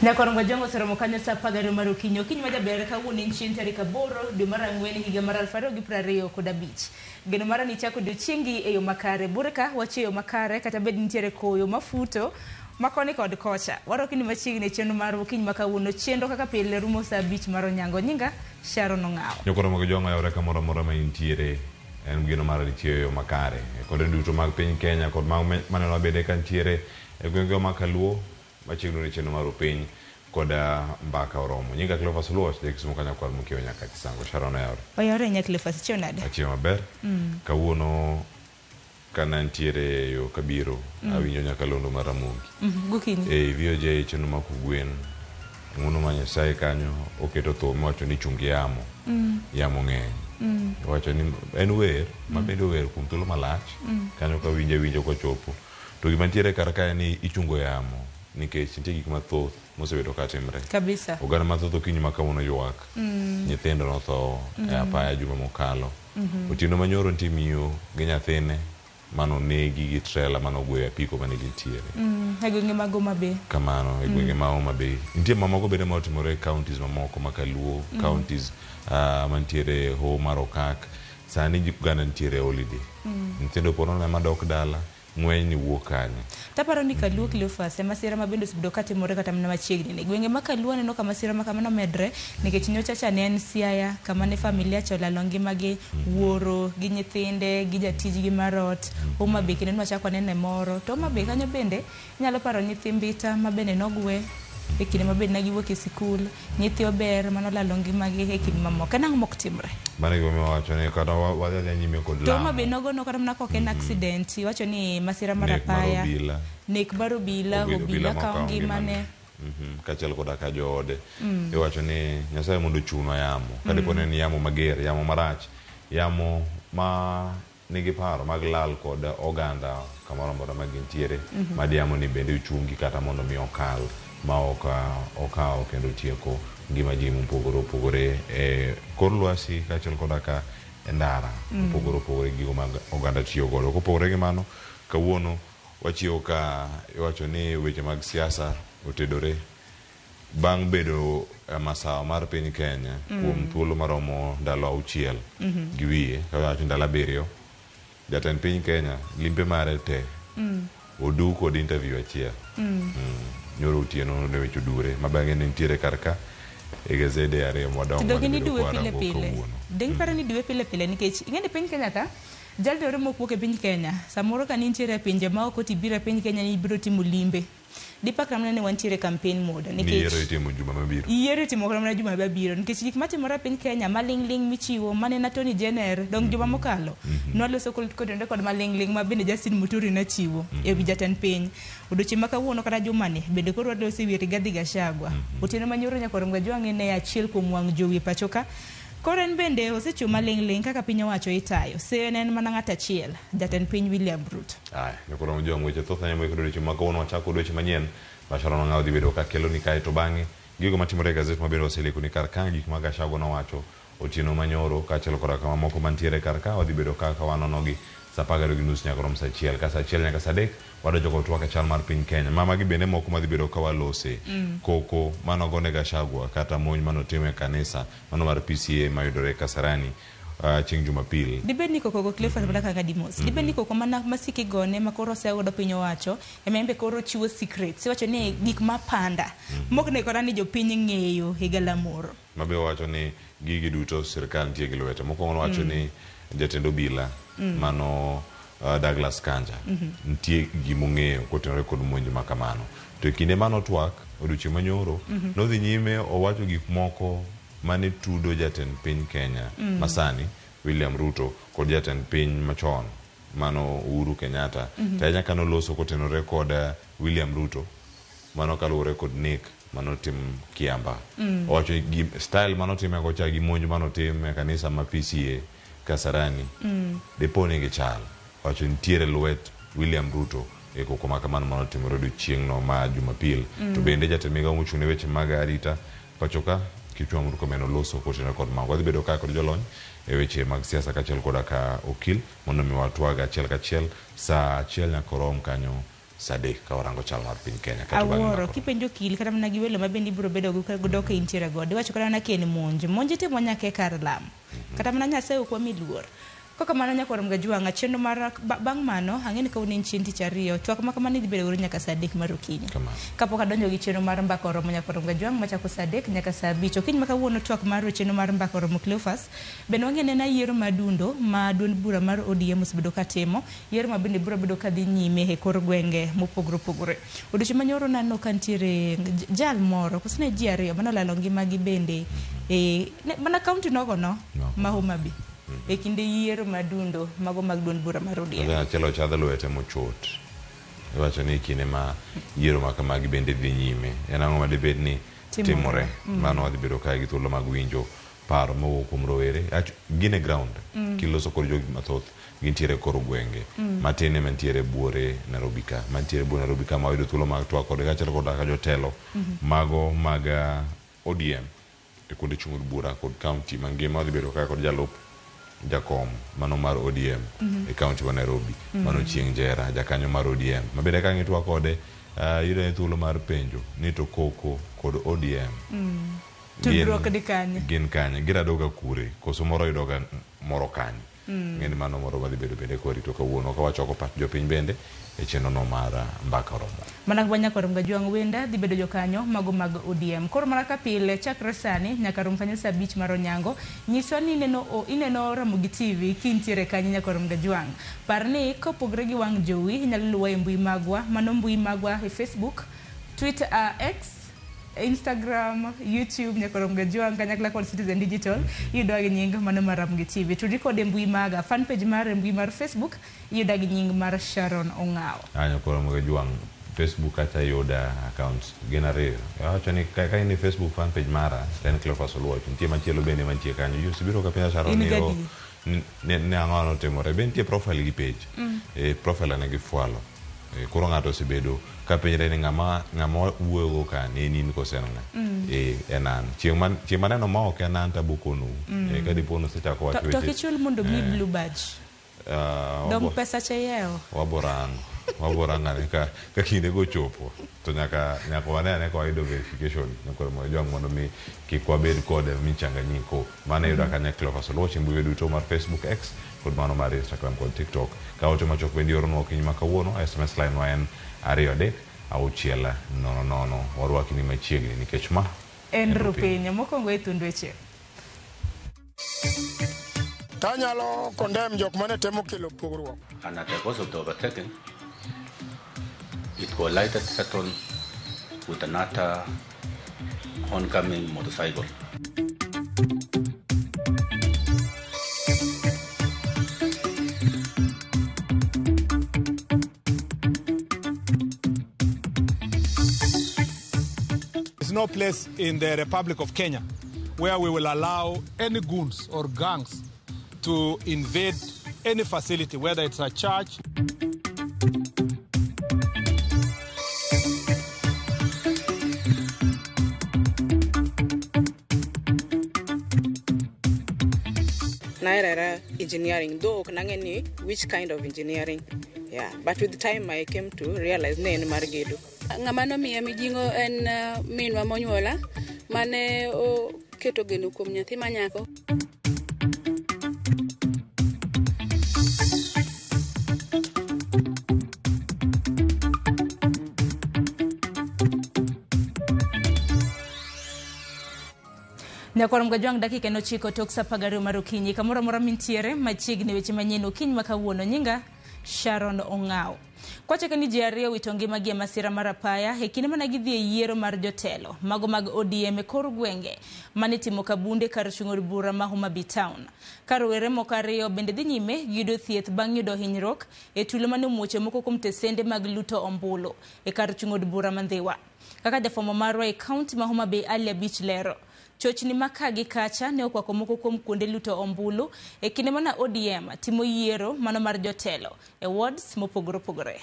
Nyakorongo Jongo oseromo kanyo saa 12 mar okinyi. Okinyi ma jaber kawuono en chieng' tarik 8 dwe mar 4 higa mar 2025. Geno mara ni ichako odiochiengi e yo makare. Bure ka wachiew e yo makare kata bed nitiere koyo mafuto ma koni kod kocha. Warwaki ni machiegni e chenro mar okinyi ma kawuono. Chenro kaka pile rumo saa 5 mar onyango. Nyinga Sharon Ong'awo. Nyakoromo Jongo oyawore kamoro amora ma intiere. En geno mara ni ichiew e yo makare. E konde duto mag piny Kenya kod mago maneno bende ka nitiere e gwenge ma Kaluo machiegni ni chenro mar opiny kod mbaka oromo. Nyinga Cleophas Oluoch, ja Kisumu ka nyakwar Mokiewo nyaka Kisango. Sharon oyawore. Oyawore ahinya Cleophas, ichiew nade? Achiew maber. Kawuono kana nitiere e yo kabiro, awinjo nyakalondo mar Ramogi. Gokinyi. E VOJ chenro mar kogwen. Ng'uono mar Nyasaye kanyo oketo thum iwacho ni chung yamo. Yamo ng'eny. Iwacho ni en wer ma bende ower kuom thuolo malach. Kanyo kawinjo awinjo kochopo. To gima nitiere kar ka en ni ichungo yamo nikech nitie gik mathoth mosebedo ka timre. Kabisa. Oganda mathoth okinyi ma kawuono ywak. Nyithindo notho e apaya juma mokalo. Otieno manyoro nitie miyo gi nyathine manonegi gi trela manogweyo apiko mane gintiere. E gwenge mag Homa Bay. Kamano e gwenge ma Homa Bay. Nitie mamoko bende maotimore e counties mamoko ma Kaluo, counties mantiere e hoho mar Okak. Sani oganda nitiere e holiday. Nyithindo po nono ema dok dala, ng'weny ni wuok kanye. Taparo ni Kaluo Cleophas e masira ma bende osebedo katimore kata mana machiegni ni. Gwenge ma Kaluo aneno ka masira ma kamano medre nikech nyocha cha ne en Siaya kama ne familia cha olalo ngimagi, wuoro gi nyithinde gi jatijgi mar ot. Homa Bay kendo nwachako wanene moro. To Homa Bay kanyo bende inyalo paro nyithi Mbita ma bende nogwe e kinde ma bende ne giwuok e sikul, nyithi Ober manolalo ngimagi e kinde mamoko. En ang'o mok timre? Mano e gimomiyo wawacho ni kata wadhi adhiya nyime kod To Homa Bay lamo. nogono kata mana kok en accident, iwacho ni masira mar Nek mar apaya, obila. nek mar obila, Obila obila kawo makawo ngimane. ngimane. Kaachiel koda ka joode. Iwacho ni Nyasaye mondo ochunwa yamo. Ka dipo ni en yamo mager, yamo marach, yamo ma nigi paro mag lal kod oganda kamoro amora ma gintiere, mad yamo ni bende ochungi kata mondo mi okal ma ok okawo kendo otieko ngima ji mopogore opogore e kor lwasi kaachiel koda ka e ndara mopogore opogore gigo mag oganda tiyo godo. Kopogore gi mano, kawuono wachiewo ka iwacho ni weche mag siasa otedore bang' bedo e masawa mar piny Kenya kuom thuolo maromo ndalo 6 gi wiye, kawacho ndalo 7, jatend piny Kenya limbe mare te odu kod interview achiel. Nyoro otieno ne weche odure ma bang'e ne nitiere kar ka e gazede ariyo madongo To donge mane ni bedo duwe pile kwarango pile. kawuono. Donge iparo ni duwe pile pile nikech ing'e ni piny Kenya ka jalno ero mok wuok e piny Kenya samoro ka nintiere e pinje maoko tibiro e piny Kenya ni ibiro timo limbe. Dipakra mana ni wantiere e campaign mode Ni yiero nikech itimo juma mabiro. yiero itimo kata mana juma mabiro nikech gik matimore e piny Kenya maling'ling' michiwo mane en Attorney General dong juma mokalo nwaloso kotenore kod maling'ling' ma bende Justin Muturi nochiwo e wi jatend piny. Odiochieng' ma kawuono kata jumani bende koro waloso e wi Rigathi Gachagua. Otieno manyoro nyakwar Mgajwang'e ne achiel kuom wang' jowi e pacho ka. Koro en bende osechiwo maling'ling' kaka piny owacho itayo. Seyo ne en mana ng'at achiel, jatend piny William Ruto. Aya, nyakwar Mgajwang' weche thoth ahinya moikore odiochieng' ma kawuono wachako dweche manyien ma Sharon Ong'awo dhi bedo ka keloni kae to bang'e gigo matimore e gazet ma bende waselekoni kar ka gik ma Gachagua nowacho otieno manyoro kaachiel koda ka mamoko mantiere kar ka wadhi bedo ka ka wanonogi saa 12:30 nyaka rom saa 1 ka saa 1 nyaka saa 3 wadonjo kod twak e chal mar piny Kenya. Ma magi bende moko madhi bedo ka walose. Koko manogone Gachagua kata monj manotim e kanisa mano mar PCA mayudore Kasarani chieng' Jumapil. Dibed ni koko go Cleophas mana kaka dimos. Dibed ni koko mana masiki gone ma koro osea godo piny owacho ema en be koro chiwo secrets. Iwacho ni gik ma panda. Mok ne kora ni jopiny ng'eyo e galamoro. Mabe owacho ni gigi duto sirkal nitie gi lwete. Mokwongo nowacho ni jatend obila mano Douglas Kanja nitie gimong'eyo kotenore kod monj ma kamano. To e kinde manotwak odiochieng' manyoro nodhi nyime owacho gik moko mane tudo jatend piny Kenya masani William Ruto kod jatend piny machon mano Uhuru Kenyatta. To ahinya kanoloso kotenore kod William Ruto mano kaluwore kod nek manotim Kiambaa. Owacho ni style manotime go cha gi monj manotim e kanisa ma PCA Kasarani dipo ni gichal. Owacho nitiere lwet William Ruto e koko ma kamano manotimore odiochieng'no ma Jumapil. To bende jatend migao mochung' ne weche mag arita pacho ka Kipchumba Murkomen oloso kotenore kod mago. Wadhi bedo ka kod jolony e weche mag siasa kaachiel koda ka okil mondo mi watwag achiel kachiel saa 1 nyaka orom kanyo. Sa 3 ka warango chal mar piny Kenya. Kato bang'e Awuoro mako. Kipenjo okil kata mana gi welo ma bende ibiro bedo godo ka intiere godo iwacho kata mana ka en monj monj itimo nyaka e kar lam kata mana Nyasaye ok wami luor. Kokamano nyakwar Mgajwang'a chenro mar bang' mano ang'e ni kawuono en chieng' tich ariyo twak ma kamano idhi bedo godo nyaka saa 3 mar okinyi. Kamano. Kapok adonjo gi chenro mar mbaka oromo nyakwar Mgajwang' machako saa 3 nyaka saa 5 okinyi ma kawuono twak mar chenro mar mbaka oromo Cleophas bende wang'e nena yiero madundo ma duond bura mar ODM osebedo katimo yiero ma bende biro bedo kadhi nyime e kor gwenge mopogore opogore. Odiochieng' manyoro naneno ka nitiere jal moro koso ne ji ariyo mane olalo ngimagi bende e mana kaunti nogo no ma Homa Bay e kinde yiero madundo mago mag duond bura mar ODM. Achiel ochadh lwete mochot. Iwacho ni kinde ma yiero ma kamagi bende dhi nyime en ang'o ma dibed ni timore. Mano wadhi bedo kae gi thuolo mag winjo paro mowuok kuom rowere. Gin e ground kiloso kod jogi mathoth gintiere kor gwenge matin ema nitiere buore Nairobi ka mantiere buore Nairobi ka ma wayudo thuolo mag twak kodgi kaachiel kod kaka jotelo mago mag ODM e kuonde chung' od bura kod kaunti mangima. Wadhi bedo kae kod jalup jakom mano mar ODM e kaunti ma Nairobi mano Chieng' Njera jakanyo mar ODM ma bende ka ang' itwak kode yudo ne thuolo mar penjo ni to koko kod ODM Tudruok ni kanye? Gin kanye? Giradoga kure? Koso moro yudoga moro kanye? Ng'eni mano moro madhi bedo bende kwarito kawuono ka wachoko pach jopiny bende e chenro no mar mbaka oromo. Mana kaka nyakwar Mgajwang' wenda dhi bedo jokanyo mago mag ODM. Koro mana ka pile chakre sani nyaka rom kanyo saa 5 mar onyango. Nyiswa ni ineno Ramogi TV kintiere kanyo nyakwar Mgajwang'. Par ni kopogre gi wang' jowi inyalo luwa e mbui magwa, mano mbui magwa e Facebook, Twitter, X, Instagram, YouTube nyakwar Mgajwang' kanyakla kod Citizen Digital iyudowa gi nying mano mar Ramogi TV. Tudri kod e mbui maga, fan page mar e mbui mar Facebook iyuda gi nying mar Sharon Ong'awo. Nyakwar Mgajwang' Facebook kacha yuda accounts gin ariyo. Awacho ni ka in e Facebook fan page mara to en Cleophas Oluoch. Nitie machielo bende mantie kanyo. Ji osebiro ka penja Sharon In ni gadier? Ni ang'o notimore. Be nitie profile gi page. Profile ane gi fwalo. Koro ng'ato osebedo ka penjre ni ng'ama wuoyogo ka ni en in koso en ng'a? En an. Chieng' maneno ma ok en an to abokonu. Ka dipo ni osechako wacho To weche. kichul mondo mi blue badge. Dong pesa cha iewo. Waborango. Waborango ane ka kinde go chopo to nyaka wane ane ka wayudo verification nyakwar Mgajwang' mondo mi kik wabed kod michanganyiko. Mano iyudo kanyo Cleophas Oluoch e mbui duto mar Facebook, X kod mano mar Instagram kod TikTok. Ka ote machuok bende ioronwa okinyi ma kawuono, SMS line wa en 2 3 6 0 0. Warwaki ni machiegni nikech ma en Rupiny. Mokwongo e thund weche. Tanyalo condemn jok mane temo kelo pogruok. And at the course of the overtaking, it collided head-on with another oncoming motorcycle. There's no place in the Republic of Kenya where we will allow any goons or gangs to invade any facility, whether it's a church. Nairara engineering, though ok nang'e ni which kind of engineering. Yeah, but with time I came to realize ne en mar gedo. Ng'ama nomiya mijing'o en minwa monyuola mane oketo geno kuom nyathi manyako. Nyakwar Mgajwang' dakika en 9 tok saa 12 mar okinyi. Kamoro amora mintiere machiegni weche manyien okinyi ma kawuono. Nyinga Sharon Ong'awo. Kwachako ni ji ariyo wito ngimagi e masira mar apaya e kinde mane gidhi e yiero mar jotelo mago mag ODM e kor gwenge mane itimo Kabunde kar chung' od bura ma Homa Bay Town. Ka rowere moko ariyo bende dhi nyime gi yudo thieth bang' yudo hinyruok e tulo mane omuoch e moko kuom tesende mag luto ombulu e kar chung' od bura ma Ndhiwa. Kaka jafwambo marwa e kaunti ma Homa Bay Ali Abich lero, chochni ma ka gi kacha ne okwako moko kuom kuonde luto ombulu e kinde mana ODM timo yiero mano mar jotelo e wards mopogore opogore.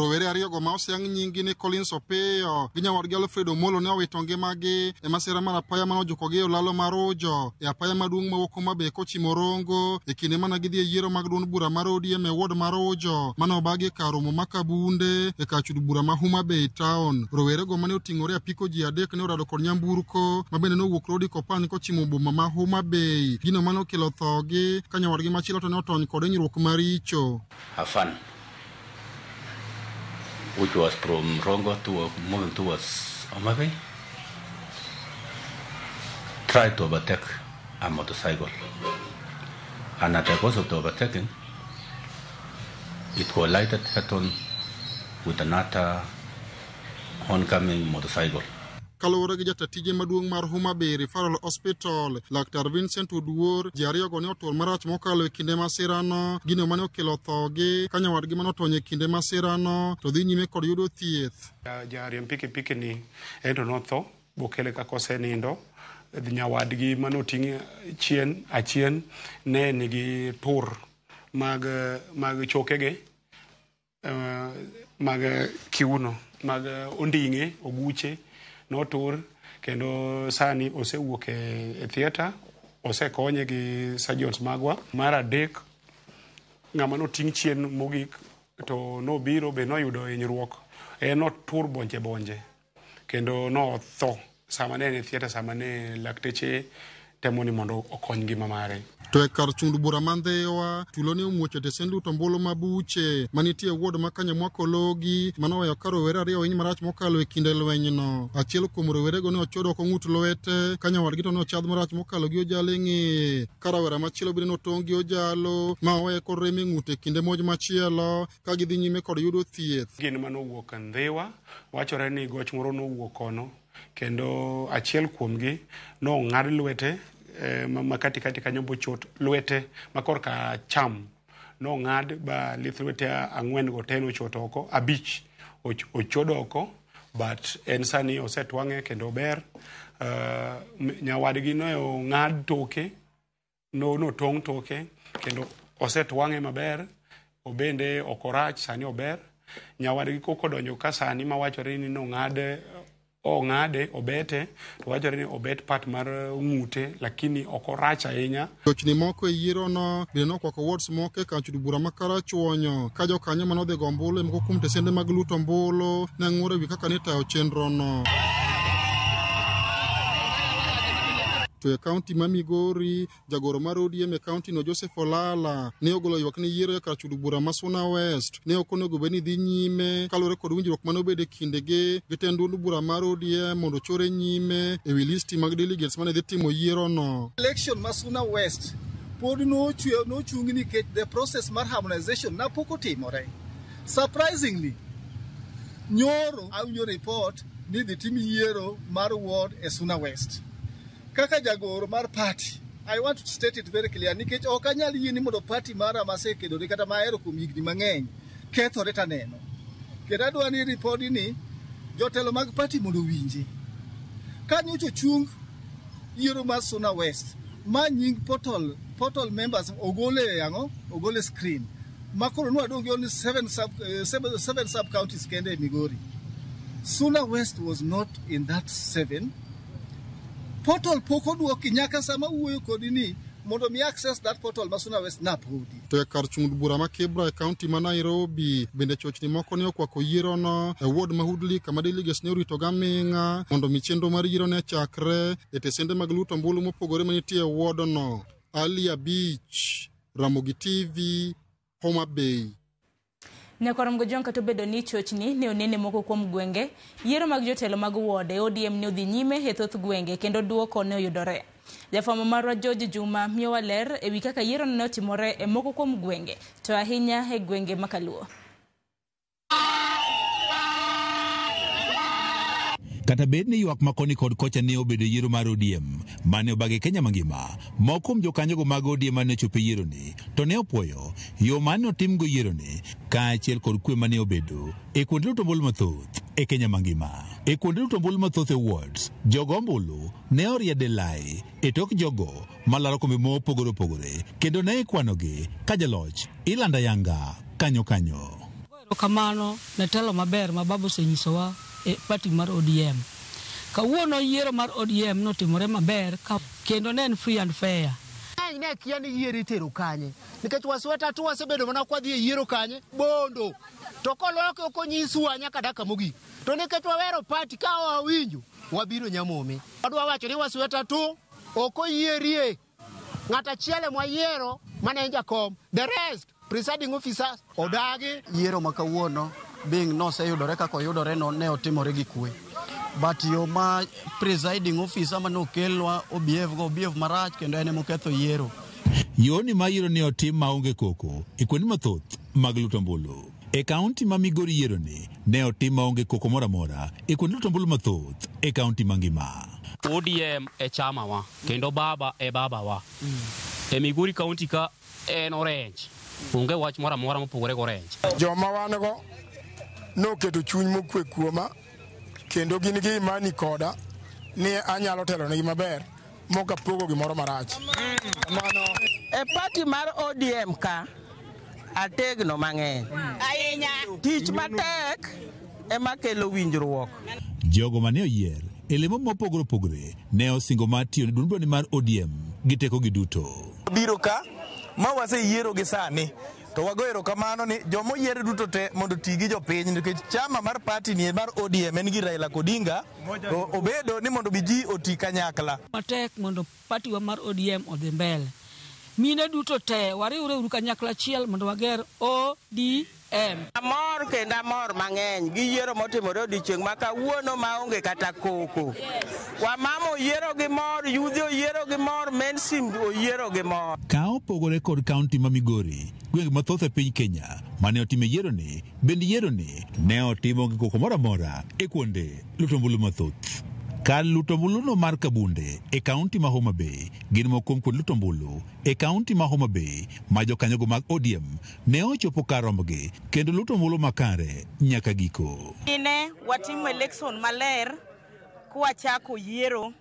Rowere ariyogo ma oseyang nyinggi ni Collins Opiyo gi nyawadgi Alfred Omolo ne owito ngimagi e masira mar apaya mane ojukogi e olalo mar Ujo e apaya maduong' mawuok Homa Bay kochimo Rongo e kinde mane gidhi e yiero mag duond bura mar ODM e ward mar Ujo mane obagi e kar romo ma Kabunde e kar chud bura ma Homa Bay town. Rowerego mane oting'ore apiko ji adek ne orado kod nyamburko ma bende nowuok Rodi Kopany kochimo boma ma Homa Bay. Gino mane okelo thogi ka nyawadgi machielo to ne otony kod hinyruok maricho. A van which was from Rongo to moving towards Homa Bay tried to overtake a motorcycle, and at the course of the overtaking, it collided head-on with another oncoming motorcycle. Kaluwore gi jata tije maduong' mar Homa Bay Referral Hospital, Laktar Vincent Oduor, ji ariyogo ne otur marach mokalo e kinde masirano, gino mane okelo thogi ka nyawadgi mane otony e kinde masirano to dhi nyime kod yudo thieth. Jariemb pikipiki ni ento notho bokele kaka osenindo. Nyawadgi mane oting' chien achien ne nigi tur mag chokege, mag kiuno, mag onding'e, oguche notur, kendo sani osewuok e theatre, osekonye gi surgeons magwa. Mar adek, ng'ama noting' chien mogik to nobiro be noyudo hinyruok, en notur bonje bonje kendo notho sama ne en e theatre, sama ne lakteche temo ni mondo okony ngima mare. To e kar chund bura ma Ndhiwa, tulo ne omuoch e tesend luto ombulu mabuche manitie e ward ma Kanyamwa Kologi manoweyo ka rowere ariyo ohiny marach mokalo e kinde lwenyno. Achiel kuom rowerego ne ochodo oko ng'ut lwete ka nyawadgi to ne ochadh marach mokalo gi ojalo e ng'eye, ka rawera machielo bende notong' gi ojalo ma oweye kod rem e ng'ute e kinde monj machielo ka gidhi nyime kod yudo thieth. Gin manowuok Ndhiwa, wachore ni goch moro nowuok kono, kendo achiel kuomgi nong'ad lwete ma katikati kanyo bochot lwete ma korka cham nong'ad ba lith lwete ang'wen go te nochot oko, abich ochod oko, but en sani osetwang'e kendo ober. Nyawadgi ne ong'ad toke, notong' toke kendo osetwang'e maber, obende ok orach, sani ober. Nyawadgi kokodonjo ka sani mawachore ni nong'ade ong'ade obete, to wachore ni obet part mar ng'ute, lakini ok orach ahinya. Chochni moko e yierono bende nokwako wards moko e kar chud bura ma Karachuonyo, ka jokanyo manodhi go ombulu e moko kuom tesende mag luto ombulu ne ng'ur ewi kaka nitayo chenrono. To e kaunti ma Migori, jagoro mar ODM e kaunti no Joseph Olala ne ogolo ywak ni yiero e kar chud bura ma Suna West ne ok onego bed ni dhi nyime kaluwore kod winjruok mane obedo e kindegi gi tend duond bura mar ODM mondo ochore nyime ewi listi mag delegates mane dhi timo yierono. Election ma Suna West pod nochungi nikech the process mar harmonization na pok otimore. Surprisingly, nyoro awinjo report ni dhi tim yiero mar ward e Suna West. Kaka jagoro mar party, I want to state it very clear nikech ok anyal yie ni mondo party mara masekedore kata mahero kuom higni mang'eny kethore taneno. Kendo adwa ni ripodi ni jotelo mag party mondo owinji. Ka nyocha ochung yiero mar Suna West, ma nying portal members ogole ang'o? Ogole screen. Ma koro nwadong' gi only seven sub counties kende e Migori. Suna West was not in that 7. Portal pok oduoki nyaka sama wuoyo kodi ni mondo mi access that portal ma Suna West napodi. To e kar chung' bura ma Kibra e kaunti ma Nairobi bende chochni moko ne okwako yierono e ward ma Woodley kama delegates ne orito gaming'a mondo mi chenro mar yiero ne chakre e tesende mag luto ombulu mopogore manitie e wardno. Ali Abich, Ramogi TV, Homa Bay. Nyakwar Mgojwang' kata obedo ni chochni ne onene moko kuom gwenge, yiero mag jotelo mag ward e ODM ne odhi nyime e thoth gwenge kendo duoko ne oyudore. Jafwambo marwa George Juma miyowa ler ewi kaka yiero ne otimore e moko kuom gwenge, to ahinya e gwenge ma Kaluo. Kata bed ni ywak ma koni kod kocha ne obedo yiero mar ODM mane obage Kenya mangima, moko kuom jokanyogo mag ODM mane ochopo e yieroni to ne opuoyo yo mane otimgo yieroni kaachiel kod kwe mane obedo e kuonde luto ombulu mathoth e Kenya mangima. E kuonde luto ombulu mathoth e wards, jogo ombulu ne oriede lai e tok jogo malaro kombe mopogore opogore kendo ne ikwanogi ka jaloch ilando ayanga kanyo kanyo. Erokamano ne telo maber ma baba osenyisowa e party mar ODM. Kawuono yiero mar ODM notimore maber kendo ne en free and fair. Ng'eny ne kia ni yiero itero kanye nikech wasweta tu wasebedo mana kwadhi e yiero kanye Bondo to koloke ok onyiswa nyaka dakika mogik to nikech wawero party ka wawinjo wabiro Nyamome. Wadwa wacho ni wasweta tu ok oyierie ng'at achiel ema wayiero mane en jakom the rest presiding officers odagi. Yiero ma kawuono being noseyudore kaka oyudore no ne otimore gi kwe. But yo ma presiding officer mane okelnwa obehave go obehave marach kendo en emoketho yiero. Yoni ma yiero ne otim maonge koko e kuonde mathoth mag luto ombulu. E kaunti ma Migori yiero ni ne otim maonge koko moro amora e kuonde luto ombulu mathoth e kaunti mangima. ODM e chama wa kendo baba e baba wa. E Migori kaunti ka en orange. Onge wach moro amora mopogore gi orange. Joma wan go noketo chuny mokwe kuoma kendo gin gi imani koda ni anyalo telonegi maber mok apogo gimoro marach. Mano. E party mar ODM ka ategno mang'eny. Ahinya. Tich matek ema kelo winjruok. Jogo mane oyier e lemo mopogore opogore ne osingo mar tiyo ne duond burani mar ODM gi tekogi duto. Biro ka ma waseyiero gi sani to wago erokamano ni joma oyier duto te mondo oti gi jopiny nikech chama mar party ni mar ODM en gi Raila Odinga to obedo ni mondo bi ji oti kanyakla. Matek mondo party wa mar ODM odhi mbele. Mine duto te wariwre uru kanyakla achiel mondo wager ODM. Amor kendo amor mang'eny gi yiero motimore odiochieng' ma kawuono maonge kata koko. Wamama oyiero gi mor, yudhi oyiero gi mor, mainstream oyiero gi mor. Ka opogore kod kaunti ma Migori, gwenge mathoth e piny Kenya mane otime yiero ni, bende yiero ni ne otimo gi koko moro amora e kuonde luto ombulu mathoth. Kar luto ombuluno mar Kabunde e kaunti ma Homa Bay gin moko kuom kuonde luto ombulu e kaunti ma Homa Bay ma jokanyogo mag ODM ne ochopo kar rombgi kendo luto ombulu makare nyaka giko. Ne watimo election maler kwachako yiero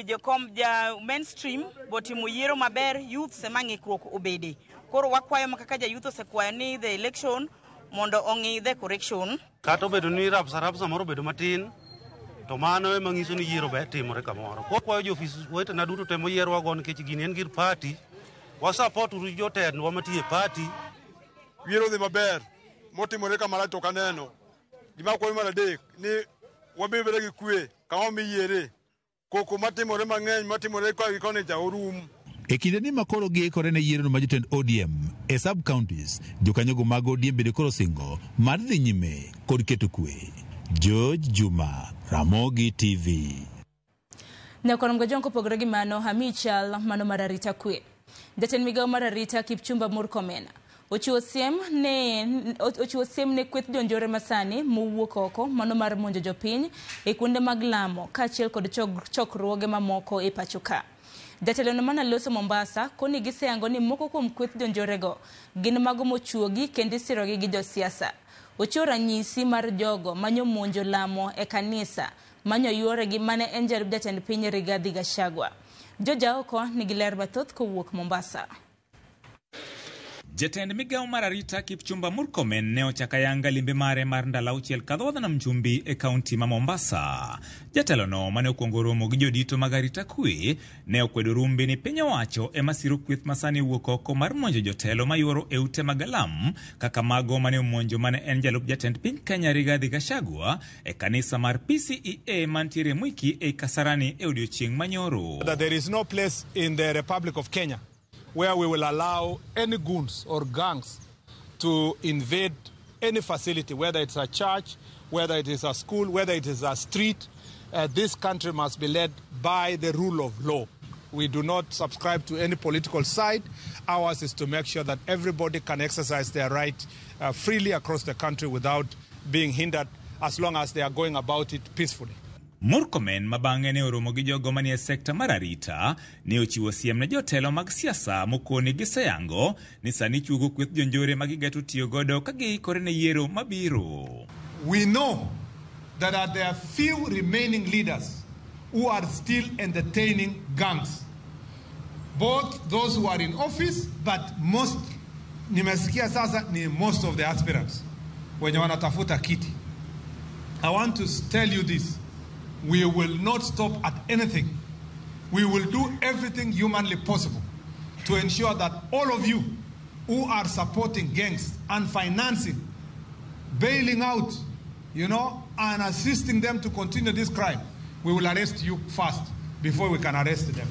jokom ja mainstream botimo yiero maber, youths ema ng'ikruok obede. Koro wakwayo ma kaka ja youth osekwayo ni the election mondo ong'i the correction. Kata obedo ni rapsa rapsa moro obedo matin, to mano ema nyiso ni yiero ber timore kamoro. Kwayo jo ofis wetena duto te moyierwago nikech gini en gir party, wa support uru jotendwa mantie e party. Yiero dhi maber, motimore kamara to ok aneno. Gima akwayo mar adek ni wabed beda gi kwe kama miyiere. Koko matimore mang'eny matimore ka gi koni cha orum. E kinde ni makoro giikore ne yiero ma jotend ODM e sub counties, jokanyogo mag ODM bende koro singo mar dhi nyime kod keto kwe. George Juma, Ramogi TV. Nyakorom Gajong kopogore gi mano, amiyi chal mano mar arita kwe. Jatend migawo mar arita Kipchumba Murkomen ochiwo siem ne kweth jonjore masani mowuok oko mano mar monjo jopiny e kuonde mag lamo kaachiel kod chokruoge mamoko e pacho ka. Jatelo no manaloso Mombasa koni giseyango ni moko kuom kweth jonjorego gin mago mochuogi kendo isirogi gi josiasa. Ochiwo ranyisi mar jogo manyomonjo lamo e kanisa manyoyuore gi mane en jalup jatend piny Rigathi Gachagua. Jojaoko nigi ler mathoth kowuok Mombasa. Jatend migawo mar arita Kipchumba Murkomen ne ochako ayanga limbe mare mar ndalo 6 kadho nam chumbi e kaunti ma Mombasa. Jatelono mane okwongo romo gi jodito mag arita kwe ne okwedo rumbi ni piny owacho ema siro kweth masani wuok oko mar monjo jotelo mayuoro e ute mag alam kaka mago mane omonjo mane en jalup jatend piny Kenya Rigathi Gachagua e kanisa mar PCEA mantiere Mwiki ei Kasarani e odiochieng' manyoro. That there is no place in the Republic of Kenya where we will allow any goons or gangs to invade any facility, whether it's a church, whether it is a school, whether it is a street. This country must be led by the rule of law. We do not subscribe to any political side. Ours is to make sure that everybody can exercise their right freely across the country without being hindered, as long as they are going about it peacefully. Murkomen ma bang'e ne oromo gi jogo manie sekta mar arita ne ochiwo siem ne jotelo mag siasa mokoni giseyango ni sani chuogo kweth jonjore ma gigeto tiyo godo ka giikore ne yiero mabiro. We know that there are few remaining leaders who are still entertaining gangs. Both those who are in office, but most Nimesikia sasa ni most of the aspirants wenye wanatafuta kiti. I want to tell you this. We will not stop at anything. We will do everything humanly possible to ensure that all of you who are supporting gangs and financing, bailing out, and assisting them to continue this crime, we will arrest you first before we can arrest them.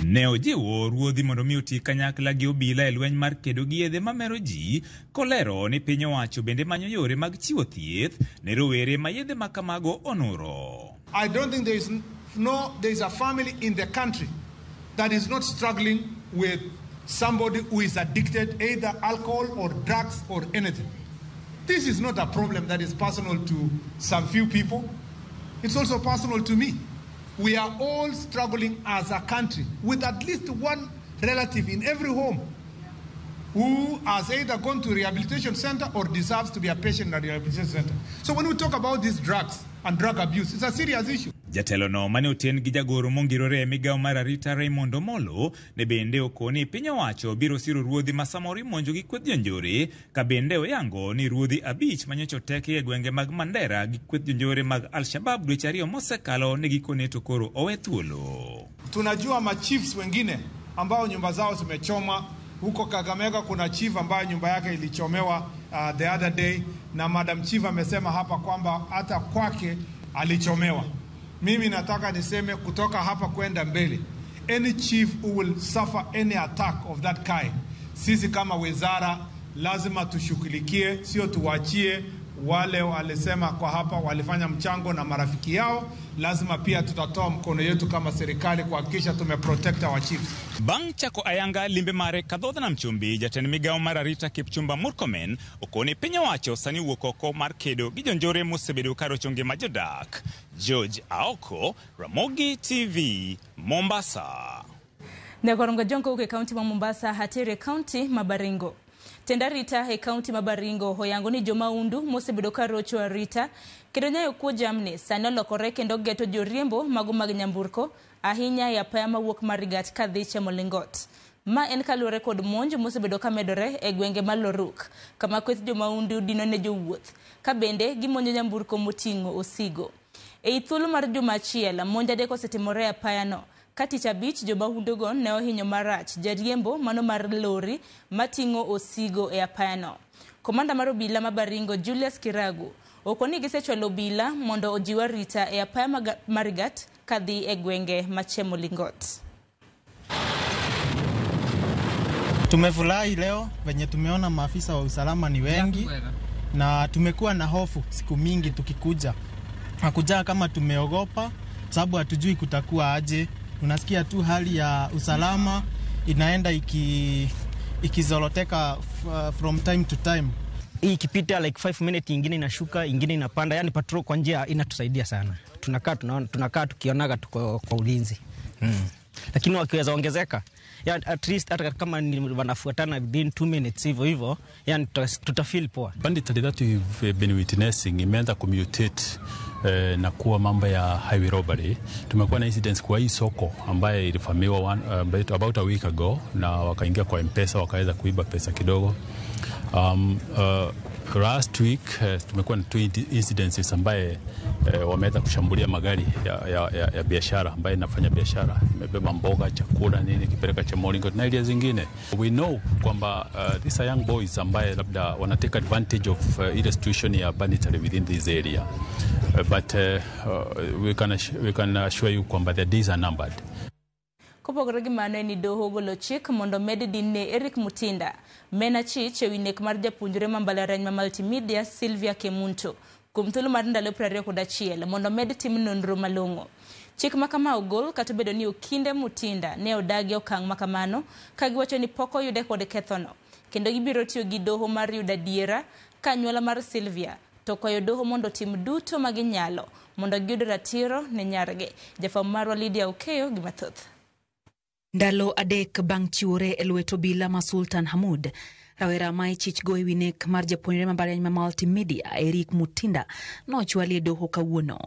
Ne ojiwo ruodhi mondo mi oti kanyakla gi obila e lweny mar kedo gi yedhe mamero ji, kolero ni piny owacho bende manyo yore mag chiwo thieth ne rowere ma yedhe ma kamago onuro. I don't think there is no there is a family in the country that is not struggling with somebody who is addicted, either alcohol or drugs or anything. This is not a problem that is personal to some few people. It's also personal to me. We are all struggling as a country with at least one relative in every home who has either gone to rehabilitation center or deserves to be a patient in a rehabilitation center. So when we talk about these drugs and drug abuse, it's a serious issue. Jatelo no mane oten gi jagoro mongirore e migawo mar arita Raymond Omolo ne bende okoni piny owacho biro siro ruodhi ma samoro imonjo gi kweth jonjore, ka bende oyango ni ruodhi 5 manyocha oteki e gwenge mag Mandera gi kweth jonjore mag Al-Shabab dweche 2 mosekalo ne gikone to koro owe thuolo. Tunajua machiefs wengine ambao nyumba zao zimechomwa huko Kakamega. Kuna chief ambaye nyumba yake ilichomewa the other day, na Madam Chief amesema hapa kwamba hata kwake alichomewa. Mimi nataka niseme kutoka hapa kwenda mbele, any chief who will suffer any attack of that kind, sisi kama wizara lazima tushughulikie, sio tuwachie wale walisema kwa hapa walifanya mchango na marafiki yao. Lazima pia tutatoa mkono yetu kama serikali kuhakikisha tumeprotect our chiefs. Bang' chako ayanga limbe mare kadhodh nam chumbi, jatend migawo mar arita Kipchumba Murkomen okoni piny owacho sani wuok oko mar kedo gi jonjore mosebedo ka rocho ngima jodak. George Aoko, Ramogi TV, Mombasa. Nyakorongo Jonko uke kaunti ma Mombasa hatere kaunti ma Baringo. Tend arita e kaunti ma Baringo oyango ni jomaundu mosebedo ka rocho arita kendo nyayo kuo jamni sani olokore kendo geto joriembo mago mag nyamburko ahinya e apaya mawuok Marigat kadhi Chemolingot. Ma en kaluwore kod monj mosebedo ka medore e gwenge ma Loruk kama kweth jomaundu dino ne jowuoth ka bende gimonjo nyamburko moting'o osigo. E thuolo mar juma achiel, monj 3 osetimore e apayano. Ka tich abich jomahundugo ne ohinyo marach jariembo mano mar lori mating'o osigo e apayano. Komanda mar obila ma Baringo Julius Kiragu okoni gisechwalo obila mondo ojiw arita e apaya Marigat kadhi e gwenge ma Chemolingot. Tumefurahi leo venye tumeona maafisa wa usalama ni wengi, na tumekuwa na hofu siku mingi tukikuja. Hakuja kama tumeogopa sababu hatujui kutakuwa aje. Unasikia tu hali ya usalama inaenda ikizoroteka from time to time. Hii ikipita like 5 minutes ingine inashuka, ingine inapanda. Yani patrol kwa njia inatusaidia sana. Tunakaa tukionaga tuko kwa ulinzi. Lakini wakiweza ongezeka, yani at least hata kama ni wanafuatana within 2 minutes hivyo hivyo, yani tutafeel poa. Banditry that we've been witnessing imeanza kumutate na kuwa mambo ya highway robbery. Tumekuwa na incidents kwa hii soko ambaye ilifamiwa about a week ago, na wakaingia kwa M-Pesa wakaweza kuiba pesa kidogo. Last week tumekuwa na 2 incidences ambaye wameweza kushambulia magari ya biashara ambaye inafanya biashara, imebeba mboga, chakula nini kipeleka Chemolingot na area zingine. We know kwamba these are young boys ambaye labda wana take advantage of ile situation ya banditry within this area. But we can assure you kwamba the days are numbered. Kopogore gi mano en doho golo chik mondo med din ne Eric Mutinda mena chich ewi nek mar japuonjre ma mbalariany ma Multimedia Sylvia Kemunto kuom thuolo mar ndalo 21 mondo med tim nonro malong'o. Chik ma kama ogol kata obedo ni Okinde Mutinda ne odagi okang' ma kamano ka giwacho ni pok oyude kod kethono, kendo gibiro tiyo gi doho mar yudo adiera ka anyuola mar Sylvia to kwayo doho mondo tim duto ma ginyalo mondo giyud ratiro ne nyargi. Jafwambo marwa Lydia Okeyo gi mathoth. Ndalo 3 bang' chiwore e lwet obila ma Sultan Hamud, rawera ma ichich go ewi nek mar japuonjre ma mbalariany ma Multimedia Eric Mutinda nochwali e doho kawuono.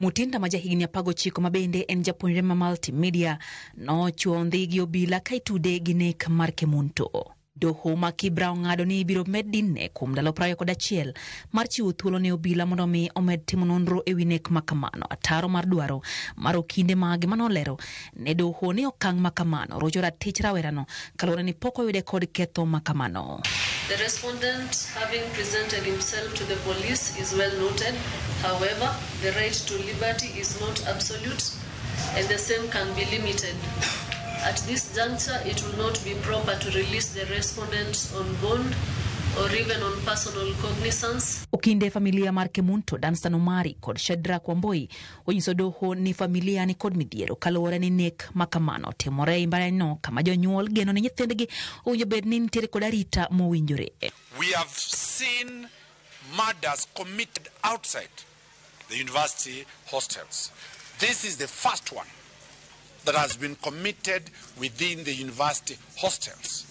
Mutinda ma jahigni 19 ma bende en japuonjre ma Multimedia nochwo ondhi gi obila ka itude gi nek mar Kemunto. Doho ma Kibra ong'ado ni ibiro med dinne kuom ndalo 21 mar chiwo thuolo ne obila mondo mi omed timo nonro e wi nek ma kamano. Ataro mar dwaro mar okinde mage manolero ne doho ni okang' ma kamano rocho ratich rawerano kaluwore ni pok oyude kod ketho ma kamano. The respondent, having presented himself to the police, is well noted. However, the right to liberty is not absolute and the same can be limited. At this juncture, it will not be proper to release the respondent on bond or even on personal cognizance. Okinde familia mar Kemunto, Danstan Omari kod Shadrack Wamboi onyiso doho ni familia ni kod midhiero kaluwore ni nek ma kamano timore e mbalarianyno kama jonyuol geno ni nyithindgi owinjo bed ni nitiere kod arita mowinjore. We have seen murders committed outside the university hostels. This is the first one that has been committed within the university hostels.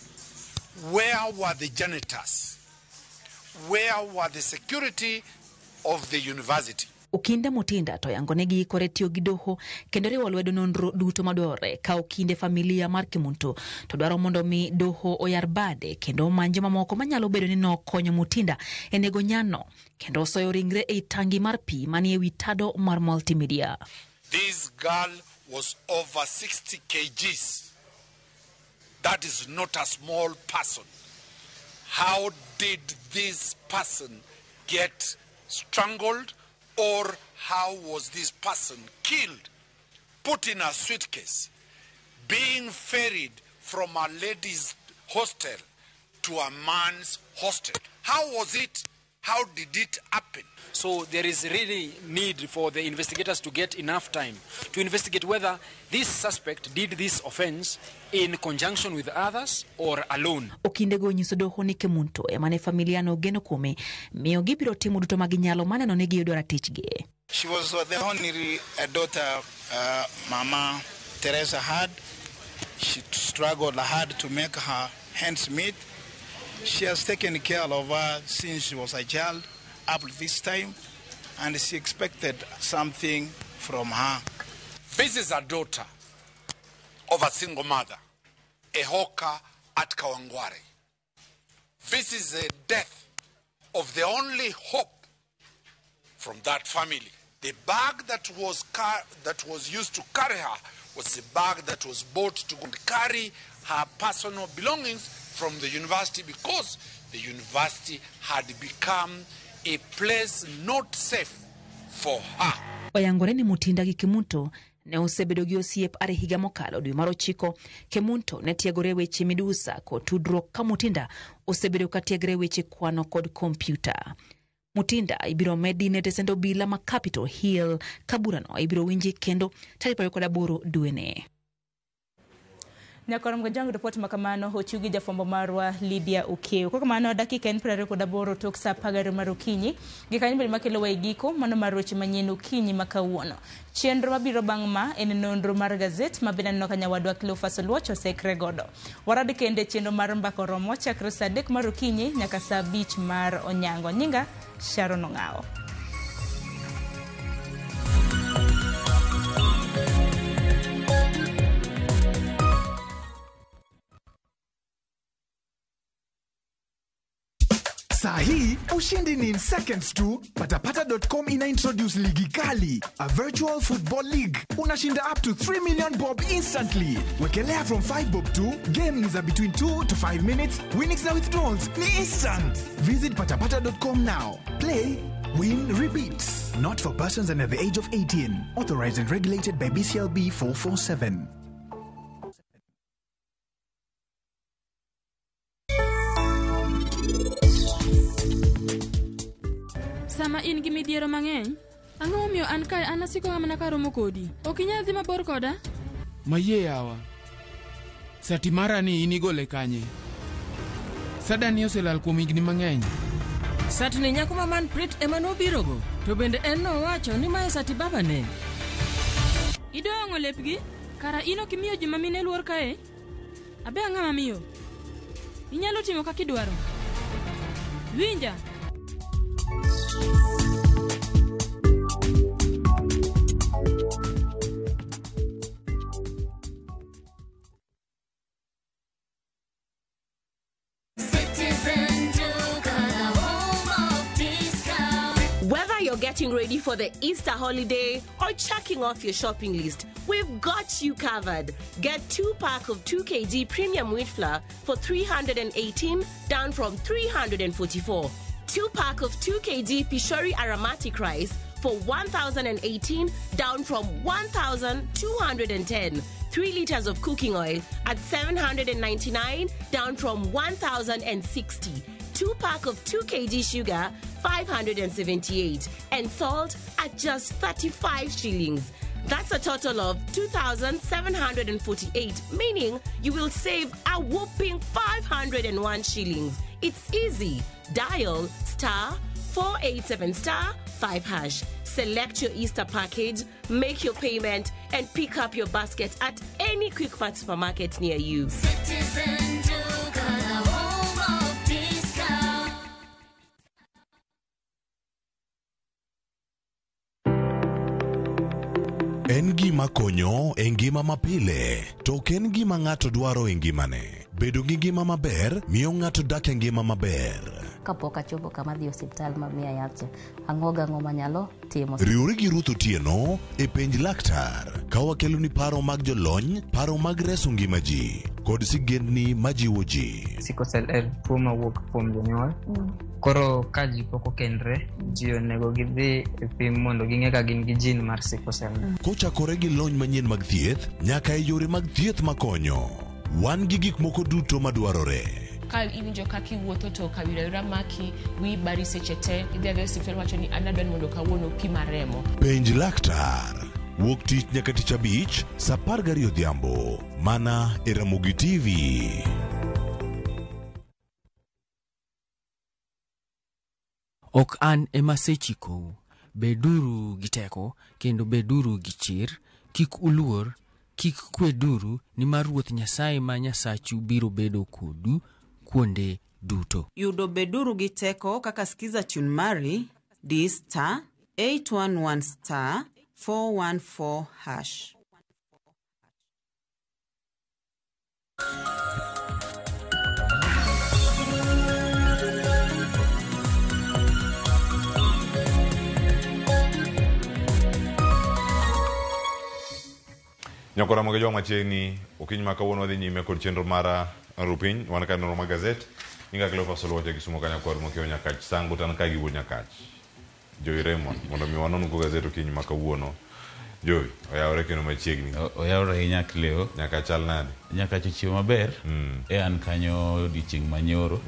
Where were the janitors? Where were the security of the university? Okinde Mutinda to yango ne giikore tiyo gi doho kendo riwo lwedo nonro duto madwarore ka okinde familia mar Kemunto to dwaro mondo mi doho oyar bade kendo omany jomamoko manyalo bedo ni nokonyo Mutinda e nego nyano kendo osoyo ringre ei tangi mar pi manie wi tado mar Multimedia. This girl was over 60 kgs. That is not a small person. How did this person get strangled, or how was this person killed, put in a suitcase, being ferried from a lady's hostel to a man's hostel? How was it? How did it happen? So there is really need for the investigators to get enough time to investigate whether this suspect did this offense in conjunction with others or alone. Okindego onyiso doho ni Kemunto ema ne familia no ogeno kuome, miyo gibiro timo duto ma ginyalo maneno ni giyudo ratichgi. She was the only daughter Mama Teresa had. She struggled hard to make her hands meet. She has taken care of her since she was a child up to this time, and she expected something from her. This is a daughter of a single mother, a hawker at Kawangware. This is the death of the only hope from that family. The bag that was used to carry her was the bag that was bought to carry her personal belongings from the university, because the university had become a place not safe for her. Oyangore ni Mutinda gi Kemunto ne osebedo gi osiep are higa mokalo dwe mar 9. Kemunto ne tiegore weche midusa kod tudruok ka Mutinda osebedo ka tiegre weche kwano kod kompyuta. Mutinda ibiro medi ne tesend obila ma Capitol Hill ka burano ibiro winji kendo tarik 28 dwene. Nyakorom Gajang report makamano ochiw gi jafwambo marwa Lydia Okeo. Kok kamano dakika en 28 tok saa 12 mar okinyi. Gikanyo bende makelo wa e giko mano mar weche manyien okinyi ma kawuono. Chenro mabiro bang' ma en nonro mar gazet ma bende aneno ka nyawadwa Cleophas Oluoch osekre godo. Warad kende chenro mar mbaka oromo chakre saa 3 mar okinyi nyaka saa 5 mar onyango. Nyinga Sharon Ong'awo. Saa hii ushindi ni in seconds tu. Patapata.com ina introduce ligi kali, a virtual football league. Unashinda up to 3 million bob instantly. Wekelea from 5 bob to game ni za between 2 to 5 minutes. Winnings na withdrawals ni instant. Visit patapata.com now. Play, win, repeat. Not for persons under the age of 18. Authorized and regulated by BCLB 447. Sama in gi midhiero mang'eny, ang'o momiyo an kae an asiko mana karomo kodi? Ok inyal dhi mabor koda? Mayie yawa. Sati mara ni in igole kanye? Sadani oselal kuom higni mang'eny. Satni nyako ma Manprit ema nobirogo, to bende en nowacho ni mae sati babane. Idong'o lepgi? Kara in ok imiyo joma mine luor kae? Abe ang'ama miyo? Inyalo timo kaka idwaro. Winja. getting ready for the Easter holiday or checking off your shopping list, we've got you covered. Get 2 pack of 2 kg premium wheat flour for 318 down from 344. 2 pack of 2 kg Pishori aromatic rice for 1018 down from 1210. 3 liters of cooking oil at 799 down from 1060. 2 pack of 2 kg sugar 578 and salt at just 35 shillings. That's a total of 2,748, meaning you will save a whopping 501 shillings. It's easy. Dial star 487 star 5 hash. Select your Easter package, make your payment, and pick up your basket at any Quickmart supermarket near you. Citizen Duka, the home of discount. En gima konyo e ngima mapile, to ok en gima ng'ato dwaro e ngimane. Bedo gi ngima maber miyo ng'ato dak e ngima maber. Kapok achopo kama dhi osiptal ma miya yath cha, ang'o gang'o manyalo timo. Riwri gi Ruth Otieno e penj laktar ka wakeloni paro mag jolony, paro mag reso ngima ji kod sigendni majiwo ji. Sickle cell en tuo mawuok kuom jonyuol. Koro ka ji pok okendre, ji onego gidhi e pim mondo ging'e ka gin gi gene mar sickle cell. Kochakore gi lony manyien mag thieth nyaka e yore mag thieth makonyo. Wan gi gik moko duto madwarore. Ka iwinjo kaka iwuotho to kawira maki, wiyi bari seche te, idhi adhiya e osiptal wacho ni an adwa ni mondo kawuono pima remo. Penj laktar. Wuok tich nyaka tich abich, saa 12 odhiambo. Mana e Ramogi TV. Ok an ema asechikou, beduru gi teko kendo beduru gi chir, kik uluor, kik kweduru, nimar Ruoth Nyasaye ma Nyasachu biro bedo kodu kuonde duto. Yudo beduru gi teko kaka skiza tune mari di star 811 star 414 hash. Nyakora moge jwang' machiegni okinyi ma kawuono wadhi nyime kod chenro mar Rupiny wan ka nonro mag gazet nyinga Cleophas Oluoch Kisumo kanyo kwar mokiewo Nyakach Sango to an ka gi wuod Nyakach Jowi Raymond mondo mi wanon go gazet okinyi ma kawuono. Jowi oyawore kendo machiegni. Oyawore ahinya Cleo. Nyakach chal nade? Nyakach ochiewo maber. E an kanyo odiochieng' manyoro.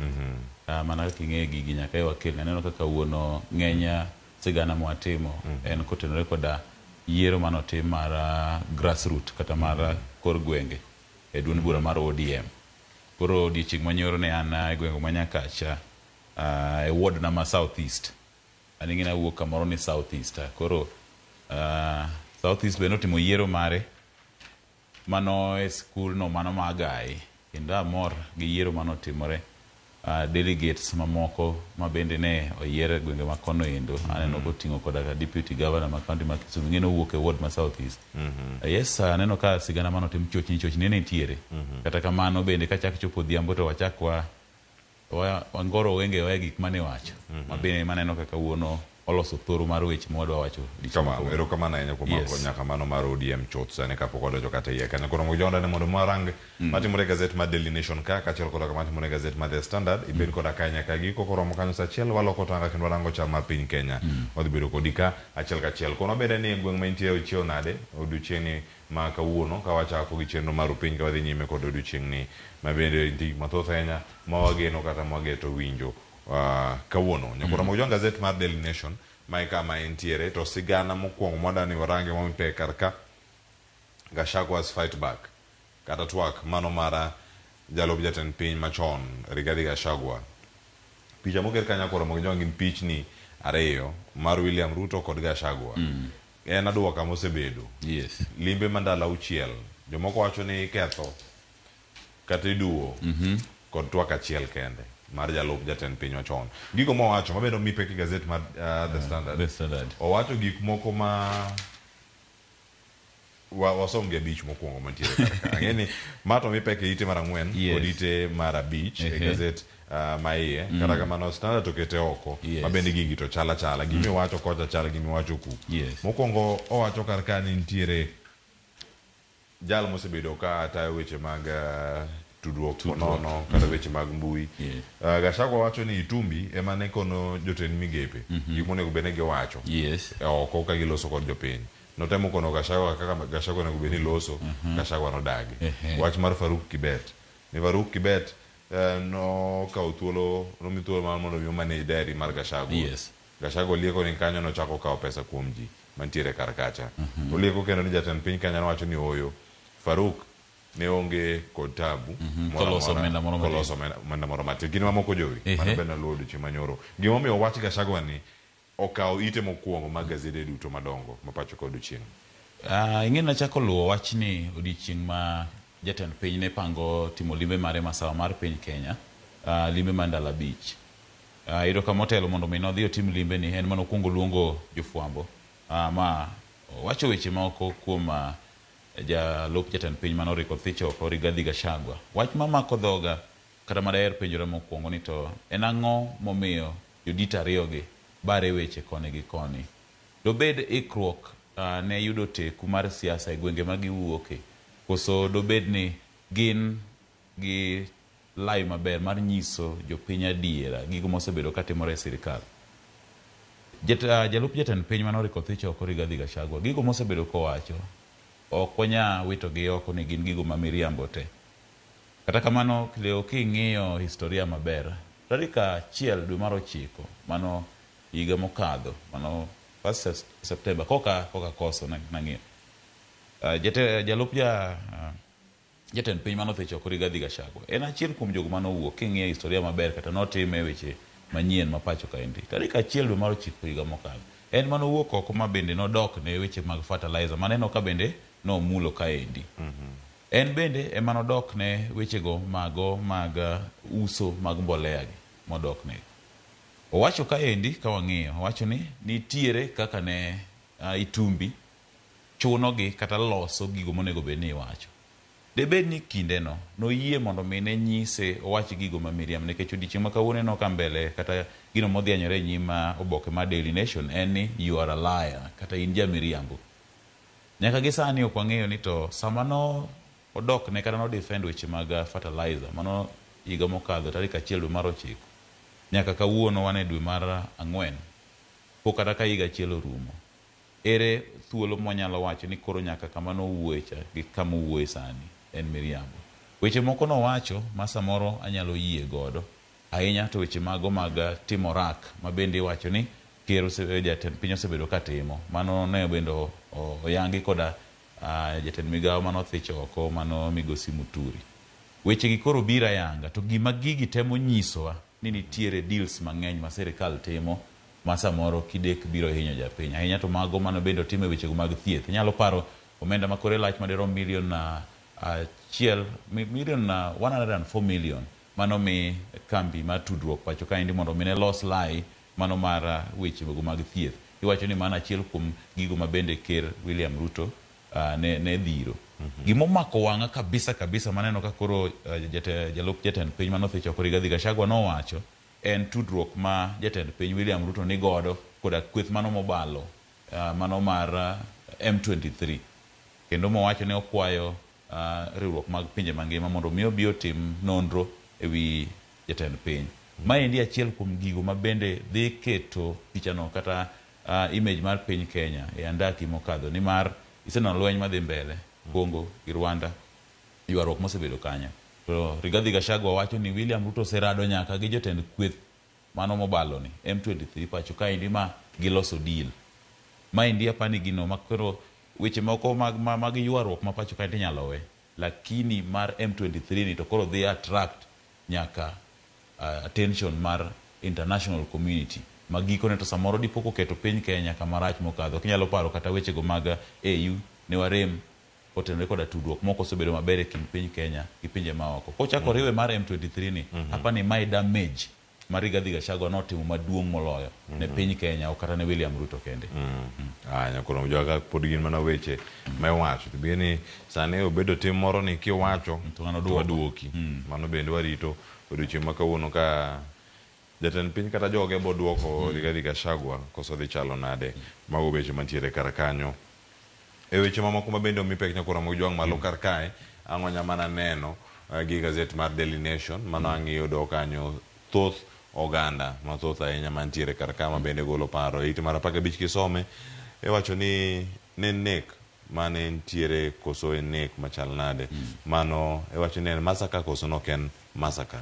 Mana kaka ing'eyo gigi nyaka e wakel. Aneno kaka kawuono ng'eny sigana mwatimo en kotenore koda yiero manotim mar grassroot kata mar kor gwenge e duond bura mar ODM. Koro odiochieng' manyoro ne an e gweng' ma Nyakach e ward na ma South East. An ing'e nawuok kamoro ni South East. Koro South East be notimo yiero mare mano e skul no mano ma Agai kendo amor gi yiero manotimore. Delegates mamoko ma bende ne oyier e gwenge ma kono endo aneno koting'o koda ka deputy governor ma county ma Kisumu ing'e nowuok e ward ma South East. Yes, aneno ka sigana manotim chochni chochni ne nitiere. Kata kamano bende kachak chopo odhiambo to wachak wangoro wengewa e gik mane wacho. Ma bende maneno kaka kawuono oloso thoro mar weche mwadwa wacho. Kamano, erokamano ahinya kuom yes. Nyaka mano mar ODM chuth sani kapok wadonjo kata iye kanyo. Koro mondo ne mondo warang matimore e gazet mar Daily Nation ka kaachiel koda matimore e gazet mar The Standard. Ibed koda ka nyaka giko koromo kanyo saa achiel waloko tanga kendo warango chal mar piny Kenya. Wadhi bedo kodi ka achiel kachiel. Kono bende ni e gweng' ma intie ochiew nade odiochieng'ni ma kawuono ka wachako gi chenro mar piny ka wadhi nyime kod odiochieng'ni ma bende nitie gik mathoth ahinya ma wageno kata ma wageto winjo kawuono. Nyakora mm. Gazet mar Daily Nation ma e kama entiere to sigana mokwongo mwadani warange mamipe kar ka Gachagua's fight back kata twak mano mara jalup jatend piny machon Rigathi Gachagua. Picha moket kanyo nyakora mogi gin pichni ariyo mar William Ruto kod Gachagua. En aduoka mosebedo. Yes. Limbe ma ndalo auchiel. Jomoko wacho ni iketho kata iduwo kod twak achiel kende mar jalup jatend piny machon. Gigo mowacho mabende omi pek e gazet mar The Standard. The Standard. Owacho gik moko ma Wasom gi abich mokwongo mantiere kar ka. Ang'e ni ma to mipek e ite mar ang'wen kod ite mar abich e gazet ma iye. Kata kamano Standard to kete oko. Ma bende gigi to chal achala. Gimiwacho kocha chal gimiwacho ku. Mokwongo owacho kar ka ni nitiere jal mosebedo ka tayo weche mag tudruok ponono kata weche mag mbui. Gachagua wacho ni Itumbi ema ne kono jotend migepe gik monego bed ni giwacho e oko ka giloso kod jopiny. Notemo kono Gachagua kaka Gachagua onego bed ni loso, Gachagua nodagi. Wach mar Faruk Kibet. Ni Faruk Kibet nokawo thuolo, nomi thuolo mar mondo mi omanage diary mar Gachagua. Gachagua lieko ni kanyo nochako kawo pesa kuom ji mantiere kar kacha. Olieko kendo ni jatend piny Kenya nowacho ni ooyo. Faruk ne onge kod tabu moro Koloso amora, omenda moro matin. koloso omenda moro matin. Gin mamoko jowi, mano bende naluwo odiochieng' manyoro. Gimomiyo wach Gachagua ni okawo ite mokwongo mag gazede duto madongo ma pacho ka odiochieng'. Ing'e nachako luwo wachni odiochieng' ma jatend piny ne pango timo limbe mare masawa mar piny Kenya, limbe mar ndalo 5. Iyudo ka motelo mondo mi nodhi otim limbe ni en manokwongo luongo jofwambo ma owacho weche moko kuom jalup jatend piny manoriko thich oko Rigathi Gachagua. Wach mamako dhoga kata madaher penjora mokwongo ni to en ang'o momiyo jodito ariyogi bare weche koni gi koni. Dobed ikruok ne yudo teku mar siasa e gwenge ma giwuoke, koso dobed ni gin gi lai maber mar nyiso jopiny adiera gigo mosebedo katimore e sirikal. Jalup jatend piny manoriko thich oko Rigathi Gachagua, gigo mosebedo kowacho ok wanya witogi oko ni gin gigo ma miriambo te. Kata kamano, leo king'iyo historia maber, tarik 1 dwe mar 9, mano higa mokadho, mano 1 September, koka koso nang'iyo. Jalup jatend piny manothich oko Rigathi Gachagua en achiel kuom jogo manowuok king'iyo historia maber kata notime weche manyien ma pacho kaendi. Tarik 1 dwe mar 9 higa mokadho, en manowuok oko ma bende nodok ne weche mag fertilizer maneno ka bende nomulo kaendi. En bende ema nodok ne wechego mago mag uso mag mbolea gi modok ne. Owacho kaendi ka wang'iyo, owacho ni nitiere kaka ne Itumbi chunogi kata loso gigo monego bed ni iwacho. Debed ni kindeno noyie mondo mi ne nyise owach gigo ma miriambo, nikech odiochieng' ma kawuono en ka mbele kata gino modhianyore e nyim oboke mar Daily Nation en ni you are a liar kata in ja miriambo. Nyaka gi sani ok wang'eyo ni to sama no odok ne kata no defend weche mag fertilizer mano higa mokadho tarik 1 dwe mar 9 nyaka kawuono wan e dwe mar 4 pok kata ka higa achiel orumo. Ere thuolo mwanyalo wacho ni koro nyaka kama nowuoye cha gi kama owuoye sani en miriambo. Weche moko nowacho ma samoro anyalo yie godo ahinya to weche mago mag timo rak ma bende iwacho ni ker jatend piny osebedo ka timo. Mano ne bende oyangi koda jatend migawo manothich oko mano migosi Muturi. Weche gi koro biro ayanga to gima gigi temo nyisowa ni nitiere deals mang'eny ma sirikal timo ma samoro kidek biro hinyo japiny. Ahinya to mago mano bende otime wechego mag thieth. Inyalo paro omenda ma kore lach madirom milion 104 million mano mi kambi mar tudruok pacho kaendi mondo mi ne los lai mano mar weche mag thieth. Iwacho ni mano achiel kuom gigo ma bende ker William Ruto ne dhiro. Gimomako wang'a kabisa kabisa maneno ka koro jalup jatend piny manothich oko Rigathi Gachagua nowacho en tudruok ma jatend piny William Ruto ni godo koda kweth mano mobalo mano mar M23. Kendo mowacho ni okwayo riwruok mag pinje mangima mondo mi obi otim nonro ewi jatend piny. Maendi achiel kuom gigo ma bende dhi keto pichano kata image mar piny Kenya e andaki mokadho nimar iseneno lweny madhi mbele Congo gi Rwanda, ywaruok mosebedo kanyo. To Rigathi Gachagua wacho ni William Ruto oserado nyaka gi jotend kweth mano mobalo ni M23 pacho kaendi ma giloso deal. Maendi apani gino ma koro weche moko mag ywaruok ma pacho kaendi inyalo we, lakini mar M23 ni to koro dhi attract nyaka attention mar international community ma gikone to samoro dipo koketo piny Kenya kama rach mokadho. Kinyalo paro kata wechego mag AU ne warem kotenore koda tudruok moko osebedo maber e kind piny Kenya gi pinje maoko. Kochako riwe mar M23 ni, apani mae damage ma Rigathi Gachagua notimo maduong' moloyo ne piny Kenya ok kata ne William Ruto kende. Aya, koro joga pod gin mana weche Ma iwacho to ni sani obedo tim moro ni kiwacho to waduoki. Mano bende warito odiochieng' ma kawuono ka jatend piny kata joge bo duoko Rigathi Gachagua koso dhi chalo nade. Mago weche mantiere kar kanyo. E weche mamoko ma bende omi pek nyakora mag jwang' malo kar kae, ang'o nya mana neno gi gazet mar Daily Nation, mano ang' iyudo kanyo thoth oganda mathoth ahinya mantiere kar ka ma bende golo paro. E ite mar 15 kisome, iwacho ni ne nek mane ntiere koso en nek machal nade. Mano iwacho ni en massacre koso nok en massacre.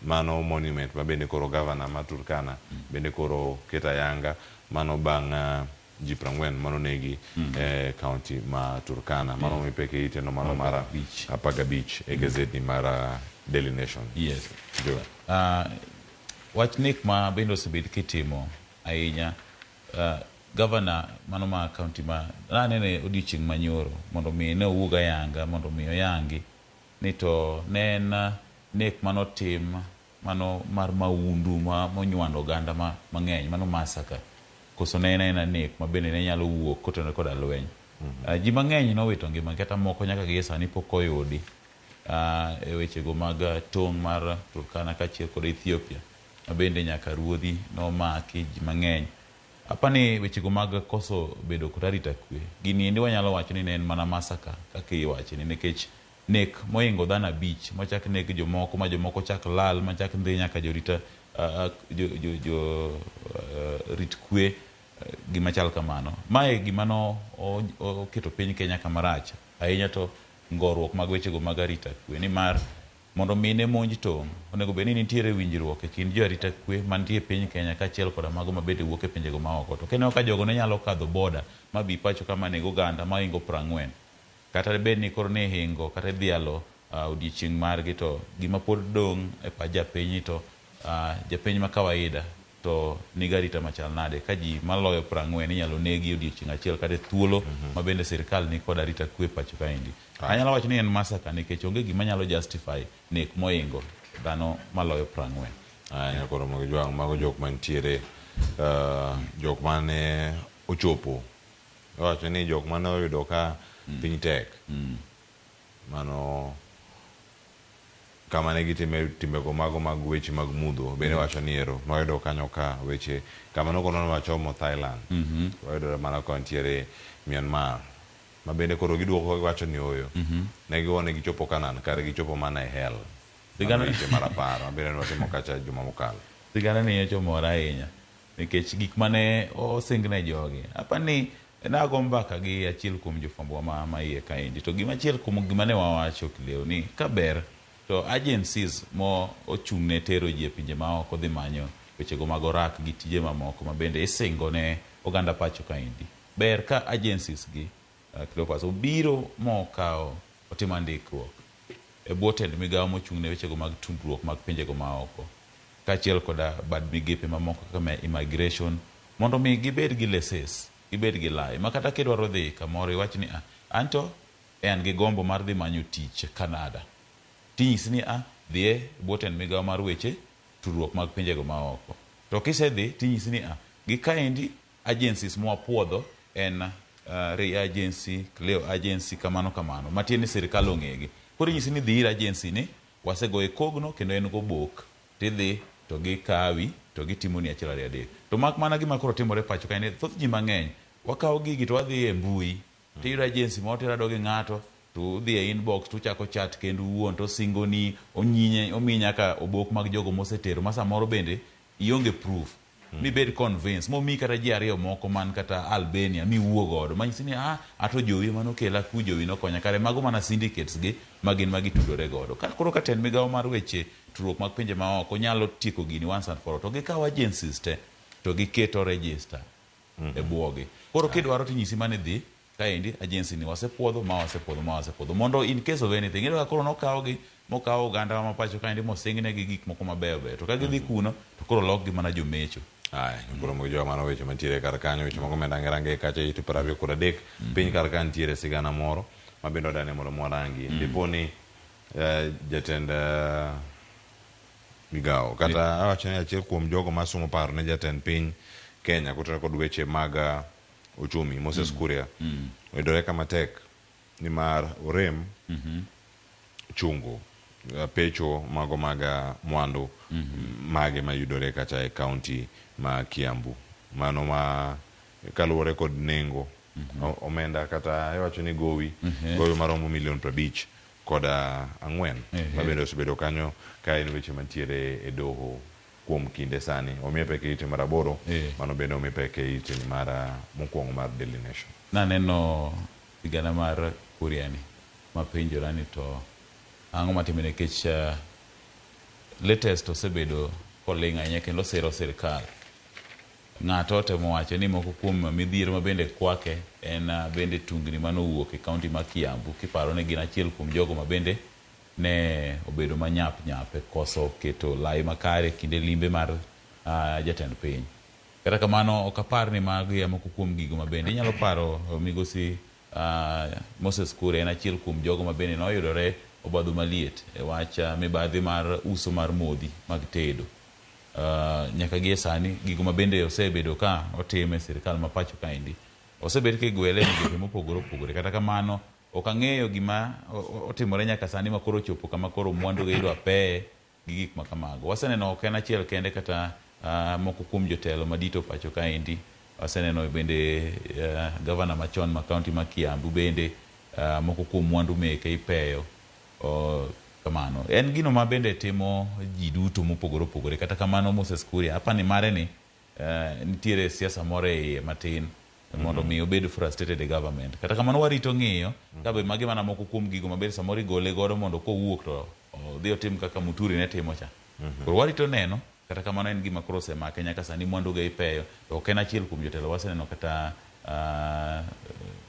Mano monument ma bende koro governor ma Turkana bende koro keto ayanga mano bang' ji 40 manonegi e county ma Turkana. Mano mi pek e ite no mano mar 15 e gazetni mar Daily Nation. Yes. Wach nek ma bende osebed kitimo ahinya, governor mano ma county ma nanene odiochieng' manyoro mondo mi ne owuog ayanga mondo mi oyangi ni to ne en nek manotim mano mar maundu ma monywando oganda mang'eny mano massacre koso ne en aena nek ma bende ne nyalo wuok kotenore koda lweny. Ji mang'eny nowito ngima kata moko nyaka gie sani pok oyudi e wechego mag tong' mar Turkana kaachiel kod Ethiopia ma bende nyaka ruodhi nomaki ji mang'eny. Apani wechego mag koso bedo kod arita kwe gini endi wanyalo wacho ni ne en mana massacre kaka iwache ni nikech nek mohingo dhano 5 mochak neg jomoko ma jomoko chak lal machak dhi nyaka jorita jo rit kwe gima chal kamano. Mae gima no oketo piny Kenya kama rach ahinya to ngorruok mag wechego mag arita kwe nimar mondo mi ne monj tong' onego bed ni nitiere winjruok e kind jo arita kwe mantie e piny Kenya kaachiel koda mago mabende wuok e pinjego maoko. To kineno ka jogo ne nyalo kadho boda mabi pacho kama nego oganda mahingo 40 kata bed ni koro ne hingo kata idhialo odiochieng' margi to gima pod dong' e pach japiny to japiny ma kawaida to nigi arita machal nade ka ji maloyo 40 inyalo negi odiochieng' achiel kata e thuolo ma bende sirikal ni kod arita kwe pacho kaendi. Anyalo wacho ni en massacre nikech onge gima nyalo justify nek mohingo dhano maloyo 40. Aya koro mag jwang' mago jok mantiere jok mane ochopo iwacho ni jok mane oyudo ka piny tek mano kama ne gitime timbego mago mag weche mag mudho bende wacho ni ero noyudo kanyo ka weche kama nokono wachomo Thailand wayudore mana ka ntiere Myanmar ma bende koro giduoko giwacho ni oyo ne giwone gichopo Canaan kare gichopo mana e hell. Sigana mar 10 ma bende nwatimo kacha juma mokalo. Sigana ni nyocha omora ahinya nikech gik mane osingne jogi apani nago mbaka gi achiel kuom jofwambo ma iye kaendi to gima achiel kuom gima ne wawacho kileo ni kaber to agencies mo ochung' ne tero ji e pinje maoko dhi manyo wechego mag orak gi tije mamoko ma bende isingo ne oganda pacho kaendi. Ber ka agencies gi Cleophas obiro mokawo otimo ndikruok e bwo tend migawo mochung' ne wechego mag tudruok mag pinjego maoko kaachiel koda bad migepe mamoko kaka immigration mondo mi gibed gi license gibed gi lai ma kata kidwaro dhi kamoro iwach ni anto en gi gombo mar dhi manyo tich Canada tinyisi ni dhi e bwo tend migawo mar weche tudruok mag pinjego maoko to kisedhi tinyisi ni gi kaendi agencies mwapuodho en Ray agency, Cleo agency kamano kamano matiende ni sirikal ong'egi. Koro inyisi ni dhi ir agency ni wasegoye kogno kendo en gobok tidhi to gikawi to gitimoni 1 2 3. To mak mana gima koro timore pacho ka en thoth ji mang'eny wakawo gigi to wadhi e mbui tiyudo agency moro tirado gi ng'ato to udhi e inbox to uchako chat kendu wuon to osingoni onyinye omiyi nyaka obok mag jogo mosetero ma samoro bende ionge proof mibed convinced momiyi kata ji 2 moko man kata Albania miwuo godo manyisi ni ato jowi manokela ku jowi nokonya kare mago mana syndicates gi magin magitudore godo. Ka koro ka tend migawo mar weche tudruok mag pinje maoko nyalo tieko gini once and for all to gikawo agencies te to giketo register e bwogi. Koro kidwaro tinyisi mane dhi kaendi agency ni wasepuodho ma wasepuodho ma wasepuodho mondo in case of anything iyudo ka koro nokawgi mokawo oganda ma pacho kaendi mosingnegi gik moko mabeyo beyo to ka gidhi kuno to koro lokgi mana jomecho. Aya koro mojo mano weche mantiere kar kanyo weche mago medange range kacha ito 23 piny kar ka nitiere sigana moro ma bende odane mondo mwarangi dipo ni jatend migawo kata awacho ni achiel kuom jogo masumo paro ne jatend piny Kenya kotenore kod weche mag uchumi Moses Kuria oyudore kama tek Nimar orem chungo pecho mago mag mwandu mage mayudore kacha e kaunti ma Kiambu. Mano ma kaluwore kod nengo omenda kata iwacho ni gowi gowi maromo milion 54 mabende osebedo kanyo ka en weche mantiere e doho kuom kinde sani. Omiye pek e ite mar 8, mano bende omiye pek e ite mar mokwongo mar Daily Nation. Naneno sigana mar Kuria ni mapenjora ni to ang'o matimore nikech latest osebedo koling' ahinya kendo osiro sirkal. Ng'ato otemo wacho ni moko kuom midhiero mabende kwake en bende tungni manowuok e kaunti ma Kiambu kiparo ni gin achiel kuom jogo mabende ne obedo manyap nyap e koso keto lai makare kinde limbe mar jatend piny. Kata kamano ok apar ni magi e moko kuom gigo mabende inyalo paro migosi Moses Kuria en achiel kuom jogo mabende noyudore obadho maliet e wach mibadhi mar uso mar modhi mag tedo. Nyaka gie sani gigo mabende osebedo ka otime e sirkal ma pacho kaendi osebed kigwele e migepe mopogore opogore. Kata kamano ok ang'eyo gima otimore nyaka sani ma koro ochopo kama koro mwandu gi idwa peye gi gik ma kamago. Waseneno ok en achiel kende kata moko kuom jotelo madito pacho kaendi. Waseneno bende gavana machon ma kaunti ma Kiambu bende moko kuom mwandu meke ipeyo kamano. En gino ma bende timo ji duto mopogore opogore. Kata kamano Moses Kuria apani mare ni nitiere siasa moro e iye matin mondo mi obed frustrated e government. Kata kamano warito ng'iyo kabe magi mana moko kuom gigo mabende samoro igole godo mondo kowuok to odhi otim kaka Muturi ne timo cha. Koro warito neno. Kata kamano en gima koro osemake nyaka sani mwandu ge ipeyo to ok en achiel kuom jotelo. Waseneno kata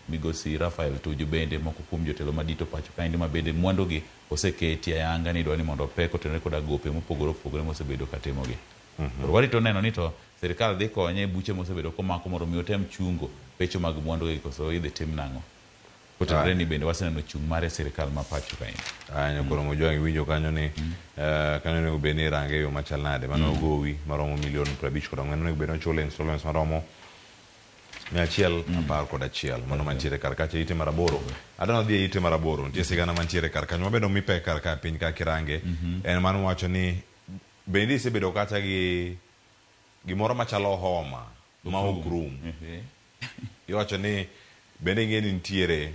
migosi Rafael Tuju bende moko kuom jotelo madito pacho kaendi ma bende mwandu gi oseketi ayanga ni idwa ni mondo opek otenore koda gope mopogore opogore mosebedo katimogi. Koro warito neno ni to sirkal dhi konye e buche mosebedo komako mondo mi otem chungo pecho mag mwandu gi koso idhi tim nang'o. Kotenore ni bende waseneno chung' mare sirkal ma pacho kaendi. Nyakoro Mojwang' iwinjo kanyo ni kanyo onego bed ni irange e yo machal nade. Mano gowi maromo milion 54 onego bed ni ochule installments maromo 111 mano mantiere kar kacha ite mar 8. Adwa dhi e ite mar 8 nitie sigana mantiere kar kanyo mabedo mi pek kar ka piny ka kirange. En mano wacho ni bende isebedo kata gi gimoro machalo homa ma ok rum. Iwacho ni bende ing'e ni nitiere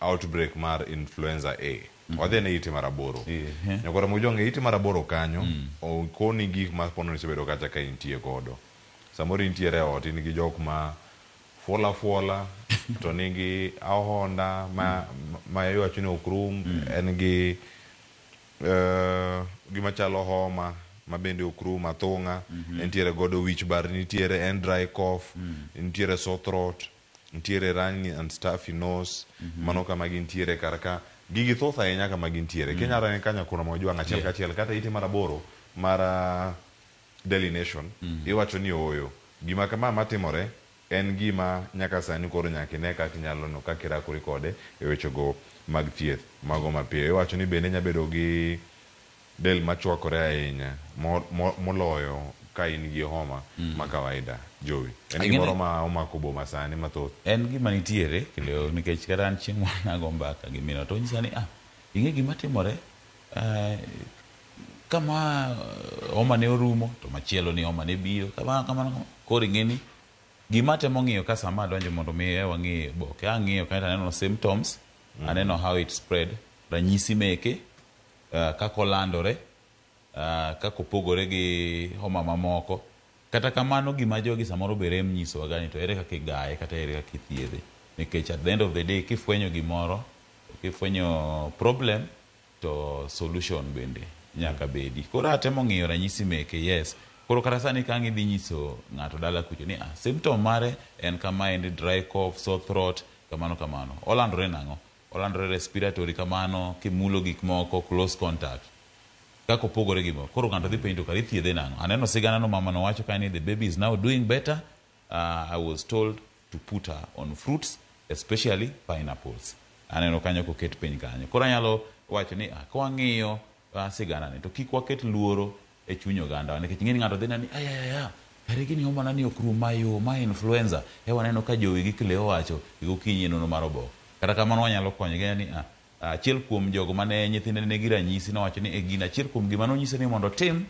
outbreak mar influenza A. Wadhi ne ite mar 8. Nyakoro Mojwang' e ite mar 8 kanyo okoni gik ma pono isebedo kacha ka intie godo. Samoro intiere e ot in gi jok ma fuola fuola to nigi ahonda ma iwacho ni ok rum, en gi gima chalo homa ma bende ok rum, athung'a, nitiere godo wich bar, nitiere en dry cough, nitiere sore throat, nitiere runny and stuffy nose, mano kama gintiere kar ka. Gigi thoth ahinya kama gintiere. Kinyalo range ka Nyakoro Mojwang' achiel kachiel kata ite mar 8 mar Daily Nation, iwacho ni ooyo. Gima kama matimore en gima nyaka sani koro nyaka ine kaka inyalo no kaka irakori kode e wechego mag thieth mago mapiyo. Iwacho ni bende inya bedo gi del machwakore ahinya moloyo ka in gi homa ma kawaida. Jowi, en gimoro ma omako boma sani mathoth. En gima nitiere kendo nikech kata an chieng' moro nago mbaka gi minwa to onyisa ni ing'e gima timore kama homa ne orumo to machielo ni homa ne biro kamano kamano. Koro ing'e ni gima temo ng'iyo ka sama adonjo mondo mi wang'i boke ang'iyo kaeto aneno symptoms, aneno how it spread, ranyisi meke, kaka olandore, kaka opogore gi homa mamoko. Kata kamano gima jogi samoro be rem nyisowaga ni to ere kaka igaye kata ere kaka ithiedhe. Nikech at the end of the day kifwenyo gimoro, kifwenyo problem to solution bende nyaka bedi. Koro atemo ng'iyo ranyisi meke, yes. Koro kata sani ka ang' idhi nyiso ng'ato dala kucho ni symptom mare en kama endi, dry cough, sore throat, kamano kamano. Olandore nang'o? Olandore respiratory kamano, kimulo gik moko, close contact. Kaka opogore gi moko. Koro ng'ato dhi penjo to kare ithiedhe nang'o? Aneno sigana no mama no wacho kanyo ni the baby is now doing better. I was told to put her on fruits, especially pineapples. Aneno kanyo koket piny kanyo. Koro anyalo wacho ni kwang'iyo sigana ni to kik waket luoro e chuny oganda nikech ing'e ni ng'ato dhi neno ni ayayaya kare gini homa ni ok rum, ma yo, ma influenza. E waneno ka jowi gi Cleo wacho gokinyi e nonro mar oboke. Kata kamano wanyalo konyogi ni achiel kuom jogo mane nyithinde nigi ranyisi nowacho ni e gino achiel kuom gima nonyise ni mondo otim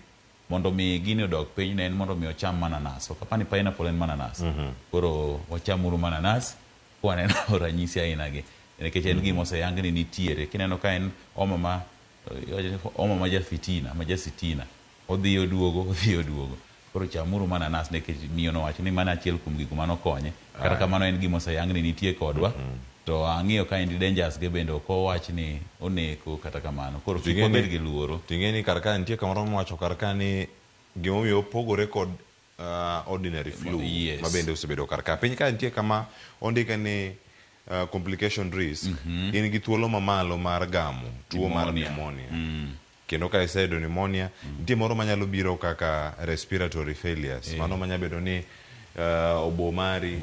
mondo mi gini odog piny ne en mondo mi ocham mananas. Ok apani pineapple en mananas. Koro wachamuru mananas kwaneno ranyisi aina gi. Nikech en gima oseyang ni nitiere. Kineno ka en homa ma homa ma jafitina, ma jasitina. Odhi oduogo, odhi oduogo. Koro chamuru mananas nikech miyo nowacho ni mano achiel kuom gigo manokonye. Kata kamano en gima oseyang ni nitie kodwa. To ang'iyo ka endi dangers ge bende ok owach ni oneko kata kamano. Koro kik wabed gi luoro. Ting'e ni kar ka nitie kamoro mowacho kar ka ni gimomiyo opogore kod ordinary flu ma bende osebedo kar ka. Piny ka nitie kama ondike ni complication risk, in gi thuolo mamalo mar gamo tuo mar pneumonia. Kendo ka iseyudo pneumonia, nitie moro manyalo biro kaka respiratory failures. Mano manyalo bedo ni obo mari,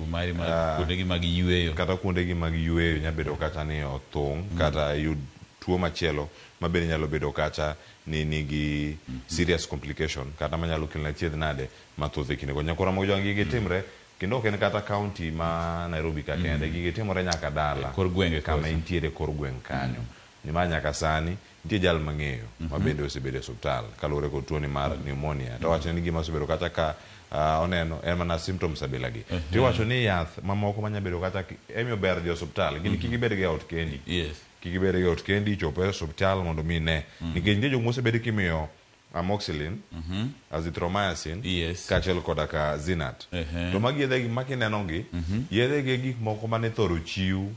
kuondegi mag yweyo, kata kuondegi mag yweyo nyalo bedo kata ni othung', kata yud tuo machielo ma bende nyalo bedo kata ni nigi serious complication, kata manyalo kelona chiedh nade mathoth e kindego. Nyakoro Ramogi Joang' gigi timre, kendo ok en kata county ma Nairobi ka kende, gigi timore nyaka dala, kor gwenge kama intiere kor gweng' kanyo. Nimar nyaka sani nitie jal mang'eyo ma bende osebedo e osiptal kaluwore kod tuoni mar pneumonia. To wacho ni gima osebedo kata ka oneno en mana symptoms abila gi. To iwacho ni yath mamoko manyalo bedo kata emiyo ber dhi e osiptal, gin kik ibed gi e ot kendi. Kik ibed gi e ot kendi, chop e osiptal mondo mi ine. Nikech nitie jok mosebed kimiyo amoxicillin, azithromycin, kaachiel koda ka Zinat. To magi yedhe gi ma kineno gi, yedhe gi e gik moko mane ithoro chiw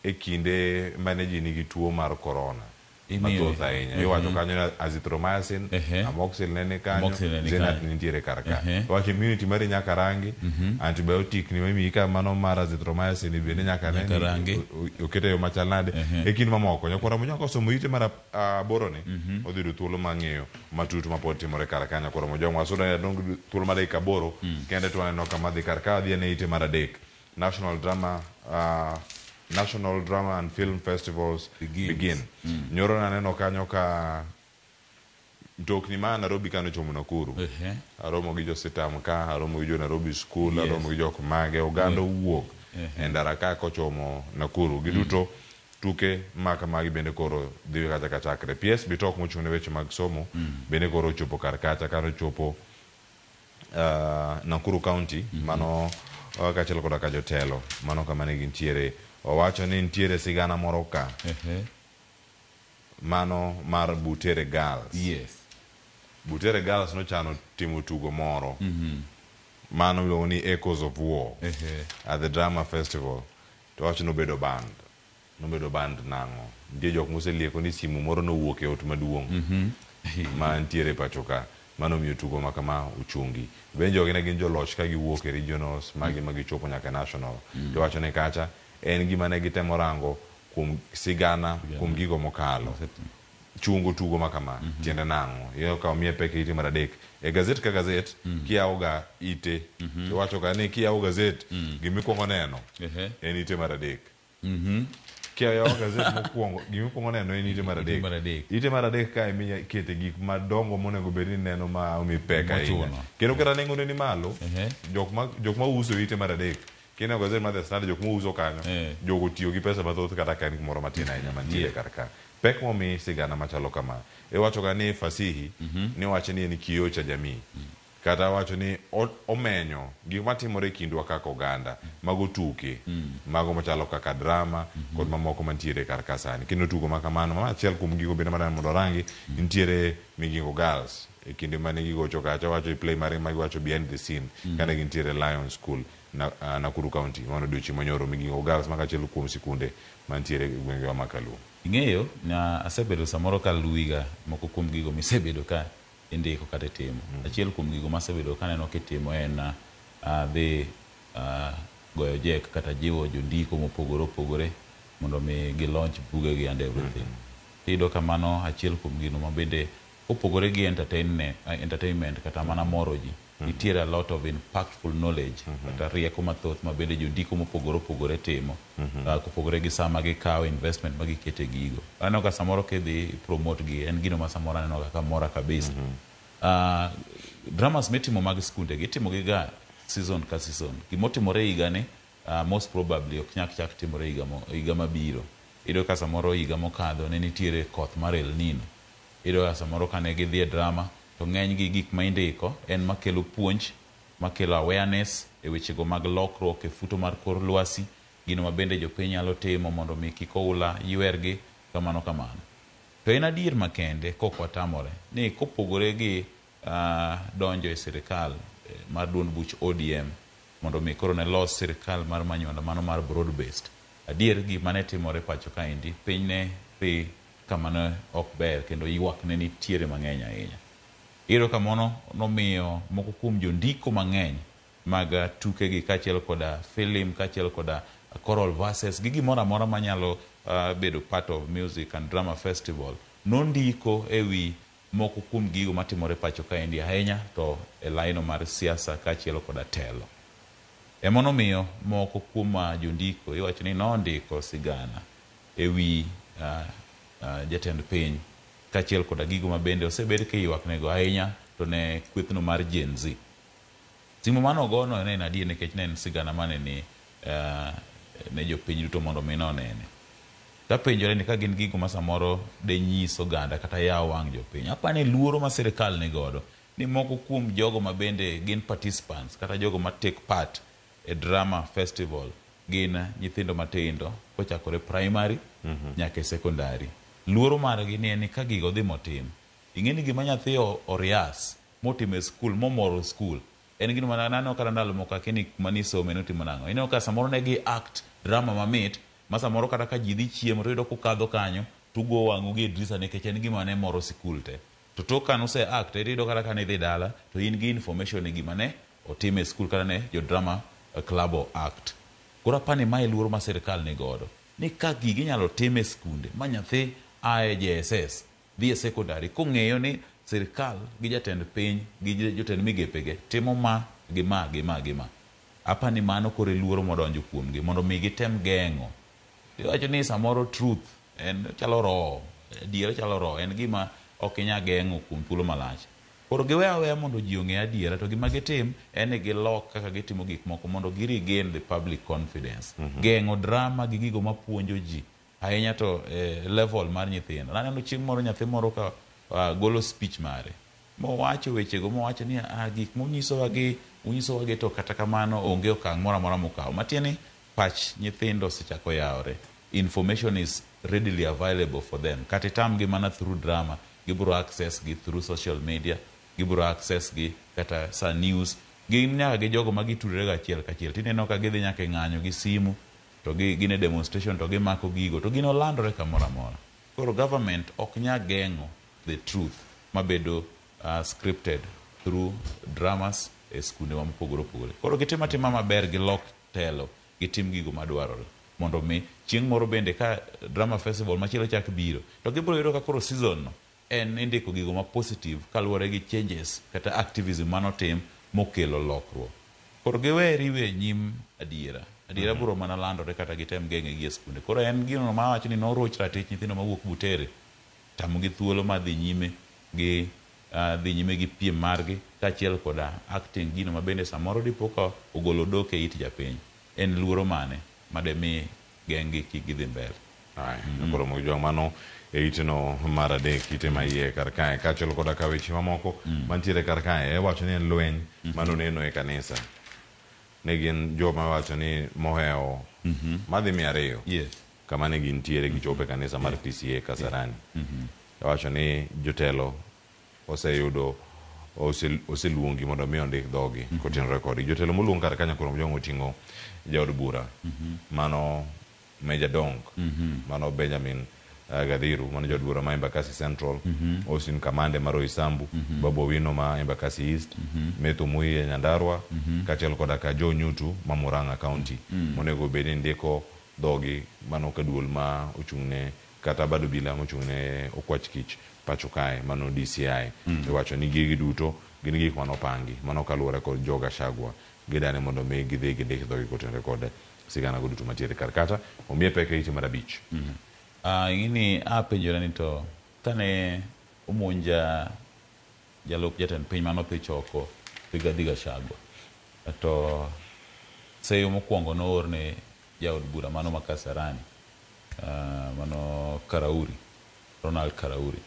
e kinde mane ji nigi tuo mar corona mathoth ahinya. Iwacho kanyo ni azithromycin, amoxicillin ne ni kanyo, Zinat nitiere kar ka. Iwacho immunity mari nyaka rangi, antibiotic ni mimiyi ka mano mar azithromycin bende nyaka ne ni okete e yo machal nade. E kind mamoko, nyakwara Monyaka osomo ite mar aboro ni, odhi yudo thuolo mar ng'eyo matut ma pod timore kar ka. Nyakwara Mojong, wasudo ni adong' thuolo mar dakika 8 kende to waneno kama dhi kar ka, wadhi ane ite mar 3. National Drama National Drama and Film Festivals begin. Nyoro naneno kanyo ka mtokni ma Nairobi kano chomo Nakuru. Aromo gi jo Sitam ka, aromo gi jo Nairobi School, aromo gi jok mage, oganda owuok e ndara ka kochomo Nakuru. Giduto tuke ma kamagi bende koro dhi kacha kachakre. PS Bitok mochung' ne weche mag somo bende koro ochopo kar kacha kano chopo Nakuru County, mano kaachiel koda ka jotelo mano kama ne gintiere. Owacho ni nitiere sigana moro ka mano mar Butere Girls. Butere Girls nochano timo tugo moro mano miluongo ni Echoes of War at the Drama Festival. To wacho nobedo band. Nobedo band nang'o? Nitie jok moselieko ni simu moro nowuok e ot maduong' ma nitiere pacho ka. Mano miyo tugo ma kama ochungi. Bende jogi ne gin joloch ka giwuok e regionals magi ma gichopo nyaka national. To wacho ni kacha en gima ne gitemo rango kuom sigana kuom gigo mokalo. Chungo tugo ma kama tiende nang'o? Ineno ka omiye pek e ite mar 3. E gazet ka gazet kiyawo ga ite. Iwacho ga ni kiyawo gazet gima ikuongo neno en ite mar 3. Kiyawo gazet mokwongo gima ikuongo neno en ite mar 3. Ite mar 3 ka ema ikete gik madongo monego bed ni neno ma omi pek ahinya. Kendo kata nengone ni malo, jok ma uso ite mar 3. Kineno gazet mar The Standard jok ma uso kanyo, jogo tiyo gi pesa mathoth kata ka en gimoro matin ahinya mantiere kar ka. Pek momi sigana machalo kama. Iwacho ga ni fasihi ni wacho ni en kioo cha jamii. Kata wacho ni omenyo gik matimore e kindwa kaka oganda, mago tuke, mago machalo kaka drama kod mamoko mantiere kar ka sani. Kendo tugo ma kamano, ma achiel kuom gigo bende madwaro mondo orangi, nitiere Migingo Girls e kinde mane gigocho kacha wacho e play margi magiwacho behind the scene kane gintiere Lion School Nakuru County mano odiochieng' manyoro. Migingo Girls mago achiel kuom sikunde mantiere e gwengewa ma Kaluo. Ing'eyo, asebedo samoro ka luwiga moko kuom gigo misebedo ka indiko kata itimo. Achiel kuom gigo masebedo kaneno kitimo en dhi goyo jek kata jiwo jondiko mopogore opogore mondo mi gi launch bugegi and everything. Tiyudo ka mano achiel kuom gino ma bende kopogore gi entertainment kata mana moro ji, nitiere a lot of impactful knowledge kata rieko mathoth ma bende jondiko mopogore opogore timo kopogore gi sama gikawo investment ma gikete gigo. Aneno ka samoro kidhi promote gi en gino ma samoro aneno kaka mora kabisa. Dramas mitimo mag skunde gi itimo gi ga season ka season. Gimotimore higani Most probably ok nyak chak timore higa mo, higa mabiro. Iyudo ka samoro higa mokadho ne nitiere koth mar El Nino. Iyudo ka samoro kane gidhi e drama to ng'eny gi gik ma indiko en makelo puonj, makelo awareness e wechego mag lokruok e futo mar kor lwasi, gino ma bende jopiny nyalo timo mondo mi kik oula ywergi, kamano kamano. To en adier makende kok watamore ni kopogore gi donjo e sirikal mar duond buch ODM mondo mi koro ne los sirikal mar manywanda mano mar broad based. Adier gima ne timore pacho kaendi, piny ne dhi kama ne ok ber kendo ywak ne nitiere mang'eny ahinya. Iyudo ka mono nomiyo moko kuom jondiko mang'eny mag tukegi kaachiel koda film kaachiel koda choral verses gi gimoro amora manyalo bedo part of music and drama festival nondiko ewi moko kuom gigo matimore pacho kaendi ahinya to e laino mar siasa kaachiel koda telo. Emonomiyo moko kuom jondiko iwacho ni nondiko sigana ewi jatend piny kaachiel koda gigo ma bende osebed kiywak nego ahinya to ne kwethno mar Gen Z. Simo manogono ne en adier nikech ne en sigana mane ni ne jopiny duto mondo mi nonene. Tapenjore ni ka gin gigo ma samoro de nyis oganda kata yaw wang' jopiny. Apani luoro ma sirikal ni godo ni moko kuom jogo ma bende gin participants kata jogo ma take part e drama festival gin nyithindo matindo kochakore primary nyaka e secondary. Luoro margi ni en ni ka gigo dhi motim, ing'e ni gima nyathi orias motimo e skul momoro skul en gino mana aneno kata ndalo moko akia ni kuma nisome notimo nang'o. Ineno ka samoro ne gi act drama mamit ma samoro kata ka ji dhi chiemo to iyudo kukadho kanyo tugo wang'u gi e drisa nikech en gima ne moro sikul te. To tok ka nuse act iyudo kata ka nidhi dala to in gi information ni gima ne otim e skul kata ne jo drama club o act. Koro apani mae luoro ma sirikal ni godo ni ka gigi inyalo tim e skunde ma nyathi a e JSS dhi e secondary kong'eyo ni sirikal gi jatend piny gi jotend migepege timo ma gi ma gi ma gi ma. Apani mano koro e luoro modonjo kuomgi mondo mi gitem geng'o. Iwacho ni samoro truth en chalo roho, adiera chalo roho, en gima ok inyal geng'o kuom thuolo malach. Koro giwe aweya mondo ji ong'e adiera to gima gitim en ni gilok kaka gitimo gik moko mondo gi regain the public confidence. Geng'o drama gi gigo mapuonjo ji ahinya to level mar nyithindo. Naneno chieng' moro nyathi moro ka golo speech mare mowacho wechego mowacho ni gik munyisowa gi unyisowa gi to kata kamano onge okang' moro amora mokawo. Matiende ni pach nyithindo osechako yawore. Information is readily available for them. Kata itamgi mana through drama, gibiro access gi through social media, gibiro access gi kata sa news. Gin nyaka gi jogo ma gitudore go achiel kachiel. Tineno ka gidhi nyaka e ng'anyo gi simu, to gin e demonstration to gimako gigo, to gino landore kamoro amora. Koro government ok nyal geng'o the truth mabedo scripted through dramas e skunde ma mopogore opogore. Koro gitim atima maber, gilok telo, gitim gigo madwarore mondo mi chieng' moro bende ka drama festival machielo chak biro to gibiro yudo ka koro season no en indiko gigo ma positive kaluwore gi changes kata activism manotim mokelo lokruok. Koro giwe riwe nyim adiera. Adiera biro mana landore kata gitem geng'e gi e skunde. Koro en gino ma awacho ni noroch ratich nyithindo mawuok Butere, tamogi thuolo mar dhi nyime gi dhi nyime gi piem margi kaachiel koda acting gino ma bende samoro dipo ka ogolo dok e it japiny. En luoro mane mademi geng'gi kik gidhi mbele? Aya, koro mojwang' mano e iteno mar adek, ite ma iye kar kae, kaachiel koda ka weche mamoko mantiere kar kae, iwacho ni en lweny manoneno e kanisa. Ne gin joma wacho ni mohewo madhi 200 kama ne gintiere gichopo e kanisa mar PCA Kasarani. Iwacho ni jotelo oseyudo oseluongi mondo mi ondik dhogi kotenore kodgi. Jotelo moluong kar kanyo koro mojwang' oting'o jaod bura mano Major Dong, mano Benjamin Gathiru, mano jaod bura ma Embakasi Central, Austin Kamande mar Roysambu, Babu Owino ma Embakasi East, Methu Muiya Nyandarua, kaachiel koda ka Joe Nyutu ma Murang'a County, monego bed ni ndiko dhogi mano ka duol ma ochung'ne kata bad obila mochung'ne okwach kich pacho kae mano DCI. Iwacho ni gigi duto gin gik manopangi mano kaluwore kod jo Gachagua gidani mondo mi gidhi gindik dhogi kotenore kod sigana go duto mantiere kar kata omiye pek e ite mar 5. Ing'eni apenjora ni to kane omonja jalup jatend piny manodhi choko Rigathi Gachagua to Seyo mokwongo noor ne jaod bura mano ma Kasarani, mano Karauri, Ronald Karauri.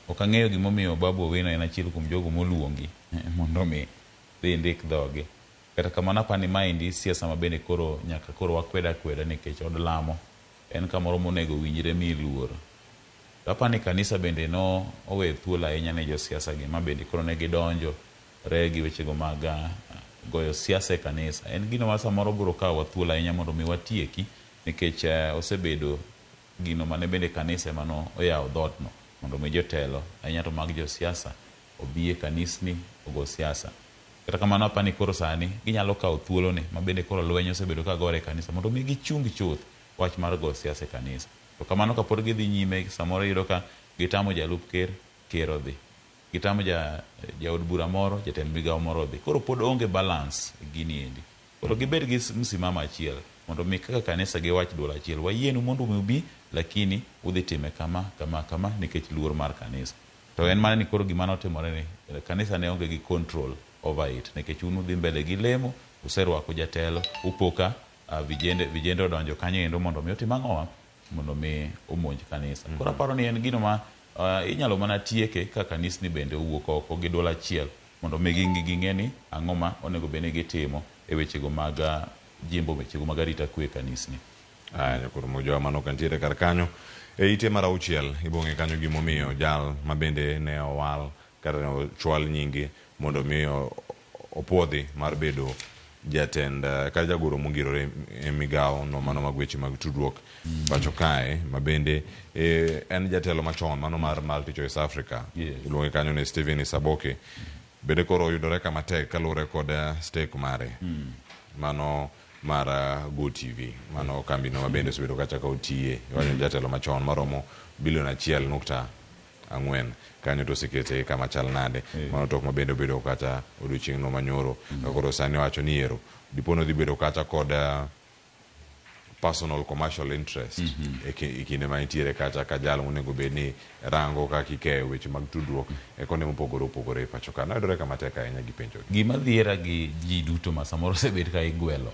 Ok ang'eyo gimomiyo Babu Owino en achiel kuom jogo moluongi mondo mi dhi ndik dhoge. Kata kamano apani maendi siasa ma bende koro nyaka koro wakwed akweda nikech od lamo en kamoro monego winjre mi luor. To apani kanisa bende no owe thuolo ahinya ne josiasa gi ma bende koro ne gidonjo re gi wechego mag goyo siasa e kanisa. En gino ma samoro biro kawowa thuolo ahinya mondo mi watieki nikech osebedo gino mane bende kanisa ema no oyawo dhootno mondo mi jotelo ahinya to mag josiasa obi e kanisni ogo siasa. Kata kamano apani koro sani ginyalo kawo thuoloni ma bende koro lweny osebedo ka gore e kanisa mondo mi gichung chuth wach mar go siasa e kanisa. To kamano kapod gidhi nyime samoro iyudo ka gitamo jalup ker, ker odhi. Gitamo jaod bura moro, jatend migawo moro odhi. Koro pod onge balance e gini endi. Koro gibed gi msimamo achiel mondo mi kaka kanisa giwach duol achiel. Wayienu mondo mi ubi, lakini udhi time kama, kama, kama nikech luor mar kanisa. To en mana ni koro gima notimore ni kanisa ne onge gi control over it nikech un udhi mbele gi lemo, userwako jatelo, upoka vijende odonjo kanyo endo mondo mi otim ang'owa mondo mi omonj kanisa. Koro aparo ni en gino ma inyalo mana tieke ka kanisni bende owuok oko gi duol achiel mondo mi ging'e ni ang'o ma onego bed ni gitimo e wechego mag jimbo wechego mag arita kwe e kanisni. Aya, koro mojowa mano kantiere kar kanyo. E ite mar auchiel ibong'e kanyo gimomiyo jal ma bende ne owal kata ne ochwal nyinge mondo mi opuodhi mar bedo jatend kata jagoro mongirore e migawo no mano mag weche mag tudruok pacho kae ma bende en jatelo machon mano mar MultiChoice Africa. Iluonge kanyo ni Stephen Isaboke. Bende koro oyudore kama tek kaluwore kod stake mare mano mar Go TV mano kambino ma bende osebedo kacha ka otiye. Iwacho ni jatelo machon maromo bilion 1.4 kanyo to osekete kama chal nade. Mano tok ma bende obedo kata odiochieng' no manyoro. Ka koro sani owacho ni ero dipo nodhi bedo kata kod personal commercial interest e kinde ma nitiere kata ka jal monego bed ni rango kaka ikeyo weche mag tudruok e konde mopogore opogore e pacho ka. Noyudore kama tek ahinya gi penjo gi. Gima dhiera gi ji duto ma samoro osebet ka igwelo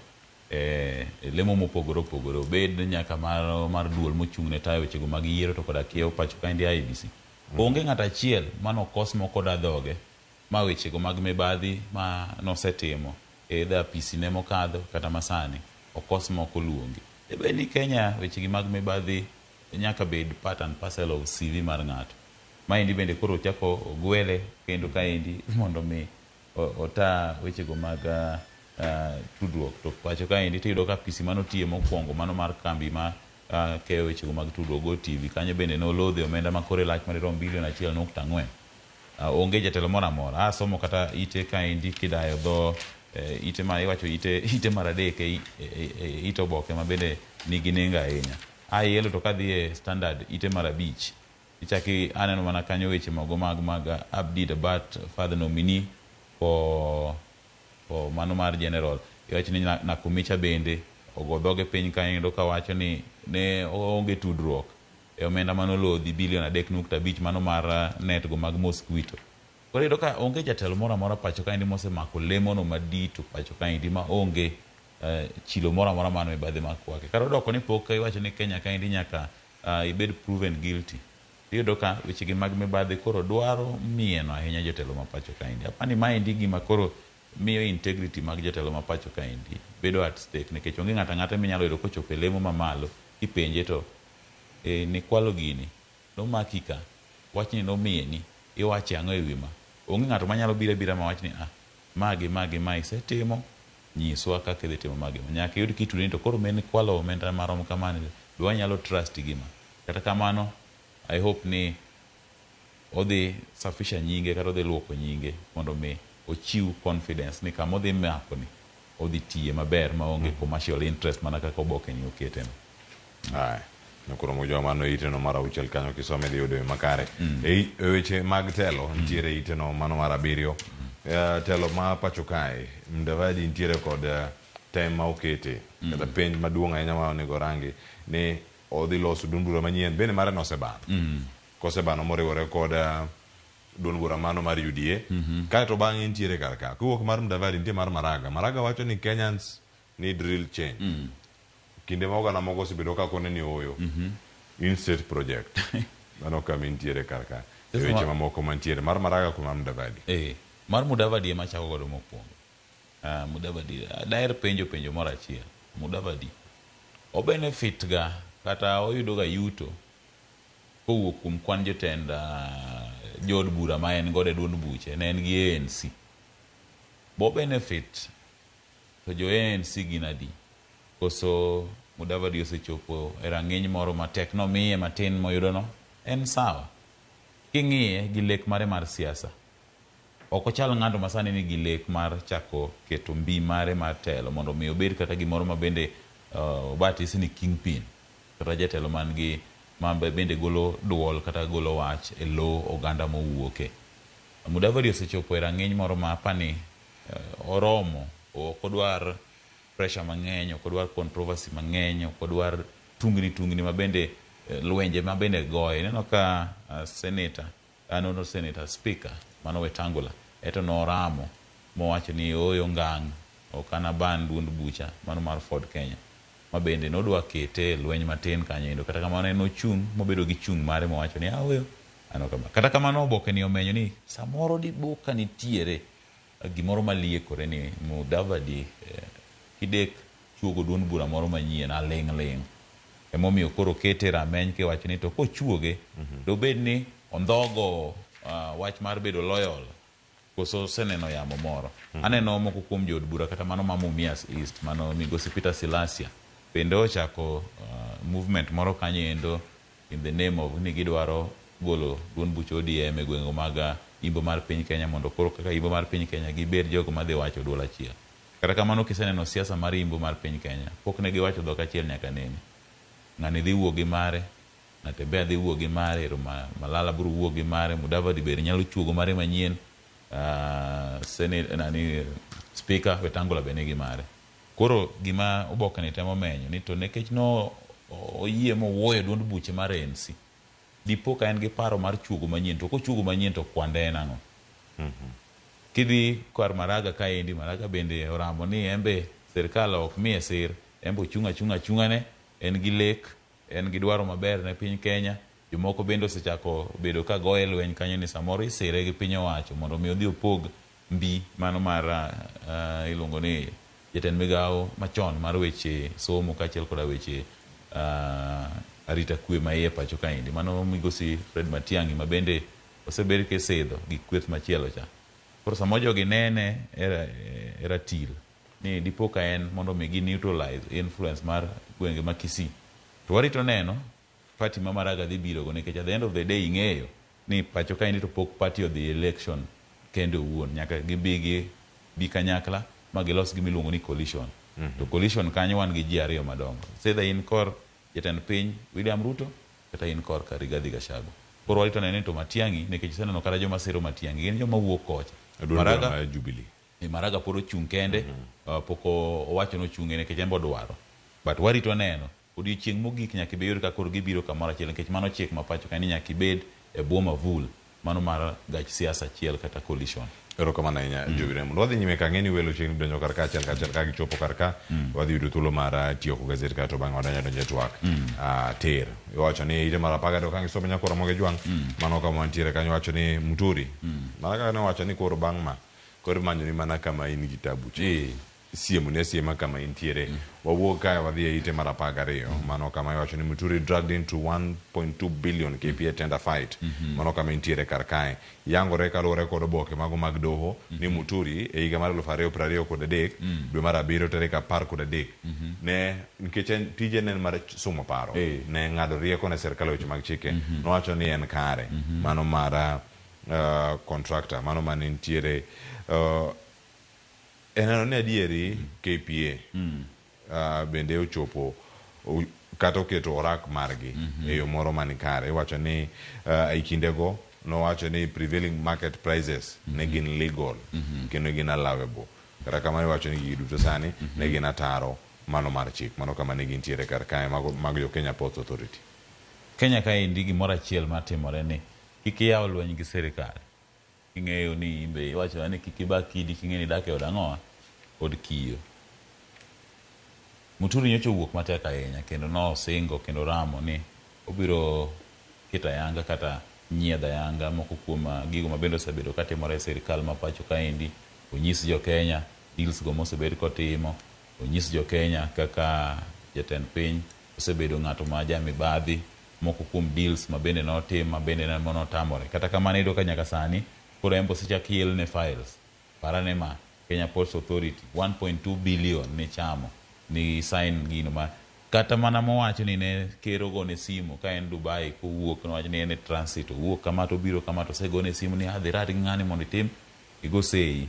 e lemo mopogore opogore, obed nyaka mar duol mochung' ne tayo wechego mag yiero to koda kiewo pacho kaendi IEBC. Onge ng'ato achiel manokos moko da dhoge ma wechego mag mibadhi ma nosetimo either apisi ne mokadho kata masani okos moko luongi. Debed ni Kenya wechegi mag mibadhi nyaka bed part and parcel of CV mar ng'ato. Maendi bende koro ochako ogwele kendo kaendi mondo mi ota wechego mag tudruok. To pacho kaendi tiyudo ka apisi manotiye mokwongo mano mar kambi ma keyo wechego mag tudruok Go TV kanyo bende nolodhe omenda ma kore lach madirom bilion 1.4. Onge jatelo moro amora. Asomo kata ite kaendi kidayo dho ite ma iwacho ite mar adek e ite oboke ma bende nigi nengo ahinya. Aelo to kadhi e Standard ite mar 5 ichaki aneno mana kanyo weche mogo mag Abdi Dabat father nominee for mano mar general. Iwacho ni Nakumicha bende ogo dhoge piny kanyo kawacho ni ne onge tudruok e omenda manolodhi bilion 3.5 mano mar net go mag mosquito. Koro iyudo ka onge jatelo moro amora pacho kaendi mosemako lemono madito pacho kaendi ma onge chilo moro amora man mibadhi mar kwake. Kata odoko ni pok iwacho ni Kenya kaendi nyaka ibed proven guilty. Iyudo ka wechegi mag mibadhi koro dwaro mieno ahinya jotelo ma pacho kaendi. Apani maendi gima koro miyo integrity mag jotelo ma pacho kaendi bedo at stake nikech onge ng'ato ang'ata minyalo yudo kochopo e lemo mamalo kipenje to nikwalo gini, nomaki ka, wachni nomieni, iwache ang'o e wi ma? Onge ng'ato manyalo biro abira mawach ni magi magi ma isetimo, nyiswa kaka idhi timo magi. Nyaka iyud kitudeni to koro men kwalo omenda marom kamano, be wanyalo trust gima. Kata kamano, I hope ni odhi safisha nyinge kata odhi luoko nyinge mondo mi ochiw confidence ni kama odhi mako ni odhi tiye maber maonge commercial interest mana kaka oboke ni okete no. Aya. Koro mojowa mano ite no mar 6 kanyo kisome dhi yudo makare. E weche mag telo nitiere ite no mano mar 7. Telo ma pacho kae Mudavadi nitiere kod tem ma okete kata penj maduong' ahinya ma onego rangi ni odhi loso duond bura manyien bende mare nosebano. Kosebano moriwore kod duond bura mano mar UDA. Kaeto bang'e nitiere kar ka. Kowuok mar Mudavadi nitie mar Maraga. Maraga wacho ni Kenyans Ni drill change. Kinde ma oganda moko osebedo ka kone ni ooyo. In state project. Mano kama intiere kar ka. E Sasa weche ma- mamoko mantiere. Mar Maraga kuom mar Mudavadi. Mar Mudavadi ema achako godo mokwongo. Mudavadi, daher penjo penjo moro achiel. Mudavadi, o benefit ga kata oyudo ga yuto kowuok kuom kwan jotend jood bura ma en godo e duond buche ne en gi ANC. Bo benefit to jo ANC gin adi? Koso Mudavadi osechopo e rang'iny moro matek nomiye matin moyudono en sawa. King'iye gi lek mare mar siasa, ok ochal ng'ato ma sani nigi lek mar chako keto mbi mare mar telo mondo mi obed kata gimoro ma bende obatisi ni kingpin kata jatelo man gi ma bende golo duol kata golo wach e lo oganda mowuoke. Mudavadi osechopo e rang'iny moro ma apani oromo, ok odwar pressure mang'eny, ok odwar controversy mang'eny, ok odwar tungni tungni ma bende lwenje ma bende goye. Ineno ka senator, no senator, speaker mano Wetangula eto noramo mowacho ni ooyo ngang' ok anaban duond bucha mano mar Ford Kenya ma bende nodwa kete e lweny matin kanyo endo. Kata kamano en nochung' mobedo gi chung' mare mowacho ni aoyo ano kama. Kata kamano oboke ni omenyo ni samoro dipo ka nitiere gimoro maliekore ni Mudavadi kidek chuogo duond bura moro manyien aling' ling'. Emomiyo koro kete e rameny kiwacho ni to kochuoge dobed ni ondhogo wach mar bedo loyal koso oseneno yamo moro. Aneno moko kuom jood bura kata mano ma Mumias East mano migosi Peter Silasia bende ochako movement moro kanyo endo in the name of ni gidwaro golo duond buch ODM e gwenge mag imbo mar piny Kenya mondo koro kaka imbo mar piny Kenya gibed jogo madhi wacho duol achiel. Kata kamano kiseneno siasa mar imbo mar piny Kenya pok ne giwacho dhok achiel nyaka nene. Ng'ani dhi wuok gi mare, Natembeya dhi wuok gi mare, ero Malala biro wuok gi mare, Mudavadi bende nyalo chuogo mare manyien, Senate, nani, Speaker Wetangula be nigi mare. Koro gima oboke ni temo menyo ni to nikech no oyie mowuoyo duond buche mar ANC, dipo ka en gi paro mar chuogo manyien, to kochuogo manyien to kwande en ang'o? Kidhi kar Maraga kaendi, Maraga bende oramo ni embe sirikal ok miye sir, embe ochung' achung'a achung'ane, en gi lek, en gi dwaro maber ne piny Kenya. Jomoko bende osechako bedo ka goye lweny kanyo ni samoro isire gi piny owacho mondo mi odhi opog mbi mano mar iluongo ni jatend migawo machon mar weche somo kaachiel koda weche arita kwe ma iye pacho kaendi. Mano migosi Fred Matiang'i ma bende osebed kisidho gi kweth machielo cha. Koro sama jogi nene e ratil ni dipo ka en mondo mi gi neutralize influence mar gwenge ma Kisii. To warito neno party ma Maraga dhi biro go nikech at the end of the day ing'eyo ni pacho kaendi to pok party odhi election kende owuon nyaka gibi gi bi kanyakla ma gilos gima iluongo ni coalition. To coalition kanyo wan gi ji ariyo madongo. It's either in kor jatend piny William Ruto kata in kor ka Rigathi Gachagua. Koro warito neno ni to Matiang'i nikech iseneno kata joma siro Matiang'i gin joma wuok kocha. Maraga mar Jubilee. Maraga pod ochung' kende, pok owacho ni ochung' nikech en be odwaro. But warito neno odiochieng' mogik nyaka ibed ka koro gibiro kamoro achiel nikech mano chik ma pacho ka ni nyaka ibed e bwo mavul mano mar gach siasa achiel kata coalition. Erokamano ahinya Jowire. Mondo wadhi nyime ka ang'e ni welo chiegni donjo kar ka achiel kachiel ka gichopo kar ka wadhi yudo thuolo mar tieko gazet kae to bang'e wadonjo adonja e twak tir. Iwacho ni ite mar 12 ka gisomo nyaka Ramogi Jwang' mano kama wantiere kanyo iwacho ni Muturi mana kaka ne owacho ni koro bang' ma koro imanyoni mana kama in gi tabu cha. Siemoni asiema kama intiere. Wawuok kae wadhi e ite mar 12 mano kama iwacho ni Muturi dragged into 1.2 billion KPA tender fight. Mano kama intiere kar kae. Yangore kaluwore kod oboke mago mag doho ni Muturi e higa mar 2023 dwe mar abiriyo tarik 13 ne nikech en tije ne en mar sumo paro ne ng'ado rieko ne sirikal e weche mag chike nowacho ni en kare mano mar contractor mano mane nitiere e neno ni adieri KPA bende ochopo kata oketo orak margi e yo moro man kare. Iwacho ni e kindego nowacho ni prevailing market prices ne gin legal kendo gin allowable. Kata kamano iwacho ni gigi duto sani ne gin ataro mano mar chik mano kama ne gintiere kar kae mag jo Kenya Ports Authority. Kenya kaendi gimoro achiel matimore ni kik iyaw lweny gi sirikal. Ing'eyo ni imbe iwacho ni kik iba kidi king'e ni idak e od ang'owa? Od kiyo. Muturi nyocha owuok matek ahinya kendo nosingo kendo ramo ni obiro keto ayanga kata nyiedho ayanga moko kuom gigo mabende osebedo katimore e sirikal ma pacho kaendi. Onyis jo Kenya deals go mosebed kotimo, onyis jo Kenya kaka jatend piny osebedo ng'ato ma ja mibadhi, moko kuom deals mabende notim mabende notamore. Kata kamano iyudo ka nyaka sani koro en be osechak yelne files. Parane ma Kenya Ports Authority 1.2 billion nichamo ni sign gino ma kata mana mowacho ni ne ker ogone simu ka en Dubai kowuok nowacho ni en e transit owuok kama to obiro kama to osegone simu ni adhi rad gi ng'ani mondo itim igo sei.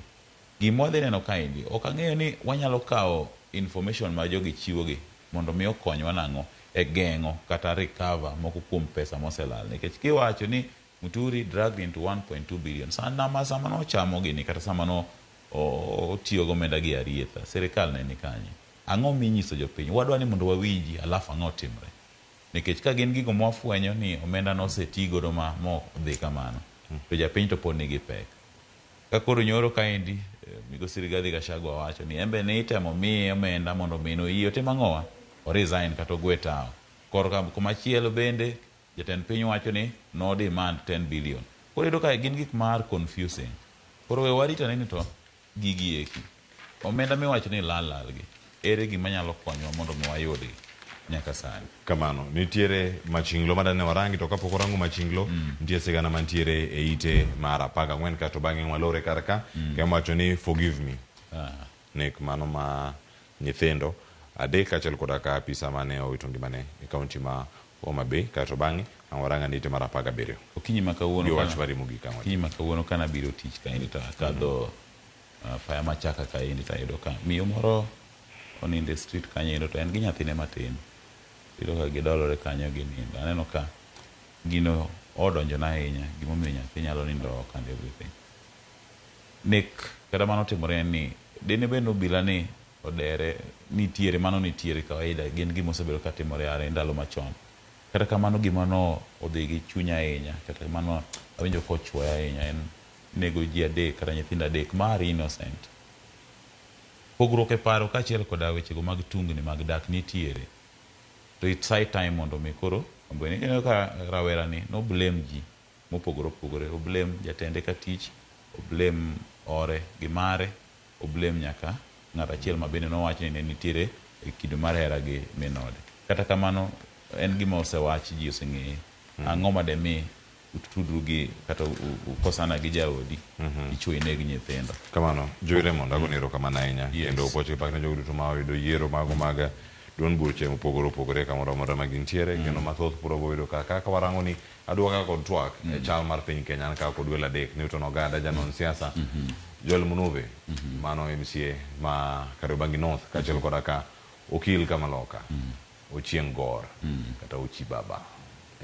Gima wadhi neno kaendi ok ang'eyo ni wanyalo kawo information ma jogi chiwogi mondo mi okonywa nang'o e geng'o kata recover moko kuom pesa moselal nikech kiwacho ni Muturi dragged into 1.2 billion sama sama nochamo gini kata sama no otiyo gomenda gi arietha sirikal ne ni kanye? Ang'o minyiso jopiny? Wadwa ni mondo wawinji alafu ang'o timre? Nikech ka gin gigo mwafwenyo ni omenda noseti godo ma modhi kamano to japiny to pod nigi pek. Ka koro nyoro kaendi migosi Rigathi Gachagua wacho ni embe ne itemo miye omenda mondo mi noyie otim ang'owa? O resign kata ogwe tawo. Korka komachielo bende jatend piny wacho ni no demand 10 billion. Koro iyudo ka gin gik mar confusing. Koro we warit ane ni to gigi eki. Omenda miwacho ni lal lal gi. Ere gima nyalo konyowa mondo mi wayudgi nyaka sani? Kamano, nitiere machinglo madane warangi to kapok orango machinglo, nitie sigana mantiere e ite mar 14 kato bang'e walore kar ka, kendo wacho ni forgive me. Nek mano ma nyithindo adek kaachiel koda ka apisa mane owito ngimane e kaunti ma Homa Bay, kato bang'e ang' waranga ni ite mar 17. Okinyi ma kawuono Gi wach mari mogik ang' Okinyi ma kawuono kana biro tich kaendi to akadho paya machaka kaendi to ayudo ka miyo moro onindo e street kanyo endo to en gi nyathine matin. Iyudo ka gidolore kanyo ginindo. Aneno ka gino odonjona ahinya, gimomiyo nyathi nyalo nindo oko and everything. Nek kata mano timore en ni dine bed ni obila ni odere nitiere mano nitiere kawaida gin gima osebedo katimore are ndalo machon. Kata kamano gima no odhi gi chunya ahinya kata kamano awinjo kochuoya ahinya en nego ji adek kata nyithindo adek mar innocent. Pogruok e paro kaachiel koda wechego mag tungni mag dak nitiere. To it's high time mondo mi koro ineno ka rawera ni no blame ji mopogore opogore, o blame jatende ka tich, o blame ore gi mare, o blame nyaka ng'at achiel ma bende nowach ni ne nitiere e kido mar hera gi min ode. Kata kamano en gima osewach ji oseng'eye. Ang'o ma demi utudru gi kata ukosana gi jaodi ichwo ineg nyithindo. Kamano, Joey Raymond agoni erokamano ahinya. Kendo pwoch gi pak ne jogo duto ma oyudo yiero mago mag duond buche mopogore opogore kamoro amora ma gintiere kendo mathoth puro boyudo kaka kaka warango ni adwoka kod twak e chal mar piny Kenya an ka kod welo adek Newton Ogada janon siasa Joel Munuve mano MCA ma Kariobangi North kaachiel koda ka okil Kamaloka Ochieng' Gor kata Ochi Baba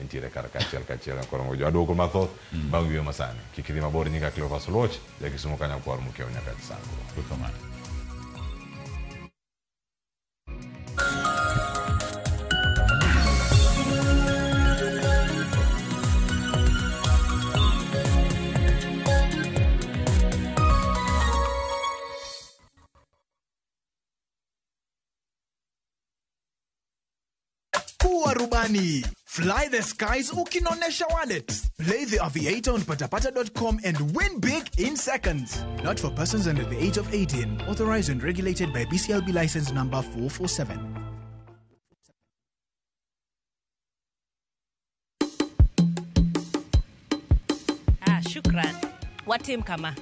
entiere kar kaachiel kaachiel koro jo adwoko mathoth bang' wuoyo masani kik idhi mabor nyinga Cleophas Oluoch ja Kisumu kanyo kwar mokiewo nyaka Chisango. Erokamano. Kuwa rubani. Fly the skies ukinonesha wallet. Play the Aviator on patapata.com and win big in seconds. Not for persons under the age of 18. Authorized and regulated by BCLB license number 447. Shukran. Watim kama.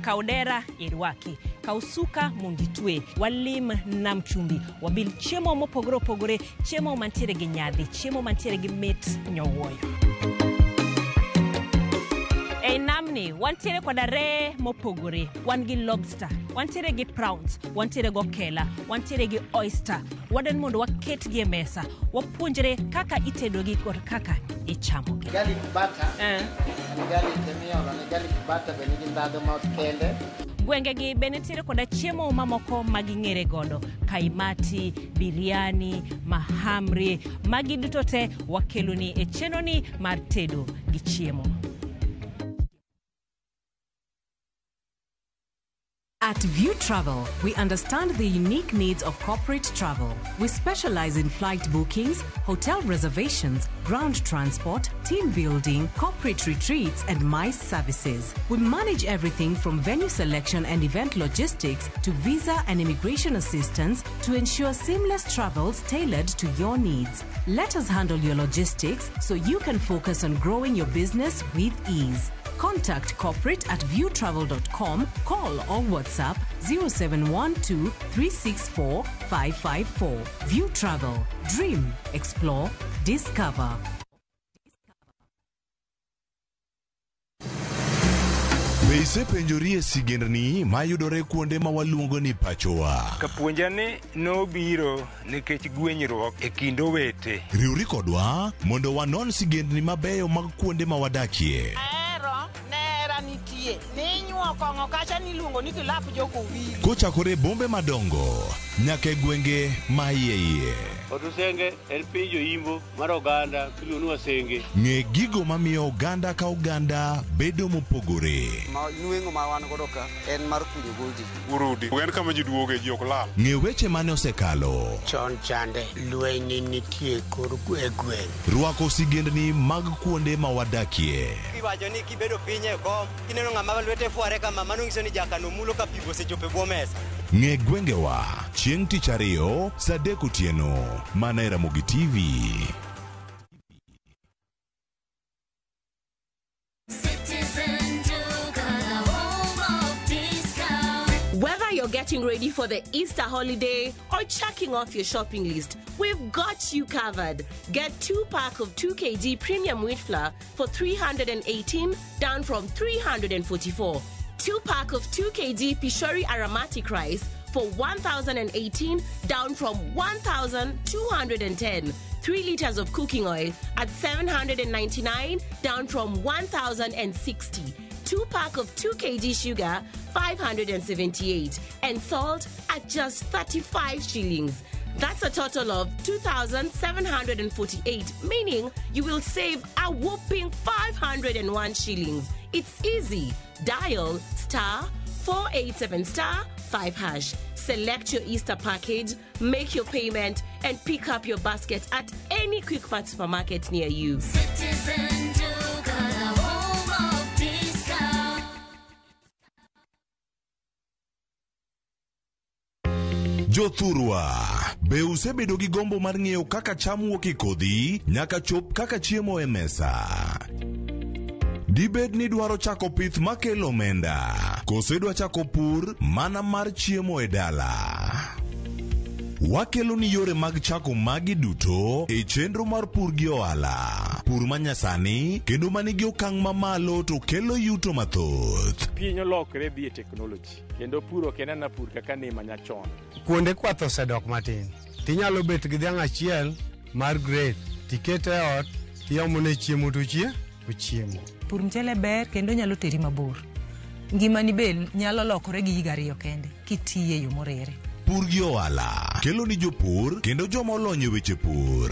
Kaw dera irwaki, kaw suka mondo itwe, walim nam chumbi, wabil chiemo mopogore opogore, chiemo mantiere gi nyadhi, chiemo mantiere gi mit nyowuoyo. Ei namni wantiere koda reye mopogore, wan gi lobster, wantiere gi prawns, wantiere gi okela, wantiere gi oyster. Wadwani mondo waketgi e mesa, wapuonjre kaka itedogi kod kaka ichamogi. Garlic butter. En garlic miolo ne garlic butter be nigi ndhadhu ma kende. Gwengegi be nitiere koda chiemo mamoko ma ging'ere godo, kaimati, biryani, mahamri, magi duto te wakeloni e chenroni mar tedo gi chiemo. At View Travel, we understand the unique needs of corporate travel. We specialize in flight bookings, hotel reservations, ground transport, team building, corporate retreats, and MICE services. We manage everything from venue selection and event logistics to visa and immigration assistance to ensure seamless travels tailored to your needs. Let us handle your logistics so you can focus on growing your business with ease. Contact corporate at viewtravel.com, call or WhatsApp 0712 364 554. View Travel. Dream, explore, discover. Be isepenjori e sigendni mayudore kuonde ma waluongo ni pachowa? Kapuonja ni nobiro nikech gwenyruok e kind owete. Riwri kodwa mondo wanon sigendni mabeyo mag kuonde ma wadakie. Ahero nera nitie ninyuo kong'o kacha niluongo ni kilap jokowili. Kochakore e bombe madongo nyaka e gwenge ma iye iye. Otusenge en piny joimbo mar oganda miluongo ni Wasenge. Ng'e gigo mamiyo oganda ka oganda bedo mopogore. Ma nweng'o ma wan godo ka en mar kunyo goldi. Urudi en kama ji duoge ji ok lal. Ng'e weche mane osekalo. Chon chande lweny nitie kor e gweng'. Rwako sigendni mag kuonde ma wadakie. Iwacho ni kibedo piny e kom kineno ng'ama lwete fware kama mano nyiso ni jakano mulo ka pi osechopo e bwo mesa. Ng'e gwengewa chieng' tich ariyo saa 3 otieno mana e Ramogi TV. Citizen Duka, the home of discount. Whether you're getting ready for the Easter holiday or checking off your shopping list, we've got you covered. Get 2 pack of 2 kg premium wheat flour for 318, down from 344. 2 pack of 2 kg Pishori aromatic rice for 1,018, down from 1,210. 3 liters of cooking oil at 799, down from 1,060. 2 pack of 2 kg sugar, 578, and salt at just 35 shillings. That's a total of 2,748, meaning you will save a whopping 501 shillings. It's easy. Dial star 487 star 5 hash. Select your Easter package, make your payment, and pick up your basket at any Quickmart supermarket near you. Citizen Duka, the home of discount. Jothurwa, be usebedo gi gombo mar ng'eyo kaka cham wuok e kodhi nyaka chop kaka chiemo e mesa? Dibed ni dwaro chako pith makelo omenda, koso idwa chako pur mana mar chiemo e dala? Wakelo ni yore mag chako magi duto e chenro mar pur gi ohala. Pur manyasani kendo manigi okang' mamalo to kelo yuto mathoth. Piny olokre dhi e teknoloji kendo pur ok en ana pur kaka ne manyachon. Kuonde kwath osedok matin. Tinyalo bet gi dhiang' achiel mar grade tikete e ot tiomone chiemo to ochiemo. Pur mchele ber kendo nyalo teri mabor. Ngimani be nyalo lokore gi higa 2 kende kitiye yo morere. Pur gi ohala kelo ni jopur kendo joma olony e weche pur.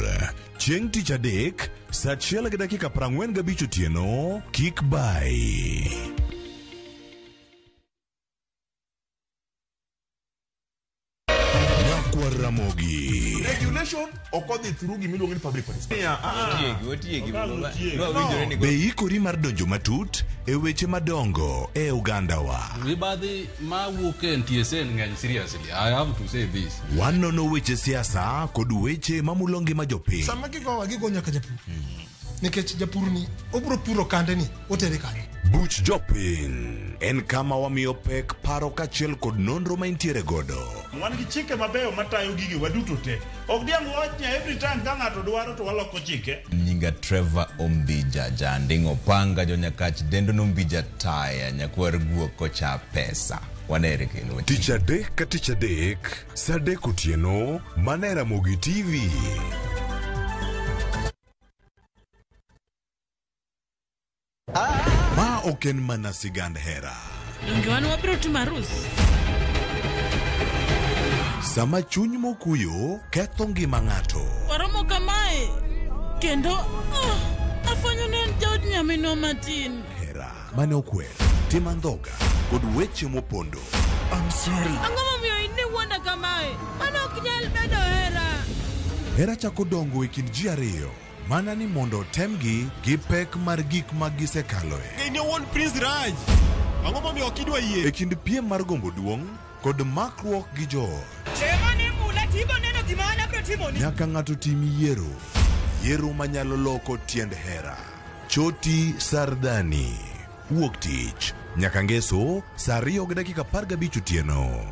Chieng' tich adek saa 1:45 otieno kik bai. Nyakwar Ramogi. Regulation ok odhi through gimiluongo ni public participation. Be ikori mar donjo matut e weche madongo e ogandawa? Mibadhi mawuok e NTSA ng'eny seriously. I have to say this. Wanono weche siasa kod weche mamulo ngima jopiny. Sama gigowa gigo nyaka japur. Nikech japur ni obro puro kande ni otere kanye. Buch Jopiny en kama wamiyo pek paro kaachiel kod nonro ma intiere godo. Wan gi chike mabeyo matayo gigi waduto te. Ok diang' wach ni every time ka ng'ato dwaro to waloko chike. Nyinga Trevor Ombija Janding'o Panga Jonyakach Dendo Nombija Taya Nyakwar Guok Kocha Pesa. Wanere kendo. Tich adek ka tich adek, saa 3 otieno, mana e Ramogi TV. Ma ok en mana sigand hera. Donge wan wabiro timo arus? Sama chuny mokuyo ketho ngima ng'ato. Waromo kamae kendo afwenyo ni en jaod nyaminwa matin. Hera mane okwer, tim andhoga kod weche mopondo. I'm sorry. Ang'o momiyo in iwuonda kamae? Mano ok nyal bedo hera. Hera chako dongo e kind ji ariyo mana ni mondo otemgi gi pek mar gik ma gisekaloe. In owuon Prince Raj. Ang'o momiyo ok idwa yie? E kind piem mar gombo duong' kod makruok gi joot. Chema ni mula tibo neno gima an abiro timoni. Nyaka ng'ato tim yiero. Yiero manyalo loko tiend hera. Choti Sardani. Wuok tich. Nyaka ngeso saa 2:15 otieno.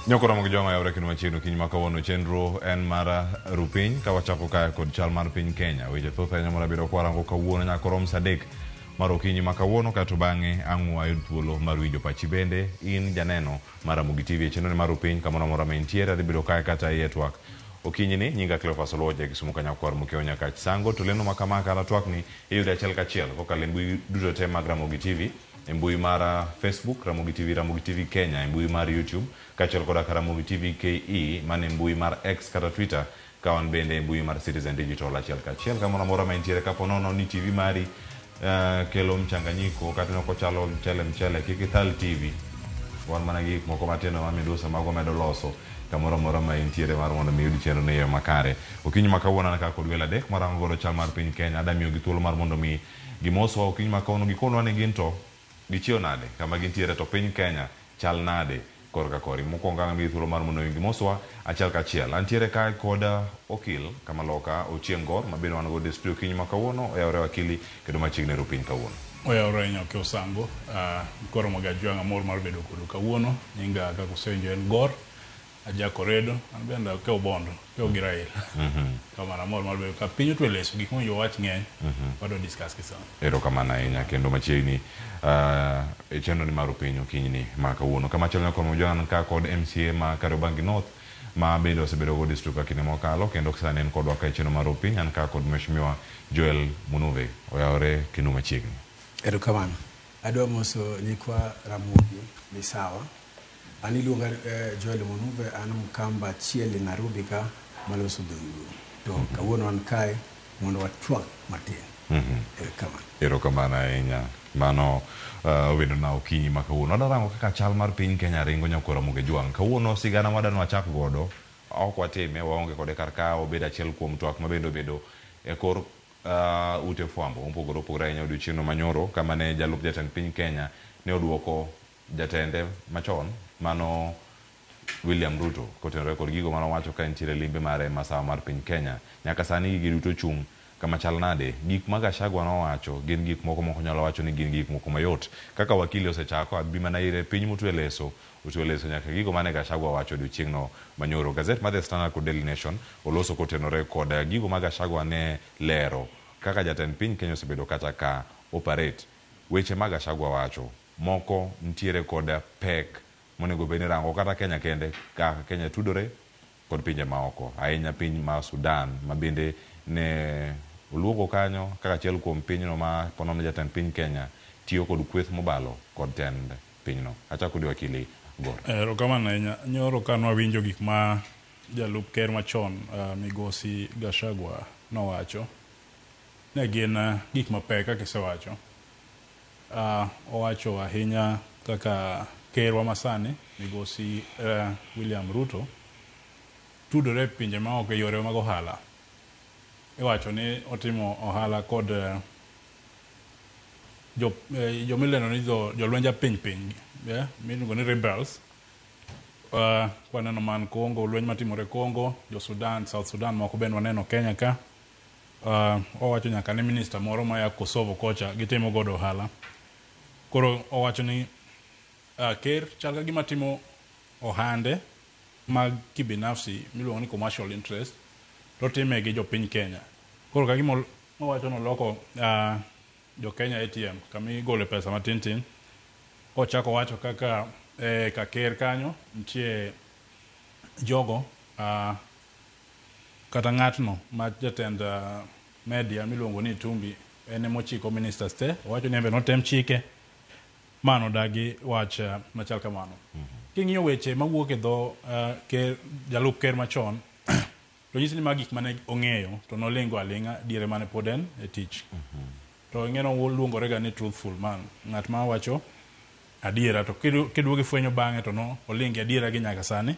Nyokoro mag jwang'o yawre kendo machiegni okinyi ma kawuono chenro en mar rupiny ka wachako kae kod chal mar piny Kenya. Weche thoth ahinya moro kwarango kawuono nyaka rom saa 3 mar okinyi ma kawuono kaeto bang'e ang' wayud thuolo mar winjo pachi bende in janeno mar Ramogi TV e chenro mar rupiny kamoro amora ma intiere adhi bedo kae kata iye twak. Okinyi ni nyinga Cleophas Oluoch ja Kisumu Kanyakwar Mokeo Nyakach Sango to lendo ma kama kata twak ni iyudo achiel kachiel kokalo e mbui duto te mag Ramogi TV e mbui mar Facebook Ramogi TV, Ramogi TV Kenya e mbui mar YouTube kaachiel koda ka Ramogi TV KE mane e mbui mar X kata Twitter ka wan bende e mbui mar Citizen Digital achiel kachiel kamoro amora ma intiere kapo nono ni TV mari kelo mchanganyiko kata ineno kochalo mchele mchele kik ithal TV wan mana gi gik moko matindo ma midusa mago medo loso kamoro amora ma intiere mar mondo mi iyud chenro ni e yo makare. Okinyi ma kawuono an ka kod welo adek marango godo chal mar piny Kenya adwa miyogi thuolo mar mondo mi gimoswa okinyi ma kawuono gikonwa ni gin to gichiew nade kama gintiere to piny Kenya chal nade korka kori. Mokwongo ang' amiyi thuolo mar mondo mi gimoswa achiel kachiel. Antiere kae kod okil kamaloka Ochieng' Gor ma bende wan godo e studio okinyi ma kawuono. Oyawore wakili kendo machiegni ru piny kawuono. Oyawore ahinya Okew Sango. Koro Mogajwang' amor mar bedo kodu kawuono. Nyinga kaka usewinjo en Gor. Aja Koredo, an bende akew Bondo, akew gi Raila. Kamano amor mar bedo ka piny otwe leso, gik mowinjo wawach ng'eny, wadwa discuss gi sana. Erokamano ahinya kendo machiegni e chenro ni mar piny okinyi ni ma kawuono. Kamachielo nyaka Mojang ka kod MCA ma Kariobangi North ma bende osebedo godo e studio ka kinde mokalo kendo sani en kodwa ka e chenro mar piny an ka kod Mheshimiwa Joel Munuve oyawore kendo machiegni. Erokamano. Adwa moso nyikwa Ramogi Misawa. An iluonga Joel Munuve, an Mkamba achiel e Nairobi ka maloso dholuo. To kawuono an kae mondo watwak matin. Erokamano. Erokamano ahinya. Mano obedo na okinyi ma kawuono. Wadwa rango kaka chal mar piny Kenya ringo nyakoro Ramogi Jwang'. Kawuono sigana mwadwa ni wachak godo, ok watime, waonge kode kar ka, obedo achiel kuom twak ma bende obedo e kor ute fwambo mopogore opogore ahinya odiochieng'no manyoro kama ne jalup jatend piny Kenya ne oduoko jatende machon mano William Ruto kotenore kod gigo manowacho ka nitiere limbe mare masawa mar piny Kenya. Nyaka sani gigi duto chung' kama chal nade? Gik ma Gachagua nowacho gin gik moko moko nyalo wacho ni gin gik moko mayot. Kaka wakili osechako abi mana ire piny motwe leso, otwe leso nyaka gigo mane Gachagua wacho odiochieng'no manyoro. Gazet mar The Standard kod Daily Nation oloso kotenore kod gigo ma Gachagua ne lero kaka jatend piny Kenya osebedo kata ka operate. Weche ma Gachagua wacho moko nitiere kod pek monego bed ni rango kata Kenya kende kaka Kenya tudore kod pinje maoko ahinya piny ma Sudan ma bende ne oluongo kanyo kaka achiel kuom pinyno ma ponono jatend piny Kenya tiyo kod kweth mobalo kod tend pinyno. Achako kodi wakili Gor. Erokamano ahinya. Nyoro ka nwawinjo gik ma jalup ker machon migosi Gachagua nowacho, ne gin gik mapek kaka isewacho. Owacho ahinya kaka kerwa masani migosi William Ruto tudore e pinje maoko e yore mag ohala. Iwacho ni otimo ohala kod jomilendo ni jolwenj apiny piny, miluongo ni rebels. Kwaneno man Congo, lweny matimore Congo, jo Sudan, South Sudan moko bende waneno Kenya ka. Owacho nyaka ni minister moro maya Kosovo kocha gitimo godo ohala. Koro owacho ni ker chal ka gima timo ohande mag kibinafsi miluongo ni commercial interest to time gi jopiny Kenya. Koro ka gima owacho noloko jo Kenya ATM kama igole pesa matin tin. Ochako wacho kaka ka ker kanyo nitie jogo kata ng'atno ma jatend media miluongo ni Itumbi en emochiko ministers te. Owacho ni en be notem chike ma nodagi wach machal kamano. King'iyo weche mawuok e dho ker, jalup ker machon to nyisi ni magi gik mane ong'eyo to nolingo aling'a diere mane pod en e tich. To ing'e ni oluongore ga ni truthful man, ng'at ma wacho adiera to kiduogo ifwenyo bang'e to no oling' adiera gi nyaka sani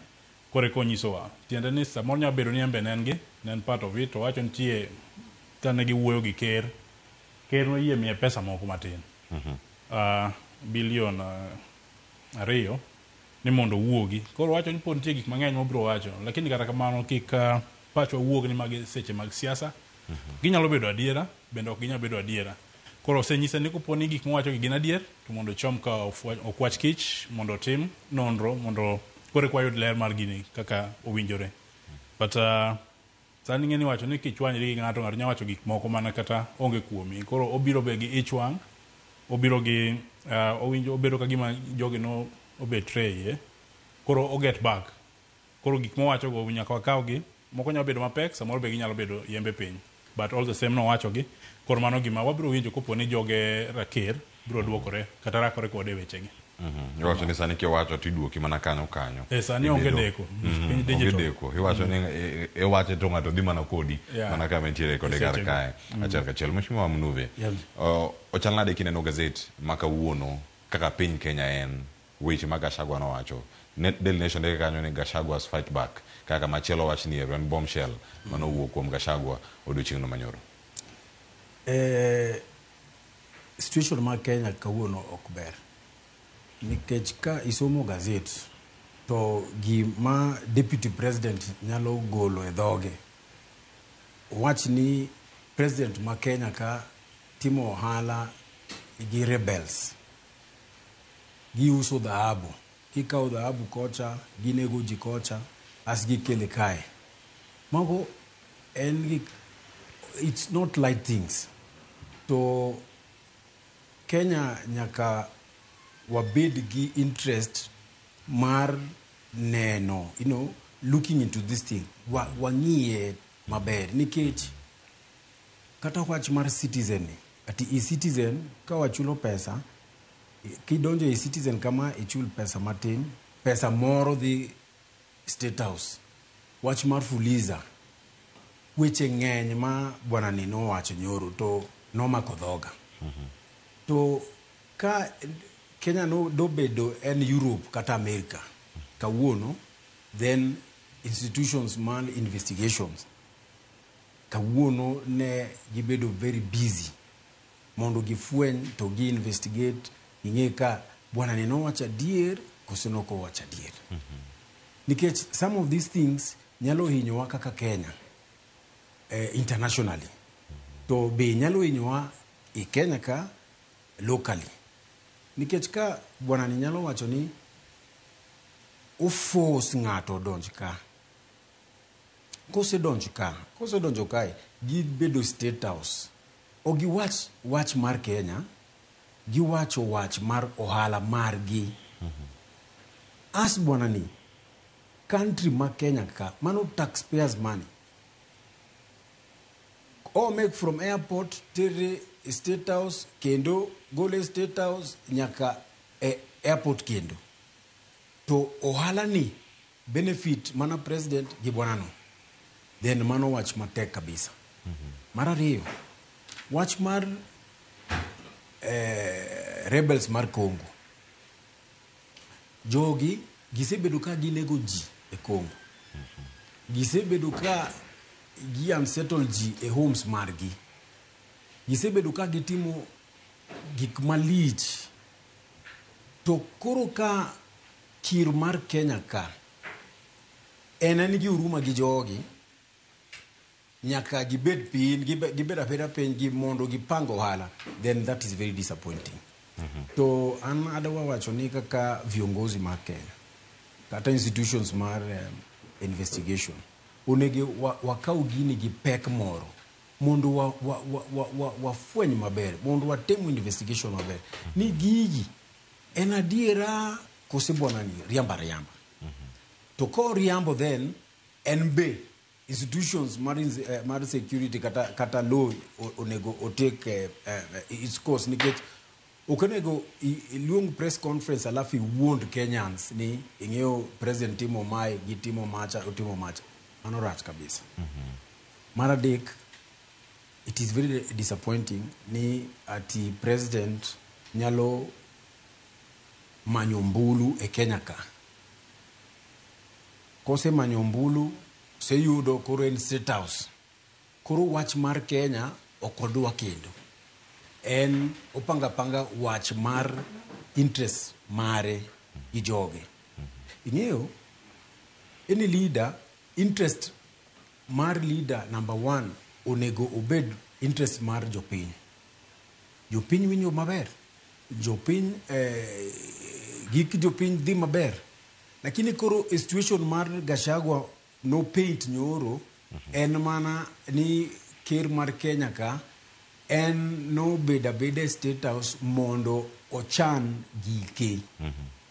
koro eka onyisowa. Tiende ni samoro nyalo bedo ni en be ne en gi ne en part of it to owacho nitie kane giwuoyo gi ker, ker noyie miye pesa moko matin. Bilion 2 ni mondo owuogi. Koro owacho ni pod nitie gik mang'eny mobiro wacho, lakini kata kamano kik pachwa wuog ni magi seche mag siasa. Ginyalo bedo adiera, bende ok ginyal bedo adiera. Koro osenyise ni kopo ni gik mowacho gi gin adier, to mondo ochom ka okwach kich, mondo otim nonro, mondo koro eka wayud ler mar gini kaka owinjore. But sani ing'e ni wacho ni kichwanyri gi ng'ato, ng'ato nyalo wacho gik moko mana kata onge kuomi. Koro obiro be gi ich wang', obiro gi owinjo obedo ka gima jogi no obetray, Koro o get back. Koro gik mowacho go nyaka wakaw gi, moko nyalo bedo mapek, samoro be ginyalo bedo yembe piny. But all the same nowacho gi, koro mano gima wabiro winjo kopo ni joge raker biro duokore kata rakore kode e wechegi. Iwacho ni sani kiwacho to iduoki mana kanyo kanyo. Sani onge deko. Piny Onge digital. deko. Iwacho ni iwache to ng'ato dhi mana kodi mana kama entiere kode kar kae. Achiel kachiel. Mheshimiwa Mnuve, ochal nade kineno gazet ma kawuono kaka piny Kenya en weche ma Gachagua nowacho. Daily Nation ndike kanyo ni Gachagua's fight back. Kaka machielo wach ni en bombshell manowuok kuom Gachagua odiochieng'no manyoro. Situation ma Kenya kawuono ok ber. Nikech ka isomo gazet to gima deputy president nyalo golo e dhoge wach ni president ma Kenya ka timo ohala gi rebels, giuso dhahabu, gikawo dhahabu kocha, ginego ji kocha, as gikele kae. Mago en gik, it's not light things. To Kenya nyaka wabed gi interest mar neno, looking into this thing, wang'iye maber, nikech kata wach mar citizen ni, ati e-citizen ka wachulo pesa, kidonjo e citizen kama ichul pesa matin, pesa moro dhi State House. Wach mar Fuliza, weche ng'eny ma bwana ni nowacho nyoro to nomako dhoga. To ka Kenya no dobedo en Europe kata America kawuono, then institutions man investigations kawuono ne gibedo very busy mondo gifweny to gi investigate, ging'e ka bwana ni nowacho adier koso nok owacho adier. Nikech some of these things nyalo hinyowa kaka Kenya internationally, to be nyalo hinyowa e Kenya ka locally. Nikech ka bwana ni nyalo wacho ni oforce ng'ato odonj ka, kosedonjo ka, kosedonjo kae, gibedo State House. Ok giwach wach mar Kenya, giwacho wach mar ohala margi. As bwana ni, country ma Kenya ka, mano taxpayers money. O make from airport tere State House kendo gole State House nyaka e airport kendo. To ohala ni benefit mana president gi bwanano. Then mano wach matek kabisa. Mar ariyo, wach mar rebels mar Congo. Jogi gisebedo ka ginego ji e Congo. Gisebedo ka gi unsettle ji e homes margi. Gisebedo ka gitimo gik malich. To koro ka kir mar Kenya ka, en gi huruma gi jogi, nyaka gibed piny, gibed abeda piny gi mondo gipang ohala, then that is very disappointing. To an adwa wacho ni kaka viongozi mar Kenya, kata institutions mar investigation, onego wakaw gini gi pek moro, mondo wafweny maber, mondo watim investigation maber, ni gigi en adiera kose bwana ni riambo ariamba. To koriambo then, en be institutions mar security kata law onego otake its course, nikech Ok onego iluong press conference alafu iwuond Kenyans ni ing'eyo president timo mae, gitimo macha, otimo macha. Mano rach kabisa. Mar adek, it is very disappointing ni ati president nyalo manyo ombulu e Kenya ka. Kosemanyo ombulu, oseyudo koro en State House. Koro wach mar Kenya ok odwa kendo. En opanga panga wach mar interest mare gi joge. Ing'eyo, any leader, interest mar leader number one onego obed interest mar jopiny. Jopiny winjo maber. Jopiny, gik jopiny dhi maber. Lakini koro e situation mar Gachagua no paint nyoro, en mana ni ker mar Kenya ka en nobedo abeda e State House mondo ochan gike.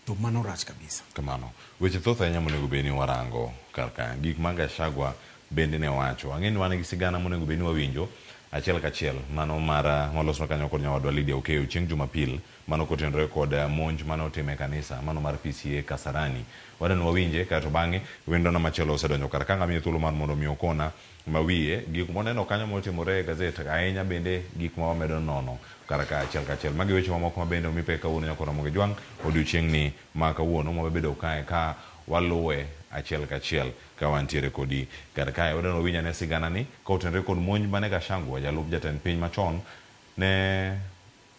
To mano rach kabisa. Kamano. Weche thoth ahinya monego bed ni warango kar ka. Gik ma Gachagua bende ne wacho. Ang'e ni wan gi sigana monego bed ni wawinjo achiel kachiel. Mano mar moloswa kanyo kod nyawadwa Lydia Okeyo chieng' Jumapil. Mano kotenore kod monj mane otim e kanisa. Mano mar PCA Kasarani. Wadwa ni wawinje kaeto bang'e wendona machielo osedonjo kar ka. Ng'amiyo thuolo mar mondo mi okona mawiye gik moneno kanyo motimore e gazet ahinya bende gik ma wamedo nono kar ka achiel kachiel. Magi weche mamoko ma bende omi pek kawuono nyaka Ramogi Jwang' odiochieng' ni ma kawuono mawabedo kae ka waluwe achiel kachiel ka wantiere kodi kar kae. Wadwa ni wawinj ane sigana ni ka otenore kod monj mane Gachagua jalup jatend piny machon ne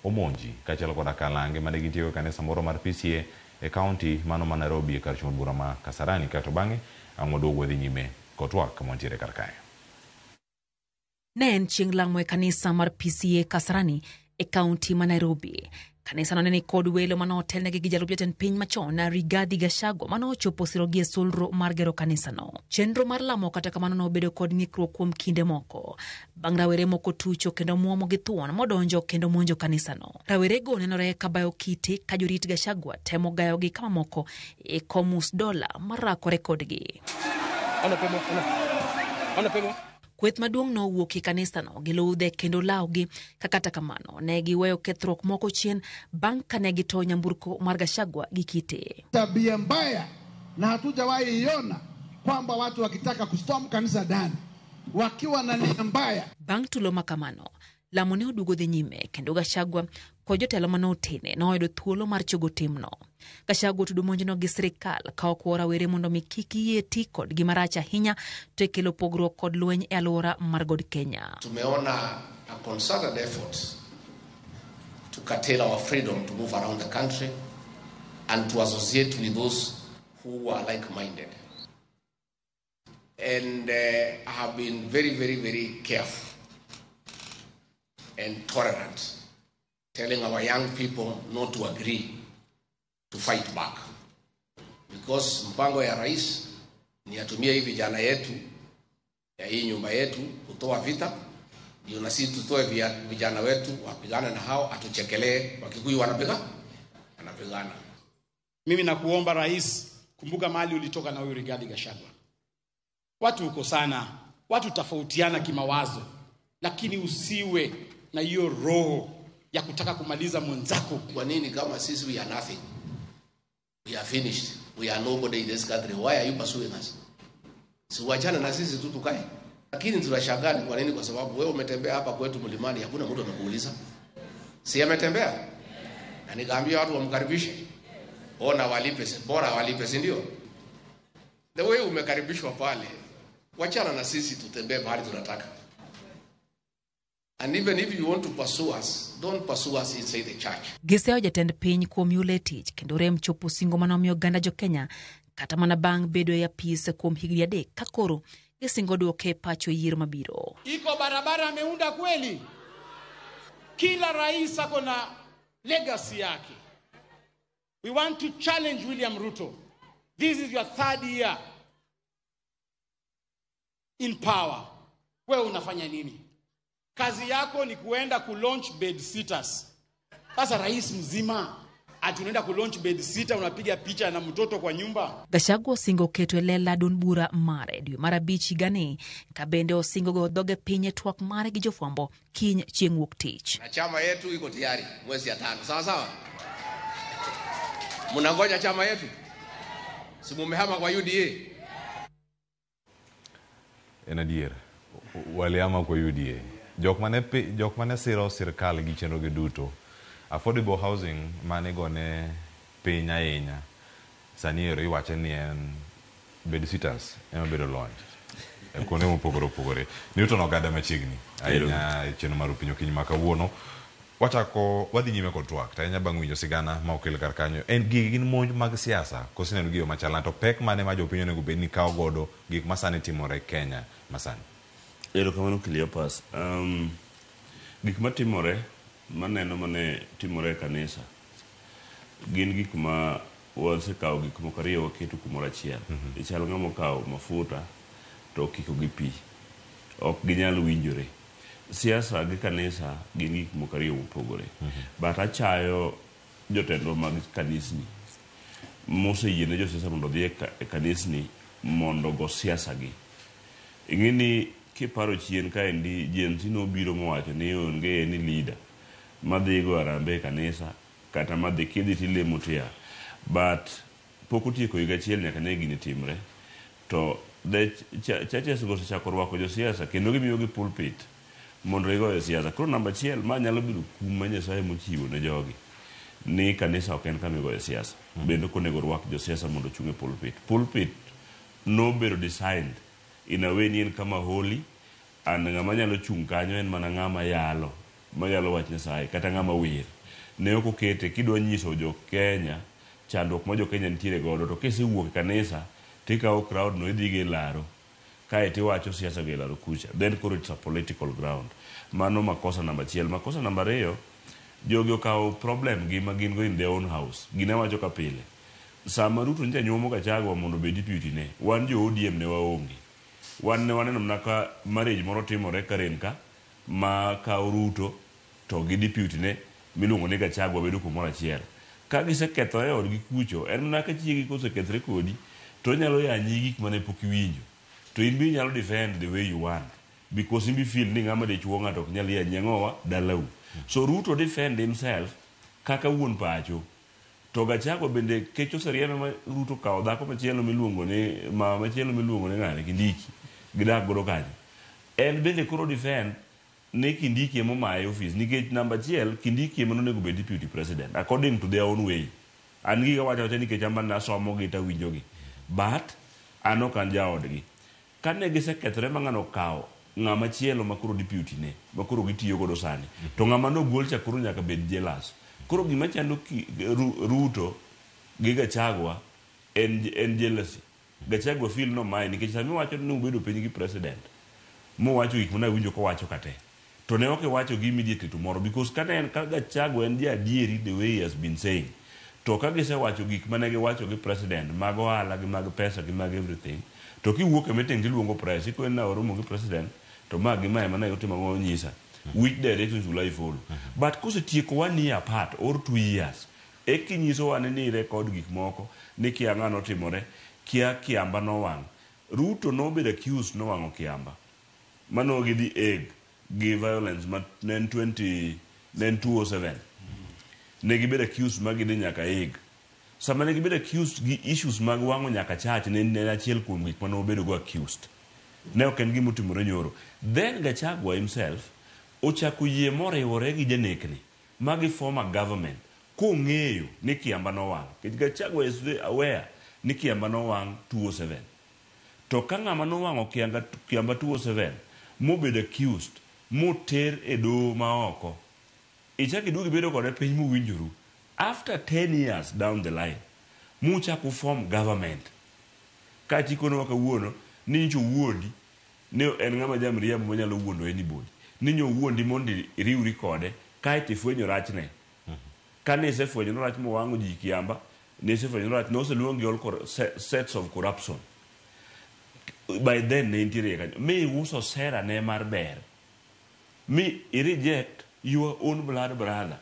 omonji kaachiel koda kalange mane gintie e kanisa moro mar PCA e kaunti mano ma Nairobi e kar chung' bura ma Kasarani. Kaeto bang'e ang' waduog wadhi nyime kod twak kama wantiere kar kae. Ne en chieng' lamo e kanisa mar PCA Kasarani e kaunti ma Nairobi. Kanisano ne ni kod welo mane otelnegi gi jalup jatend piny machon Rigathi Gachagua mane ochopo sirogi e solro mar gero kanisano. Chenro mar lamo kata kamano nobedo kod ng'ikruok kuom kinde moko. Bang' rawere moko tucho kendo muomo gi thuon modonjo kendo monjo kanisano. Rawerego nenore ka bayo kite ka jorit Gachagua temo gayogi ka mamoko e komus dola marakore kodgi. Kweth maduong' nowuok e kanisano gi ludhe kendo lawgi ka kata kamano ne giweyo kethruok moko chien bang' ka ne gitoyo nyamburko mar Gachagua gi kite. Tabia mbaya na hatujawahi iona kwamba watu wakitaka kustorm kanisa ndani wakiwa na nia mbaya. Bang' tulo makamano, lamo ne oduogo dhi nyime kendo Gachagua kod jotelo mane otene noyudo thuolo mar chogo timno. Gachagua otudo monjno gi sirikal ka okwo rawere mondo mi kik yie ti kodgi marach ahinya to e kelo pogruok kod lweny e alwora mar God Kenya. Tumeona a concerted effort to curtail our freedom to move around the country and to associate with those who are like-minded. And I have been very, very, very careful and tolerant, telling our young people not to agree to fight back. Because mpango ya rais ni atumie hii vijana yetu ya hii nyumba yetu kutoa vita, ndio na sisi tutoe vijana wetu wapigane na hao, atuchekelee. Wakikuyu wanapigana. Mimi nakuomba rais, kumbuka mahali ulitoka na huyu Rigathi Gachagua. Watu uko sana, watu tofautiana kimawazo, lakini usiwe na hiyo roho ya kutaka kumaliza mwenzako. Kwa nini kama sisi we are nothing? We are finished. We are nobody in this country. Why are you pursuing us? Si wachana na sisi tu tukae. Lakini tunashangaa ni kwa nini? Kwa sababu wewe umetembea hapa kwetu mlimani, hakuna mtu amekuuliza. Si ametembea? Na nikaambia watu wamkaribishe. Ona walipe, bora walipe, si ndio? The way umekaribishwa pale, wachana na sisi tutembee mahali tunataka. And even if you want to pursue us, don't pursue us inside the church. Giseyo jatend piny kuom yule tich kendo rem chopo singo mane omiyo oganda jo Kenya kata mana bang' bedo e apis kuom higni 3 ka koro gisingo duoke pacho e yiero mabiro. Iko barabara ameunda kweli? Kila rais ako na legacy yake. We want to challenge William Ruto. This is your third year in power. Wewe unafanya nini? Kazi yako ni kuenda kulaunch bed sitters. Sasa rais mzima Ati unaenda kulaunch bed sita unapiga picha na mtoto kwa nyumba. Gachagua osingo keto e lela duond bura mare dwe mar abich higani ka bende osingo goyo dhoge piny e twak mare gi jofwambo kiny chieng' wuok tich. Na chama yetu iko tayari mwezi ya tano, sawa sawa. Mnangoja chama yetu, si mumehama kwa UDA? En adier, walihama kwa UDA. Jok mane, jok mane siro sirkal gi chenro gi duto. Affordable housing mane gone piny ahinya. Sani ero iwache ni en bed sitters ema bedo launched. E kuonde mopogore opogore. Newton Ogada machiegni ahinya e chenro mar Piny Okinyi ma kawuono. Wachako wadhi nyime kod twak to ahinya bang' winjo sigana ma okel kar kanyo. En gigi gin monj mag siasa koso ineno gi yo machal nade to pek mane ma jopiny onego bed ni kawo godo gik ma sani timore Kenya masani? Erokamano Cleopas. Gik matimore maneno mane timore e kanisa gin gik ma wasekawo gik moko ariyo waketo kumoro achiel. Ichal ng'ama okawo mafuta to okiko gi pi. Ok ginyal winjore. Siasa gi kanisa gin gik moko ariyo mopogore. But achayo jotendwa mag kanisni moseyie ne josiasa mondo odhi e kanisni mondo ogo siasa gi. Ing'e ni kiparo chien kaendi Gen Z nobiro mowacho ni onge any leader madhi go harambee e kanisa kata madhi kidhi tilemo tiya. But pok otieko higa achiel nyaka ne gini timre. To the churches go osechako rwako josiasa kendo gimiyogi pulpit mondo gigoye siasa. Koro namba achiel ma nyalo bedo kum ma Nyasaye mochiwo ne jogi ni kanisa ok en kama igoye siasa. Bende ok onego rwak josiasa mondo ochung' e pulpit. Pulpit nobedo designed in a way ni en kama holy and ng'ama nyalo chung' kanyo en mana ng'ama yalo mayalo wach Nyasaye kata ng'ama wer. Ne ok okete kidwa nyiso jo Kenya chandruok ma jo Kenya nitiere godo to kisewuok e kanisa tikawo crowd no idhi go e laro kaeto iwacho siasa go e laro kucha then koro it's a political ground. Mano makosa namba achiel. Makosa namba ariyo, jogi okawo problem gi ma gin go in their own house. Gini awacho ka pile. Sama Ruto nyocha nyuomo Gachagua mondo obed deputy ne, wan jo ODM ne waonge. Wan ne waneno mana ka marriage moro timore Karen ka ma kawo Ruto to gi deputy ne miluongo ni Gachagua bedo kumoro achiel. Ka gisekethore e odgi kucho, en mana ka chiegi kosekethre kodi to onyalo yanyi gik mane pok iwinjo. To in be inyalo defend the way you want because in be feel ni ng'ama dichuo ng'ato ok nyal yanyi ang'owa dalau. So Ruto defend himself kaka wuon pacho. To Gachagua bende kech oseriembe ma Ruto okawo dhako machielo miluongo ni mama machielo miluongo ni ng'ane Kindiki gidak godo kanyo. En bende koro defend ni Kindiki ema omaye office nikech namba achiel Kindiki ema nonego bed deputy president according to their own way. An giga wacho awacha nikech an bende asomo gi tawinjo gi. But an ok an jaodgi. Kane gisekethore ma ng'ano okawo ng'ama chielo ma koro deputy ne ma koro gitiyo godo sani to ng'ama nogol cha koro nyaka bed jealous. Koro gima chando Ruto gi Gachagua en jealousy. Gachagua feel no mae nikech sama iwacho ni ubedo piny gi president mowacho gik mane awinjo kowacho ka te to ne ok iwacho gi immediately tomorrow because kane en ka Gachagua en ja adieri the way he has been saying to ka gisewacho gik mane giwacho gi president mag ohala gi mag pesa gi mag everything to kiwuok e meeting tiluongo press ikoni ne aromo gi president to ma gi ma ema ne otimo ang'o onyisa which directions will I follow but kosetieko one year apart or 2 years ekinyisowa ni record gik moko ni kia ng'ano otimore kia Kiamba nowang' Ruto nobedo accused nowang'o Kiamba mano gidhi Hague gi violence ma ne en 20 ne en 207 ne gibedo accused ma gidhi nyaka Hague sama ne gibedo accused gi issues mag wang'o nyaka church ne en achiel kuom gik mane obedo go accused ne ok en gima otimore nyoro then Gachagua himself ochako yie moriwore gi janekni ma gi form a government kong'eyo ni Kiamba nowang' nikech Gachagua is very aware ni Kiamba nowang' 207 to ka ng'ama nowang'o Kiamba 207 mobedo accused moter e doho maoko ichak iduog ibedo kode piny mowinjoru after 10 years down the line muchak uform government kaeto ikonowa kawuono ni nyocha owuondi ni en ng'ama jamriambo manyalo wuondo anybody ni nyo owuondi mondo iriwri kode kaeto ifwenyo rachne kane isefwenyo ni rach mowang'o ji Kiamba ne isefwenyo ni rach noseluongi all sets of corruption by then ne intiere kanyo mi iuso sera ne mar ber mi i reject your own blood brother.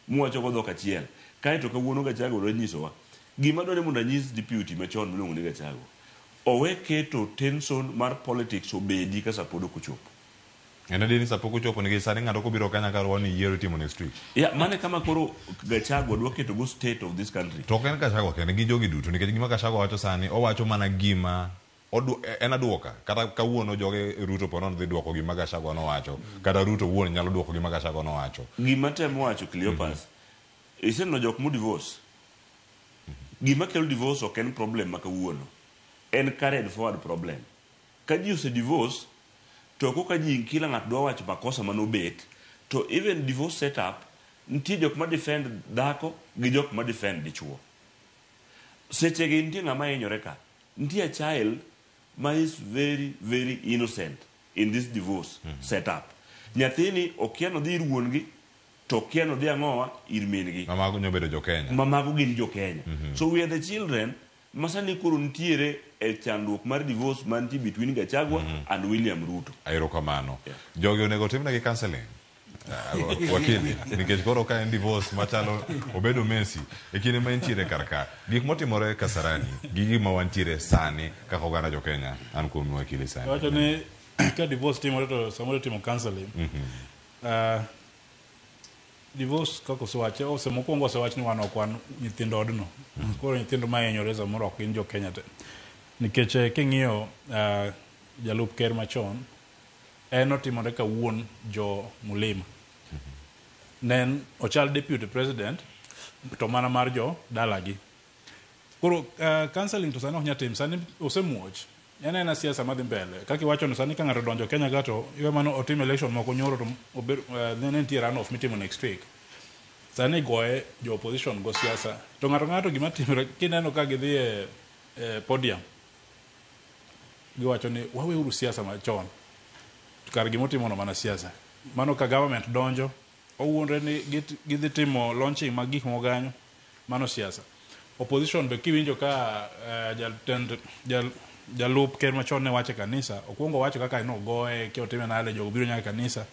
Muwacho go dhok achiel. Kaeto kawuono Gachagua dwa nyisowa. Gima adwaro ni mondo anyis deputy machon miluongo ni Gachagua. Owe keto tension mar politics obedi ka saa pod ok ochopo. En adier ni saa pok ochopo nikech sani ng'ato kobiro Kenya ka rwani yiero itimo next week. Yeah, mano e kama koro Gachagua dwa keto go state of this country. To ok en Gachagua kende, gin jogi duto nikech gima Gachagua wacho sani owacho mana gima Odu, en aduoka. Kata kawuono joge Ruto po nono dhi duoko gima Gachagua nowacho. Kata Ruto owuon nyalo duoko gima Gachagua nowacho. Gima atemo wacho Cleopas, iseneno jok mo divorce? Gima kelo divorce ok en problem ma kawuono. En carried forward problem. Ka ji ose divorce, to koka ji kila ng'ato dwa wacho makosa mane obet, to even divorce set up, nitie jok ma defend dhako gi jok ma defend dichuo. Sechegi nitie ng'ama hinyore ka. Nitie a child ma is very very innocent in this divorce set up. Nyathini okia nodhi ir wuon gi to okia nodhi ang'owa ir min gi. Ma mago nyobedo jo Kenya. Ma mago gin jo Kenya. So we are the children ma sani koro nitiere e chandruok mar divorce mantie between Gachagua and William Ruto. Erokamano. Jogi onego otimnegi counseling. Ah, wakili nikech koro ka en divorce machalo obedo Messi e kinde ma entiere kar ka gik motimore Kasarani gi gima wantiere sani kaka oganda jo Kenya an kuom wakili sani Wacho ni ka divorce timore to samoro itimo counseling. Divorce kaka osewache ose mokwongo osewach ni wan ok wan nyithind odno. Koro nyithindo ma hinyore samoro ok gin jo Kenya te. Nikech eh, king'iyo jalup ker machon En otimore ka wuon jo Mulima. Ne en ochal deputy president to mana mar jo dalagi. Koro counseling to sani ok nyal tim, sani osemuoch. En aena siasa madhi mbele. Kaka iwacho ni sani ka ng'ato odonjo Kenya ka to iwe mano otim election moko nyoro to obed, ne nitie runoff mitimo next week. Sani igoye jo opposition go siasa. To ng'ato ng'ato gima timore kineno ka gidhi e, e podium Giwacho ni waweuru siasa machon. To kar gima otimono mana siasa. Mano ka government donjo, owuondre ni gidhi timo launching mag gik moko kanyo, mano siasa. Opposition be kiwinjo ka jatend jalup ker machon ne wacho e kanisa, okwongo owacho kaka nogoye, kia otime nade, jogo biro nyaka e kanisa.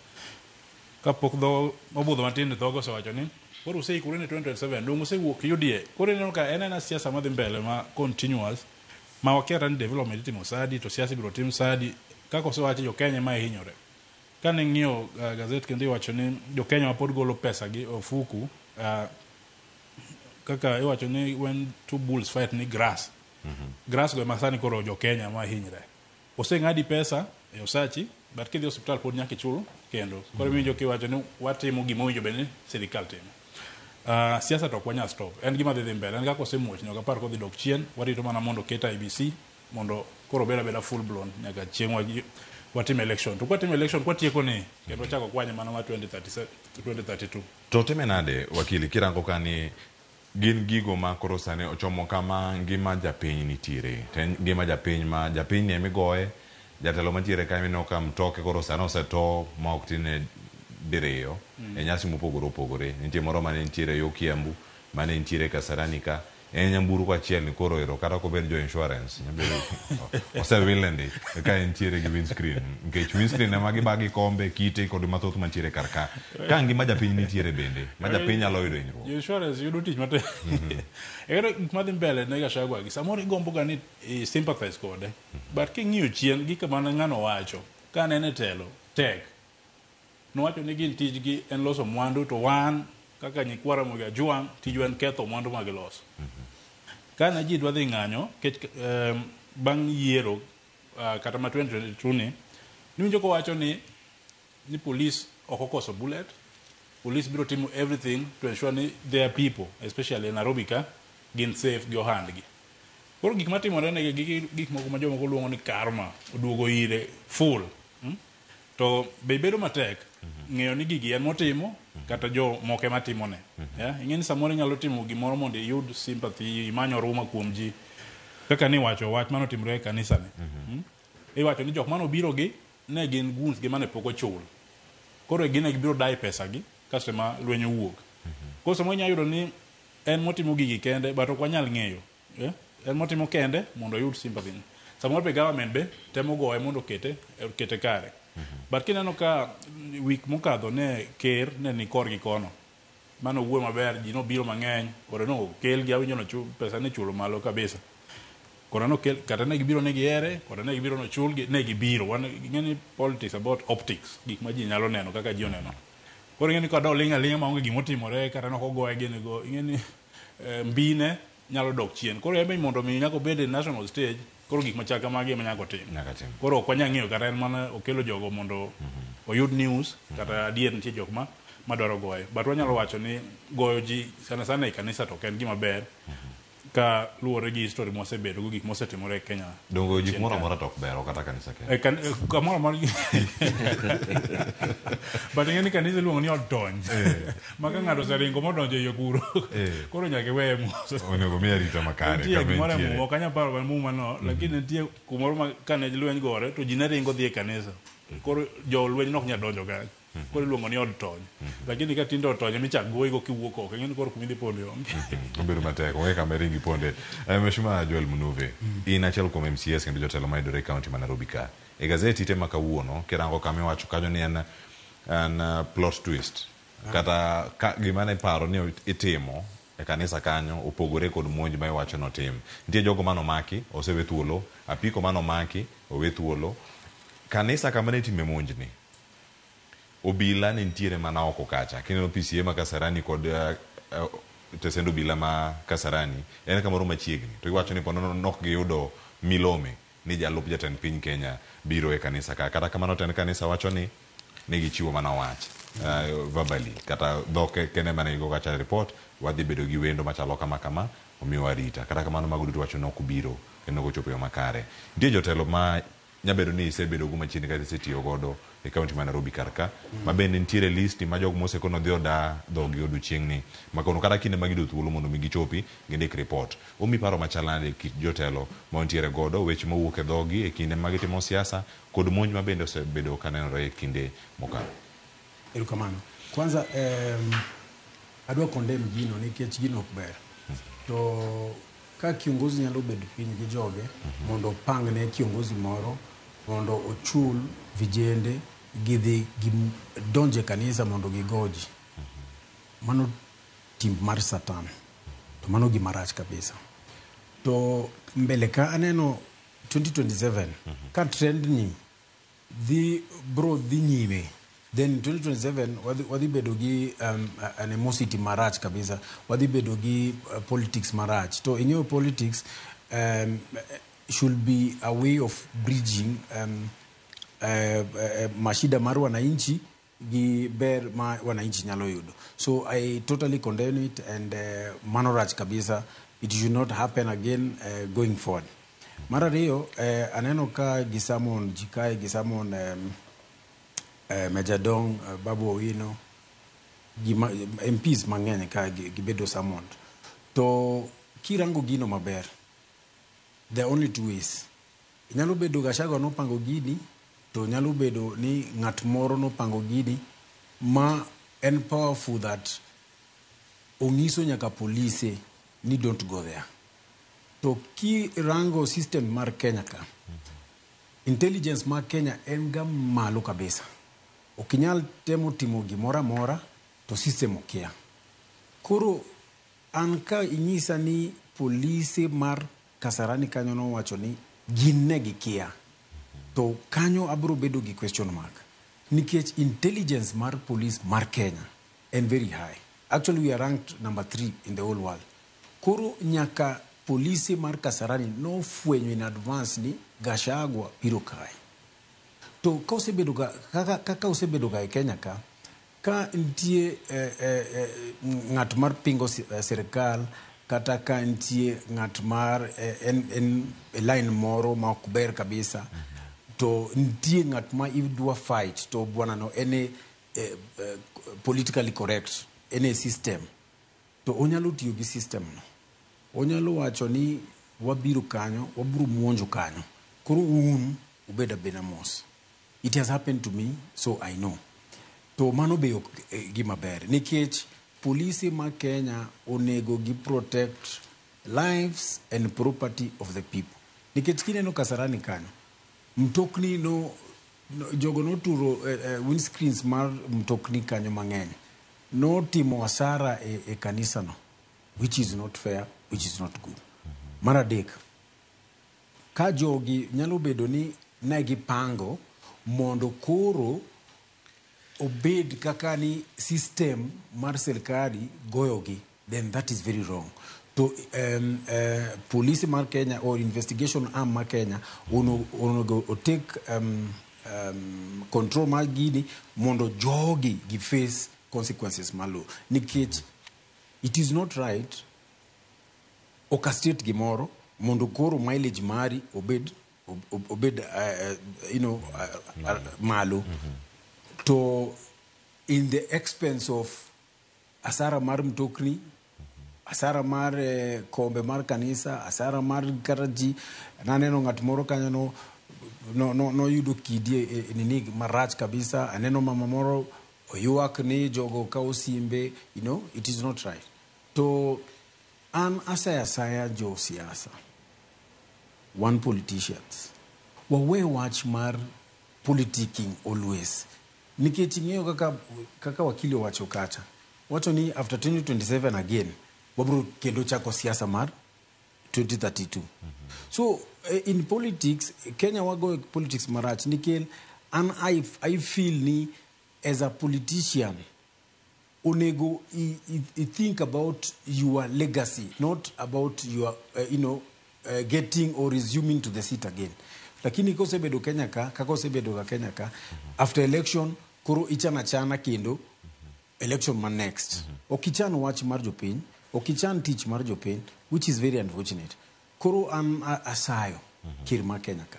Kapok dho obudho matin to dhoge osewacho ni koro useikore ne 2027, donge usewuok UDA. Koro ineno ka en aena siasa madhi mbele ma continuous. Ma wakia kata ni development itimo saa adi to siasa ibiro tim saa adi. Kaka osewachi jo Kenya ema hinyore. Kane ing'iyo gazet kendo iwacho ni jo Kenya ma pod golo pesa gi ofuku kaka iwacho ni when two bulls fight ni grass. Grass go ema sani koro jo Kenya ma hinyre. Oseng'adi pesa e osachi but kidhi e osiptal pod nyaka ichul kendo. Koro iwinjo kiwacho ni watimo gima owinjo bed ni sirikal timo. Siasa to ok wanyal stop. En gima dhi dhi mbele. En kaka osemuoch ni ok apar kodhi dok chien. Warito mana mondo oket IEBC mondo koro obed abeda full blown nyaka chieng' watim election. To kwatimo election kwatieko ni kendo wachako kwanye mana mar 2037, 2032. To time nade wakili kirango ka ni Gin gigo ma koro sani ochomo kama ngima japiny nitiere. To en ngima japiny ma japiny ni emigoye, jatelo mantiere ka ineno ka mtoke koro sani oseto ma ok tine diriyo e nyasi mopogore opogore. Nitie moro mane nitiere yo Kiambu, mane nitiere Kasarani ka. En nyamburko achiel ni koro ero kata kobed jo insurance nyabedo osewile ndi ka entiere gi windscreen nikech windscreen ema giba gi kombe, kite kod mathoth mantiere kar ka. Ka ngima japiny nitiere bende ma japiny nyalo yudo hinyruok. Jo insurance yudo tich matek. Ero gik madhi mbele ne Gachagua gi samoro igombo ga ni i sympathize kode. But king'iyo chien gik mane ng'ano wacho ka ne en e telo tek. Nowacho ni gin tijgi en loso mwandu to wan kaka nyikwa Ramogi Ajwang' tijwa en ketho mwandu ma giloso. Kane ji dwa dhi ng'anyo kech bang' yiero kata ma 2022 ni niwinjo kowacho ni ni police ok okoso bullet, police biro timo everything to ensure ni their people especially e Nairobi ka gin safe gi ohandgi. Koro gik matimore negi gi gik moko ma jomoko luongo ni karma oduogo ire full. To be bedo matek ng'eyo ni gigi en motimo kata jo moko ema timone. Yeah? Ing'e ni samoro inyalo timo gimoro mondo iyud sympathy, imany oruma kuom ji. Kaka niwacho wach mane otimore e kanisa ni. Iwacho ni jok mane obiro gi ne gin goons gi mane pok ochul. Koro gin ne gibiro dai pesa gi kasto ema lweny owuok. Koro samoro inyalo yudo ni en motimo gigi kende but ok wanyal ng'eyo. En motimo kende mondo oyud sympathy. Samoro be government be temo goye mondo okete okete kare. But kineno ka week mokadho ne ker ne ni korgi kono. Mano wuoyo maber, ji nobiro mang'eny, koro nokelgi, awinjo nochul pesa ne chulo malo kabisa. Koro nokel kata ne gibiro ne gihere, kata ne gibiro nochulgi, ne gibiro. Wan ing'e ni politics about optics, gik ma ji nyalo neno kaka ji oneno. Koro ing'e ni ka oling' aling'a maonge gimotimore kata nok ogoye gini go, ing'e ni mbine nyalo dok chien. Koro en be mondo mi nyaka obed e national stage, koro gik machal kamagi ema nyaka otim. Nyaka tim. Koro ok wanyal ng'eyo kata en mana okelo jogo mondo oyud news kata adier nitie jok ma madwaro goye. But wanyalo wacho ni goyo ji sana sana e kanisa to ok en gima ber ka luwore gi history mwasebedo go gik mosetimore e Kenya. Dongo ji chien kumoro ka. amora to ok ber, ok kata kanisa kende. Kamoro amora. But ing'e ni kanisa iluongo ni od tony. Ma ka ng'ato oseringo modonjo e iye kuro, koro nyaka iweye mos. Onego mi arita makare Nitie kama gimoro e entiere. Muma, ok anyal paro mar Muma no, lakini nitie kumoro ma kane lweny gore to ji ne ringo dhi e kanisa. Koro jolweny ne ok nyal donjo kanyo. Koro iluongo ni od tony. Lakini ka tinde od tony emichak goyi go kiwuok oko, ing'e ni koro kuma idhi ponde onge. Obedo matek, onge kama iring iponde. Mheshimiwa Joel Munuve, in achiel kuom MCAs kendo jotelo mayudore e kaunti ma Nairobi ka. E gazeti te ma kawuono, kirango kama iwacho kanyo ni en plot twist. Kata ka, gima ne paro ni itimo e kanisa kanyo opogore kod monj ma iwacho notim. Nitie jogo manomaki, osewe thuolo, apiko manomaki, owe thuolo. Kanisa kama ne itime monjni, obila ne nitiere mana oko kacha. Kineno PCA ma Kasarani kod tesend obila ma Kasarani, en kamoro machiegni. To iwacho ni po nono nok giyudo milome ni jalup jatend piny Kenya biro e kanisa ka. Kata kamano tend kanisa wacho ni ne gichiwo mana wach verbally kata dhok kende mane gigo kacha report wadhi bedo gi wendo machalo kama kama omiyo arita. Kata kamano mago duto wacho nok obiro kendo ok ochopo e yo makare. Nitie jotelo ma nyabedo ni isebedo go machiegni kata isetiyo godo e kaunti ma Nairobi kar ka ma bende nitiere listi ma jogo mosekono dhi oda dhogi odiochieng'ni ma kono kata kinde ma giyudo thuolo mondo mi gichopi gindik report. Omi paro machal nade kit jotelo ma wantiere godo weche mowuok e dhogi e kinde ma gitimo siasa kod monj ma bende osebedo ka nenore e kinde mokalo. Erokamano. Kwanza adwa condemn gino nikech gino ok ber. To ka kiongozi nyalo bedo piny gi joge mondo opang ne kiongozi moro mondo ochul vijende gidhi gidonje e kanisa mondo gigoji. Mano tim mar Satan. To mano gima rach kabisa. To mbele ka aneno 2027 ka trend ni dhi bro dhi nyime then 2027 wadhi bedo gi animosity marach kabisa, wadhi bedo gi politics marach. To ing'eyo politics should be a way of bridging mashida mar wananchi gi ber ma wananchi nyalo yudo. So I totally condemn it and mano rach kabisa. It should not happen again going forward. Mar ariyo, aneno ka gisamon ji kae, gisamon Major Dong, Babu Owino, gima, MPs mang'eny ka gibedo summoned. To kirango gino maber, there are only two ways. Nyalo bedo Gachagua nopango gini, to nyalo bedo ni ng'at moro nopango gini ma en powerful that ong'iso nyaka polise ni don't go there. To kirango system mar Kenya ka, intelligence mar Kenya en ga malo kabisa. Ok inyal temo timo gimoro amora to system okia. Koro an ka inyisa ni polise mar Kasarani kanyo nowacho ni gin ne gikia, to kanyo abro bedo gi question mark. Nikech intelligence mar police mar Kenya en very high. Actually we are ranked number 3 in the whole world. Koro nyaka polise mar Kasarani nofwenyo in advance ni Gachagua biro kae. To ka osebedo ga, kaka osebedo ga e Kenya ka, ka nitie ng'at mar pingo sirikal kata ka nitie ng'at mar en e line moro ma ok ber kabisa, to nitie ng'at ma idwa fight to bwana no en e politically correct, en e system, to onyalo tiyo gi system no. Onyalo wacho ni wabiro kanyo, wabiro muonjo kanyo, koro un ubed abeda mos. It has happened to me, so I know. To mano be ok gima ber nikech polise ma Kenya onego gi protect lives and property of the people. Nikech kineno Kasarani kanyo, mtokni no jogo noturo windscreens mar mtokni kanyo mang'eny. notimo hasara e kanisa no, which is not fair, which is not good. Mar adek, ka jogi nyalo bedo ni ne gipango mondo koro obed kaka ni system mar sirkali goyogi, then that is very wrong. To police mar Kenya or investigation arm mar Kenya onego otake control mar gini mondo jogi gi face consequences malo, nikech it is not right orchestrate gimoro mondo koro mileage mari obed malo to in the expense of asara mar mtokni, asara mar kombe mar kanisa, asara mar kata ji. Naneno ng'at moro kanyo no noyudo kidi e nini marach kabisa. Aneno mama moro oywak ni jogo kawo simbe. It is not right. To an asaya asaya jo siasa, wan politicians, wawe wach mar politicking always, nikech ing'eyo kaka wakili owacho kacha, wacho ni after 2027 again wabro kendo chako siasa mar 2032. So in politics Kenya wago politics marach, nikech an I feel ni as a politician onego i think about your legacy, not about your getting or resuming to the seat again. Lakini kosebedo Kenya ka, kaka osebedo ga Kenya ka, after election koro ichano achana kendo election ma next. Ok ichan wach mar jopiny, ok ichan tich mar jopiny, which is very unfortunate. Koro an asayo ker mar Kenya ka,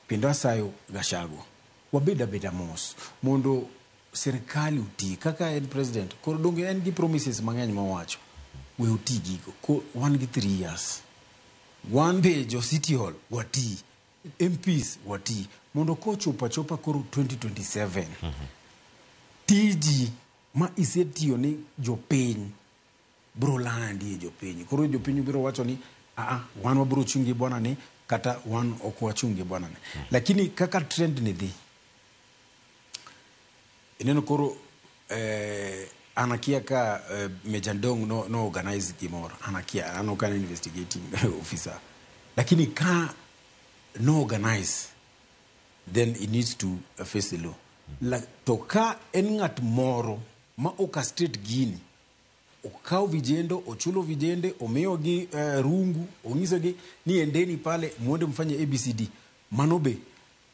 kendo asayo Gachagua, wabed abeda mos mondo sirikal oti kaka en president. Koro donge en gi promises mang'eny mowacho, we oti gigo. Wan gi 3 years, wan be jo City Hall wati, MPs wati, mondo kochopo achopa koro 2027, tiji ma isetiyo ni jopiny bro landi e jopiny. Koro jopiny biro wacho ni aa, wan wabro chung' gi bwana ni, kata wan ok wachung' gi bwana ni. Lakini kaka trend ni dhi, ineno koro an akia ka Major Ndong no organize gimoro, an akia, an ok an investigating officer, lakini ka no organize, then he needs to face the law. To ka en ng'at moro ma orchestrate gini, okawo vijende, ochulo vijende, omiyogi rungu, onyisogi ni endeni pale mwende mfanye ABCD, mano be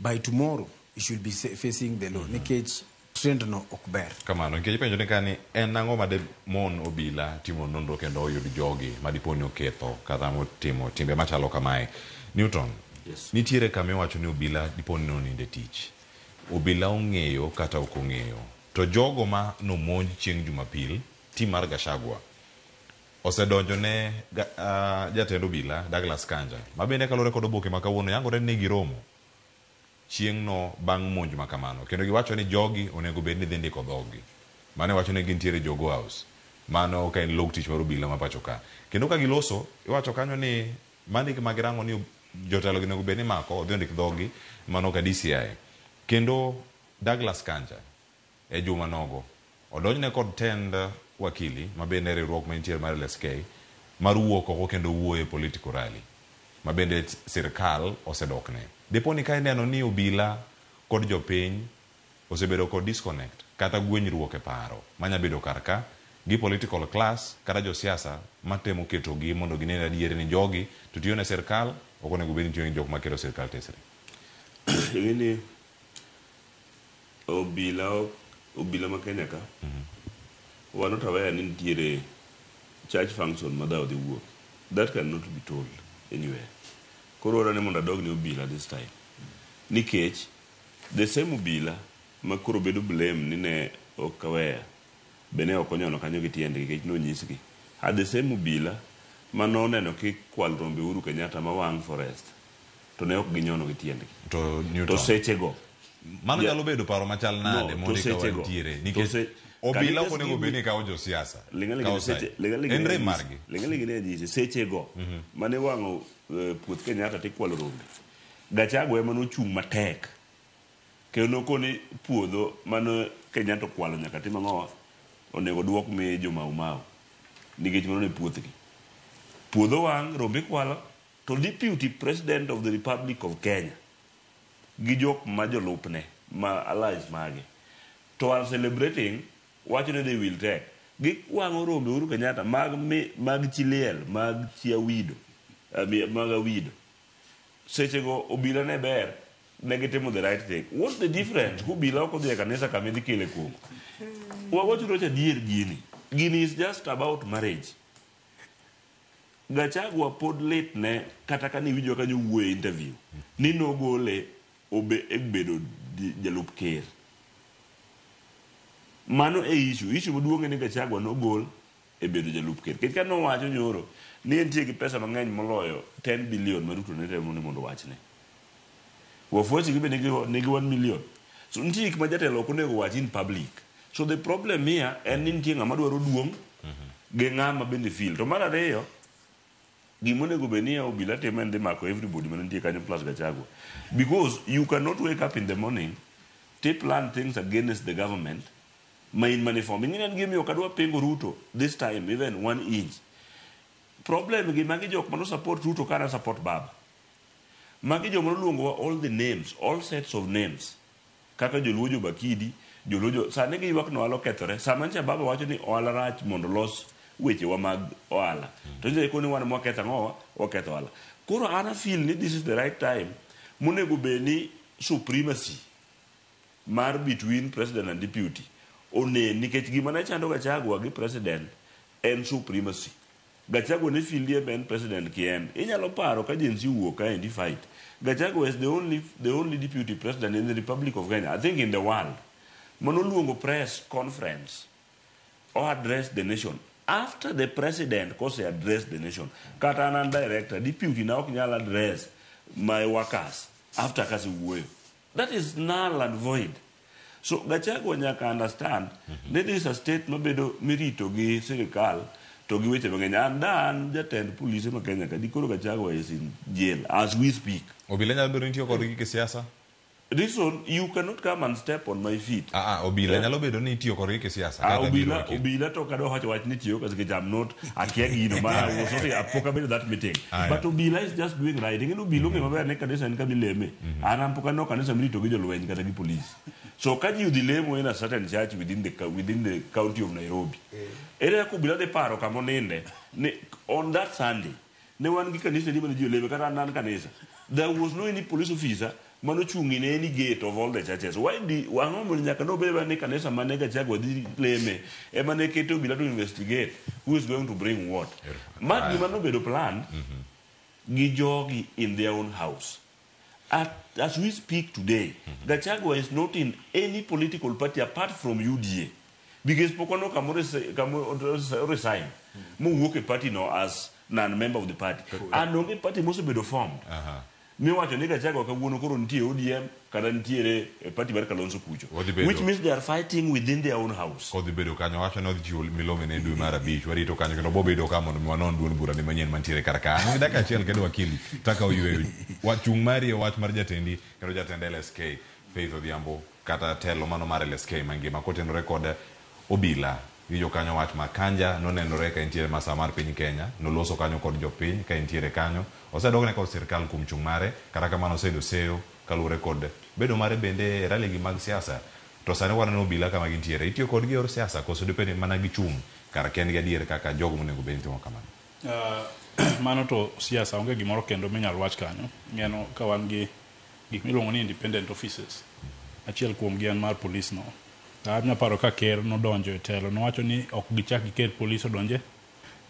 by tomorrow he should be facing the law, nikech trend no ok ber. Kamano, nikech ipenjo ni kani en ang'o ma de mon obila timo nonro kendo oyud jogi ma dipo ni oketho kata motimo timbe machalo kamae. Newton, Yes. nitiere kama iwacho ni obila dipo ni nonindo e tich. Obila ong'eyo kata ok ong'eyo. To jogo ma nomonj chieng' Jumapil, tim mar Gachagua, osedonjo ne jatend obila Douglas Kanja, ma bende kaluwore kod oboke ma kawuono yangore ni giromo chieng'no bang' monj ma kamano, kendo giwacho ni jogi onego bed ni dhi ndiko dhoggi. Mano iwacho ni gintiere Jogoo House. Mano ka en log tich mar obila ma pacho ka. Kendo ka giloso, iwacho kanyo ni mano e gima girango ni jotelo gi onego bed ni mako odhi ondik dhoggi mano ka DCI. Kendo Douglas Kanja e juma nogo odonjne kod tend wakili ma bende riwruok manitiere mar LSK mar wuok oko kendo wuoyo e political rally ma bende sirkal osedokne. Dipo ni ka ineno ni obila kod jopiny osebedo kod disconnect kata gwenyruok e paro manya bedo kar ka gi political class kata josiasa matemo ketogi mondo gine adier ni jogi to tiyo ne sirkal, ok onego bed ni tiyo ni jok makelo sirkal tesre. Ing'e ni obila ma Kenya ka were not aware ni nitiere church function ma dhawo dhi wuok. That cannot be told anywhere. Koro ora ni mondo adog ne obila this time. Nikech the same obila ma koro bedo blame ni ne ok aware be ne ok onyono kanyo gi tiendgi nikech nonyisgi. Are the same obila ma noneno kikwal rombe Uhuru Kenyatta ma wang' forest to ne ok ginyono gi tiendgi. To Newton, To sechego mano nyalo bedo paro machal nade No, to mondi ka sechego. wantiere To nikech obila Can ok you just onego give bed me- ni kawo josiasa Ling'aling' kawo seche- side. ling'aling' En ne rem anyisi- margi. ling'aling' ne anyisi sechego mane wang'o puoth Kenyatta tikwalo rombe. Gachagua ema nochung' matek kendo nokoni puodho mane Kenyatta okwalo nyaka tim ang'owa. onego duok mi jo Mau Mau nikech mano ne puothgi. Puodho wang' rombe ikwalo to deputy president of the Republic of Kenya gi jok ma jolupne ma allies mage to are celebrating wacho ni they will take. Giwang'o rombe Uhuru Kenyatta mag mi, mag chi liel mag chi Awido mag Awido. Sechego obila ne ber ne gitimo the right thing. What's the difference? Obila ok odhi e kanisa kama idhi kele kong'o. Wawach roch adier gini. Gini is just about marriage. Gachagua pod lit ne kata kane iwinjo kanyo wuoyo e interview ni nogole obe e bedo jalup ker. Mano e issue. Issue maduong' en ni Gachagua nogol e bedo jalup ker. Nikech kane owacho nyoro ni entie gi pesa mang'eny moloyo 10 billion ma Ruto ne temo ni mondo owachne. Wafuasi gi be nigi 1 million. So nitie gik ma jatelo ok onego wach in public. So the problem here en ni nitie ng'ama dwaro duong' gi ng'ama bende feel. To mar ariyo, gima onego bed ni obila timo en dhi mako everybody mane nitie kanyo plus Gachagua. Because you cannot wake up in the morning to plan things against the government ma in maniform. Ing'e ni an gima ok adwa pingo Ruto this time even 1 inch. Problem gi magi jok mano support Ruto kana support Baba. Magi joma noluongowa all the names, all sets of names. Kaka joluo jo Bakidi, joluo jo sani giywak ni ohala okethore. Sama ncha Baba wacho ni ohala rach mondo los wechewa mag ohala. To ncha ikoni wan mwaketho ang'owa, waketho ohala. Koro an a feel ni this is the right time monego bed ni supremacy mar between president and deputy onen nikech gima ne chando Gachagua gi president en supremacy. Gachagua ne feel ni en president kien. Inyalo paro ka Gen Z owuok kaendi fight. Gachagua is the only deputy president in the Republic of Kenya, I think in the world, manoluongo press conference o address the nation. After the president kose address the nation, kata an an director, deputy na ok nyal address my workers after kase wuoyo. That is null and void. So Gachagua nyaka understand ni this is a state mabedo mirito gi sirikal to gi weche mang'eny. An da an jatend polise ma Kenya ka dikoro Gachagua is in jail as we speak. Obila nyalo bedo ni tiyo kodgi kisiasa? Reason, you cannot come and step on my feet. Obila nyalo bedo ni tiyo kodgi kisiasa. Kata biro wakil. Obila to kadwa wacho wach ni tiyo nikech I'm not akia gino ma I was not pok abedo that meeting. But Obila is just doing right. Ing'e ni Obila ong'eyo maber ni kanisa en kama ileme. An an pok aneno kanisa mirito gi jolweny kata gi police. So ka ji odhi lemo in a certain church within the county of Nairobi. Ere kaka Obila dhi paro kama oninde ni on that Sunday ne wan gi kanisa ni mane ji oleme kata an an kanisa. There was no any police officer manochung' in any gate of all the churches. Why di ang'o mondo nyaka nobed ni kanisa mane Gachagua dhi leme ema ne keto Obila to investigate who is going to bring what. Ma gima nobedo planned gi jogi in their own house. As we speak today, Gachagua is not in any political party apart from UDA. Because pok waneno kama resign mowuok e party no as non-member of the party. And onge party mosebedo formed. Miwacho ni Gachagua kawuono koro nitie ODM kata nitiere e party mar Kalonzo kucho. Which means they are fighting within their own house. Kodhi bedo kanyo wacho ni odhi chiwo milome ne dwe mar 5. Warito kanyo kendo bobedo ka mondo mi wanon duond bura ni manyien mantiere kar ka. An gi dakika achiel kendo wakili taka oyweyo. Wachung' mari e wach mar jatendi kendo jatend LSK Faith Odhiambo kata telo mano mar LSK mangima kotenore kod obila. Winjo kanyo wach ma Kanja nonenore ka entiere masawa mar piny Kenya, noloso kanyo kod jopiny ka entiere kanyo. Osedokne kod sirkal kuom chung' mare, kata kamano oseyudo seyo kaluwore kod bedo mare bende e rally gi mag siasa. To sani waneno obila kama gintiere. Itiyo kodgi e yor siasa koso dipeni mana gichung' kar kendgi adier kaka jogo monego bed ni timo kamano? Mano to siasa onge gimoro kendo minyalo wach kanyo. Ng'eno ka wan gi gik miluongo ni independent offices. Achiel kuomgi en mar police no. Anyalo paro ka ker nodonjo e telo, nowacho ni ok gichak giket polis odonje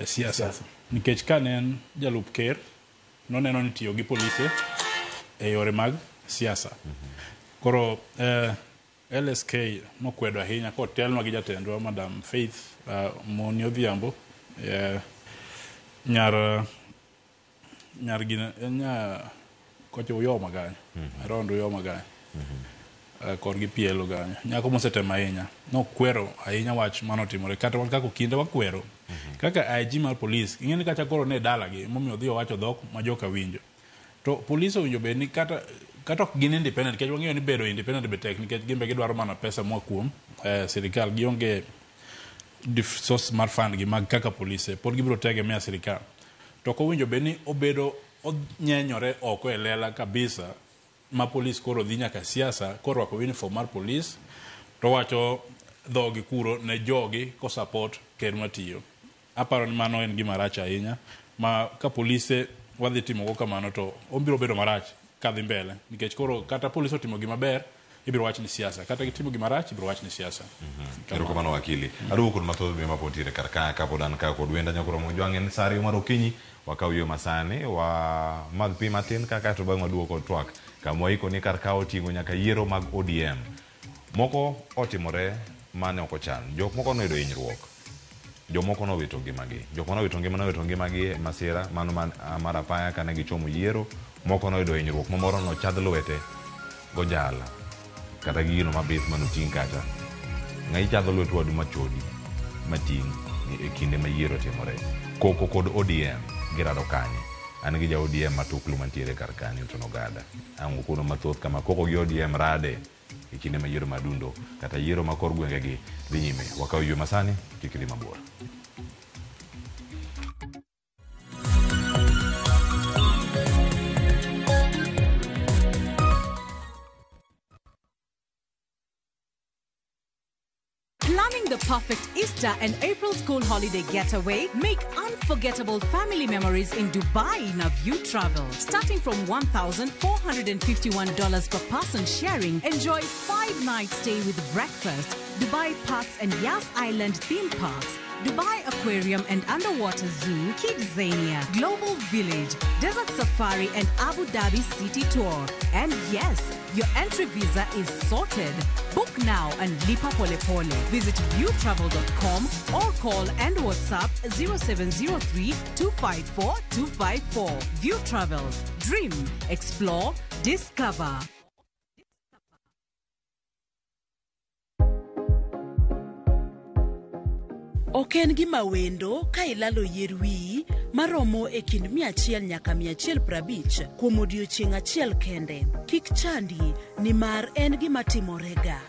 e siasa. Nikech ka ne en jalup ker, noneno ni tiyo gi polise e yore mag siasa. Koro LSK nokwedo ahinya kotelnwa gi jatendwa Madam Faith Moni Odhiambo, nyar gina nya kocha Uyoma kanyo, around Uyoma kanyo. Korgi Pielo kanyo. Nyako mosetemo ahinya. Nokwero ahinya wach manotimore. Kata wan kaka okinde wakwero. Kaka IG mar police, ing'e ni kacha koro ne dalagi, momiyo odhi owacho dhok ma joka winjo. To police owinjo bed ni kata ok gin independent, nikech wang'eyo ni bedo independent be tek, nikech gin be gidwaro mana pesa moa kuom sirikal. Gionge source mar fund gi mag kaka polise pod gibiro tegemea sirikal. To ok owinjo bed ni obedo onyenyore oko e lela kabisa ma polis koro dhi nyaka siasa korwako uniform mar polis to wacho dhogi kuro ne jogi ko support ker matiyo. Aparo ni mano en gima rach ahinya ma ka polise wadhi timogo kamano to obiro bedo marach kadhi mbele nikech koro kata polis otimo gima ber ibiro wach ni siasa, kata gitimo gima rach ibiro wach ni siasa. Erokamano wakili. Aduogo kod mathoth be mapod ntiere kar ka kapod an ka kod wenda nyakoro Mojwang' en sa 2 mar okinyi wakaw yo masani wa madh pi matin ka kaeto bang'e waduogo kod twak kama waiko ni kar ka oting'o nyaka yiero mag ODM. Moko otimore mane ok ochan. Jok moko noyudo hinyruok. Jomoko nowito ngimagi. Jok manowito ngima nowito ngimagi e masira mano mar apaya kane gichomo yiero. Moko noyudo hinyruok ma moro nochadh lwete gojala kata gi gino mabith manoting' kacha. Ng'ai chadho lwet wadu machodi mating' e kinde ma yiero timore. Koko kod ODM girado kanye? An gi ja ODM matuklu mantiere kar ka Newton Ogada. Ang' ukono mathoth kama koko gi ODM rade e kinde ma yiero madundo kata yiero ma kor gwengegi dhi nyime. Wakaw ywe masani, kik idhi mabor. Planning the perfect Easter and April school holiday getaway? Make unforgettable family memories in Dubai in a View Travel. Starting from $1,451 per person sharing, enjoy 5-night stay with breakfast, Dubai Parks and Yas Island theme parks, Dubai Aquarium and Underwater Zoo, Kidzania, Global Village, Desert Safari and Abu Dhabi City Tour. And yes, your entry visa is sorted. Book now and lipa pole pole. Visit viewtravel.com or call and WhatsApp 0703 254 254. View Travel. Dream, explore, discover. Ok en gima wendo ka ilalo yier wiyi maromo e kind 100 nyaka 150 kuom odiechieng' achiel kende. Kik chandi nimar en gima timorega.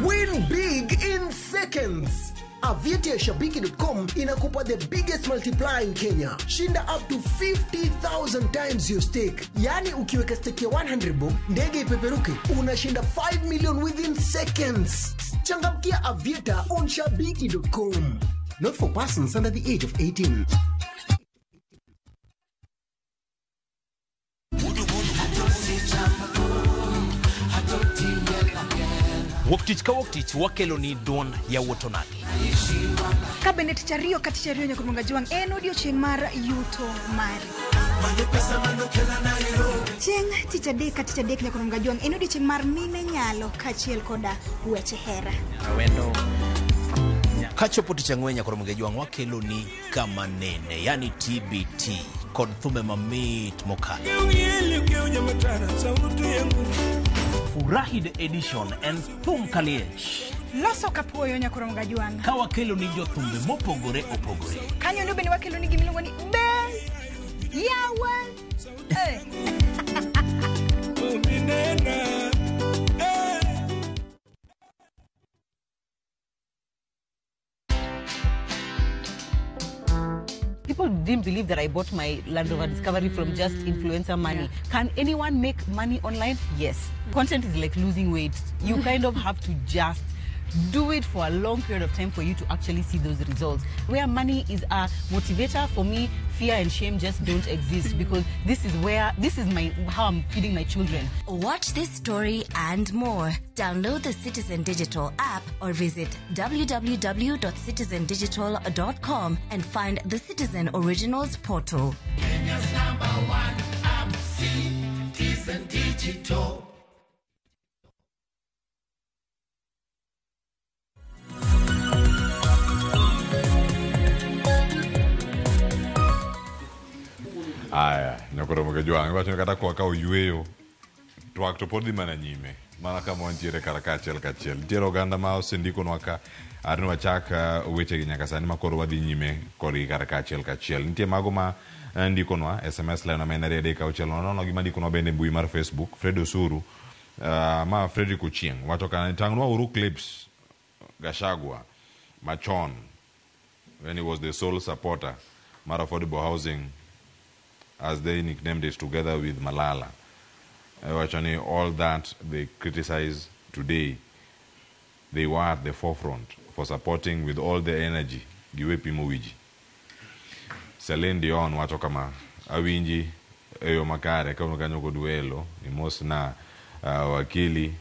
Win big in seconds. Avieti ya Shabiki.com inakupa the biggest multiplier in Kenya. Shinda up to 50,000 times your stake. Yani ukiweka stake ya 100 bob, ndege ipeperuke, unashinda 5 million within seconds. Changamkia Avieta on Shabiki.com. Not for persons under the age of 18. Wuok tich ka wuok tich wakelo ni duond yawuot onagi. Ka bende tich ariyo ka tich ariyo nyaka Juang en odiochieng' mar yuto mari. Chieng' tich adek ka tich adek nyaka Juang en odiochieng' mar mine nyalo kaachiel koda weche hera. Kachopo tich ang'wen nyaka Juang wakelo ni kama nene, yani TBT kod thume mamit mokalo. Furahi the edition en thum kaliech. Loso kapuoyo nyaka Juang. Ka wakelo ni jothumbe mopogore opogore. Kanyo ndo bende wakelo ni gimiluongo ni be yawa. People didn't believe that I bought my Land Rover Discovery from just influencer money. Yeah. Can anyone make money online? Yes. Content is like losing weight. You kind of have to just do it for a long period of time for you to actually see those results. Where money is a motivator, for me, fear and shame just don't exist because this is where, this is my, how I'm feeding my children. Watch this story and more. Download the Citizen Digital app or visit www.citizendigital.com and find the Citizen Originals portal. Kenya's number one app, Citizen Digital. Aya, nyakoro Juang, iwacho ni kata kwa ka oyweyo twak to pod dhi mana nyime mana kama wantiere kar kaachiel kachiel. Nitiere oganda ma osendikonwa ka are ni wachak wechegi nyaka sani ma koro wadhi nyime kodgi kar kaachiel kachiel. Nitie mago ma ndikonwa SMS line ma en 2 3 6 nono gi mandikonwa bende e mbui mar Facebook. Fred Osuru Ma Frederick Ochieng wacho kana tang'nwa uru clips Gachagua machon when he was the sole supporter mar affordable housing as they nicknamed it together with Malala. Wacho ni all that they criticize today, they were at the forefront for supporting with all the energy. Giwe pimo wiji. Celine Dion wacho kama, awinji e yo makare ka un kanyo kod welo imos na wakili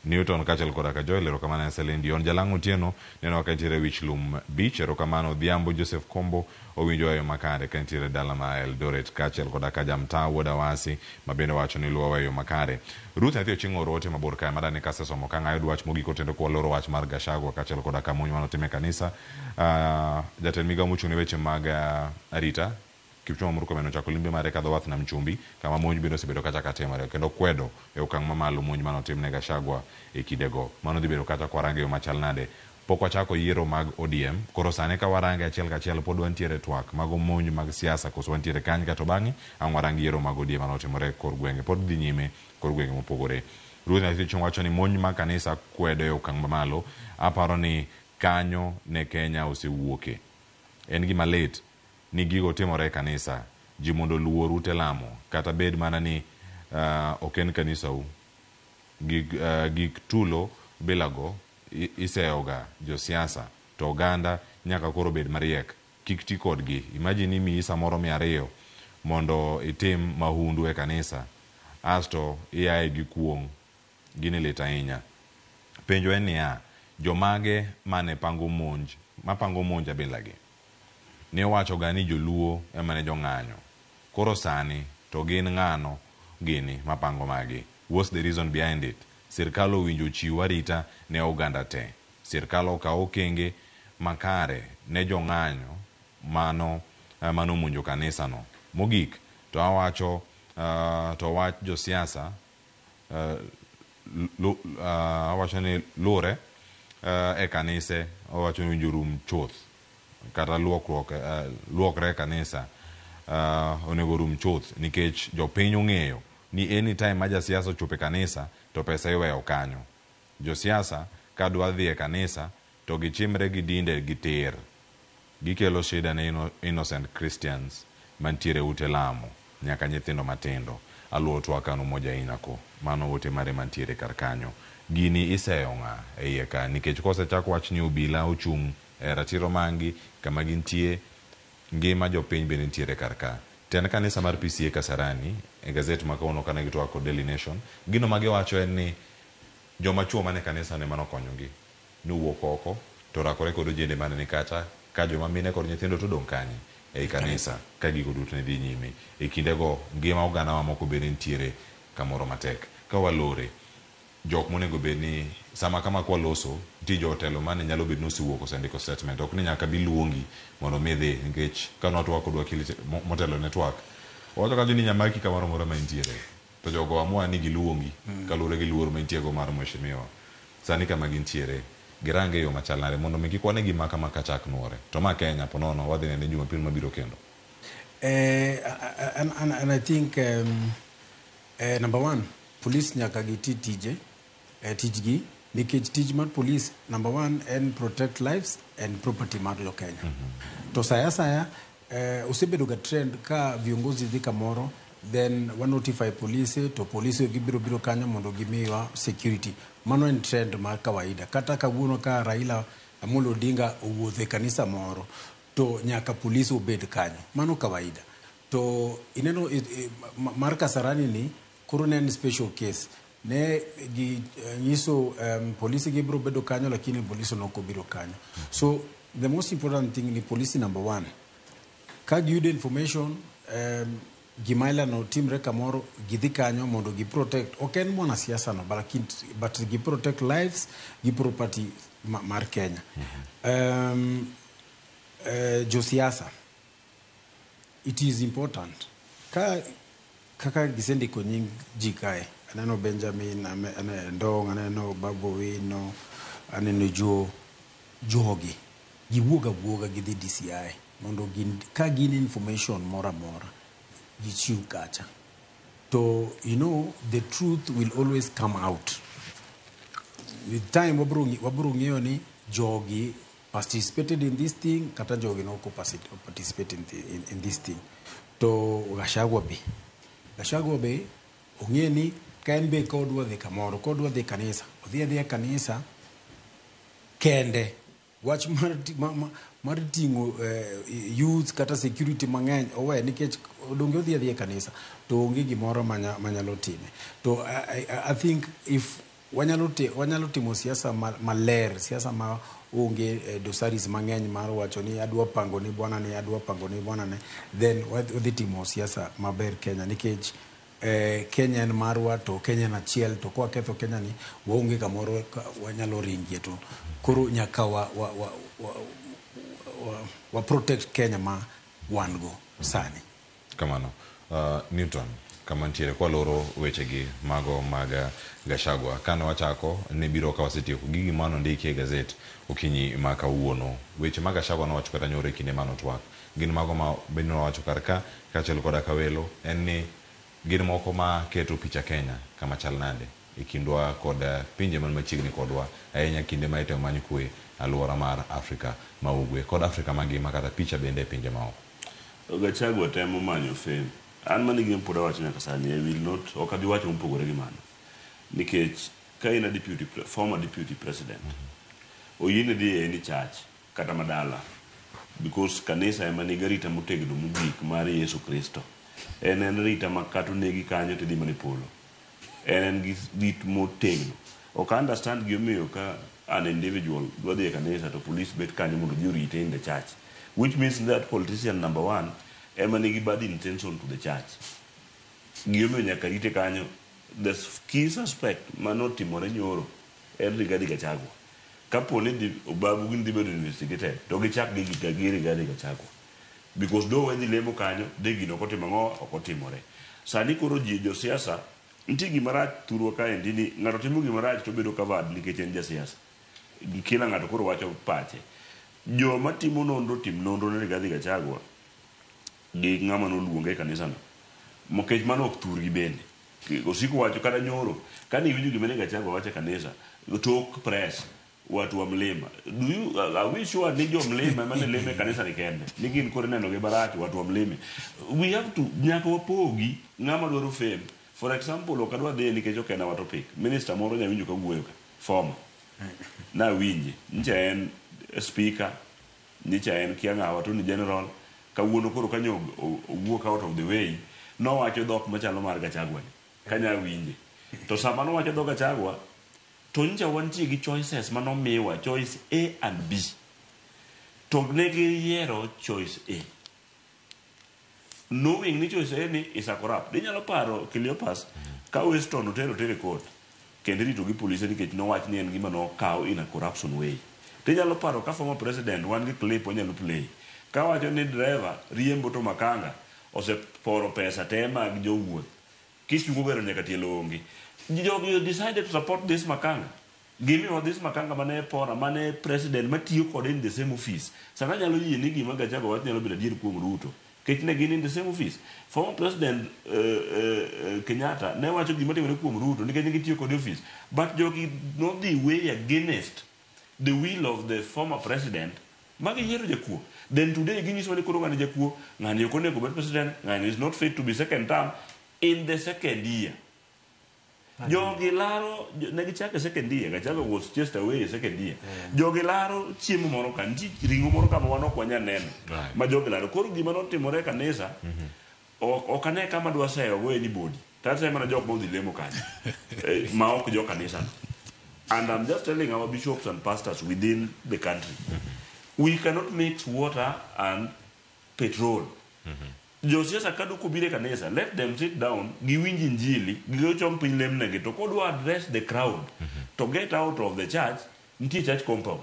Newton kaachiel koda ka Joel. Erokamano ne Celine Dion. Jalang'o Otieno neno ka nitiere Wich Lum Beach. Erokamano Odhiambo Joseph Kombo owinjo e yo makare ka nitiere dala ma Eldoret kaachiel koda ka Jamtaa wuod Awasi ma bende wacho ni luwowa e yo makare. Ruth Nyathi Ochieng' oro ote mabor kae madani kasesomo ka ng'ayo wach mogik otendo kwaloro wach mar Gachagua kaachiel koda ka monj manotim e kanisa. Jatend migao mochung' ne weche mag arita Kipchumba Murkomen ochako limbe mare kadho wath nam chumbi kama monj bende osebedo kachako timore kendo kwedo e okang' mamalo monj manotim ne Gachagua e kindego. Mano dhi bedo kata kwarange yo machal nade. Pok wachako yiero mag ODM, koro sani ka warange achiel kachiel pod wantiere twak mago monj mag siasa koso wantiere kany kato bang'e ang' warang yiero mag ODM manotimore kor gwenge pod dhi nyime kor gwenge mopogore. Ruoth Nyathi Ochieng' wacho ni monj mag kanisa kwedo e okang' mamalo. Aparo ni kanyo ne Kenya osewuoke. En gima lit ni gigo timore e kanisa. Ji mondo oluor ute lamo kata bed mana ni ok en kanisau. Gik tulo bilago iseyoga josiasa to oganda nyaka koro bed mariek kik ti kodgi. Imagine ni imiyi samoro 200 mondo itim mahundu e kanisa asto iaye gi kuong'. Gini lit ahinya. Penjo en niya, jomage mane pango monj mapango monj abilagi? Ne owacho ga ni joluo ema ne jong'anyo. Koro sani to gin ng'ano gini mapango magi? What's the reason behind it? Sirkal owinjo chiw arita ne oganda te. Sirkal okaw okenge makare ne jong'anyo mano manomonjo kanisa no. Mogik to awacho to wach josiasa awacho ni lure e kanise owacho ni owinjo rum chuth kata luokruok luokre e kanisa onego rum chuth nikech jopiny ong'eyo ni anytime ma jasiasa ochopo e kanisa to pesa iweyo kanyo. Josiasa ka dwa dhi e kanisa to gichimre gi dinde gi tir. Gikelo shida ne innocent Christians mantiere ute lamo nyaka nyithindo matindo. Aluwo twak an Umoja Inako. Mano ote mare mantiere kar kanyo. Gini iseyo ng'a e iye ka nikech kosechak wach ni obila ochung' e ratiro mangi kama gintie ngima jopiny bende nitiere kar ka. Tend kanisa mar PCEA Kasarani e gazet ma kawuono kane gitwak kod Daily Nation, gino ma giwacho en ni joma chuo mane kanisa ne manokonyogi nowuok oko to orakore kod ojende mane ni kacha ka joma mine kod nyithindo to odong' kanye ei kanisa ka gigo duto ne dhi nyime. E kindego ngima oganda mamoko bende nitiere kamoro matek. Ka walore, jok monego bed ni sama kama kwaloso nitie jotelo mane nyalo bedo ni osewuok osendiko statement ok ni nyaka bi luongi mondo mi idhi nikech ka nwatwak kod wakili motelo ne twak owacho kacho ni nyamaki kamoro amora ma intiere to jogo amua ni giluongi kaluwore gi luor ma intie go mar mheshimiwa. Sani kama gintiere girange e yo machal nade mondo mi kik wane gima kama kachak nuore to ma Kenya po nono wadhi nene Jumapil mabiro kendo. And I think number one, police nyaka giti tije tijgi nikech tij mar police number one en protect lives and property mar jo Kenya. To saya saya osebedo ga trend ka viongozi dhi kamoro then wa notify police to police gibiro biro kanyo mondo gimiwa security. Mano en trend mar kawaida. Kata kawuono ka Raila Amolo Odinga owuotho e kanisa moro to nyaka police obed kanyo. Mano kawaida. To ineno mar Kasarani ni koro ne en special case. Ne gi nyiso polisi gibiro bedo kanyo lakini polisi nok obiro kanyo. So the most important thing ni polisi number one, ka giyudo information gima ilano timre kamoro gidhi kanyo mondo gi protect ok en mwanasiasa no but gi protect lives gi property mar Kenya. Josiasa, it is important ka kaka gisendiko nying ji kae aneno Benjamin, aneno Ndong, aneno Babu Owino, aneno jogi giwuog awuoga gidhi DCI mondo gin, ka gin information moro amora gichiw kacha. To you know the truth will always come out. With time wabro wabro ng'eyo ni jogi participated in this thing kata jogi ne ok participate in this thing. To Gachagua be. Gachagua be ong'e ni ka en be ka odwa dhi kamoro, kodwa dhi kanisa, odhi adhiya kanisa kende. Wach mar, ma, ma, mar ting'o youth kata security mang'eny owe nikech donge odhi adhiya e kanisa to onge gimoro manyalo time. To I think if wanyalo timo siasa maler, siasa ma onge dosaris mang'eny mar wacho ni adwa pango ni bwana ni, adwa pango ni bwana ni, then wadhi timo siasa maber Kenya nikech Kenya en marwa to Kenya en achiel to kwaketho Kenya ni waonge kamoro wanyalo ringie to koro nyaka wa protect Kenya ma wan go sani. Kamano. Newton, kama ntiere kwaloro wechegi mago mag Gachagua. Kane wachako ne biro ka wasetieko gigi mane ondiki e gazet okinyi ma kawuono. Weche mag Gachagua nowacho kata nyoro e kinde mane otwak. Gin mago ma bende nowacho kar ka kaachiel koda Kawelo en ni gin moko ma keto picha Kenya kama chal nade e kindwa kod pinje man machiegni kodwa ahinya kinde ma itemo many kwe alwora mar Afrika ma ugwe kod Afrika mangima kata picha bende e pinje maoko. Gachagua temo manyo fame. An mano e gima pod awacho nyaka sani, I will not, ok abi wacho mopogore gi mano. Nikech ka in a deputy, former deputy president, oyiene dhi e any church kata madala because kanisa ema nigi arita motegno mogik mar Yesu Kristo. En rita ma kata onegi kanyo tidhi mana e polo. En gi rit motegno. Ok understand gimomiyo ka an individual dwa dhi e kanisa to police bet kanyo mondo odhi orite in the church. Which means that politician number one ema nigi bad intention to the church. Gimomiyo nyaka rite kanyo. The key suspect manotimore nyoro en Rigathi Gachagua. Kapo ni Obabu gin dhi bedo investigated to gichak gi Rigathi Gachagua. Because do wedhi lemo kanyo, de gino ok otimo ang'o, ok otimore. Sani koro ji josiasa, nitie gima rach thurwa kaendi ni ng'ato timo gima rach to obedo covered nikech en jasiasa. Kila ng'ato koro wacho pache. Joma timo nonro tim nonro ne Rigathi Gachagua gi ng'ama noluonge e kanisano. Nikech mano ok thurgi bende. Osiko wacho kata nyoro, kane iwinjo gima ne Gachagua wacho e kanisa, tok press, watu wa mlima. Are we sure ni jo mlima ema ne lemo e kanisa ni kende? Ni gin koro ineno gi marach watu wa mlima. We have to, nyaka wapogi ng'ama dwaro fame. For example, ok adwa dhiye nikech ok en our topic. Minister moro nyawinjo ka wuoyo ka, former. Nawinje, nyicha en speaker, nyicha en kia ng'awa, Attorney General. Kawuono koro kanyo owuok out of the way, nowacho dhok machalo mar Gachagua ni. Kanya winje. To sama nowacho dho Gachagua, to nyicha wantie gi choices manomiwa, choice A and B. To ne giyiero choice A. Knowing ni choice A ni is a corrupt. Inyalo paro Cleopas ka Weston otero tere court kendo irito gi polise nikech nowach ni en gima nokaw in a corruption way. Tinyalo paro ka former president wan gi clip wanyalo play. Kawacho ni driver riembo to makanga oseporo pesa te mag jowuoth. Kichungo gari nyaka tielo onge. Jogi decided to support this makanga. Gimiwa this makanga mane pora mane president matiyo kode in the same office. Sana nyalo yie ni gima Gachagua wacho nyalo bedo adier kuom Ruto. Nikech ne gin in the same office. Former president Kenyatta ne wacho gima timore kuom Ruto nikech ne gitiyo kode e office. But jogi nodhi way against the will of the former president magiyiero jakuo. Then today ginyisowa ni koro ng'ani jakuo, ng'ani ok onego bed president, ng'ani is not fit to be second term in the second year. Jogi laro, ne gichako e second year, Gachagua was chased away e second year. Jogi laro chiemo moro ka, nitie ring'o moro ka ma wan ok wanyal neno. Ma jogi laro. Koro gima notimore e kanisa, ok ane kama dwa seyo go anybody. Taseyo mana jok modhi lemo kanyo. Ma ok jo kanisa no. And I'm just telling our bishops and pastors within the country, we cannot mix water and petrol. Josiasa kadu kobiro e kanisa, let them sit down, giwinj injili, gigo chong piny lemnegi, to kodwa address the crowd, to get out of the church, nitie church compound,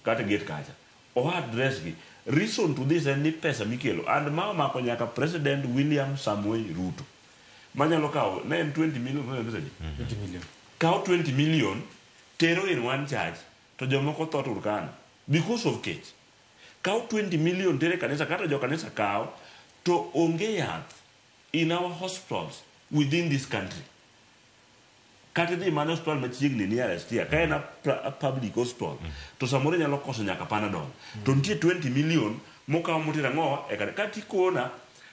kata gate kacha. O address gi. Reason to this en ni pesa mikelo, and ma omako nyaka President William Samoei Ruto. Manyalo kawo, ne en 20 million, ne en pesa adi? 20 million. Kawo 20 million, tero in one church, to jomoko tho Turkana, because of kech. Kawo 20 million tere kanisa, kata jo kanisa kawo, to onge yath in our hospitals. within this country. Kata idhi mana osiptal machiegni nearest here, ka en a public hospital, to samoro inyalo koso nyaka Panadol. To nitie 20 million mokaw motero ang'owa e kar. Kata ikona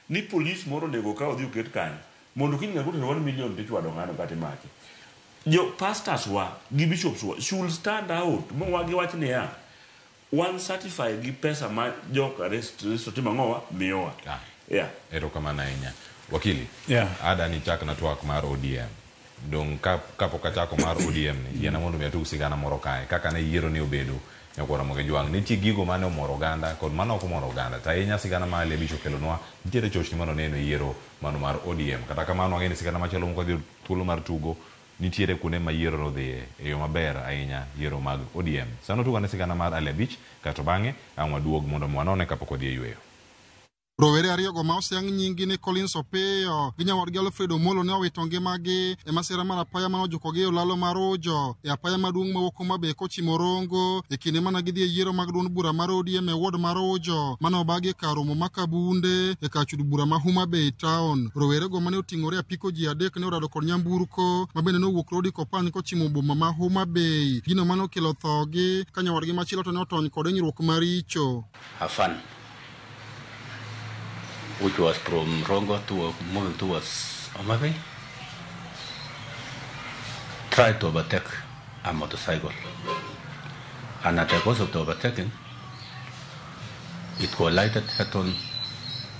ni police moro onego okaw odhi oket kanyo mondo kiny ng'ato otero 1 million tichwado ng'ano kata imake. Jo pastors wa gi bishops wa should stand out ma giwach niya wan certify gi pesa ma joka Kristo timo ang'owa miyowa. Yeah. Erokamano ahinya. Wakili, Yeah. ada ni chak na twak mar ODM. Dong' kapok achako mar ODM ni, yiena mondo mi atug sigana moro kae. Kaka ne yiero ni obedo nyakwar Ramogi Jwang'. Nitie gigo mane omoro oganda kod mane ok omoro oganda. To ahinya sigana ma Ali Abich okelonwa, nitiere chochni mane oneno e yiero mano mar ODM. Kata kamano wang'e ni sigana machielo mok wadhi thuolo mar tugo, nitiere kuonde ma yiero nodhiye e yo maber ahinya, yiero mag ODM. Sano tugo ane sigana mar Ali Abich, kaeto bang'e ang' waduog mondo mi wanone kapok wadhi e yweyo. Rowere ariyogo ma oseyang nyinggi ni Collins Opiyo gi nyawadgi Alfred Omolo ne owito ngimagi e masira mar apaya mane ojukogi e olalo mar Ujo e apaya maduong' mawuok Homa Bay kochimo Rongo e kinde mane gidhi e yiero mag duond bura mar ODM e ward mar Ujo mane obagi e kar romo ma Kabunde e kar chud bura ma Homa Bay town. Rowerego mane oting'ore apiko ji adek ne orado kod nyamburko ma bende nowuok Rodi Kopany kochimo boma ma Homa Bay. Gino mane okelo thogi ka nyawadgi machielo to ne otony kod hinyruok maricho. A van which was from Rongo to moving towards Homa Bay, tried to overtake a motorcycle. And at the course of the overtaking, it collided head-on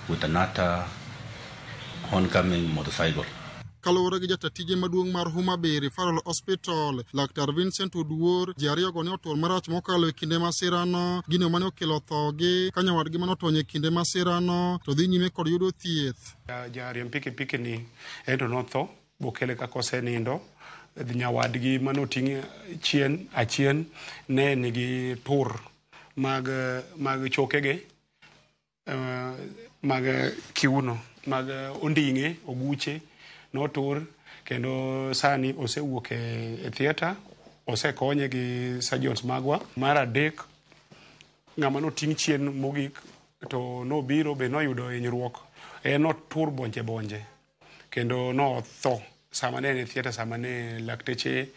with another oncoming motorcycle. Kaluwore gi jata tije maduong' mar Homa Bay Referral Hospital, Laktar Vincent Oduor, ji ariyogo ne otur marach mokalo e kinde masirano, gino mane okelo thogi ka nyawadgi mane otony e kinde masirano to dhi nyime kod yudo thieth. Jariemb pikipiki ni en to notho bokele kaka osenindo. Nyawadgi manoting' chien achien ne nigi tur mag chokege mag kiuno mag onding'e oguche notur kendo sani osewuok e theatre osekonye gi surgeons magwa. Mar adek ng'ama noting' chien mogik to nobiro be noyudo hinyruok en notur bonje bonje kendo notho sama ne en e theatre sama ne lakteche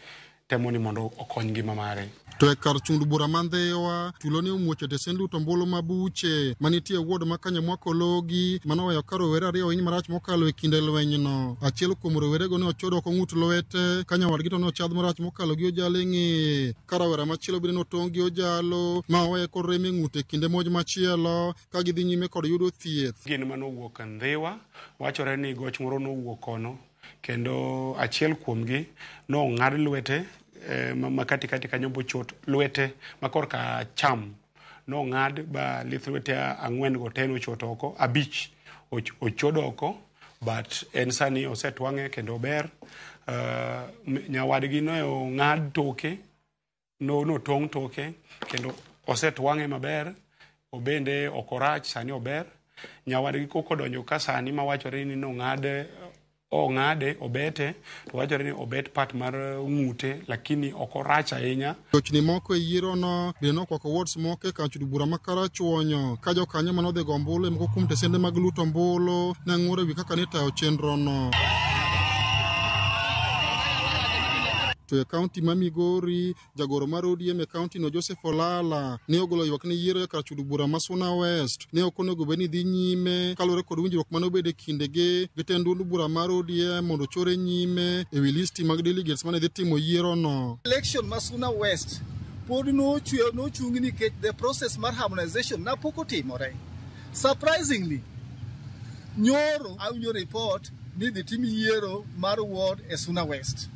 temo ni mondo okony ngima mare. To e kar chund bura ma Ndhiwa, tulo ne omuoch e tesend luto ombulu ma Buche manitie e ward ma Kanyamwa Kologi manoweyo ka rowere ariyo ohiny marach mokalo e kinde lwenyno. Achiel kuom rowerego ne ochod oko ng'ut lwete ka nyawadgi to ne ochadh marach mokalo gi ojalo e ng'eye ka rawera machielo bende notong' gi ojalo ma oweye kod rem e ng'ute e kinde monj machielo ka gidhi nyime kod yudo thieth. Gin manowuok Ndhiwa wachore ni goch moro nowuok kono kendo achiel kuomgi nong'ad lwete ma katikati kanyo bochot lwete ma korka acham nong'ad ba lith lwete ang'wen go te nochot oko abich ochod oko but en sani osetwang'e kendo ober. Nyawadgi ne ong'ad toke notong' toke kendo osetwang'e maber obende ok orach sani ober. Nyawadgi kokodonjo ka sani mawachore ni nong'ad ong'ade obete to wachore ni obet part mar ng'ute lakini ok orach ahinya. Chochni moko e yierono bende nokwako wards moko e kar chud bura ma Karachuonyo ka jokanyo manodhi go ombulu e moko kuom tesende mag luto ombulu ne ng'ur ewi kaka nitayo chenrono. To e kaunti ma Migori, jagoro mar ODM e kaunti no Joseph Olala ne ogolo ywak ne yiero e kar chud bura ma Suna West ne ok onego bed ni dhi nyime kaluwore kod winjruok mane obedo e kindegi gi tend duond bura mar ODM mondo ochore nyime e wi listi mag delegates mane dhi timo yierono. Election ma Suna West pod nochung nikech the process mar harmonization na pok otimore. Surprisingly, nyoro awinjo report ni dhi tim yiero mar ward e Suna West.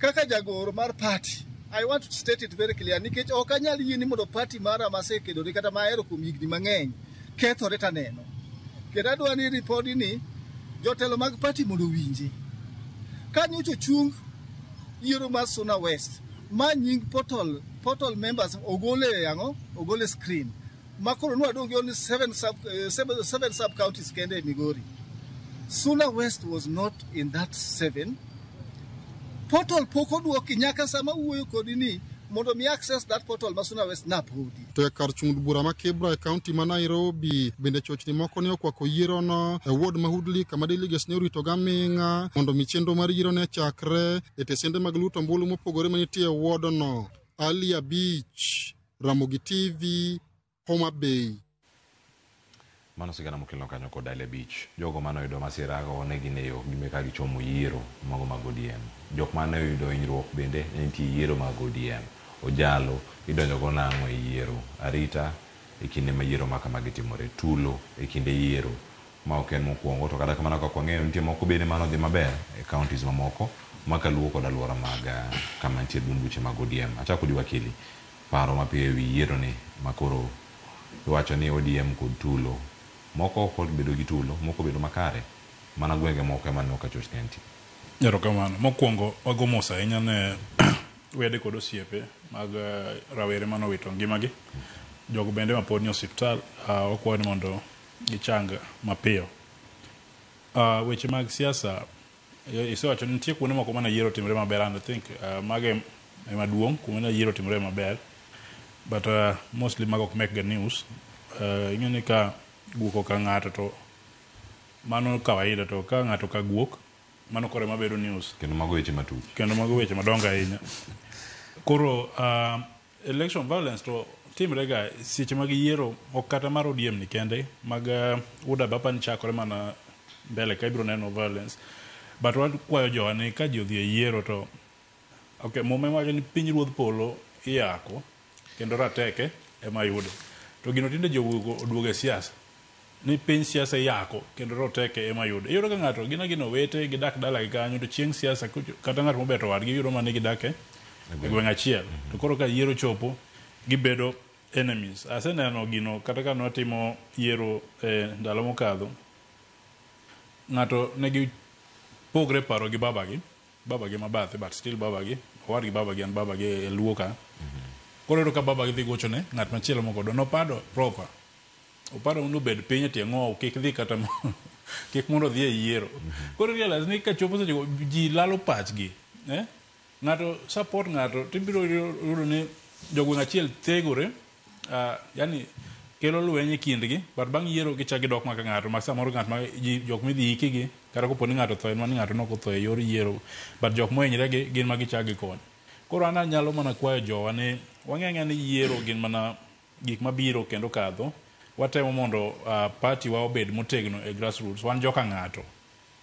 Kaka jagoro mar party, I want to state it very clear nikech ok anyal yie ni mondo party mara masekedore kata mahero kuom higni mang'eny kethore taneno. Kendo adwa ni ripodi ni jotelo mag party mondo owinji. Ka nyocha ochung yiero mar Suna West, ma nying portal members ogol e ang'o? Ogol e screen. Ma koro nwadong' gi only seven sub counties kende e Migori. Suna West was not in that seven. Portal pok oduoki nyaka sama wuoyo kodi ni Mondo mi access that portal ma Suna West napodi. To e kar chung' bura ma Kibra e kaunti ma Nairobi bende chochni moko ne okwako yierono e ward ma Woodley kama delegates ne orito gaming'a mondo mi chenro mar yiero ne chakre e tesende mag luto ombulu mopogore manitie e wardno. Ali Abich, Ramogi TV, Homa Bay. Mano sigana mokelno kanyo kod Ali Abich. Jogo mane oyudo masira go ne gin e yo gime ka gichomo yiero mago mag ODM. Jok mane oyudo hinyruok bende ne nitie yiero mag ODM. Ojalo idonjo go nang'o e yiero. Arita e kinde ma yiero ma kamagi timore. Tulo e kinde yiero ma ok en mokwongo to kata kamano kaka wang'eyo nitie moko bende mano dhi maber e counties mamoko makaluwo kod alwora mag kama nitie duond buche mag ODM. Achako di wakili paro mapiyo ewi yiero ni makoro iwacho ni ODM kod tulo moko ok obedo gi tulo moko obedo makare mana gwenge moko ema neno ka chochni nitie. Erokamano. Mokwongo wago mos ahinya ne wede kod osiepe mag rawere manowito ngimagi. Jogo bende mapod ni osiptal wakwayo ni mondo gichang mapiyo. Weche mag siasa isewacho ni nitie kuonde moko mane yiero otimore maber and I think mago ema duong' kuonde mane yiero otimore maber but mostly mago ok make ga news. Ing'e ni ka guok oka ng'ato to mano kawaida to ka ng'ato ka guok mano koro ema bedo news. Kendo mago weche matut. Kendo mago weche madongo ahinya. Koro election violence to timre ga seche mag yiero ok kata mar ODM ni kende mag UDA be apani chakore mana mbele ka ibiro neno violence but wakwayo jowa ni ka ji odhi e yiero to okay, Muma wacho ni piny ruodh polo iyako kendo rateke ema yudo to gino tinde ji oduogo e siasa ni piny siasa iyako kendo roteke ema yudo. Iyudo ka ng'ato gin agina owete gidak dalagi kanyo to chieng' siasa kata ng'at mobeto wadgi iyudo mana ni gidak e gweng' achiel. To koro ka yiero chopo gibedo enemies. Aseneno gino kata ka nwatimo yiero e ndalo mokadho, ng'ato negi pogre paro gi babagi, babagi mabathe but still babagi, owadgi babagi en babagi e luo ka. Koro iyudo ka babagi dhi gochone ng'at machielo mokodo. Nopado proper. Opado mondo obed piny e tie ng'owo kik dhi kata kik mondo odhi e yiero. Koro realize ni kachopo seche go ji lalo pachgi. Eh? Ng'ato support ng'ato tibiro yudo ni jogweng' achiel thegore yani kelo lweny e kindgi but bang' yiero gichak gidok maka ng'ato ma samoro ng'at ma ji jok midhi ikigi kata kopo ni ng'ato otho en mana ni ng'ato nok otho e yor yiero but jok mohinyre gi gin ma gichak gikonyo. Koro an anyalo mana kwayo jowa ni wang'e ang'eya ni yiero gin mana gik mabiro kendo kadho. Watemo mondo party wa obed motegno e grassroots. Wan joka ng'ato.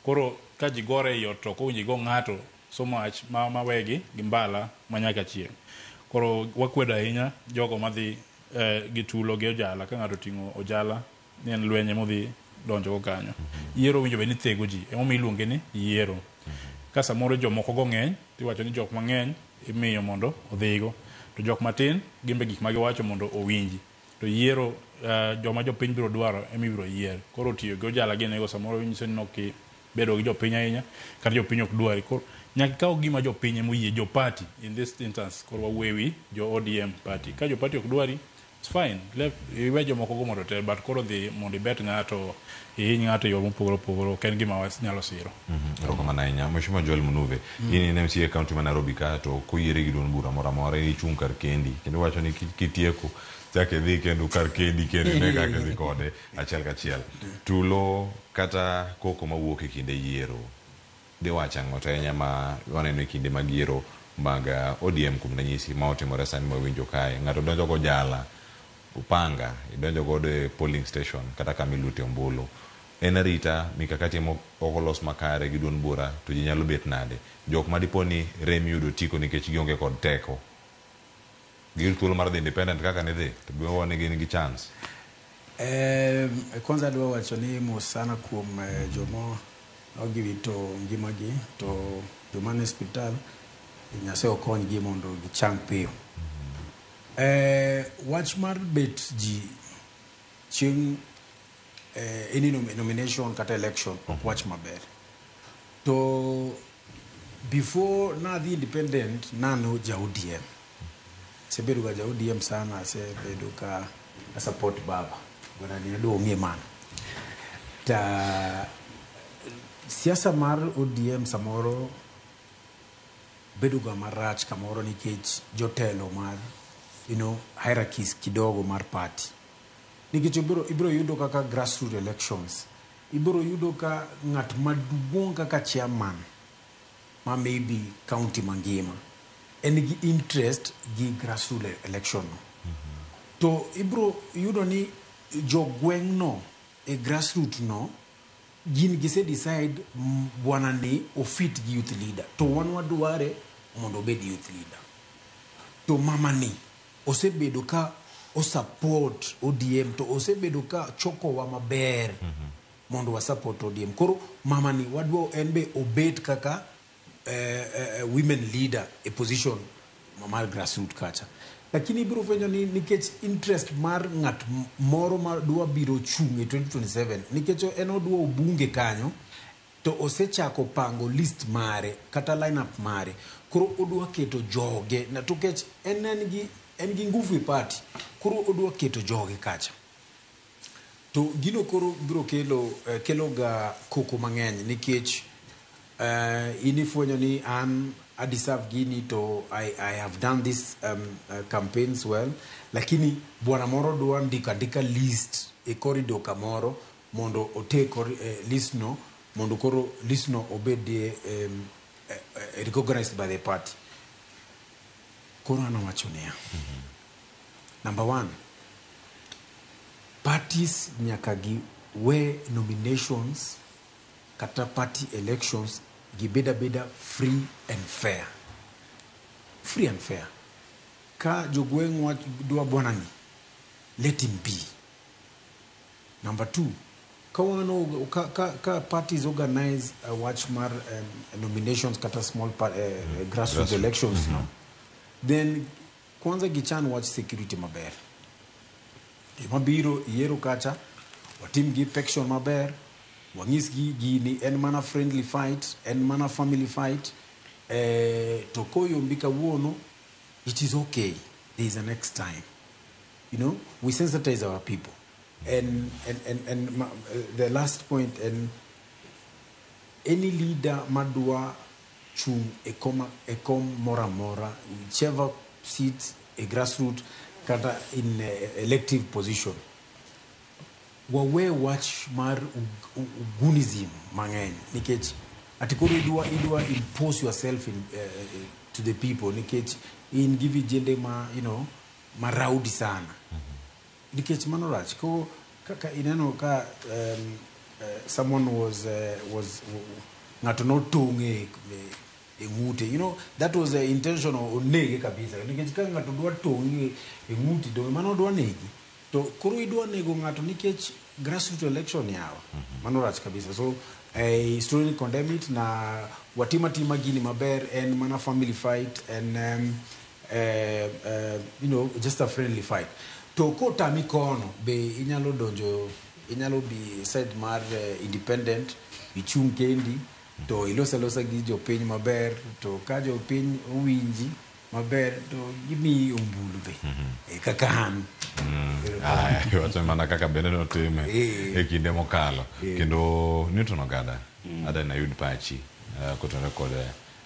Koro ka ji gore ei ot to ok owinjo igo ng'ato so much ma mawegi gi mbala ma nyaka chieng'. Koro wakwedo ahinya jogo madhi gi tulo gi ojala. Ka ng'ato oting'o ojala ni en lweny emodhi donjo go kanyo. Yiero owinjo bed ni thego ji. Emomiyo iluonge ni yiero. Ka samoro jomoko go ng'eny tiwacho ni jok mang'eny imiyo mondo odhigo. To jok matin gin be gik ma giwacho mondo owinji. To yiero joma jopiny biro dwaro ema ibiro yier. Koro tiyo gi ojala gi nego samoro nyiso ni ok ibedo gi jopiny ahinya kata jopiny ok dwari. Koro nyaka ikaw gima jopiny ema oyie, jo party in this instance koro wawuoyo ewi jo ODM party. Ka jo party ok dwari, it's fine. Iwe jomoko go mondo otel but koro dhi mondo ibet ng'ato ihiny ng'ato e yo mopogore opogore ok en gima wanyalo siro. Erokamano ahinya. Mheshimiwa Joel Munuve, in in MCA e county ma Nairobi ka to ok oyieri gi duond bura moro amora, in ichung' kar kendi kendo iwacho ni kitieko chak idhi kendo kar kendi kendo ine kaka idhi kode achiel kachiel. Tulo kata koko mawuok e kinde yiero diwach ang'o to ahinya ma waneno e kinde mag yiero mag ODM kuom ranyisi ma otimore sani mawinjo kae ng'ato donjo gojala upanga idonjo godo e polling station kata kama ilute ombulu en arita mikakati ema ok olos makare gi duond bura to ji nyalo bet nade jok ma dipo ni rem yudo otiko nikech gionge kod teko giyud thuolo mar dhi independent kaka nidhi to be ni gin gi chance. Kwanza adwa wacho ni mos sana kuom joma giwito ngimagi to joma nie osiptal Nyasaye okonygi mondo gichang piyo. Wach mar bet ji chieng' any nomination kata election ok wach maber. To before nadhi independent nano ja ODM. Asebedo ga ja ODM sana, asebedo ka a support baba. Bwana ni adwa ong'e mano. Ta siasa mar ODM samoro Bedo ga marach kamoro nikech jotelo mar hierarchies kidogo mar party. Nikech ibiro yudo kaka grassroots elections, ibiro yudo ka ng'at maduong' kaka chairman ma maybe county mangima en gi interest gi grassroots election no. To ibiro yudo ni jogweng' no e grassroots no gin gise decide bwana ni ofit gi youth leader to wan wadware mondo obed youth leader. To mama ni osebedo ka osupport ODM to osebedo ka chokowa maber mondo wa support ODM. Koro mama ni wadwa en be obet kaka women leader e position mar grassroots kacha. Lakini ibiro fwenyo ni nikech interest mar ng'at moro ma dwa biro chung' e 2027 nikech en odwa obunge kanyo to osechako pango list mare kata lineup mare, koro odwa keto joge na to kech en gi nguvu e party, koro odwa keto joge kacha. To gino koro biro kelo ga koko mang'eny nikech in ifwenyo ni an I deserve gini to I have done this campaigns well, lakini bwana moro dwa ndiko andika list e corridor kamoro mondo oter list no mondo koro list no obed recognized by the party. Koro an awacho niya, number one, parties nyaka gi we nominations kata party elections gibed abeda free and fair. Free and fair. Ka jogweng' dwa bwana ni, let him be. Number two, ka wan ka parties organize a wach mar nominations kata small grassroots elections no, then kwanza gichan wach security maber. Joma biro yiero kacha, watim gi inspection maber, wanyisgi gini en mana friendly fight, en mana family fight, to koyombi kawuono, it is okay. There is a next time. We sensitize our people. And the last point, and any leader madwa chung e kom mora mora, whichever seat, a grassroots, kata in elective position, wawe wach mar ugunism mang'eny nikech ati koro idwa impose yourself in, to the people nikech in gi vijende ma ma rowdy sana. Nikech mano rach. Ko kaka ineno ka someone was ng'ato notong'e e ng'ute, that was the intention onege kabisa nikech ka ng'ato dwa tong'i e ng'uti do mano dwa negi. To koro idwa nego ng'ato nikech grassroots election yawa. Mano rach kabisa. So I strongly condemn it na watima tima gini maber en mana family fight and just a friendly fight. To kotami kono be inyalo donjo, inyalo bi side mar independent, ichung' kendi to ilosa losa gi jopiny maber to ka jopiny owinji maber to gimiyi ombulu be. Kaka an. Iwacho mana kaka bende notime e kinde mokalo. Kendo Newton Ogada, ada nayud pachi kotenore kod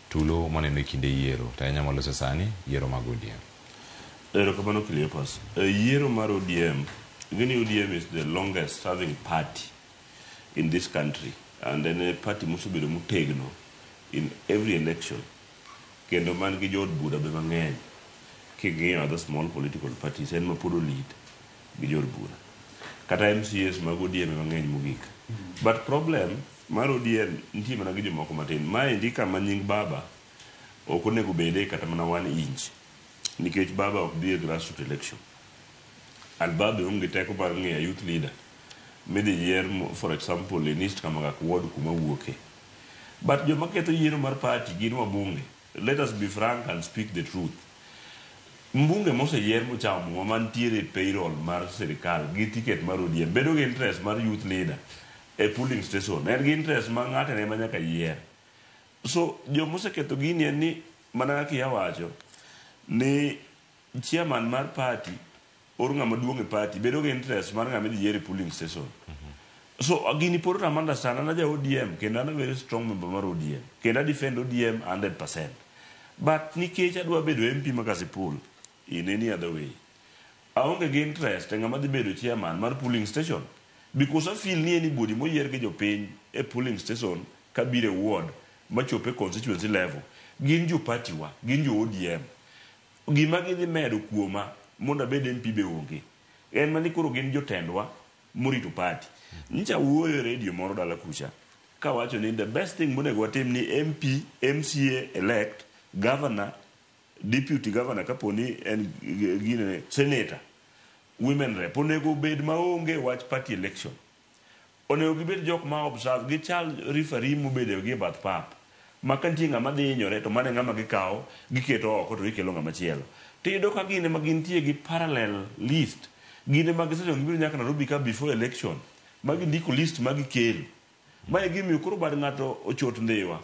tulo maneno e kinde yiero to ahinya moloso sani yiero mag ODM. Erokamano Cleopas. Yiero mar ODM, ing'eni ODM is the longest serving party in this country and en a party mosebedo motegno in every election kendo man gi jood bura be mang'eny. King'iyo other small political parties en ma pod olead gi jood bura. Kata MCAs mag ODM mang'eny mogik. But problem mar ODM nitie mana gi jomoko matin. Maendi kama nying baba ok onego bede kata mana 1 inch. Nikech baba ok dhi e grassroots election. And baba onge teko mar ng'iyo youth leader. Midhi yier for example in East Kamakak ward kuma wuoke. But joma ketho yiero mar party gin wabunge. Let us be frank and speak the truth. Mbunge moseyier mochamo muma mantiere e payroll mar sirikal gi ticket mar ODM bedo gi interest mar youth leader e polling station. En gi interest ma ng'ato ema nyaka yier. So jomoseketho gini en ni mana kaka iwacho ni chairman mar party or ng'ama duong' e party bedo gi interest mar ng'ama idhi yier e polling station. So gini pod otama understand. An aja ODM kendo an a very strong member mar ODM kendo a defend ODM 100%. But nikech adwa bedo MP ma Kasipul in any other way, aonge gi interest e ng'ama dhi bedo chairman mar polling station because I feel ni anybody moyier gi jopiny e polling station kabiro e ward machopo e constituency level gin jo party wa, gin jo ODM. Gima gidhi medo kuoma mondo abed MP be onge. En mana ni koro gin jotendwa morito party. Nyicha wuoyo e radio moro dala kucha kawacho ni the best thing monego watim ni MP, MCA elect, governor, deputy governor kapo ni en gine senator, women rep onego bed maonge wach party election. Onego gibed jok ma observe, gichal referee mobedo gi e bath pap. Ma ka nitie ng'ama dhi hinyore to mano e ng'ama gikawo giketo oko to gikelo ng'ama chielo. To iyudo ka gin ema gintie gi parallel list. Gin ema gisecho gibiro nyaka Nairobi ka before election ma gindiko list ma gikelo. Ma e gimiyo koro bad ng'ato ochot ndhiwa.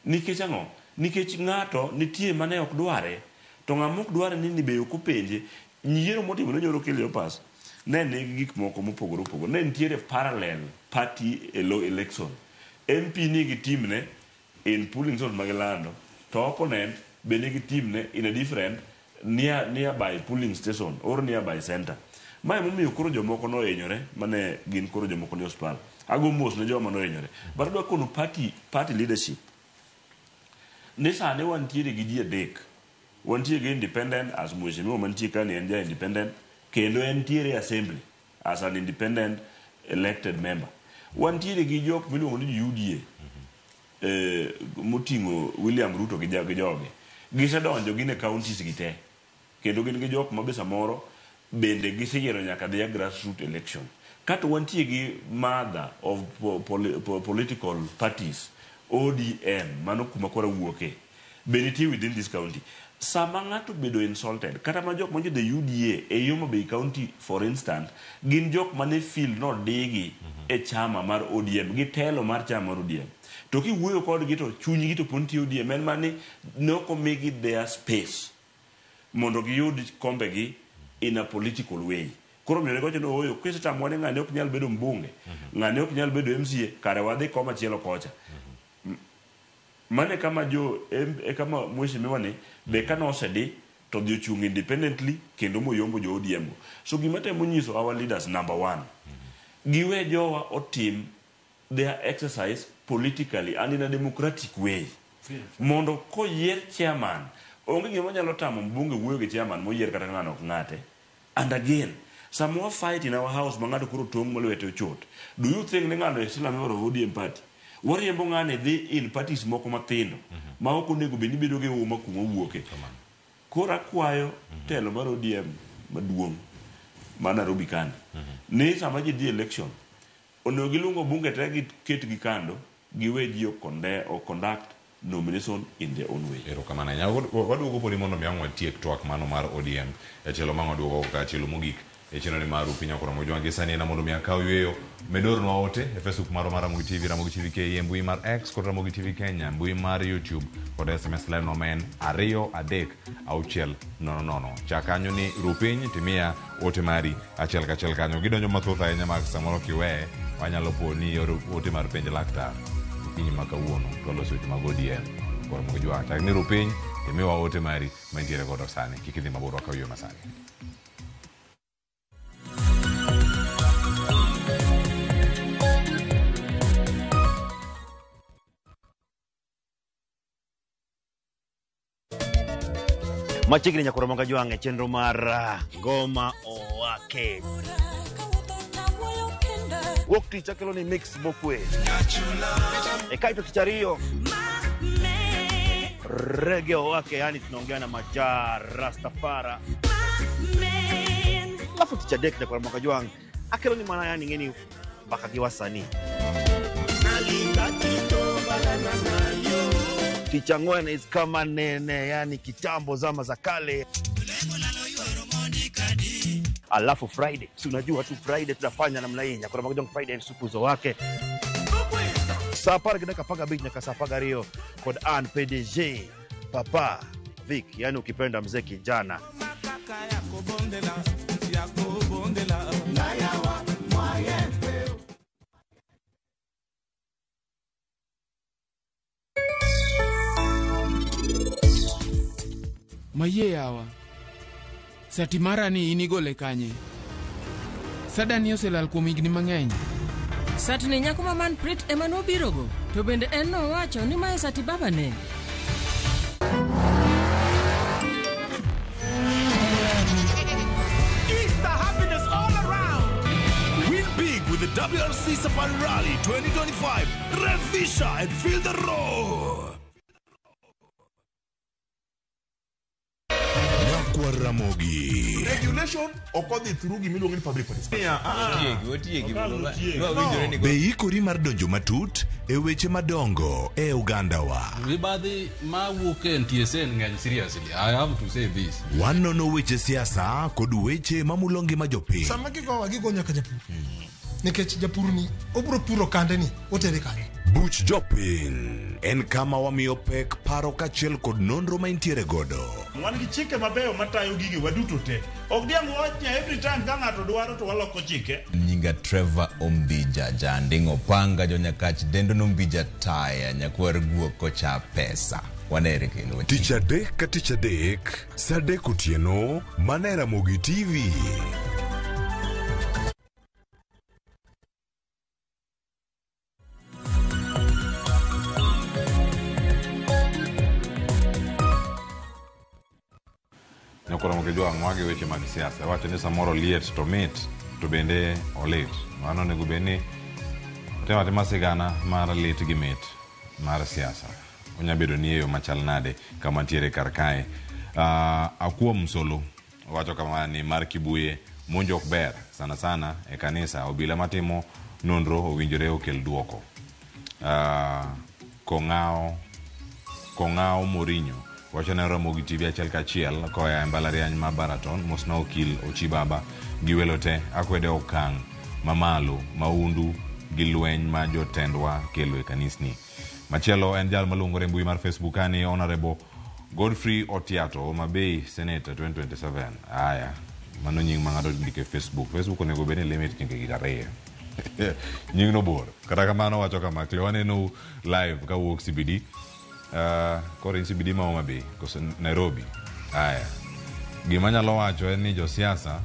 Nikech ang'o? Nikech ng'ato nitie mane ok dware to ng'ama ok dware ni be ok openje. Yiero motimore nyoro Cleopas ne nigi gik moko mopogore opogore. Ne nitiere parallel party election. MP nigi timne in polling zone magilando to opponent be nigi timne in a different nearby polling station or nearby center. Ma emomiyo koro jomoko nohinyore mane gin koro jomoko ni osiptal. Ago mos ne joma nohinyore. But adwa kono party leadership ni sani wantiere gi ji adek. Wantie gi independent as mheshimiwa mantie ka ni en ja independent kendo entiere assembly as an independent elected member. Wantiere gi jok miluongo ni UDA moting'o William Ruto gi joge. Gisedonjo gin e counties gi te. Kendo gin gi jok ma be samoro bende giseyiero nyaka dhi e grassroots election. Kato wantie gi mother of political parties, ODM, mano kuma koro wuoke, be nitie within this county. Sama ng'ato bedo insulted, kata ma jok manjo the UDA e Homa Bay County for instance, gin jok mane feel nodigi e chama mar ODM, gi telo mar chama mar ODM. To kiwuoyo kodgi to chunygi to pod nitie ODM, en mana ni ne ok omigi their space mondo giyud kombegi in a political way. Koro miyo ne ni ooyo, kisetamwa ni ng'ani ok nyal bedo mbunge, ng'ani ok nyal bedo MCA, kare wadhi koma chielo kocha. Mane kama jo e kama mheshimiwa ni be kane osedi to dhi ochung' independently kendo moyombo jo ODM go. So gima temo nyiso our leaders number one, giwe jowa otim their exercise politically and in a democratic way. Mondo koyier chairman, onge gima nyalo tamo mbunge wuoyo gi chairman moyier kata ng'ano ok ng'ate. And again, sama wa fight in our house ma ng'ato koro tong' ma lwete ochot, do you think ni ng'ano is still a member of ODM party? Wariembo ng'ane dhi in parties moko mathindo ma ok onego bed ni bedo gi uma kuma owuoke. Koro akwayo telo mar ODM maduong' ma Nairobi kani ni sama ji dhi election onego giluongo bunge te giketgi kando giwe ji o conduct nomination in their own way. Erokamano ahinya. Waduogo podi mondo mi ang' watiek twak mano mar ODM e tielo mang' waduogo kaka tielo mogik e chenro ni mar Piny Okoro Mojwang' gi sani en mondo mi akaw yweyo medornwa ote e Facebook marwa mar Ramogi TV, Ramogi TV KE, mbui mar X kod Ramogi TV Kenya, mbui mar YouTube kod SMS line no ma en 2 3 6 0 0. Chak kanyo ni Rupiny timiya ote mari achiel kachiel kanyo. Gidonjo mathoth ahinya mag samoro kiweye wanyalo po ni ioro ote mar penj laktar okinyi ma kawuono to waloso weche mag ODM koro Ramogi Jwang'. Chak ni Rupiny timiwa ote mari mantiere godo sani. Kik idhi mabor wakaw yweyo masani. Machiegni nyakoro Ramogi Jwang' e chenro mar Ngoma Owake. Wuok tich akelo ni mix mokwe. E kaito tich ariyo Reggae Owake, yani tunaongea na Maja Rastafara. Alafu tich adek nyakoro Ramogi Jwang' akelo ni mana yani ng'eni mbaka gi wasanii. Tich ang'wen is kama nene, yani kitambo zama za kale. Alafu Friday, si unajua tu Friday tunafanya namna hii, nyakoro Ramogi Jwang' Friday ni supu zo wake. Saa apar gi dakika 15 nyaka saa 12 kod an PDG Papa Vic, yani ukipenda mzee kijana. Mayie yawa. Sati mara ni in igole kanye? Sadani oselal kuom higni mang'eny. Satni nyako ma Manprit ema nobirogo, to bende en nowacho ni mae sati babane. Easter happiness all around. Win big with the WRC Safari Rally 2025. Revisha and feel the roar. Nyakwar Ramogi. Regulation ok odhi through gimiluongo ni public participation. Otiegi, otiegi. Wawinjore ni Be ikori mar donjo matut e weche madongo e ogandawa? Mibadhi mawuok e NTSA ng'eny seriously. I have to say this. Wanono weche siasa kod weche mamulo ngima jopiny. Sama gigowa gigo nyaka japur. Nikech japur ni obiro puro kande ni otere kanye. Buch jopiny en kama wamiyo pek paro kaachiel kod nonro ma intiere godo. Wan gi chike mabeyo matayo gige waduto te. Ok diang' wach ni every time ka ng'ato dwaro to waloko chike. Nyinga Trevor Ombija Janding Opanga jonyakach dendo nombija taya nyakwar guok kocha pesa. Wanere kendo. Tich adek ka tich adek, saa adek otieno, mana e Ramogi TV. Nyakoro Mokijwang' wagi weche mag siasa wacho ni samoro liet to mit to bende olit. Mano onego bed ni otemo atima sigana mar lit gi mit mar siasa. Onya bedo ni e yo machal nade kama ntiere kar kae. Akuo Msolo wacho kama ni mar Kibuye monj ok ber sana sana e kanisa obila matimo nonro owinjore okel duoko. Kong'ao Mourinho wacho ne Ramogi TV achiel kachiel koa e mbalariany ma Baraton mosna okil Ochibaba gi welo te akwede okang' mamalo maundu gi lweny ma jotendwa kelo e kanisni. Machielo en jal maluongore e mbui mar Facebook ani Honorable Godfrey Otiato Homa Bay Senator 2027. Aya, mano nying ma ng'ato ndiko e Facebook. Facebook onego bed ni limit nyinge gi ariyo. Nyingno bor. Kata kamano wacho kama, Cleo waneno live kawuok CBD. Koro in CBD ma Homa Bay koso Nairobi. Aya. Gima anyalo wacho en ni josiasa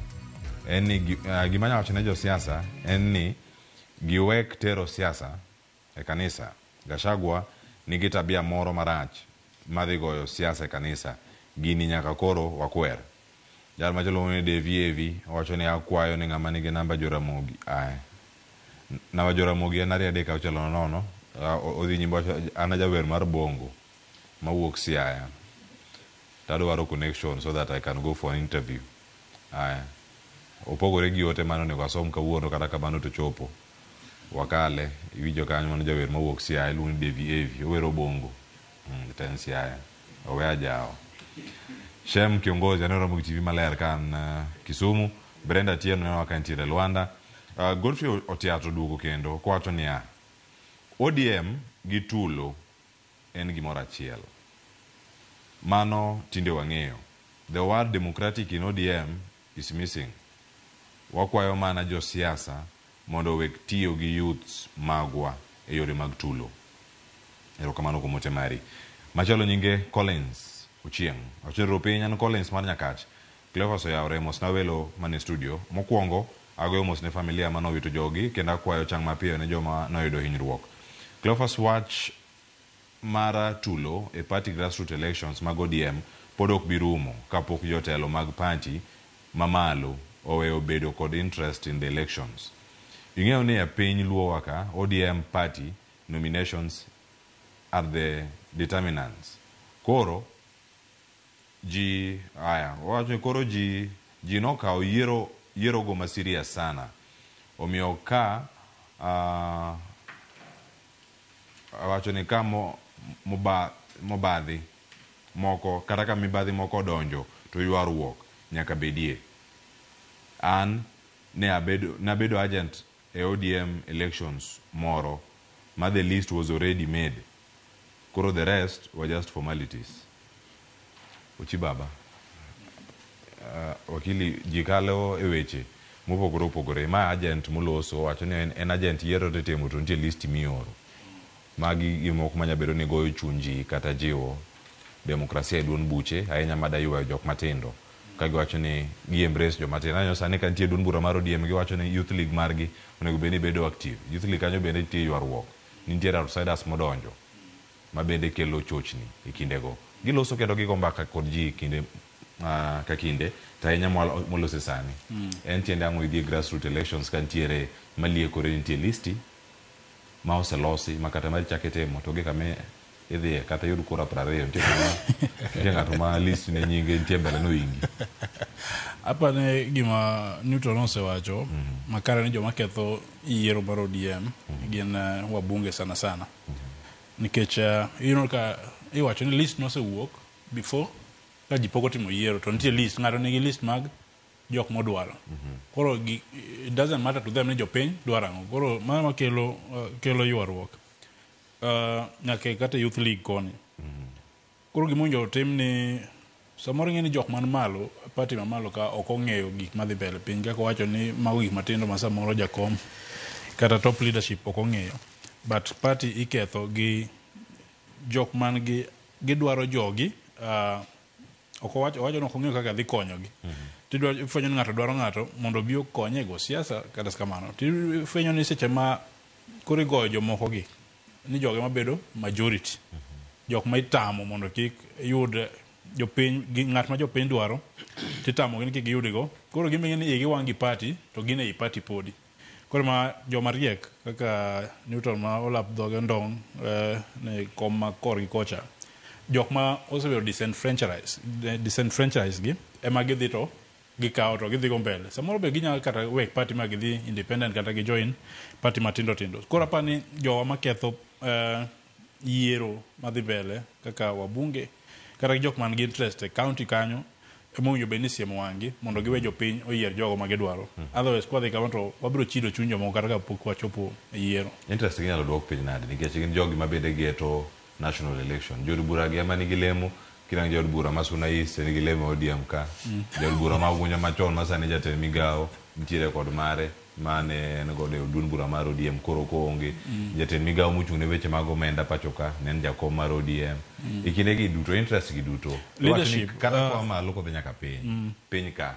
en ni gima anyalo wacho ne josiasa en ni giwek tero siasa e kanisa. Gachagua nigi tabia moro marach madhi goyo siasa e kanisa. Gini nyaka koro wakwer. Jal machielo ni Devi Evi owacho ni akwayo ni ng'ama nigi namba Joramogi. Aya. Namba Joramogi en 2 3 6 0. Odhi nyime wacho an ajawer mar bongo mawuok Siaya. Tadwaro connection so that I can go for an interview. Aya. Opogore gi ote mane onego asom kawuono kata kamano to chopo. Wakale iwinjo kanyo mano jawer mawuok Siaya iluongo ni Devi Evi owero bongo. To en Siaya. Owe ajawa. Shem kiongozi aneno Ramogi TV maler ka an Kisumu. Brenda Atieno neno ka entiere Luanda. Godfrey Otiato duogo kendo kowacho niya ODM gi tulo en gimoro achiel. Mano tinde wang'eyo. The word democratic in ODM is missing. Wakwayo mana josiasa mondo owek tiyo gi youths magwa e yore mag tulo. Erokamano kuom ote mari. Machielo nyinge Collins Ochieng'. Ochenro piny an Collins mar Nyakach. Cleophas oyawre mosna welo mane studio. Mokwongo agoyo mos ne familia manowito jogi kendo akwayo chang mapiyo ne joma noyudo hinyruok. Cleophas wach mar tulo e party grassroots elections mag ODM pod ok bi rumo kapok jotelo mag party mamalo oweyo bedo kod interest in the elections. Ing'eyo ni e piny Luowa ka ODM party nominations are the determinants. Koro ji aya wacho koro ji nokawo yiero go ma serious sana. Omiyo ka wacho ni ka mobadhi moko kata ka mibadhi moko odonjo to ywaruok nyaka bedie. An ne abedo agent e ODM elections moro ma the list was already made. Koro the rest were just formalities. Ochi baba. Wakili ji kalo e weche mopogore opogore. Ma agent moloso wacho ni en agent yiero to itimo to nitie list mioro. Magi gik moko manya bedo ni goyo chuny ji kata jiwo demokrasia e duond buche ahinya mada ywayo jok matindo ka giwacho ni gi embrace joma tindo. Aneno sani ka nitie duond bura mar ODM giwacho ni youth league margi onego bed ni bedo active. Youth league kanyo bende nitie ywaruok. Nitiere outsiders modonjo ma bende kelo chochni e kindego. Giloso kendo gigo mbaka kod ji kinde ka kinde to ahinya molose sani. En tiende ang'o idhi e grassroots elections ka nitiere maliekore nitie listi ma oselosi ma kata mar chak itimo to onge kama idhiye kata yud kura 20 nitie kama nitie ng'ato ma list ne nyinge nitie mbele noingi. Apane gima Newton osewacho makare ni joma ketho yiero mar ODM gin wabunge sana sana. Nikech iyudo ka iwacho ni list nosewuok before ka ji pok otimo yiero to nitie list ng'ato nigi list mag jok modwaro. Koro it doesn't matter to them ni jopiny dwaro ang'o. Koro mano makelo kelo ywaruok. Nyaka kata youth league koni. Koro gima owinjo otim ni samoro ing'e ni jok man malo party mamalo ka ok ong'eyo gik madhi mbele piny kaka owacho ni mago gik matindo ma samoro jakom kata top leadership ok ong'eyo but party iketho gi jok man gi gidwaro jogi ok owacho owacho ni ok ong'eyo kaka dhi konyogi. Tidwa ifwenyo ni ng'ato dwaro ng'ato mondo obi okonye e go siasa kata kamano. Tifwenyo ni seche ma koro igoyo jomoko gi ni joge mabedo majority. Jok ma itamo mondo kik yud jopiny gi ng'at ma jopiny dwaro titamo gi ni kik giyudgo. Koro gimbe ni igi wang' gi party to gin ei party podi. Koro ma joma riek kaka Newton ma olap dhoge ndong' ne kom ma korgi kocha. Jok ma osebedo disenfranchised gi ema gidhi to gikawo to gidhi go mbele. Samoro be ginyalo kata wek party ma gidhi independent kata gi join party matindo tindo. Koro apani jowa maketho yiero madhi mbele kaka wabunge kata jok man gi interest e county kanyo ema owinjo bed ni siemo wang'gi mondo giwe jopiny oyier jogo ma gidwaro. Otherwise kwadhi kama to wabiro chido chuny jomoko kata kapok wachopo e yiero. Interest gi inyalo duok piny nade nikech gin jogi ma bende geto national election. Jood bura gi ema nigi lemo kirango jaod bura ma Suna East nigi lemo e ODM ka. Jaod bura ma Ugunja machon ma sani jatend migao nitiere kod mare mane en godo e duond bura mar ODM koro koonge. Jatend migao mochung' ne weche mag omenda pacho ka ne en jakom mar ODM. E kinde gi duto interest gi duto Leadership, kata koa malo kodhi nyaka piny. Piny ka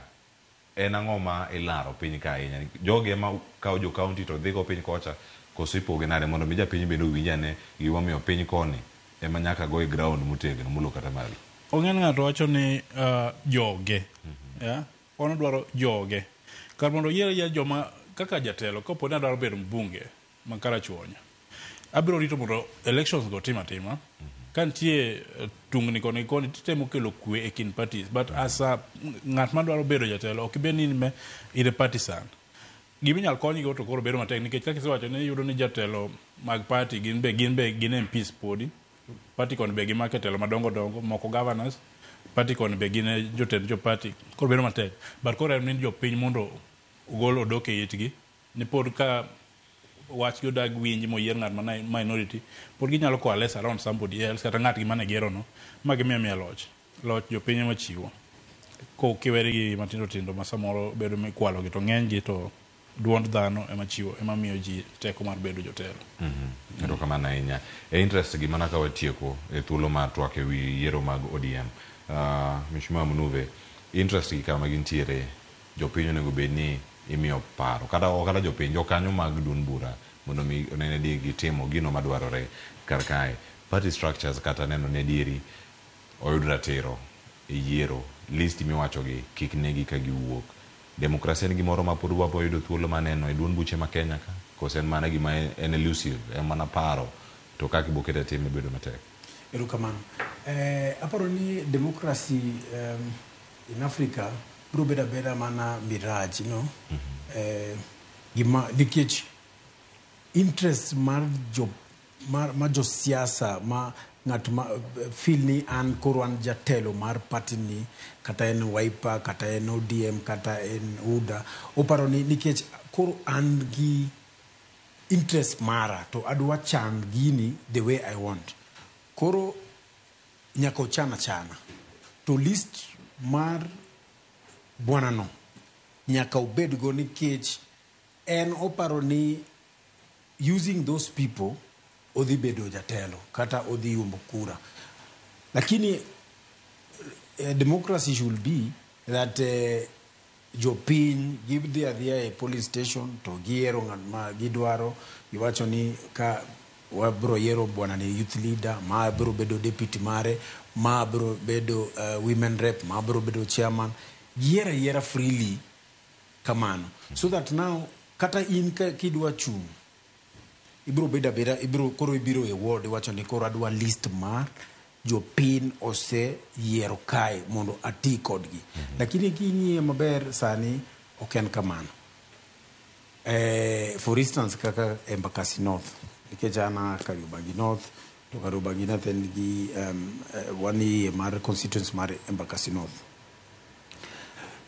en ang'o ma ilaro piny ka ahinya? Jogi ema kawo jo county to dhigo piny kocha koso ipoge nade mondo mi japiny bende owinj ane gimomiyo piny koni ema nyaka go e ground motegno molo kata malo. Ong'e ni ng'ato wacho ni joge. Yeah? On odwaro joge. Kar mondo oyier ayiera joma kaka jatelo kapo ni adwaro bedo mbunge ma Karachuonyo. Abiro rito mondo elections go tim atima. Ka nitie tungni koni gi koni titemo kelo kwe e kind parties. But as a ng'at madwaro bedo jatelo ok ibed ni in in a partisan. Gima inyalo konygi to koro bedo matek nikech kaka isewacho ni iyudo ni jatelo mag party gin be gin MPs podi. Party koni be gimako e telo madongo dongo, moko governors, party koni be gin jotend jo party. Koro bedo matek. But koro en ni jopiny mondo ogol odok e itgi ni pod ka wach gi odag winj moyier ng'at ma minority pod ginyalo coalesce around somebody else kata ng'atgi mane giero no ma gimiyo miya loch. Loch jopiny ema chiwo. Ko kiweri gi matindo tindo ma samoro bedo mikwalo gi to ng'eny gi to duond dhano ema chiwo ema miyo ji teko mar bedo jotelo. Erokamano ahinya. E interest gi mana ka watieko e thuolo mar twak e wi yiero mag ODM. Mheshimiwa Munuve, interest gi kama gintiere jopiny onego bed ni imiyo paro kata ok kata jopiny jokanyo mag duond bura mondo mi one ni gitimo gino madwarore kar kae. Party structures kata neno ni adieri oyud ratiro e yiero list miwacho gi kik negi ka giwuok. Demokrasia en gimoro ma pod wabo yudo thuolo mar neno e duond buche ma Kenya ka koso en mana gima en elusive en mana paro to kaka ibo kete time bedo matek. Erokamano. Aparo ni democracy in Africa biro bedo abeda mana mirage, you know? Gima nikech interest mar jo mar josiasa ma ng'at ma feel ni an koro an jatelo mar party ni kata en Wiper kata en ODM kata en UDA oparo ni nikech koro an gi interest mara to adwa chan gini the way I want. Koro nyaka ochan achana. To list mar bwana no nyaka obedgo nikech en oparo ni using those people odhi bedo jatelo kata odhi yombo kura. Lakini Democracy should be that jopiny gidhi adhiya e polling station to giyiero ng'at ma gidwaro. Giwacho ni ka wabro yiero bwana ni youth leader, ma bro bedo deputy mare, ma bro bedo women rep, ma bro bedo chairman. Giyiero ayiera freely kamano, so that now kata in ka kidwa chung', ibro bedo abeda, ibro koro ibiro e ward, iwacho ni koro adwa list mar jopiny oseyiero kae mondo ati kodgi. Lakini king'iye maber sani ok en kamano. For instance, kaka Embakasi North, nikech an a Kariobangi North, to Kariobangi North en gi wan iye mar constituency mar Embakasi North.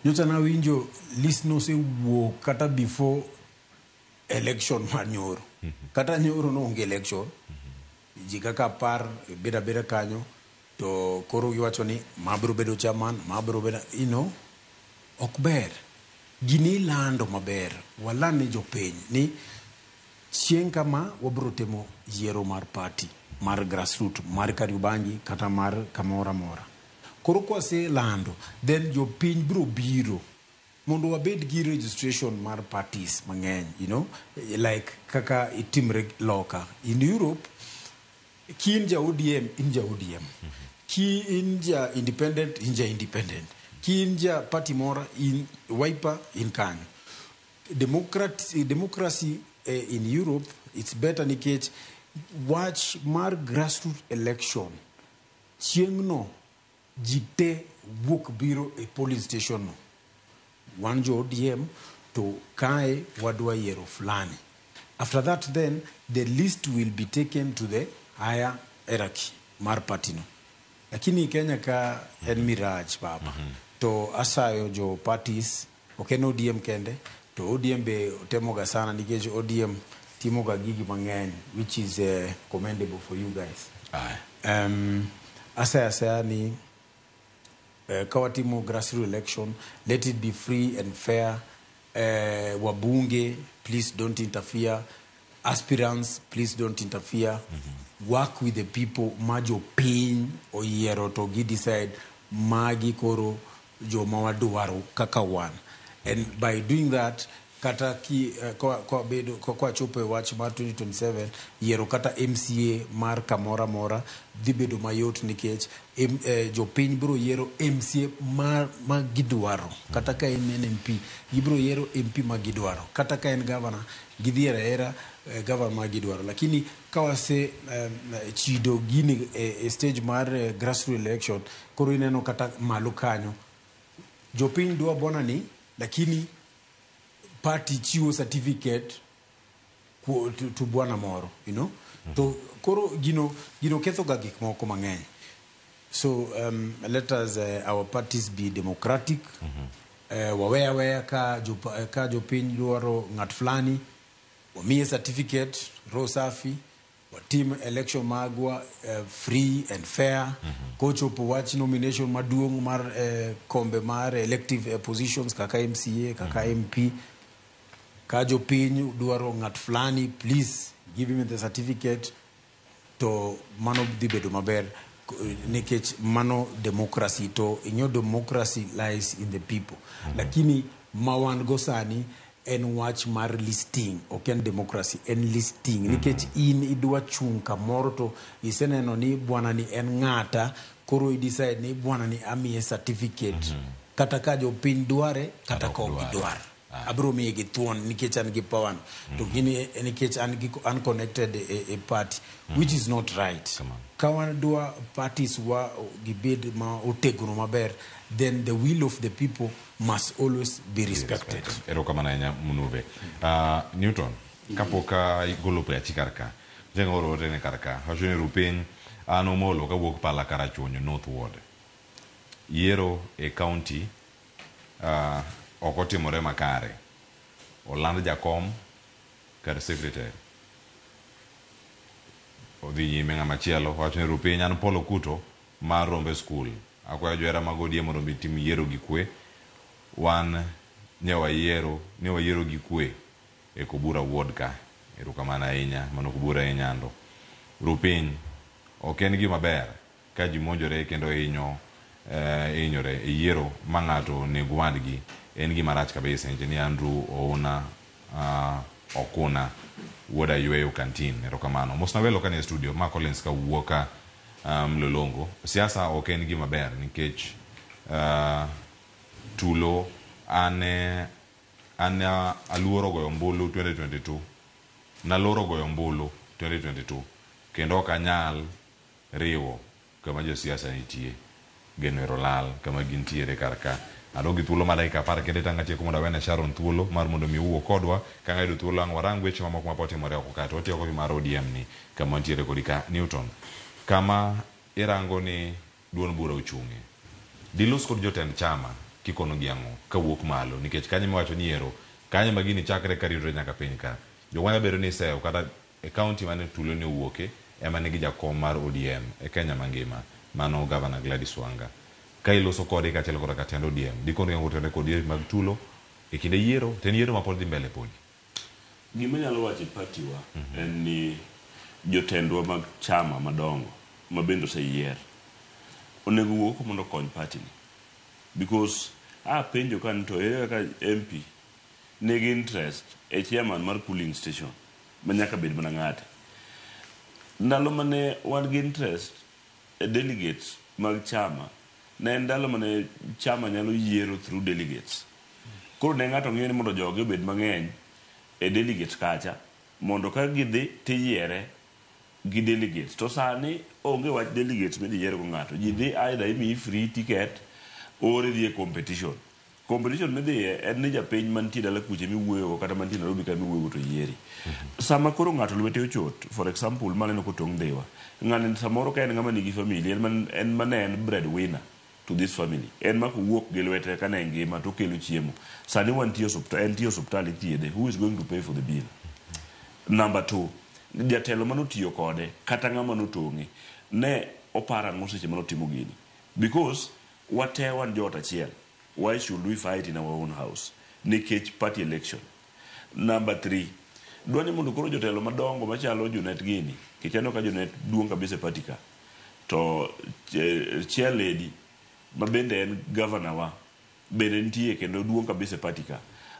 Nyocha nawinjo list nosewuok kata before election mar nyoro. Kata nyoro noonge election, ji kaka 10 bedo abeda kanyo, to koro giwacho ni ma biro bedo chairman, ma biro bedo, ok ber. Gini ilando maber, waland ne jopiny ni chieng' kama wabiro timo yiero mar party mar grassroot mar Kariobangi kata mar kamoro amora. Koro kwaselando, then jopiny biro biro mondo wabed gi registration mar parties mang'eny, like kaka itimre loka. In Europe, ki in ja ODM, in ja ODM. Ki in ja independent, in ja independent. Ki in ja party moro, in Wiper, in kanyo. Democracy in Europe, it's better nikech wach mar grassroots election, chieng'no ji te wuok biro e polling station no. Wan jo ODM to kae wadwa yiero fulani. After that then, the list will be taken to the higher hierarchy mar party no. Lakini Kenya ka en mirach baba. To asayo jo parties, ok en ODM kende, to ODM be temoga sana nikech ODM timoga gigi mang'eny, which is commendable for you guys. Asayo asaya ni ka watimo grassroots election, let it be free and fair. Wabunge, please don't interfere. Aspirants, please don't interfere. Work with the people ma jopiny oyiero to gi decide magi koro joma wadwaro kaka wan. And by doing that, kata ki kwa bedo kwa chopo e wach mar 2027, yiero kata MCA mar kamoro amora dhi bedo mayot nikech jopiny biro yiero MCA ma gidwaro. Kata ka en MP, gibiro yiero MP ma gidwaro. Kata ka en governor, gidhi yiero ayiera governor ma gidwaro. Lakini ka wase chido gini e stage mar grassroots election, koro ineno kata malo kanyo jopiny dwa bona ni, lakini party chiwo certificate to bwana moro. To koro gino ketho ga gik moko mang'eny. So let us our parties be democratic. Wawe aweya ka jopiny dwaro ng'at fulani, wamiye certificate, roho safi, watim election magwa free and fair. Kochopo wach nomination maduong' mar kombe mar elective positions kaka MCA, kaka MP, ka jopiny dwaro ng'at fulani, please give him the certificate, to mano dhi bedo maber nikech mano democracy. To ing'eyo democracy lies in the people. Lakini ma wan go sani en wach mar listing, ok en democracy, en listing. Nikech in idwa chung' kamoro to iseneno ni bwana ni en ng'ata, koro i decide ni bwana ni amiye certificate. Kata ka jopiny dware, kata ka ok gidwar, abiro miye gi thuon nikech an gi power no. To gini nikech an gi an connected e party, which is not right. Ka wadwa parties wa gibed ma otegno maber, then the will of the people must always be respected. Erokamano ahinya, Munuve. Newton, kapok igolo pachi kar ka, chieng' oro ote ne kar ka, wacho ni rupiny an Omolo kawuok Pala Karachuonyo North Ward. Yiero e county ok otimore makare. Oland jakom kar secretary. Odhi nyime ng'ama chielo wacho ni rupiny an Paul Okuto mar Rombe School. Akwayo johera mag ODM mondo mi tim yiero gi kwe. Wan ne wayiero gi kwe e Kobura Ward ka. Erokamano ahinya, mano Kobura e Nyando. Rupiny ok en gima ber ka ji monjore kendo hinyo hinyore e yiero ma ng'ato nego wadgi en gima rach kabisa. Engineer Andrew Ouna Okuna wuod Ayweyo Kantin, erokamano. Mosna welo kanie studio ma Collins kawuok ka Mlolongo. Siasa ok en gima ber nikech tulo ane an aluoro goyo ombulu 2022 naluoro goyo ombulu 2022 kendo ok anyal riwo kama josiasa nitie geno ero lal kama gintiere kar ka adong gi thuolo mar dakika 10 kende tang' atieko mondo awene Sharon thuolo mar mondo mi owuo kodwa ka ng'ayudo thuolo ang' warang weche mamoko ma pod timore oko ka to watieko gi mar ODM ni kama wantiere kodi ka Newton kama irango ni duond bura ochung'e dilos kod jotend chama kikono gi ang'o kawuok malo nikech kanyo miwacho ni ero kanyo ma gini chakre karidore nyaka piny ka jogwanya bedo ni isewo kata e county mane tulo ni owuoke ema nigi jakom mar ODM e Kenya mangima mano Governor Gladys Wanga ka iloso kode kaachiel koda ka tend ODM dikon gi otene kod yore mag tulo e kinde yiero to en yiero ma pod dhi mbele podi. Gima anyalo wacho e party wa en ni jotendwa mag chama madongo ma bende oseyier onego owuog oko mondo okony party ni because apenjo ka ni to ere kaka MP nigi interest e chairman mar polling station ma nyaka bed mana ng'ate. Ndalo mane wan gi interest e delegates mag chama ne en ndalo mane chama nyalo yiero through delegates. Koro ne ng'ato ng'iyo ni mondo joge obed mang'eny e delegates kacha mondo ka gidhi tiyiere gi delegates. To sani onge wach delegates midhi yier go ng'ato. Ji dhi either imiyi free ticket or idhi e competition. Competition midhiye en ni japiny mantie dala kuche miwuoyogo kata mantie Nairobi ka miwuoyogo to yieri. Sama koro ng'ato lwete ochot, for example maneno kotong' Ndhiwa, ng'ani samoro ka en ng'ama nigi family, en mane en breadwinner to this family. En ma kowuok gi lwete kane ngima to okelo chiemo. Sani wantie osuptal, entie osuptal ithiedhe. Who is going to pay for the bill? Number 2, jatelo manotiyo kode kata ng'ama notong'e ne oparo ang'o seche manotimo gini? Because wate wan joot achiel. Why should we fight in our own house? Nikech party election. Number 3, dwa ni mondo koro jotelo madongo machalo Junet gini, nikech aneno ka Junet duong' kabisa e party ka, to chair lady ma bende en governor wa bende nitie kendo duong' kabisa e party ka.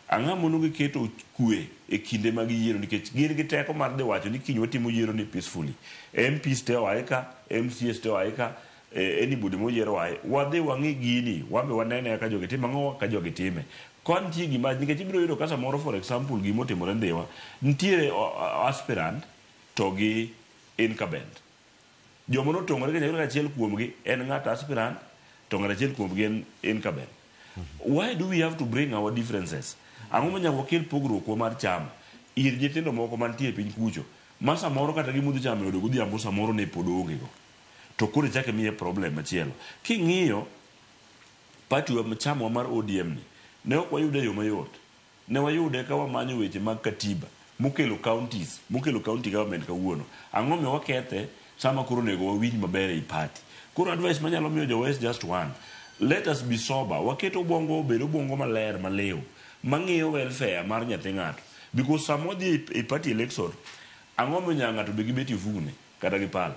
Ang'o mono giketo kwe e kinde mag yiero nikech gin gi teko mar dhi wacho ni kiny watimo yiero ni peacefully. MPs te oae ka, MCAs te oae ka, anybody moyier oae. Wadhi wang'i gini, wan be wanene kaka jogi timo ang'o, ka jogi time. Ka nitie gima, nikech ibiro yudo ka samoro for example gimotimore Ndhiwa, nitiere aspirant to gi incumbent. Joma notong'ore ka achiel kuomgi en ng'at aspirant to ng'at achiel kuomgi en incumbent. Why do we have to bring our differences? Ang'o manyaka wakel pogruokwa mar chama ir nyithindo moko mantie e piny kucho ma samoro kata gimodhi chamo e ode godhiambo samoro ne pod onge go. To koro ichako imiye problem machielo. King'iyo party wa chama mar ODM ni ne ok wayude e yo mayot. Ne wayude ka wamanyo weche mag katiba mokelo counties, mokelo county government kawuono. Ang'o miyo wakethe sama koro onego wawinj maber ei party? Koro advice manyalo miyo jowa is just one. Let us be sober. Waket obwongo obed obwongo maler maliw mang'iyo welfare mar nyathi ng'ato. Because sama wadhi e party election, ang'o miyo nyaka ng'ato be gi beti ofukune kata gi pala?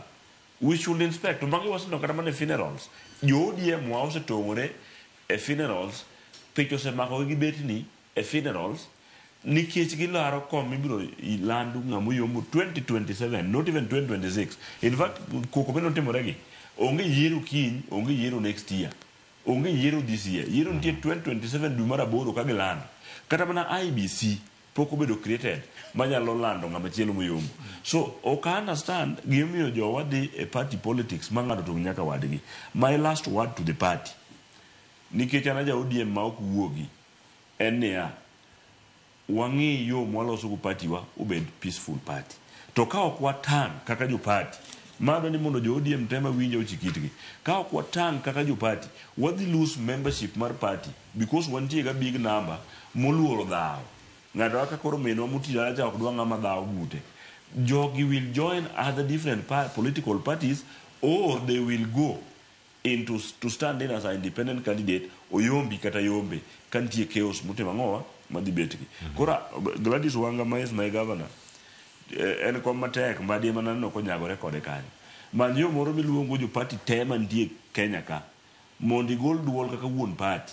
We should inspect. To magi waseneno kata mana e funerals. Jo ODM wa osetong'ore e funerals, picha osemakogi gi betni e funerals nikech gilaro kom ibiro land ng'ama oyombo 2027, not even 2026. In fact, koko bende notimore gi. Onge yiero kiny, onge yiero next year. Onge yiero this year. Yiero nitie 2027 dwe mar aboro ka gilando. Kata mana IEBC pok obedo created manyalo lando ng'ama chielo moyombo. So ok I understand gimomiyo jowa dhi e party politics ma ng'ato tong' nyaka wadgi. My last word to the party. Nikech an aja ODM ma ok wuogi en niya, wang'i yo mwaloso go party wa obed peaceful party. To ka ok watang' kaka jo party, madwa ni mondo jo ODM te mawinjo ochik itgi. Ka ok watang' kaka jo party, wadhi lose membership mar party because wantie ga big number moluoro dhawo. Ng'ato kaka koro minwa moti dala cha ok dwa ng'ama dhawo bute. Jogi will join other different political parties or they will go into to stand in as an independent candidate oyombi kata yombe ka nitie chaos motimo ang'owa madhi betgi. Koro Gladys Wanga ma is my governor en kom matek mbadi ema naneno konyagore kode kanyo. Many yo moro miluongo jo party te mantie Kenya ka. Mondo igol duol kaka wuon party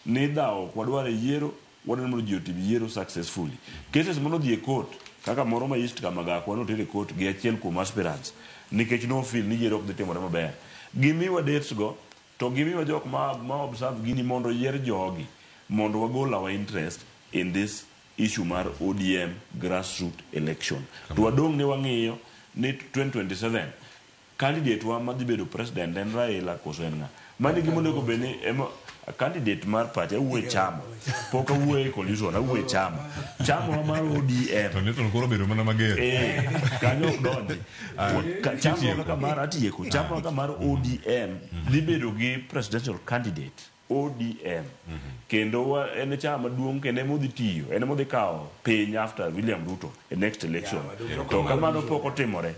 ni dhawo ok wadwar e yiero, wadwaro mondo ji otim yiero successfully. Cases manodhi e court kaka moro ma East Kamagakwa noter e court gi achiel kuom aspirants nikech no feel ni yiero ok dhi timore maber. Gimiwa dates go to gimiwa jok ma observe gini mondo oyier jogi mondo wagol our interest in this issue mar ODM grassroots election. To wadong' ni wang'iyo ni 2027 candidate wa madhi bedo president en Raila koso en ng'a? Mano e gima onego bed ni ema candidate mar party awuoyo e chama. Pok awuoyo e coalition, awuoyo e chama. Chama wa mar ODM. To Newton koro obedo mana mager. Kanyo ok donji. Chama wa kaka mar atieko, chama wa kaka mar ODM dhi bedo gi presidential candidate ODM. Kendo en e chama maduong' kendo ema odhi tiyo, en ema odhi kawo piny after William Ruto e next election. To kamano pok otimore.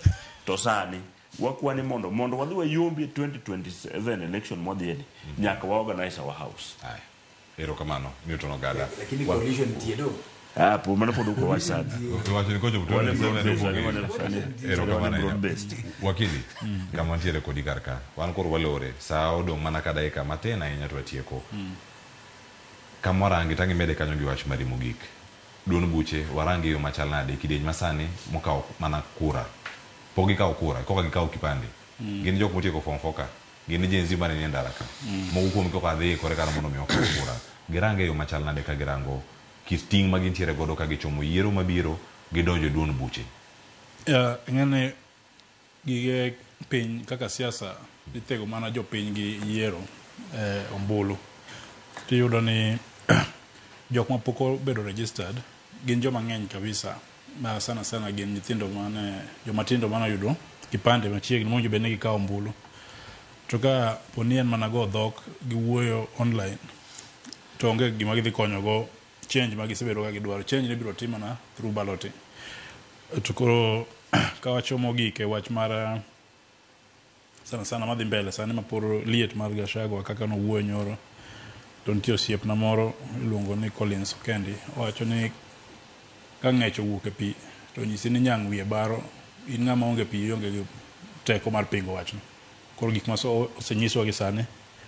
To sani wakwani mondo wadhi wayombi e 2027 election mwadhiye ni, nyaka wa organize our house. Erokamano, Newton Ogada. Lakini coalition nitie do. Ah, po mano pod ok wawach sani. Wacho ni kochopo Wan e 2027 broad based, opong'e. wan e sani- Erokamano wan e ahinya. broad based. Wakili, kama wantiere kodi kar ka. Wan koro walore. Sa odong' mana ka dakika matin ahinya to watieko. Kama warangi tang' imede kanyo gi wach mari mogik. Duond buche warangi e yo machal nade kidieny masani mokawo mana kura. Pok gikawo kura, koka gikawo kipande. Gin jok motieko form 4 ka. Gin Gen Z mane nie ndara ka. Moko kuom koka dhi ikore kata mondo mi okaw kura. Girange e yo machal nade ka girango kit ting' ma gintiere godo ka gichomo yiero mabiro gidonjo e duond buche. Ing'eni gige piny kaka siasa ithego mana jopiny gi yiero ombulu. Tiyudo ni jok ma pok obedo registered gin joma ng'eny kabisa ma sana sana gin nyithindo mane joma tindo mane oyudo kipande machiegni mowinjo bed ni gikawo ombulu. To ka poni en mana go dhok gi wuoyo online to onge gima gidhi konyogo change ma gisebedo ka gidwaro. Change ni ibiro tim mana through balloting. To koro ka wachomo gik e wach mar sana sana madhi mbele sani ma pod liet mar Gachagua kaka nowuoyo nyoro to nitie osiepna moro iluongo ni Collins Okendi owacho ni ka ng'ech owuok e pi to nyisi ni nyang' wiye baro in ng'ama onge pi ionge gi teko mar pingo wachno. Koro gik ma osenyiswa gi sani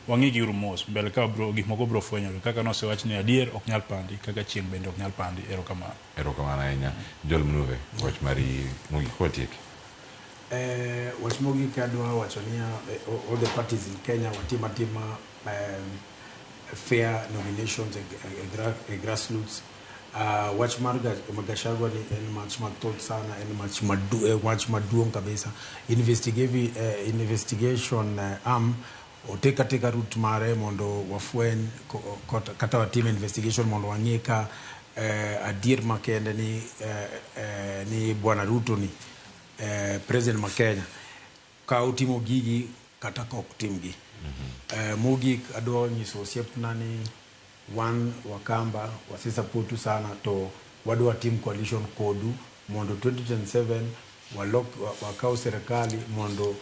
wang'i gi uru mos mbele ka gik moko biro fwenyore kaka nosewach ni adier ok nyal pandi kaka chieng' bende ok nyal pandi. Erokamano. Erokamano ahinya. Joel Mnuve, wach mari mogik kwatieki. Wach mogik adwa wacho niya, all the parties in Kenya watim atima fair nominations e grassroots. Wach mar Gachagua ni en wach mathoth sana, en wach maduong' kabisa. Investigation arm oteka teka route mare mondo wafweny kata watim investigation mondo wang'e ka adier makende ni Bwana Ruto ni president ma Kenya ka otimo gigi kata ka ok timgi. Mogik adwa nyiso osiepna ni wan Wakamba wasesapotu sana to wadwa tim coalition kodu mondo 2027 wakaw serikali mondo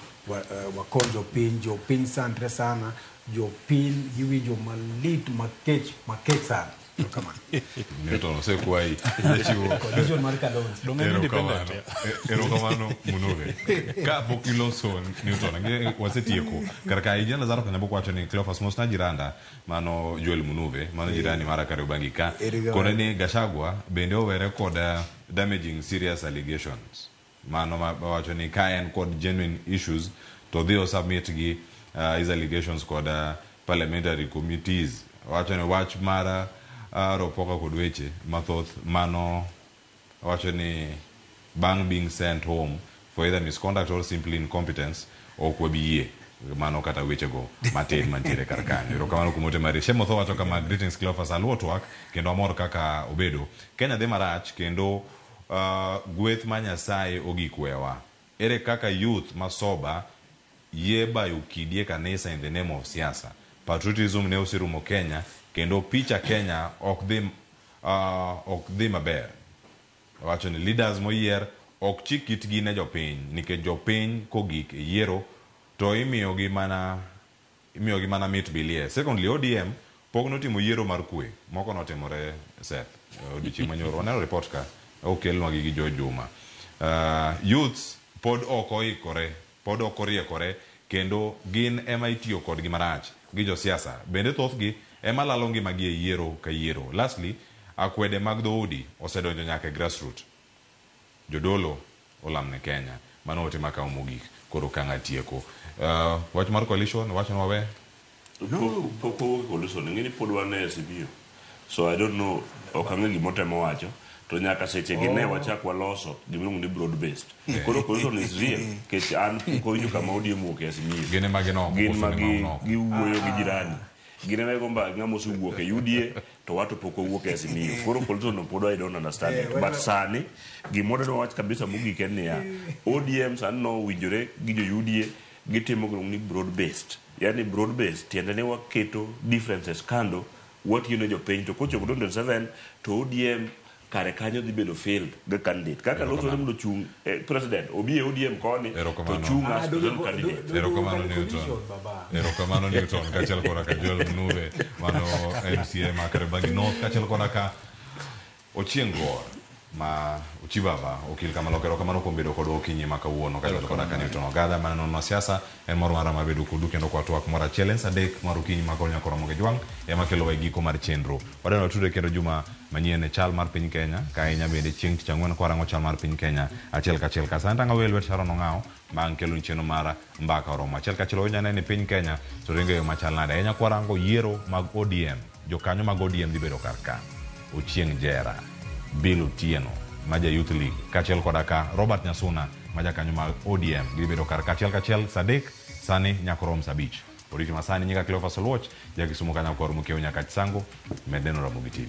wakony jopiny. Jopiny sandre sana, jopiny giwinjo malit makech sana. Erokamano. Newton osekwayi jachiwo. Coalition mar Kalonzo. Donge en independent? Erokamano Munuve. Ka pok iloso Newton, wasetieko. Kar ka Ijana Lazaro Kanyambuko wacho ni Cleophas mosna jiranda mano Joel Munuve, mano jirani mara Kariobangi ka. Kone ni Gachagua bende owere kod damaging serious allegations. Mano wacho ni ka en kod genuine issues to dhi o submit gi his allegations kod parliamentary committees. Wacho ni wach mar ropoka kod weche mathoth mano wacho ni bang' being sent home for either misconduct or simply incompetence ok wabi yie mano kata wechego matin mantiere kar kanyo. Erokamano kuom ote mari. Shemotho wacho kama, greetings Cleophas, aluwo twak kendo amor kaka obedo. Kenya dhi marach kendo gweth ma Nyasaye ogik wewa. Ere kaka youth masoba yie bayo kidi e kanisa in the name of siasa? Patriotism ne oserumo Kenya kendo picha Kenya ok dhi maber. Wacho ni leaders moyier ok chik itgi ne jopiny nikech jopiny kogik e yiero to imiyogi mana mit bilie. Secondly, ODM pok notimo yiero mar kwe. Moko notimore Seth odiochieng' manyoro. Waneno report ka okelnwa gi George Juma. Youths pod ok oikore, pod ok oriekore kendo gin ema itiyo kodgi marach. gi josiasa. Bende thothgi ema lalo ngimagi e yiero ka yiero. Lastly, akwede mag dhoudi osedonjo nyaka e grassroot. Jodolo olamne Kenya. Mano ote makawo mogik. Koro ka ng'atieko. Wach mar coalition, wach nwawe? No. Pok owuok e coalition, ing'e ni pod wan e Azimio. So I don't know, ok ang'e gimotemo wacho. To nyaka seche gi ne wachak waloso gimiluongo ni broad based. Koro coalition is real, nikech an pok awinjo kama ODM owuok e Azimio. Gin ema gin oko, Gin koso ma ni ma un oko? giwuoyo gi jirani. Gin ema gigo mbaka gi ng'ama osewuok e UDA to wato pok owuok e Azimio. Koro coalition no pod I don't understand it. But sani gima wadwa wach kabisa mogik en niya, ODM sani nowinjore gi jo UDA gitimo gimiluongo ni broad based. Yani broad based tiende ni waketo differences kando, watiyo ne jopiny to kochopo 2027 to ODM kare kanyo dhi bedo failed gi candidate. Kaka loso ni mondo ochung' president obi e ODM koni to chung' as president candidate. Erokamano Newton. Erokamano Newton kaachiel koda ka Joel Mnuve mano MCA ma Kariobangi North kaachiel koda ka Ochieng' Gor ma Ochibaba okil kamaloka. Erokamano kuom bedo kodwa okinyi ma kawuono kaachiel koda ka Newton Ogada mane nono siasa en mor mara mar bedo kodu kendo kwa twak moro achiel en saa 3 mar okinyi ma koro nyaka romo gi jwang' ema kelowa e giko mar chenro. Wadwaro watudre kendo juma manyien e chal mar piny Kenya ka ahinya bende chieng' tich ang'wen kwarango chal mar piny Kenya achiel kachiel. Ka sani tang'o lwet Sharon Ong'awo bang' kelo chenro mar mbaka oromo achiel kachiel wawinjo ane ni piny Kenya to ringo e yo machal nade. Ahinya kwarango yiero mag ODM, jokanyo mag ODM dhi bedo kar ka. Ochieng' Jera, Bill Otieno ma ja Youth League kaachiel koda ka Robert Nyasuna ma jakanyo mag ODM gidhi bedo kar ka achiel kachiel saa 3 sani nyaka rom saa 5. Oriti masani nyinga Cleophas Oluoch, ja Kisumu kanyo kor Mukeo nyaka Chisango, med neno Ramogi TV.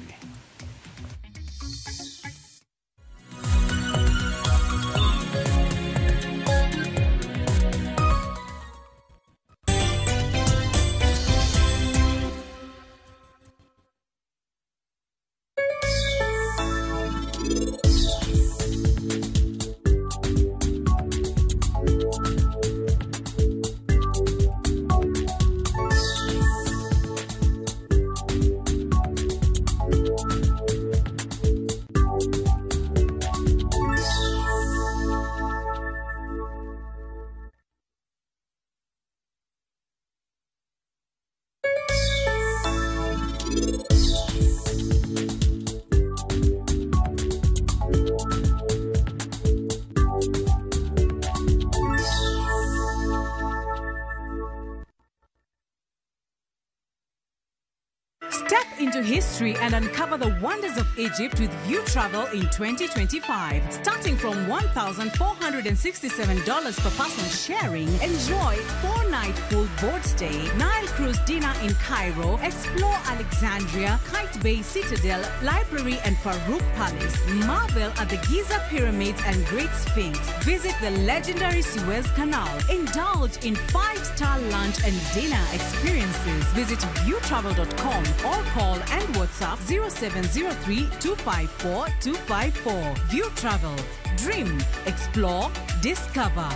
Step into history and uncover the wonders of Egypt with View Travel in 2025. Starting from $1,467 per person sharing, enjoy 4-night full board stay, Nile cruise dinner in Cairo, explore Alexandria, Kite Bay Citadel, Library and Farouk Palace, marvel at the Giza Pyramids and Great Sphinx, visit the legendary Suez Canal, indulge in 5-star lunch and dinner experiences. Visit viewtravel.com or call and WhatsApp 0703 254 254. View Travel. Dream, explore, discover.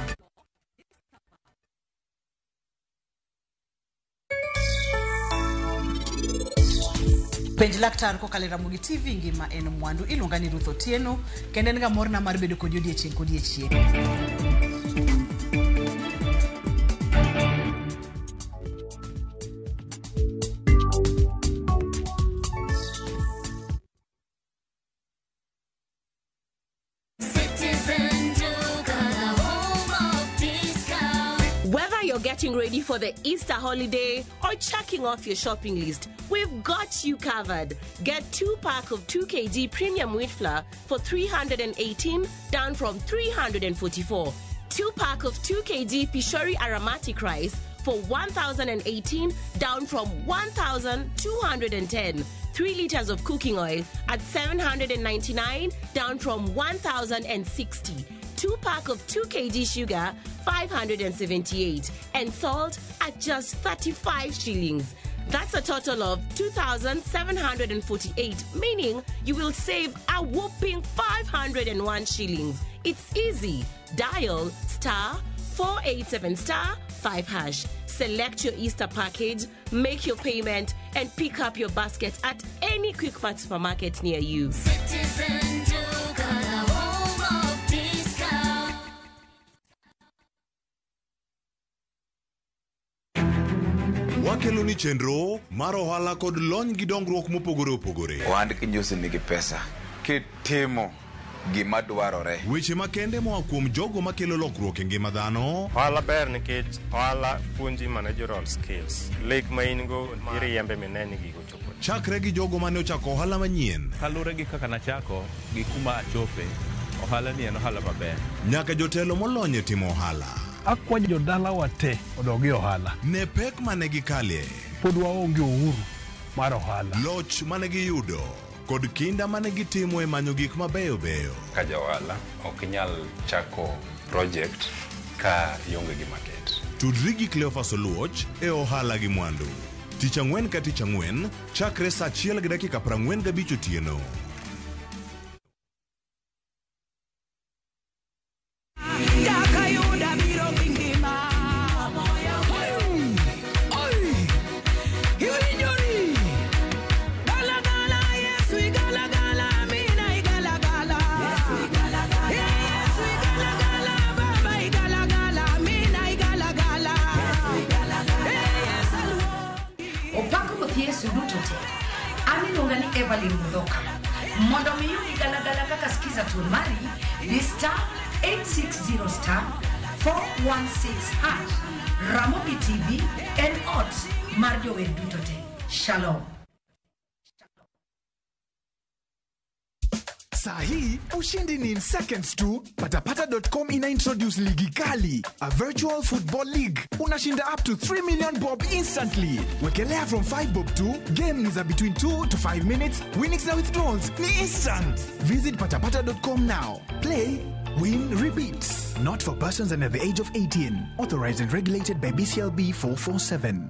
Penj laktar kokalo e Ramogi TV ngima en mwandu. Iluonga ni Ruth Otieno kendo en ga morna mar bedo kodi odiechieng' kodiechieng'. Citizen Duka, the home of discount. Whether you're getting ready for the Easter holiday or checking off your shopping list, we've got you covered. Get 2-pack of 2 kg premium wheat flour for 318, down from 344. 2-pack of 2 kg Pishori aromatic rice for 1,018, down from 1,210. 3 liters of cooking oil at 799, down from 1,060. 2-pack of 2 kg sugar, 578, and salt at just 35 shillings. That's a total of 2,748, meaning you will save a whopping 501 shillings. It's easy. Dial star 487 star 5 hash. Select your Easter package, make your payment, and pick up your basket at any Quickmart supermarket near you. Citizen Duka, the home of discount. Wakelo Wakelo ni chenro mar ohala kod lony gi dongruok mopogore opogore. Ohand kinjosi nigi pesa kitimo gima dwarore. Weche makende moa kuom jogo makelo lokruok e ngima dhano. Ohala ber nikech ohala puonji managerial skills. Lek ma in go iriembe mine ni gigo chopo. Chakre gi jogo mane ochako ohala manyien. Kaluwore gi kaka nachako gi kuma achope, ohala ni en ohala maber. Nyaka jotelo molony e timo ohala. Akwayo jodalawa te odog e ohala. Ne pek mane gikalie. Pod waonge uhuru mar ohala. Loch mane giyudo kod kinda mane gitimo e manyo gik mabeyo beyo. Ka ja ohala ok inyal chako project ka ionge gi market. Tudri gi Cleophas Oluoch e ohala gi mwandu. Tich ang'wen ka tich ang'wen chakre saa 1:45 otieno. Jakayuda biro gi ngima. Oi, iwinjori. Gala gala Yesu igala gala mina igala gala. Yesu igala gala baba igala gala mina igala gala. Yesu Opak Ruoth Yesu duto te. An iluonga ni Evelyn Mudhoka. Mondo mi iyud galagala kaka skiza tune mari, di star 860 star 416 hash. Ramogi TV en ot mar jower duto te. Shalom. Saa hii ushindi ni in seconds tu. Patapata.com ina introduce ligi kali, a virtual football league. Unashinda up to 3 million bob instantly. Wekelea from 5 bob to game ni za between 2 to 5 minutes. Winnings na withdrawals ni instant. Visit patapata.com now. Play, win, repeat. Not for persons under the age of 18. Authorized and regulated by BCLB 447.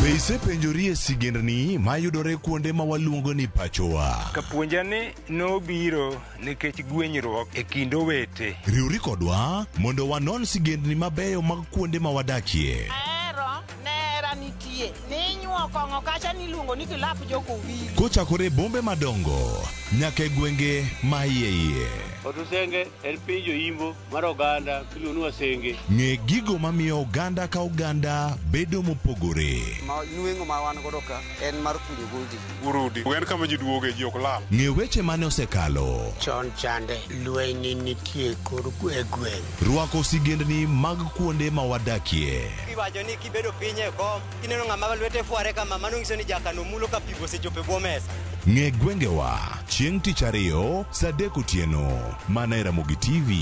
Be isepenjori e sigendni mayudore kuonde ma waluongo ni pachowa? Kapuonja ni nobiro nikech gwenyruok e kind owete. Riwri kodwa mondo wanon sigendni mabeyo mag kuonde ma wadakie. Ahero nera nitie ninyuo kong'o kacha niluongo ni kilap jokowili. Kochakore e bombe madongo nyaka e gwenge ma iye iye. Otusenge en piny joimbo mar oganda miluongo ni Wasenge. Ng'e gigo mamiyo oganda ka oganda bedo mopogore. Ma nweng'o ma wan godo ka en mar kunyo goldi. Urudi. En kama ji duoge ji ok lal. Ng'e weche mane osekalo. Chon chande lweny nitie kor e gweng'. Rwako sigendni mag kuonde ma wadakie. Iwacho ni kibedo piny e kom kineno ng'ama lwete fware kama mano nyiso ni jakano mulo ka pi osechopo e bwo mesa. Ng'e gwengewa chieng' tich ariyo saa 3 otieno mana e Ramogi TV.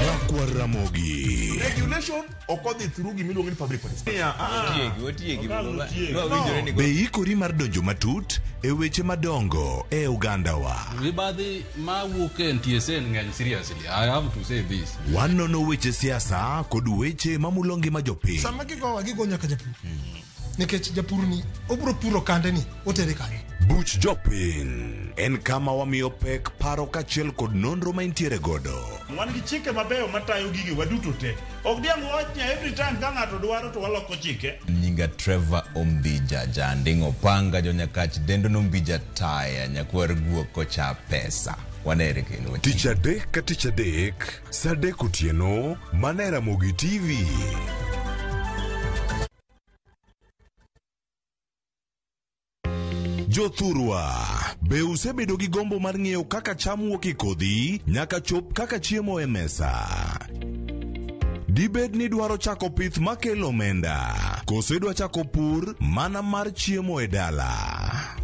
Nyakwar Ramogi. Regulation ok odhi through gimiluongo ni public participation. Otiegi, otiegi. Be ikori mar donjo matut e weche madongo e ogandawa? Mibadhi mawuok e NTSA ng'eny seriously. I have to say this. Wanono weche siasa kod weche mamulo ngima jopiny. Sama gigowa gigo nyaka japur. Nikech japur ni obro puro kande ni otere kanye. Buch jopiny en kama wamiyo pek paro kaachiel kod nonro ma intiere godo. Wan gi chike mabeyo matayo gigi waduto te. Ok diang' wach ni every time ka ng'ato dwaro to waloko chike. Nyinga Trevor Ombija Janding'o Panga jonyakach dendo nombija taya nyakwar guok kocha pesa. Wanere kendo. Tich adek ka tich adek saa 3 otieno mana e Ramogi TV. Jothurwa, be usebedo gi gombo mar ng'eyo kaka cham wuok e kodhi nyaka chop kaka chiemo e mesa? Dibed ni dwaro chako pith makelo omenda, koso idwa chako pur mana mar chiemo e dala?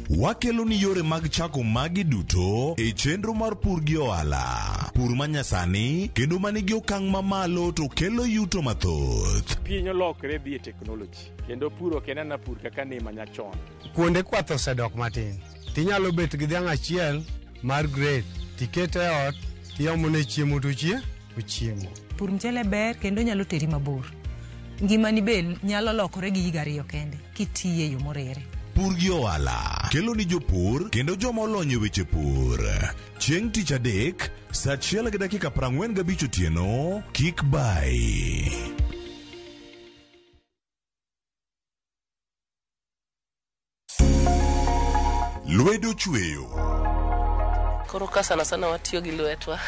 Wakelo ni yore mag chako magi duto e chenro mar pur gi ohala. Pur manyasani kendo manigi okang' mamalo to kelo yuto mathoth. Piny olokre dhi e teknoloji kendo pur ok en ana pur kaka ne manyachon. Kuonde kwath osedok matin. Tinyalo bet gi dhiang' achiel mar grade, tikete e ot, tiomone chiemo to ochiemo. Pur mchele ber kendo nyalo teri mabor. Ngimani be nyalo lokore gi higa ariyo kende kitiye e yo morere. Pur gi ohala kelo ni jopur kendo joma olony e weche pur. Chieng' tich adek saa 1:45 otieno kik bai. Lwedo chweyo. Koro ka sana sana watiyo gi lwetwa.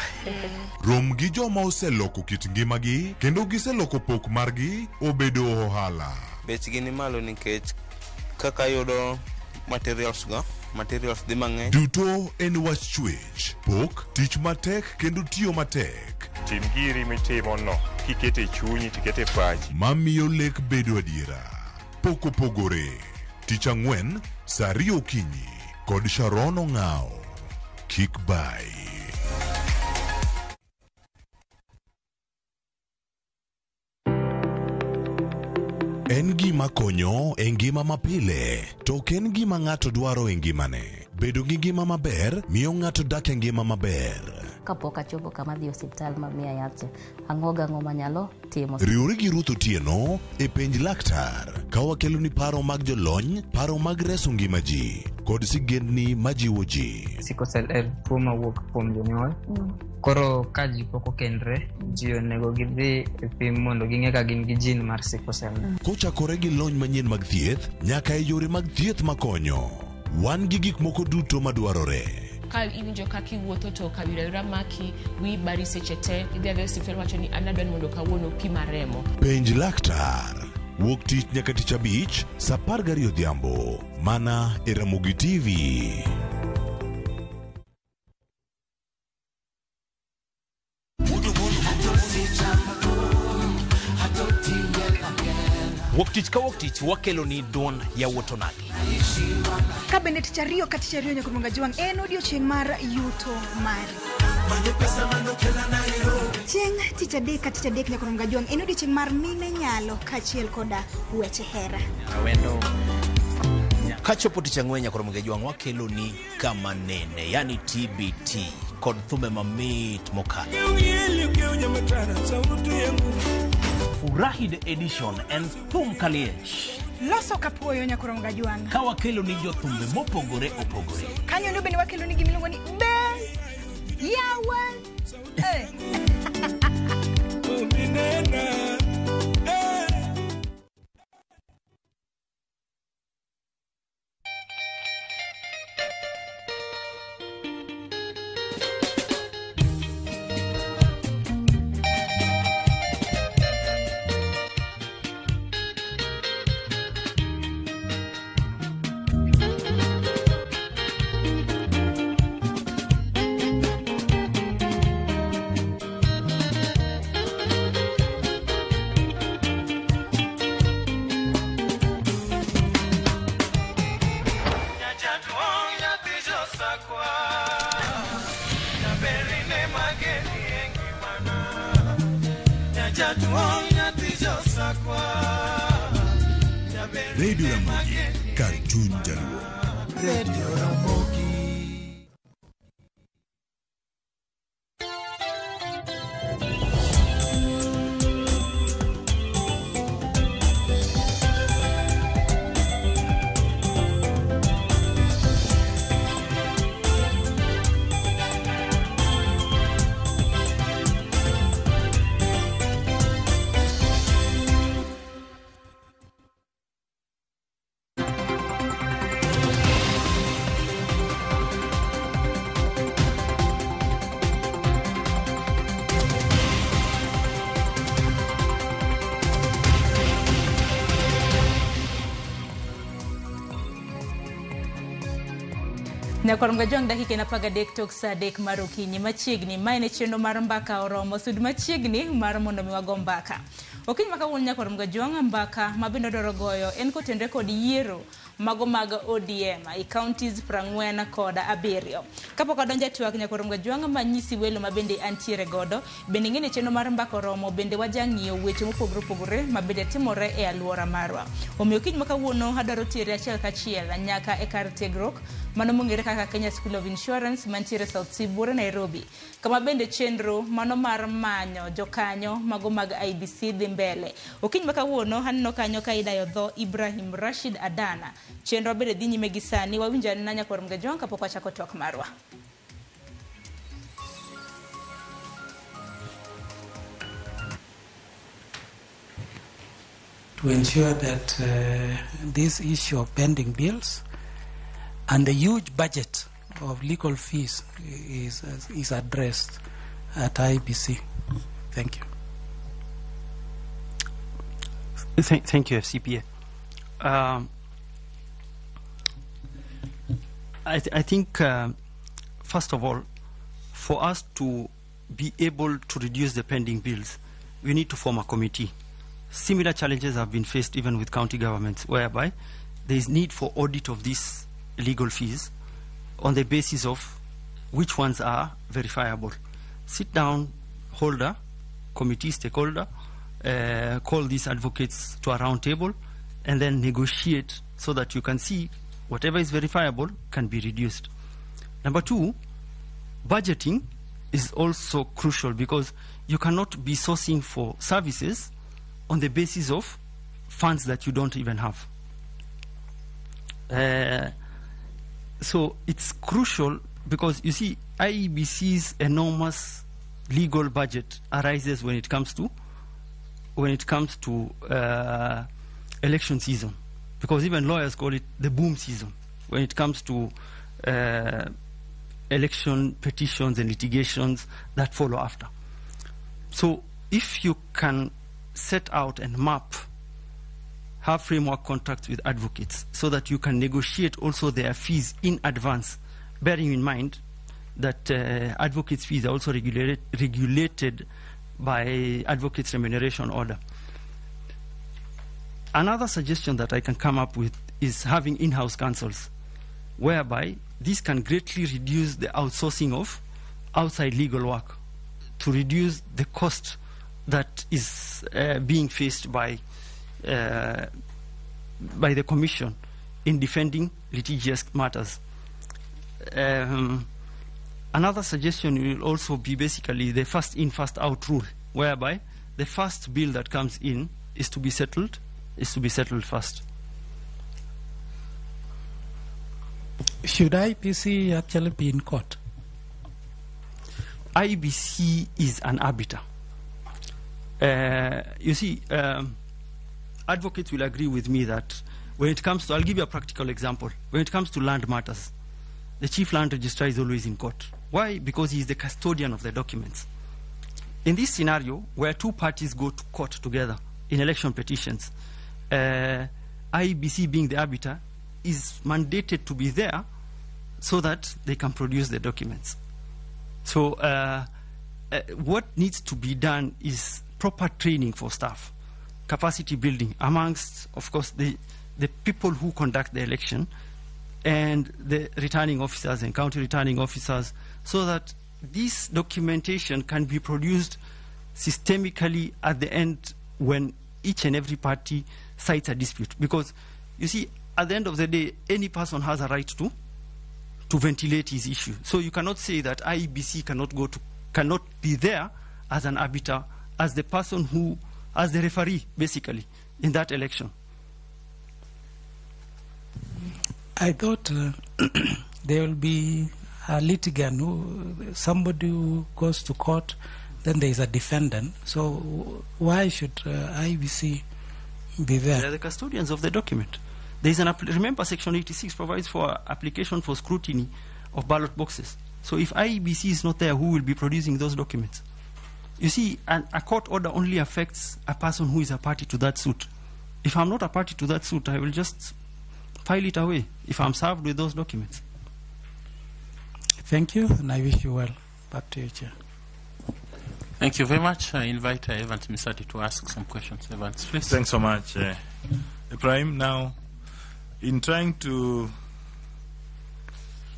Rom gi joma oseloko kit ngimagi kendo giseloko pok margi obedo ohala. Bechgi ni malo nikech kaka ayudo materials go, materials dhi mang'eny. Duto en wach chwech, pok, tich matek kendo tiyo matek. Tim giri mitimo no kikete chunyi tikete pachi. Mamiyo lek bedo adiera. Pok opogore. Tich ang'wen, saa ariyo okinyi kod Sharon Ong'ao. Kik bai. En gima konyo e ngima mapile, to ok en gima ng'ato dwaro e ngimane. Bedo gi ngima maber miyo ng'ato dak e ngima maber. Kapok achopo kama adhi e osiptal ma miya yath cha, ang'o gang'o manyalo timo. Riwri gi Ruth Otieno e penj laktar ka wakeloni paro mag jolony, paro mag reso ngima ji kod sigendni majiwo ji. Sickle cell en tuo mawuok kuom jonyuol. Koro ka ji pok okendre, ji onego gidhi e pim mondo ging'e ka gin gi gene mar sickle cell. Kochakore gi lony manyien mag thieth nyaka e yore mag thieth makonyo. Wan gi gik moko duto madwarore. Ka iwinjo kaka iwuotho to kabiro ayura maki, wiyi bari seche te, idhi adhiya e osiptal iwacho ni an adwa ni mondo kawuono pima remo. Penj laktar. Wuok tich nyaka tich abich, saa 12 odhiambo. Mana e Ramogi TV. Wuok tich ka wuok tich wakeloni duond yawuot onagi. Ka bende tich ariyo ka tich ariyo nyaka Mwanga Jwang' en odiochieng' mar yuto mari. Chieng' tich adek ka tich adek nyaka Mwanga Jwang' en odiochieng' mar mine nyalo kaachiel koda weche hera. Kachopo tich ang'wen nyaka Ramogi Jwang' wakeloni kama nene, yani TBT kod thumbe mamit mokalo. Furahi the edition en thum kaliech. Loso kapuoyo nyaka Ramogi Jwang'. Ka wakeloni jothumbe mopogore opogore. Kanyo ndo bende wakeloni gimiluongo ni be yawa. Eh. Radio Ramogi, kar chuny jaluo. Radio Ramogi. Nyakwar Mgajwang' dakika en 13 tok saa 3 mar okinyi machiegni. Mae ne chenro mar mbaka oromo. Sud machiegni mar mondo mi wago mbaka. Okinyi ma kawuono nyakwar Mgajwang' mbaka ma bende odwaro goyo en kotenre kod yiero mago mag ODM e counties 47. Kapok adonjo e twak nyakwar Mgajwang' manyisi welo ma bende antiere godo, bende ing'e ni chenro mar mbaka oromo bende wajang'iyo weche mopogore opogore ma bende timore e alwora marwa. Omiyo okinyi ma kawuono adwaro tere achiel kachiel nyaka e kar tiegruok mano mong'ere kaka Kenya School of Insurance mantiere South C Buore Nairobi, kama bende chenro mano mar manyo jokanyo mago mag IEBC dhi mbele. Okinyi ma kawuono aneno kanyo ka idayo dho Ibrahim Rashid Adana. Chenro bende dhi nyime gi sani. Wawinjo anena nyakwar Mgajwang' kapok wachako twak marwa. To ensure that this issue of pending bills and the huge budget of legal fees is addressed at IEBC? Thank you. Thank you, FCPA. I think, first of all, for us to be able to reduce the pending bills, we need to form a committee. Similar challenges have been faced even with county governments, whereby there is need for audit of these legal fees on the basis of which ones are verifiable. Sit down, holder, committee stakeholder, call these advocates to a round table and then negotiate so that you can see whatever is verifiable can be reduced. Number two, budgeting is also crucial because you cannot be sourcing for services on the basis of funds that you don't even have. So it's crucial because, you see, IEBC's enormous legal budget arises when it comes to election season, because even lawyers call it the boom season when it comes to election petitions and litigations that follow after. So if you can set out and map, have framework contracts with advocates so that you can negotiate also their fees in advance, bearing in mind that advocates' fees are also regulated by Advocates' Remuneration Order. Another suggestion that I can come up with is having in-house counsels, whereby this can greatly reduce the outsourcing of outside legal work to reduce the cost that is being faced by the Commission in defending litigious matters. Another suggestion will also be basically the first in, first out rule, whereby the first bill that comes in is to be settled first. Should IEBC actually be in court? IEBC is an arbiter. You see, advocates will agree with me that when it comes to, I'll give you a practical example. When it comes to land matters, the chief land registrar is always in court. Why? Because he is the custodian of the documents. In this scenario, where two parties go to court together in election petitions, IEBC being the arbiter is mandated to be there so that they can produce the documents. So what needs to be done is proper training for staff, capacity building amongst, of course, the people who conduct the election and the returning officers and county returning officers, so that this documentation can be produced systemically at the end when each and every party cites a dispute. Because, you see, at the end of the day, any person has a right to ventilate his issue. So you cannot say that IEBC cannot be there as an arbiter, as the person who, as the referee, basically, in that election. I thought there will be a litigant, somebody who goes to court, then there is a defendant. So why should IEBC be there? They are the custodians of the document. There is an remember, Section 86 provides for application for scrutiny of ballot boxes. So if IEBC is not there, who will be producing those documents? You see, a court order only affects a person who is a party to that suit. If I'm not a party to that suit, I will just file it away if I'm served with those documents. Thank you, and I wish you well. Back to you, Chair. Thank you very much. I invite Evans Misati to ask some questions. Evans, please. Thanks so much, Ibrahim. Now, in trying to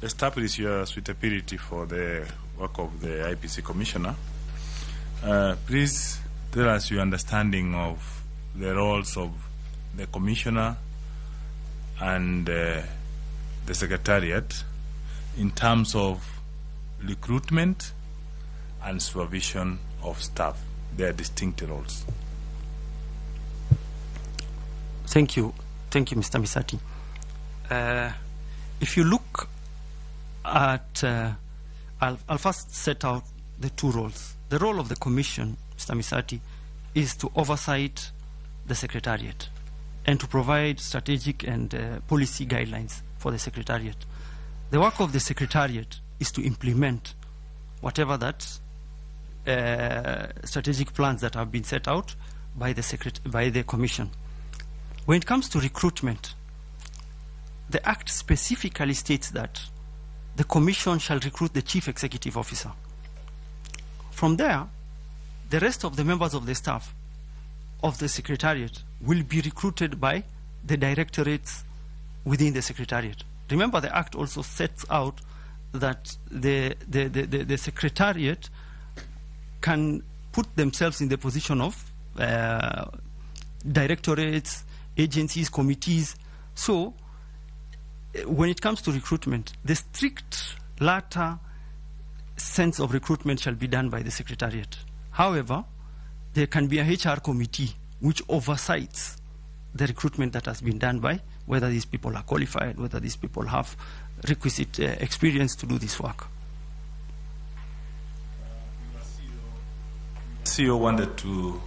establish your suitability for the work of the IEBC Commissioner, please tell us your understanding of the roles of the Commissioner and the Secretariat in terms of recruitment and supervision of staff, their distinct roles. Thank you. Thank you, Mr. Misati. If you look at, I'll first set out the two roles. The role of the Commission, Mr. Misati, is to oversight the Secretariat and to provide strategic and policy guidelines for the Secretariat. The work of the secretariat is to implement whatever that strategic plans that have been set out by the commission. When it comes to recruitment, the Act specifically states that the commission shall recruit the chief executive officer. From there, the rest of the members of the staff of the secretariat will be recruited by the directorates within the secretariat. Remember, the Act also sets out that the secretariat can put themselves in the position of directorates, agencies, committees. So when it comes to recruitment, the strict latter sense of recruitment shall be done by the secretariat. However, there can be a HR committee which oversights the recruitment that has been done by whether these people are qualified, whether these people have requisite experience to do this work. CEO wanted to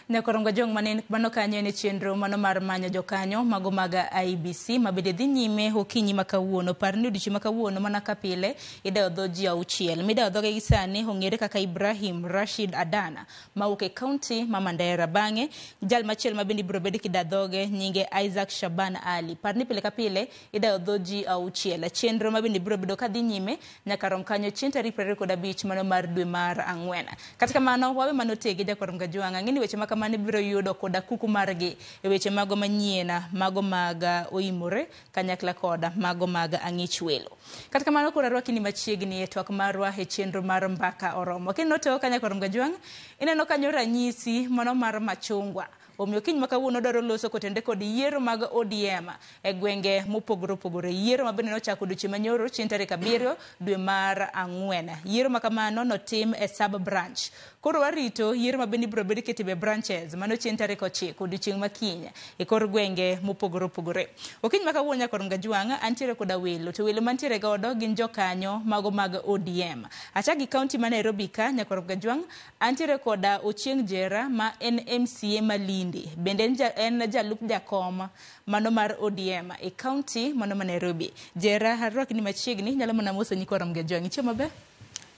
Nyakorongo jong manen mano kanyo ne chenro mano mar manyo jokanyo mago mag IEBC mabende dhi nyime okinyi ma kawuono. Par ni odiochieng' ma kawuono mana ka pile idayo dho ji auchiel. Midayo dhoge gi sani ong'ere kaka Ibrahim Rashid Adana mawuok e kaunti ma Mandera. Bang'e jal machielo mabende ibiro bed kida dhoge nyinge Isaac Shaban Ali. Par ni pile ka pile idayo dho ji auchiel. Chenro mabende biro bedo kadhi nyime nyaka rom kanyo chieng' tarik 25 mano mar dwe mar ang'wen. Kata kamano wawe mano tege Jakorongo Jwang' ang'e ni weche ma kamano biro yudo koda kuku margi e weche mago manyien mago mag oimore kanyakla koda mago mag ang'ich welo. Kata kamano koro arwaki ni machiegni e twak marwa e chenro mar Mbaka Oromo. Kineno to Kanyakorongo Jwang' ineno kanyo ranyisi mano mar machungwa. Omiyo kiny ma kawuono dwaro loso kotende kod yiero mag ODM e gwenge mopogore opogore. Yiero ma bende nochako odiochieng' manyoro chieng' tarik 7 dwe mar ang'wen. Yiero ma kamano notim e sub branch. Koro warito yiero ma bende ibiro bed kitime e branches mano chieng' tarik 9 odiochieng' ma kiny e kor gwenge mopogore opogore. Okinyi ma kawuono Nyakorongo Jwang' antiere koda welo to welo mantiere godo gin jokanyo mago mag ODM. Achak gi kaunti ma Nairobi ka Nyakorongo Jwang' antiere koda Ochieng' Jera ma en MCA Malindi. Bende en jalup jakom mano mar ODM e kaunti mano ma Nairobi. Jera, arwaki ni machiegni, nyalo mana moso Nyakorongo Jwang'. Ichiemo maber?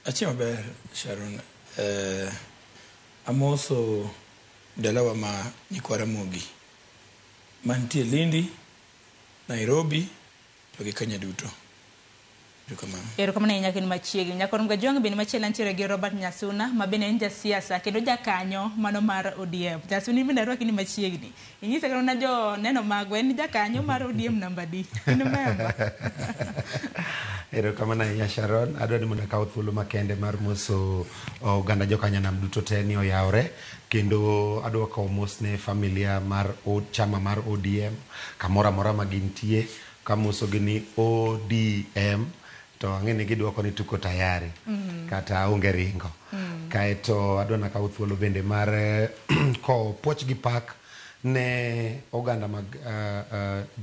Achiemo maber, Sharon. Amoso dalawa ma nyikwa Ramogi mantie Lindi, Nairobi to gi Kenya duto. Erokamano ahinya kendo machiegni. Nyakorongo Jwang' bende machielo antiere gi Robert Nyasuna ma bende en jasiasa kendo jakanyo mano mar ODM. Nyasuna in bende arwaki ni machiegni. Inyisa kata mana jo neno magwa en jakanyo mar ODM namba D. In member. Erokamano ahinya Sharon. Adwa ni mondo akaw thuolo makende mar moso oganda jokanyanam duto te ni oyawre kendo adwa kawo mos ne familia mar chama mar ODM kamoro amora ma gintie kamosogi ni ODM to ang'e ni gidwoko ni tuko tayari kata onge ringo. Kaeto adwa nakaw thuolo bende mar kowo puoch gi pak ne oganda mag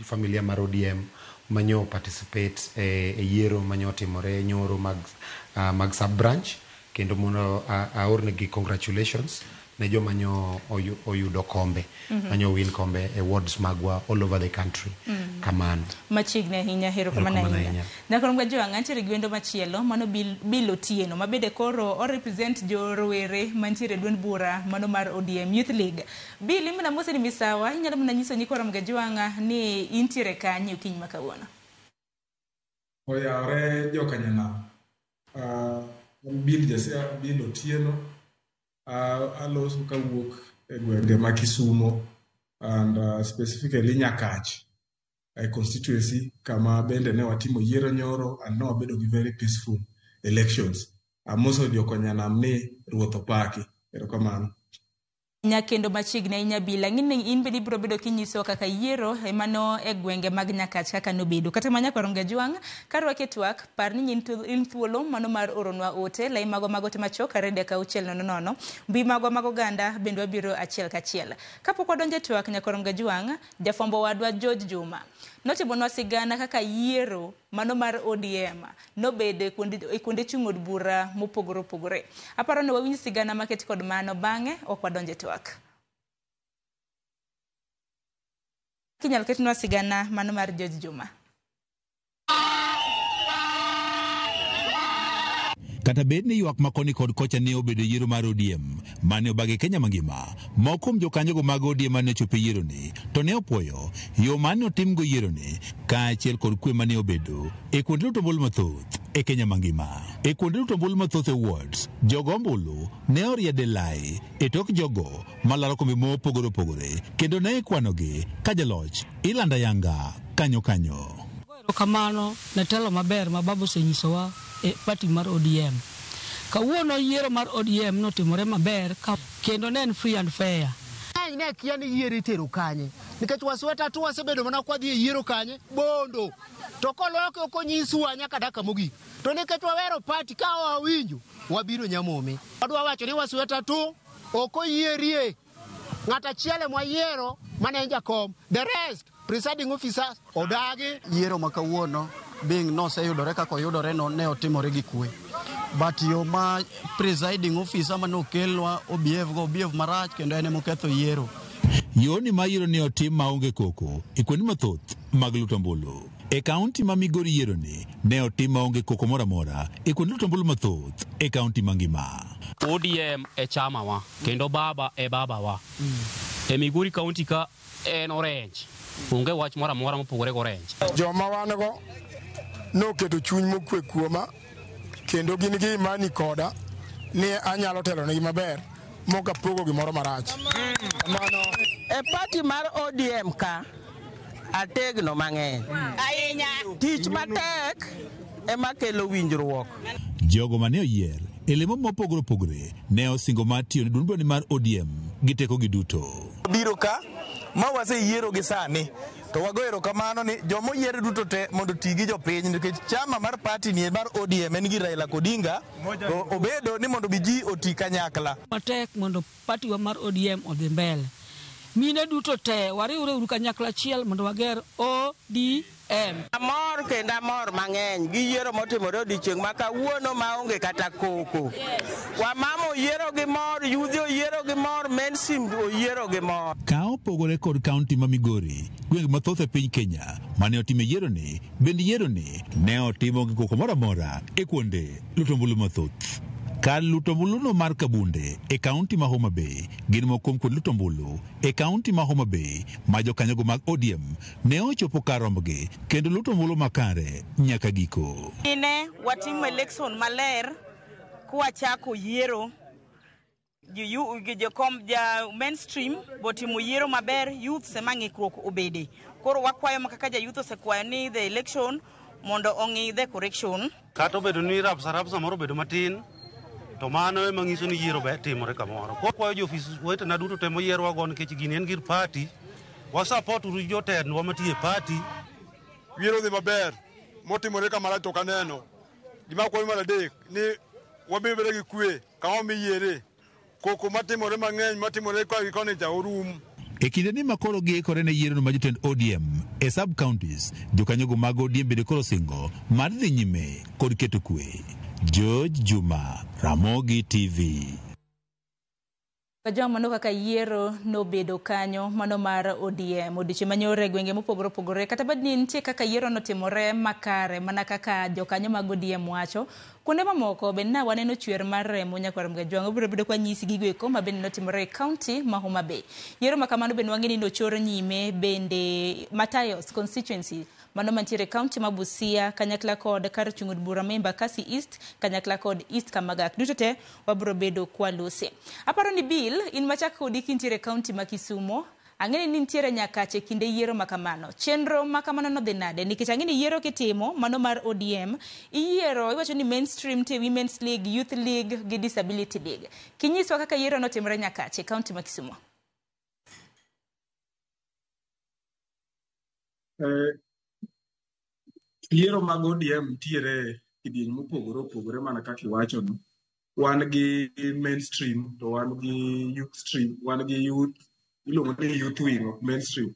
familia mar ODM manyo participate e yiero manyo timore nyoro mag sub branch kendo mondo aornegi congratulations ne joma nyo oyudo kombe manyo win kombe e wards magwa all over the country. Kamano machiegni ahinya. Erokamano ahinya. Nyakorongo Jwang' antiere gi wendo machielo mano Bill Otieno ma bende koro o represent jo rowere mantiere e duond bura mano mar ODM Youth League. Bill, in mana mose ni misawa, inyalo mana nyiso Nyakorongo Jwang' ni intiere kanye okinyi ma kawuono? Oyawre jokanyanam. Bill Jasia Bill Otieno. Aloso kawuok e gwenge ma Kisumo and specifically Nyakach e constituency kama bende ne watimo yiero nyoro and ne wabedo gi very peaceful elections. Amoso jokanyanam ni ruoth opaki. Erokamano. Nya kendo machiegni ahinya Bill, ang'e ni in bende ibiro bedo kinyiso kaka yiero mano e gwenge mag Nyakach kaka nobedo. Kata mana Nyakorongo Jwang' karwake twak, par ni in thuolo mano mar oronwa ote lai mago mag ote machuok 23600 mbui magwa mag oganda bende wabiro achiel kachiel. Kapok wadonjo e twak Nyakorongo Jwang', jafwambo wadwa George Juma notimonwa sigana kaka yiero mano mar ODM nobedo e kuonde chung' od bura mopogore opogore. Aparo ni wawinj sigana maket kod mano, bang'e ok wadonj e twak. Kinyalo ketnwa sigana mano mar George Juma. Kata bed ni ywak ma koni kod kocha ne obedo e yiero mar ODM mane obagi Kenya mangima, moko kuom jokanyogo mag ODM mane ochopo e yieroni to ne opuoyo yo mane otimgo yieroni kaachiel kod kwe mane obedo e kuonde luto ombulu mathoth e Kenya mangima. E kuonde luto ombulu mathoth e wards, jogo ombulu ne oriede lai e tok jogo malaro kombe mopogore opogore kendo ne ikwanogi ka jaloch ilando ayanga kanyo kanyo. Erokamano ne telo maber ma baba osenyisowa e party mar ODM. Kawuono yiero mar ODM notimore maber kendo ne en free and fair. Ne kia ni yiero itero kanye nikech wasweta tu wasebedo mana kwa dhi e yiero kanye Bondo to koloke ok onyiswa nyaka dakika mogik to nikech wawero party ka wawinjo wabiro Nyamome. Wadwa wacho ni wasweta tu ok oyierie ng'at achiel ema wayiero mane en jakom, the rest presiding officers odagi. Yiero ma kawuono being noseyudore kaka oyudore no ne otimore gi kwe. But yo ma presiding officer mane okelnwa obehave go obehave marach kendo en emoketho yiero. Yoni ma yiero ne otim maonge koko e kuonde mathoth mag luto ombulu. E kaunti ma Migori yiero ni ne otim maonge koko moro amora e kuonde luto ombulu mathoth e kaunti mangima. ODM e chamawa kendo baba e babawa. E Migori kaunti ka en Orange. Onge wach moro amora mopogore gi Orange. Joma wan go noketo chuny mokwe kuoma kendo gin gi imani koda ni anyalo telonegi maber mok apogo gimoro marach. E party mar ODM ka ategno mang'eny. Ahinya. Tich matek ema kelo winjruok. Jogo mane oyier e lemo mopogore opogore ne osingo mar tiyo ne duond burani mar ODM gi tekogi duto. Biro ka ma waseyiero gi sani to wago erokamano ni joma oyier duto te mondo oti gi jopiny nikech chama mar party ni mar ODM en gi Raila Odinga to obedo ni mondo bi ji oti kanyakla. Matek mondo party wa mar ODM odhi mbele. Mine duto te wariwre uru kanyakla achiel mondo wager ODM. Amor kendo amor mang'eny gi yiero motimore odiochieng' ma kawuono maonge kata koko. Wamama oyiero gi mor, yudhi oyiero gi mor, mainstream oyiero gi mor. Ka opogore kod kaunti ma Migori, gwenge mathoth e piny Kenya mane otime yiero ni, bende yiero ni ne otimo gi koko moro amora e kuonde luto ombulu mathoth. Kar luto ombuluno mar Kabunde e kaunti ma Homa Bay gin moko kuom kuonde luto ombulu e kaunti ma Homa Bay ma jokanyogo mag ODM ne ochopo kar rombgi kendo luto ombulu makare nyaka giko. Ne watimo election maler kwachako yiero jokom ja mainstream botimo yiero maber, youth ema ng'ikruok obede. Koro wakwayo ma kaka ja youth osekwayo ni the election mondo ong'i the correction. Kata obedo ni rapsa rapsa moro obedo matin to mano ema nyiso ni yiero ber timore kamoro. Kwayo jo ofis wetena duto te moyierwago nikech gini en gir party, wa support uru jotendwa mantie e party. Yiero dhi maber motimore kamara to ok aneno. Gima akwayo mar adek ni wabed gi kwe kama miyiere. Koko matimore mang'eny matimore ka gi koni cha orum. E kinde ni makoro giikore ne yiero ma jotend ODM e sub counties, jokanyogo mag ODM bende koro singo mar dhi nyime kod keto kwe. George Juma, Ramogi TV. Kajwang' mano kaka yiero nobedo kanyo mano mar ODM odiochieng' manyoro e gwenge mopogore opogore kata bed ni nitie kaka yiero notimore makare mana kaka jokanyo mag ODM wacho kuonde mamoko bende na waneno chwer mar remo nyakwar Mgajwang' obiro bedo kwa nyisi gigo eko ma bende notimore e kaunti ma Homa Bay. Yiero ma kamano bende wang'e ni nochor nyime bende Matayos constituency mano mantiere e kaunti ma Busia kanyakla kod kar chung' od bura ma Embakasi East kanyakla kod East Kamagak duto te wabiro bedo kwalose. Aparo ni Bill in machak kodi kintiere e kaunti ma Kisumo ang'e ni nitiere nyakache kinde yiero ma kamano. Chenro ma kamano nodhi nade? Nikech ang'e ni yiero kitimo mano mar ODM iyiero iwacho ni mainstream nitie Women's League, Youth League gi Disability League. Kinyiswa kaka yiero notimore nyakache e kaunti ma Kisumo. Yiero mag ODM nitiere kidieny mopogore opogore mana kaka iwacho no. Wan gi mainstream to wan gi youth stream, wan gi youth iluongo ni youth wing ok mainstream.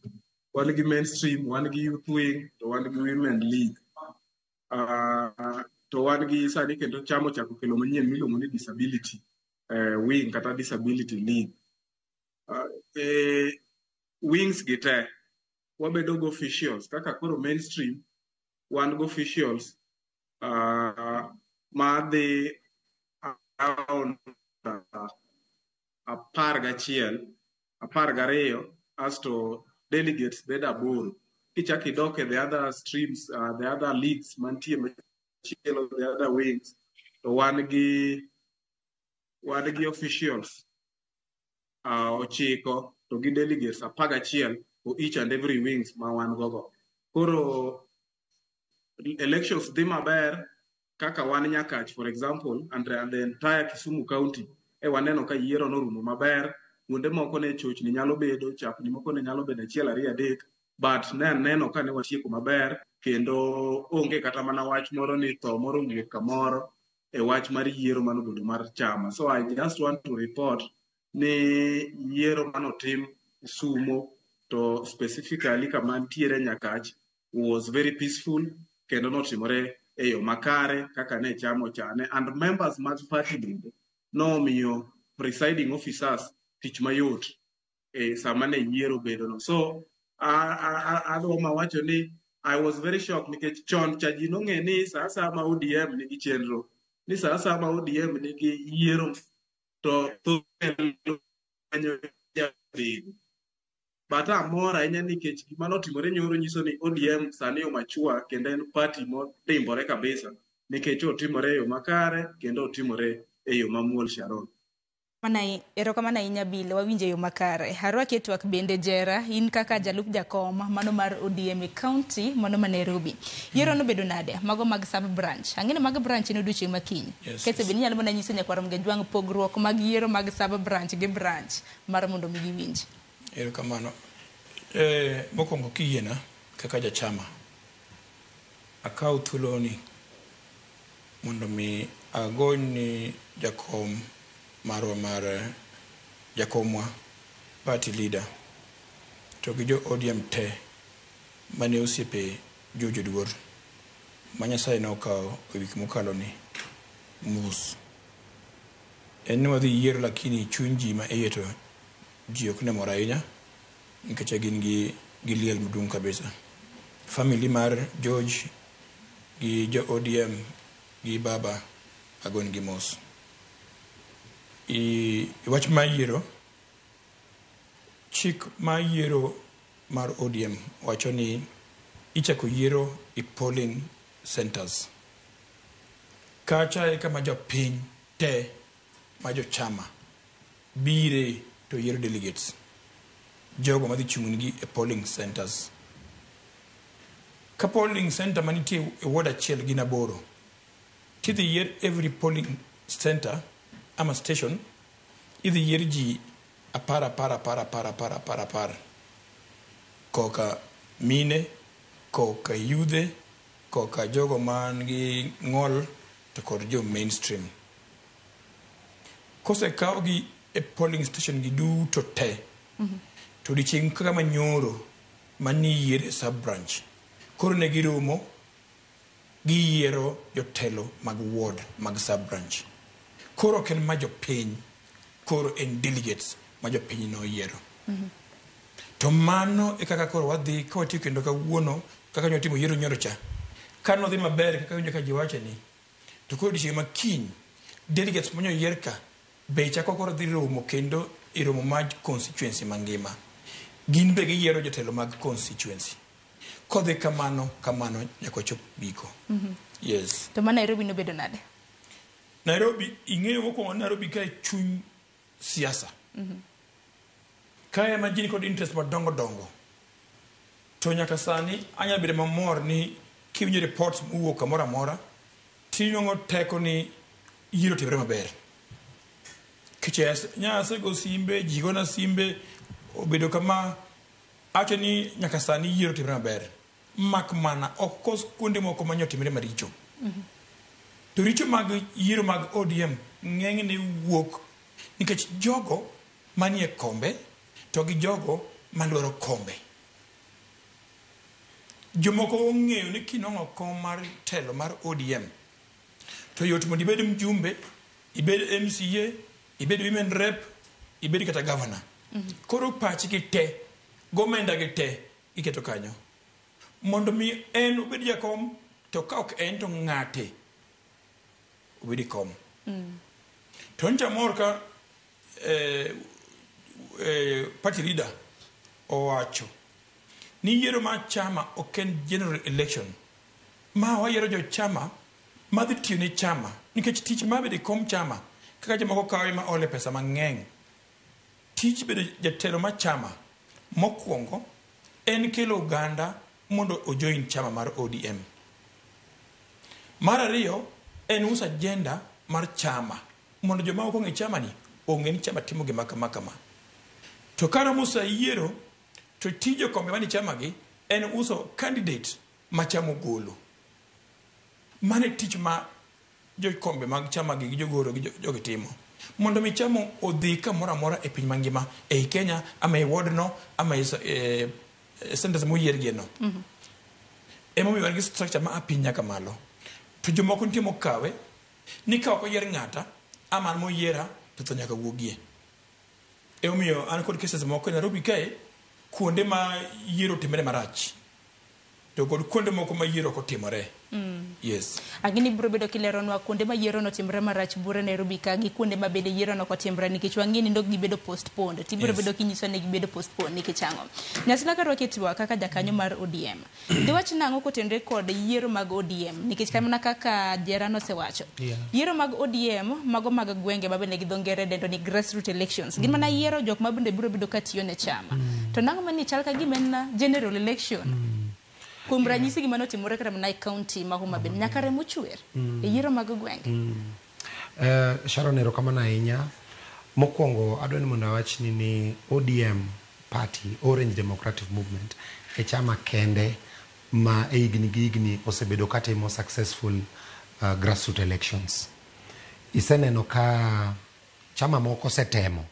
Wan gi mainstream, wan gi youth wing to wan gi women league. To wan gi sani kendo chama ochako kelo manyien miluongo ni disability wing kata disability league. Wings gi te wabedo gi officials kaka koro mainstream wan gi officials ma dhi around 11, 12, asto delegates bedo 8. Kichak idok e the other streams, the other leagues mantie machielo, the other wings, to wan gi officials 9 to gi delegates 11 for each and every wings ma wan gogo. Koro elections dhi maber kaka wan Nyakach, for example, and the entire Kisumu County, e waneno ka yiero norumo maber. Kuonde moko ne chochni nyalo bedo, chapni moko ne nyalo bedo achiel, ariyo, adek, but ne aneno ka ne watieko maber kendo onge kata mana wach moro ni tho moro owuok kamoro e wach mar yiero manobedo mar chama. So I just want to report ni yiero manotim Kisumo, to specifically kama ntiere Nyakach, was very peaceful kendo notimore e yo makare kaka ne chama ochane, and members mag party bende nomiyo presiding officers tich mayot e sama ne yiero bedo no. So adwa mawacho ni I was very shocked nikech chon cha ji nong'e ni sa asaya ma ODM nigi chenro, ni sa asaya ma ODM nigi yiero, to thoth jabedo. But amor ahinya nikech gima notimore nyoro nyiso ni ODM sani o mature kendo en party modimbore kabisa nikech otimore e yo makare kendo otimore e yo mamuol, Sharon. Erokamano ahinya, Bill, wawinjo e yo makare. Arwaki e twak bende, Jera, in kaka jalup jakom mano mar ODM e county mano ma Nairobi. Yiero nobedo nade? Mago mag sub branch. Ang'e ni mag branch en odiochieng' ma kiny. Yes, Kese bende inyalo mana nyiso nyakwar Mgejwang' pogruok mag yiero mag sub branch gi branch mar mondo mi giwinj. Erokamano. Mokwongo kiyiena kaka jachama, akaw thuoloni mondo mi agony jakom marwa mar jakomwa, party leader, to gi jo ODM te mane osiepe George Oduor ma Nyasaye nokawo e wik mokalo ni mos. En ni wadhi yiero, lakini chuny ji ma iye to ji ok ne mor ahinya nikech gin gi liel maduong' kabisa. Family mar George gi jo ODM gi baba agoni gi mos. I wach mar yiero, chik mar yiero mar ODM wacho ni ichako yiero e polling centers. Kacha e kama jopiny te ma jochama bire to yiero delegates. Jogo madhi chung' nigi e polling centers. Ka polling center manitie e ward achiel gin 8, tidhi yier every polling center ama station, idhi yier ji 10, 10, 10, 10, 10, 10, 10. Koka mine, koka yudhe, koka jogo man gi ng'ol to kod jo mainstream. Kosekawgi e polling station gi duto te, to odiochieng' kaka manyoro maniyiere e sub branch, koro ne giromo giyiero jotelo mag ward mag sub branch. Koro ok en ma jopiny, koro en delegates ma jopiny noyiero. To mano e kaka koro wadhi ka watiyo kendo kawuono kaka ne watimo yiero nyoro cha. Ka nodhi maber kaka winjo ka ji wacho ni, to koro odiochieng' ma kiny delegates manyo yier ka be chako koro dhi romo kendo e romo mar constituency mangima. Gin be giyiero jotelo mag constituency. Kodhi kamano kamano nyaka wachop giko. Yes. To ma Nairobi nobedo nade? Nairobi, ing'eyo mokwongo Nairobi ka e chuny siasa. Ka ema ji nikod interest madongo dongo. To nyaka sani anyalo bedo mamor ni kiwinjo reports mowuok kamoro amora, tinwang'o teko ni yiero otimore maber. Nikech nyasego simbe, ji gona simbe, obedo kama awacho ni nyaka sani yiero otimore maber. Mak mana ok kos kuonde moko manyo otimore maricho. To richo mag yiero mag ODM ng'enyne wuok nikech jogo manie kombe to gi jogo madwaro kombe. Jomoko ong'eyo ni kinwang'o kom mar telo mar ODM to yot mondo ibed mjumbe, ibed MCA, ibed women rep, ibed kata governor. Koro pachgi te, gomenda gi te iketo kanyo. Mondo mi en obed jakom, to ka ok en to ng'ate obed e kom. To ncha mor ka party leader owacho ni yiero mar chama ok en general election. Ma wayiero jo chama madhi tiyo ne chama nikech tich mar bedo e kom chama kaka jomoko kawe ma ole pesa mang'eny. Tich bedo jatelo mar chama mokwongo en kelo oganda mondo ojoin chama mar ODM. Mar ariyo en uso agenda mar chama mondo joma ok ong'e chama ni ong'e ni chama timo gima kama kama. To karomo sa yiero to tij jokombe manie chama gi en uso candidate ma chama ogolo. Mano e tich ma jokombe mag chama gi jogoro gi jogi timo. Mondo mi chama odhi kamoro amora e piny mangima, ei Kenya ama e ward no ama e centers moyiergie no. Emomiyo wan gi structure ma a piny nyaka malo. To jomoko nitie mokawe ni ka ok oyier ng'ata ama an moyiera to tho nyaka wuogie. Emomiyo an kod cases moko e Nairobi kae kuonde ma yiero otimore marach to kod kuonde moko ma yiero ok otimore. Yes. Ang'e biro bedo kileronwa kuonde ma yiero notimore marach buore Nairobi ka gi kuonde ma bende yiero nok otimore nikech wang'e ni nok gibedo postponed. Tibiro bedo kinyiso ni gibedo postponed nikech ang'o. Nyasila ka rwaki twak kaka jakanyo mar ODM. Diwach nang'o kotenore kod yiero mag ODM nikech kamana kaka Jera nosewacho. Yiero mag ODM mago mag gwenge ma bende gi dho ngere dendo ni grassroots elections. Gin mana yiero jok ma bende biro bedo ka tiyo ne chama. To nang'o mani chal ka gima en general election. Kuom ranyisi gima notimore kata mana e county ma Homa Bay nyaka remo chwer e yiero mag gwenge. Sharon, erokamano ahinya. Mokwongo adwa ni mondo awachni ni ODM party, Orange Democratic Movement, e chama kende ma e higni gi higni osebedo katimo successful grassroots elections. Iseneno ka chama moko osetemo,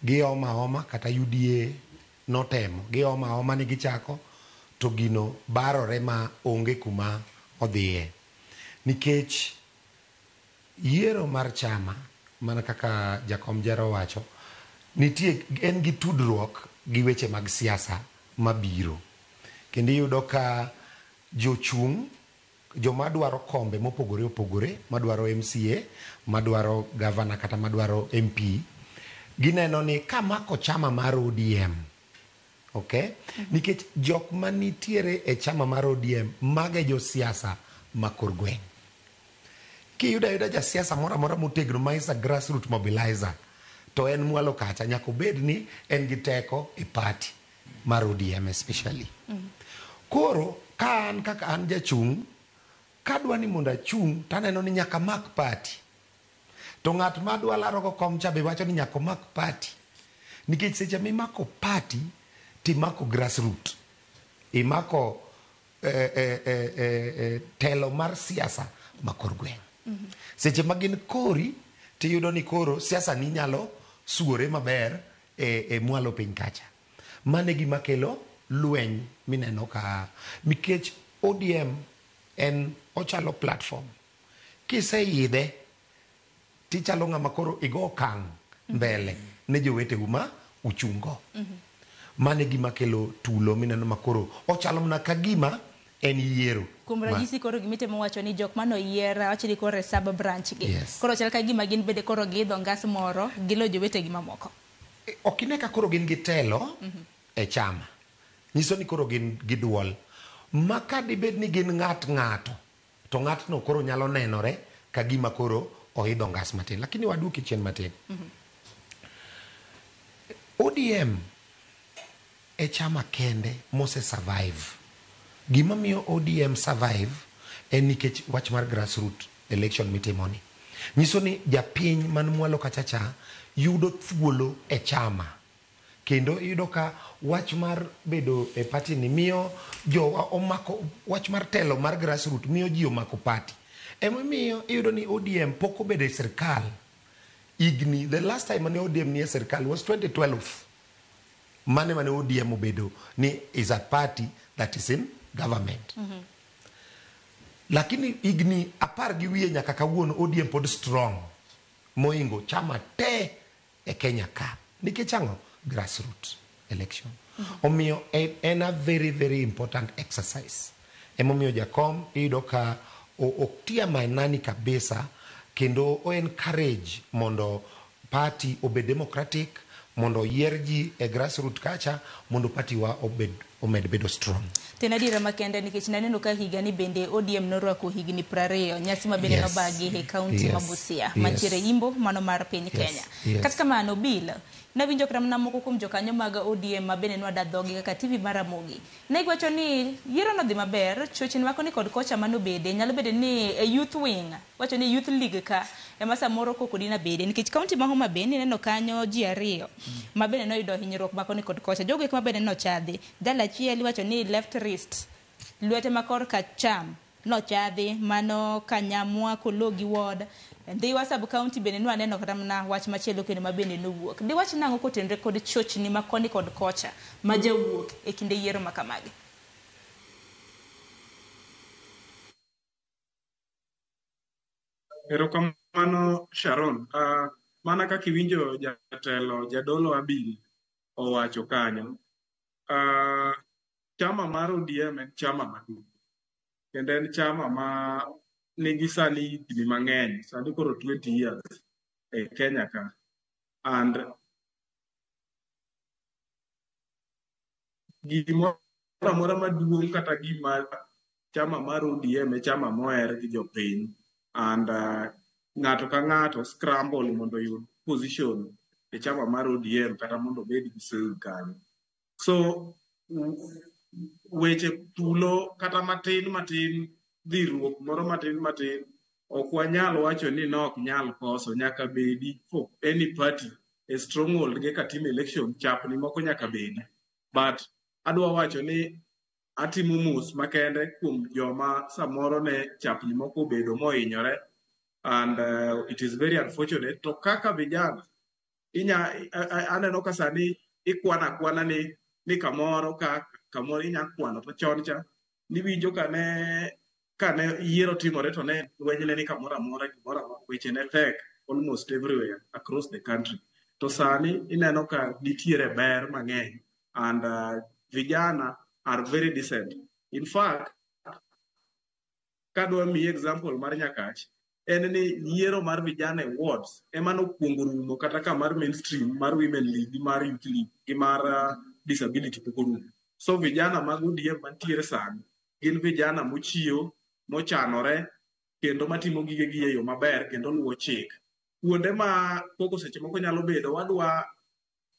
gioma oma kata UDA notemo, gioma oma ni gichako to gino barore ma onge kuma odhiye. Nikech yiero mar chama, mana kaka Jakom Jero wacho, nitie en gi tudruok gi weche mag siasa mabiro. Kendo iyudo ka jochung' joma dwaro kombe mopogore opogore, madwaro MCA, madwaro gavana kata madwaro MP, gineno ni kamako chama mar ODM, okay? Nikech jok manitiere e chama mar ODM mage josiasa ma kor gweng'. Kiyudo ayuda jasiasa moro amora motegno ma is a grassroots mobilizer, to en mwalo kacha nyaka obed ni en gi teko e party mar ODM especially. Koro ka an kaka an jachung', kadwa ni mondo achung' taneno ni nyaka mak party. To ng'at madwa laro go kom cha be wacho ni nyaka omak party. Nikech seche mimako party timako grassroots. Imako telo mar siasa ma kor gweng'. Seche ma gin kori tiyudo ni koro siasa ni nyalo suore maber e mwalo piny kacha. Mano e gima kelo lweny mineno ka nikech ODM en ochalo platform. Kiseidhe tichalo ng'ama koro igo okang' mbele ne joweteu ma uchungo. Mano e gima kelo tulo mineno ma koro ochalo mana ka gima en yiero. Kuom ranyisi koro gimitemo wacho ni jok manoyier awach ni koro e sub branch gi. Yes. Koro chal ka gima gin bende koro giidho ngas moro gilo jowetegi mamoko. Ok ine ka koro gin gi telo e chama. Nyiso ni koro gin gi duol. Ma ka dibed ni gin ng'at ng'ato, to ng'atno koro nyalo nenore ka gima koro oidho ngas matin. Lakini waduoki chien matin. ODM e chama kende mose survive. Gima miyo ODM survive en nikech wach mar grassroots election mitimoni. Nyiso ni japiny man mwalo kacha cha yudo thuolo e chama. Kendo iyudo ka wach mar bedo e party ni miyo jowa omako wach mar telo mar grassroots miyo ji omako party. Emomiyo iyudo ni ODM pok obedo e sirkal higni. The last time mane ODM nie sirkal was 2012. Mane mane ODM obedo ni is a party that is in government. Lakini higni 10 gi wiye nyaka kawuono ODM pod strong moingo chama te e Kenya ka. Nikech ang'o? Grassroots election. Omiyo en a very very important exercise. Emomiyo jakom iyudo ka ok tia mainani kabisa Kendo o encourage mondo party obed democratic, mondo oyier ji e grassroot kacha, mondo party wa obed omed bedo strong. To en adiera makende nikech naneno ka higani bende ODM norwako higni 20 nyasi ma bende nobagi e kaunti ma Busia mantiere Imbo mano mar piny Kenya. Kata kamano Bill, nawinjo kata mana moko kuom jokanyo mag ODM ma bende nwada dhogi kaka TV mar Ramogi. Ne giwacho ni yiero nodhi maber, chochni ma koni kod kocha manobede nyalo bedo ni e youth wing, wacho ni youth league ka ema samoro koko dina bede nikech kaunti ma Homa Bay nineno kanyo ji 2 ma bende noyudo hinyruok ma koni kod kocha. Jogo eko ma bende nochadhi. Jal achiel iwacho ni left wrist, lwete ma korka cham nochadhi mano Kanyamwa Kologi ward. Ndhiwa sub county bende nwaneno kata mana wach machielo kendo ma bende nowuok. Diwach nang'o kotenore kod chochni ma koni kod kocha ma jawuok e kinde yiero ma kamagi? Erokamano Sharon. Mana kaka iwinjo jatelo jadolo Abil owacho kanyo, chama mar ODM en chama maduong' kendo en chama ma nigi sani higni mang'eny, sani koro 20 years e Kenya ka, and gimoro amora maduong' kata gima chama mar ODM e chama moher gi jopiny, and ng'ato ka ng'ato scramble mondo oyud position e chama mar ODM kata mondo obed gi say kanyo. So weche tulo kata matin matin, dhiruok moro matin matin, ok wanyal wacho ni nok nyal koso, nyaka bedi for any party e stronghold ge katimo election, chapni moko nyaka bedi. But adwa wacho ni atimo mos makende kuom joma samoro ne chapni moko obedo mohinyore, and it is very unfortunate. To kaka vijana inya aneno ka sani ikwana akwana ni kamoro ka kamoro inya kwano, to chon cha niwinjo kane yiero timore to ne lweny ne ni kamoro amora, gimoro amora, weche ne tek almost everywhere across the country. To sani ineno ka nitiere ber mang'eny, and vijana are very decent. In fact, kadwa miyi example mar Nyakach, en ni yiero mar vijana e wards ema nokwongo rumo, kata ka mar mainstream, mar women league, mar youth league gi mar disability pok orumo. So vijana mag ODM mantiere sani gin vijana mochiew, mochanore, kendo matimo gigegi e yo maber kendo luwo chik. Kuonde ma koko seche moko nyalo bedo, wadwa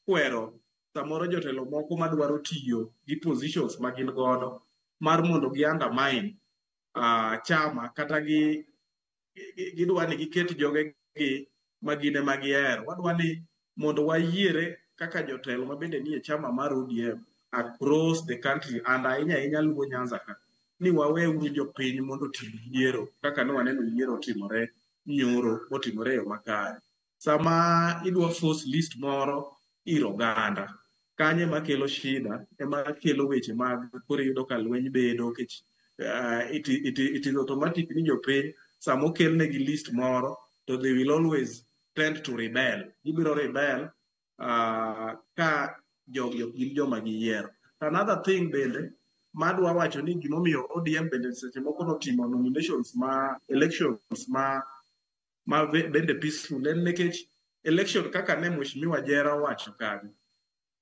kwero samoro jotelo moko madwaro tiyo gi positions ma gin godo mar mondo gi undermine chama, kata gidwa ni giket jogegi ma gin ema gihero. Wadwa ni mondo wayiere kaka jotelo mabende nie chama mar ODM across the country, and ahinya ahinya Luo Nyanza ka, ni waweuru jopiny mondo otim yiero kaka ne waneno yiero otimore nyoro, motimore e yo makare. Sama idwa force list moro ir oganda, kanyo ema kelo shida, ema kelo weche mag koro iyudo ka lweny bedo, nikech it is automatic ni jopiny sama okelnegi list moro to they will always tend to rebel. Gibiro rebel ka jogi ok gin joma giyiero. Another thing bende madwa wacho ni gimomiyo ODM bende seche moko notimo nominations ma elections ma bende peaceful en nikech election kaka ne Mheshimiwa Jera owacho kanyo,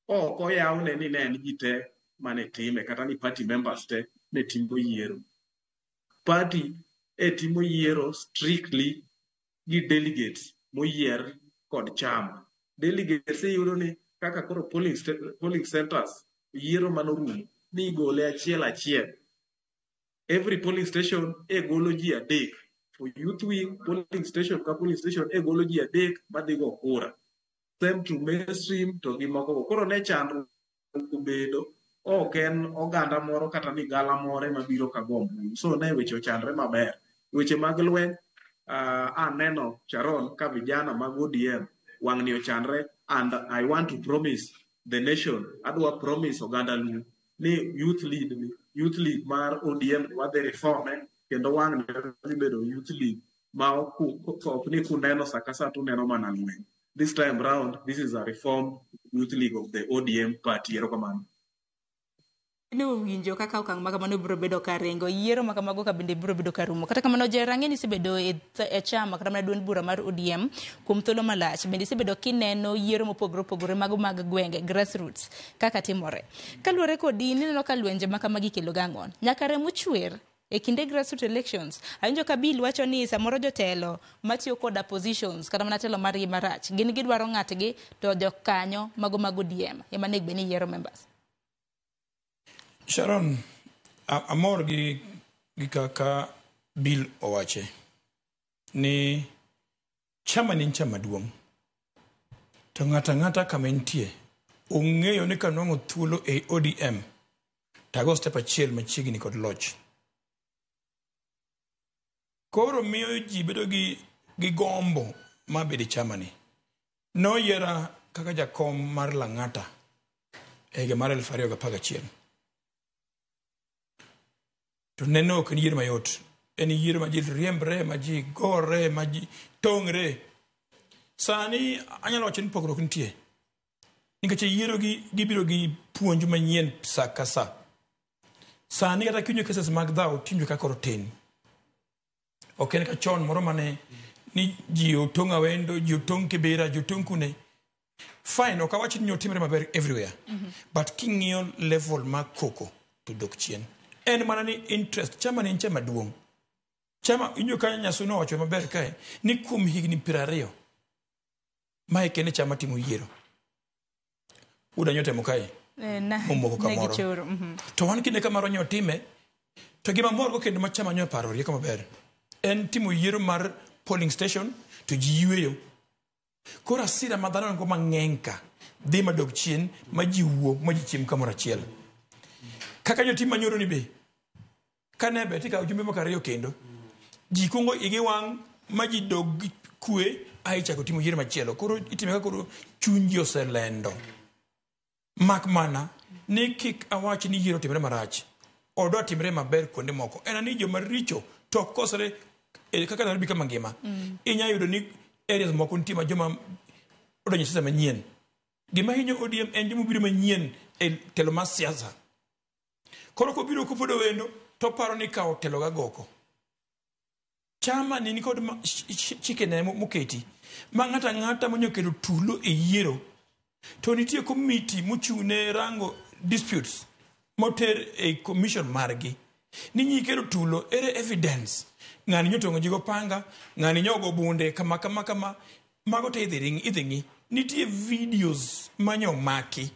ok oyawne ni ne en ji te mane time kata ni party members te ne timo yiero. Party e timo yiero strictly gi delegates moyier kod chama. Delegates iyudo ni kaka koro polling centers yiero manorumo ni igole achiel achiel. Every polling station e golo ji 3. For youth wing, polling station ka polling station e golo ji 3 madhi go kura. Same to mainstream to gi moko go. Koro ne chandruok obedo, ok en oganda moro kata ni gala moro ema biro ka go ombulu. So ne weche ochandre maber. Weche mag lweny, aneno Sharon ka vijana mag ODM wang'ni ochandre, and I want to promise the nation, adwa promise oganda Luo ni youth league mar ODM wadhi reform kendo wang'ni dhi bedo youth league ma ok ni kuneno sa ka sa to uneno mana lweny. This time round, this is a reformed youth league of the ODM party. Erokamano. Nowinjo kaka okang' ma kamano biro bedo ka ringo, yiero ma kamago ka bende biro bedo ka rumo. Kata kamano, Jer, ang'e ni isebedo e chama kata mana duond bura mar ODM kuom thuolo malach. Bende isebedo kineno yiero mopogore opogore mago mag gwenge, grassroots, kaka timore. Kaluwore kodi, ineno ka lwenje ma kamagi kelo gang'o? Nyaka remo chwer e kinde grassroots elections. Awinjo ka Bill wacho ni samoro jotelo matiyo koda positions kata mana telo margi marach, gin gidwaro ng'atgi to jokanyo mago mag ODM ema onego bed ni yiero members. Sharon, amor gi kaka Bill owache ni chama ni en chama maduong', to ng'ato ang'ata kama entie ong'eyo ni kanwang'o thuolo e ODM to ago step achiel machiegni kod loch. Koro miyo ji bedo gi gombo mar bedo e chama ni. Noyiera kaka jakom mar Lang'ata e higa mar 2011. To neno ok en yiero mayot. En yiero ma ji riembre, ma ji gore, ma ji tong're. Sani anyalo wacho ni pogruok nitie. Nikech yiero gi gibiro gi puonj manyien sa ka sa. Sani kata kiwinjo cases mag dhaw tiwinjo ka koro tin. Ok en ka chon moro mane ni ji otong' Awendo, ji otong' Kibera, ji otong' kune. Fine, ok awach ni otimre maber everywhere. But king'iyo level mar koko to dok chien. En mana ni interest, chama ni en chama duong'. Chama, injo ka Nyasuna owacho maber kae, ni kuom higni 20, mae kende chama timo yiero. Udanyo temo kae, momoko kamoro. To wan kinde kamaro nyo time, to gima morgo kendo ma chama nyo paro rieko maber, en timo yiero mar polling station to ji yweyo. Koro hasira ma dhano nigo mang'eny ka, dhi madog chien, ma ji wuo, ma ji chiem kamoro achiel. Kaka jotim manyoro ni be, kane be tikawo jumbe moko ariyo kendo, ji kuongo igi wang' ma ji dog gi kwe, ae ichako timo yiero machielo. Koro itime ka koro chuny ji oselendo. Mak mana ni kik awach ni yiero otimre marach. Odwa timre maber kuonde moko. En ni joma richo to ok kosre kaka Nairobi kama ngima. Inya yudo ni areas moko nitie ma joma odonjo e siasa manyien. Gima hinyo ODM en joma obiro manyien e telo mar siasa. Koro kobiro kopod owendo to oparo ni kawo telo ga goko. Chama ni nikod chikene moketi ma ng'ato ang'ata manyo kelo tulo e yiero to nitie komiti mochung' ne rango disputes moter e commission margi ni nyi kelo tulo ere evidence ng'ani nyotong'o ji go panga ng'ani nyogo bunde kama kama kama mago te idhi ng'i nitie videos manyo maki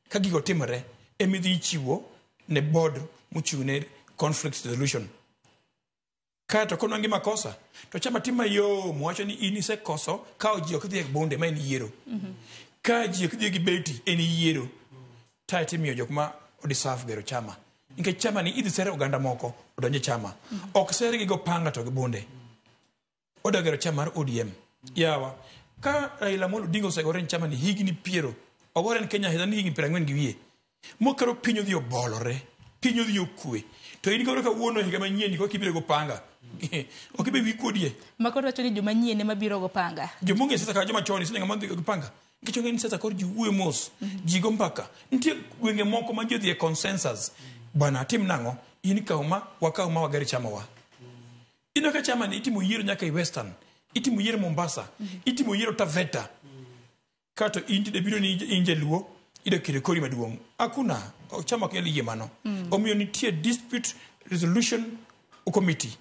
ka gigo timore emidhi ichiwo ne board mochung' ne conflict resolution. Kaeto konwang'i makosa to chama timo mayom wacho ni in isekoso ka ji ok dhi e bunde ma en yiero. Ka ji ok dhi gi beti en yiero. Tae timiyo jok ma odiserve gero chama. Nikech chama ni idhi sere oganda moko odonje chama. Ok sere gi go panga to gi bunde. Odwa gero chama mar ODM. Yawa, ka Raila Amolo Odinga osegore ni chama ni higni 20, ogore ni Kenya ni higni 40 gi wiye. Mokero piny odhi obolore, piny odhi okwe. To in koro kawuono higa manyien ko kibiro go panga. Ok ibe wi kodie. Makoro wacho ni joma nyien ema biro go panga. Joma onge siasa kata joma chon iseneno ng'ama dhi go panga. Nikech onge ni siasa koro ji wuoyo mos, ji go mbaka. Nitie gwenge moko ma ji odhi e consensus. Bwana atim nang'o? In kaw ma, wakaw ma wager chama wa. Ineno ka chama ni itimo yiero nyaka e Western, itimo yiero Mombasa, itimo yiero Taveta. Kato in tinde biro ni in jaluo, ida kedo kori maduong'. Hakuna, chama ok nyal yie mano. Omiyo nitie dispute resolution committee.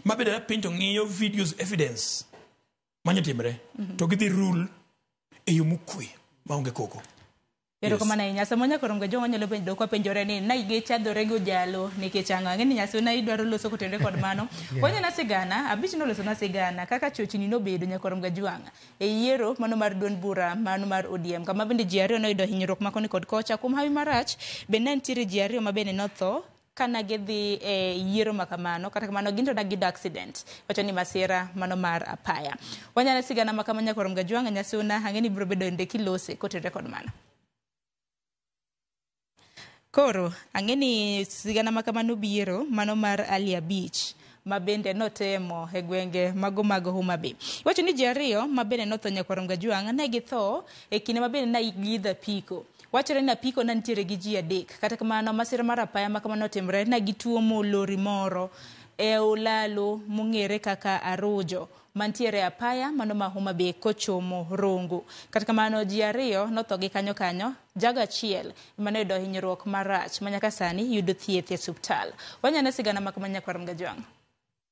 Ma bende piny to ng'iyo videos evidence manyo timre. To gidhi rule e yo mokwe maonge koko. Erokamano ahinya. Sama nyaka ga joma nyalo penjo dok wapenjore ni na gichadhore gi ojalo nikech ang'o? Ang'e ni Nyasuna idwaro loso kotenore kod mano. Wanyana sigana, abich noloso na sigana kaka chochni nobedo nyakorom ga jwang' e yiero mano mar duond bura mano mar ODM kama bende ji ariyo noyudo hinyruok makoni kod kocha. Kuom hawi marach bende ne nitiere ji ariyo ma bende notho kana gidhi e yiero makamano, kata kamano gin to ne giyudo accident, wacho ni masira mano mar apaya. Wanyalo sigana makama nyakorom ga jwang' Nyasuna, ang'e ni biro bedo nde kilose kotenore kod mano. Koro, ang'e ni sigana makamano biro mano mar Ali Abich ma bende notemo e gwenge mago mag Homa Bay. Iwacho ni ji ariyo ma bende notho nyakorom ga jwang' ne githo e kinde ma bende ne giidho apiko. Wachore ni apiko ne nitiere gi ji 3. Kata kamano masira mar apaya ma kamano otimore na gituomo lori moro e olalo mong'ere kaka Arujo mantiere apaya mano ma Homa Bay kochomo Rongo. Kata kamano ji 2 notho gi kanyo kanyo, jago achiel ema noyudo hinyruok marach ma nyaka sani yudo thieth e osiptal. Wanyane sigana ma kama nyakwar Mgajwang'.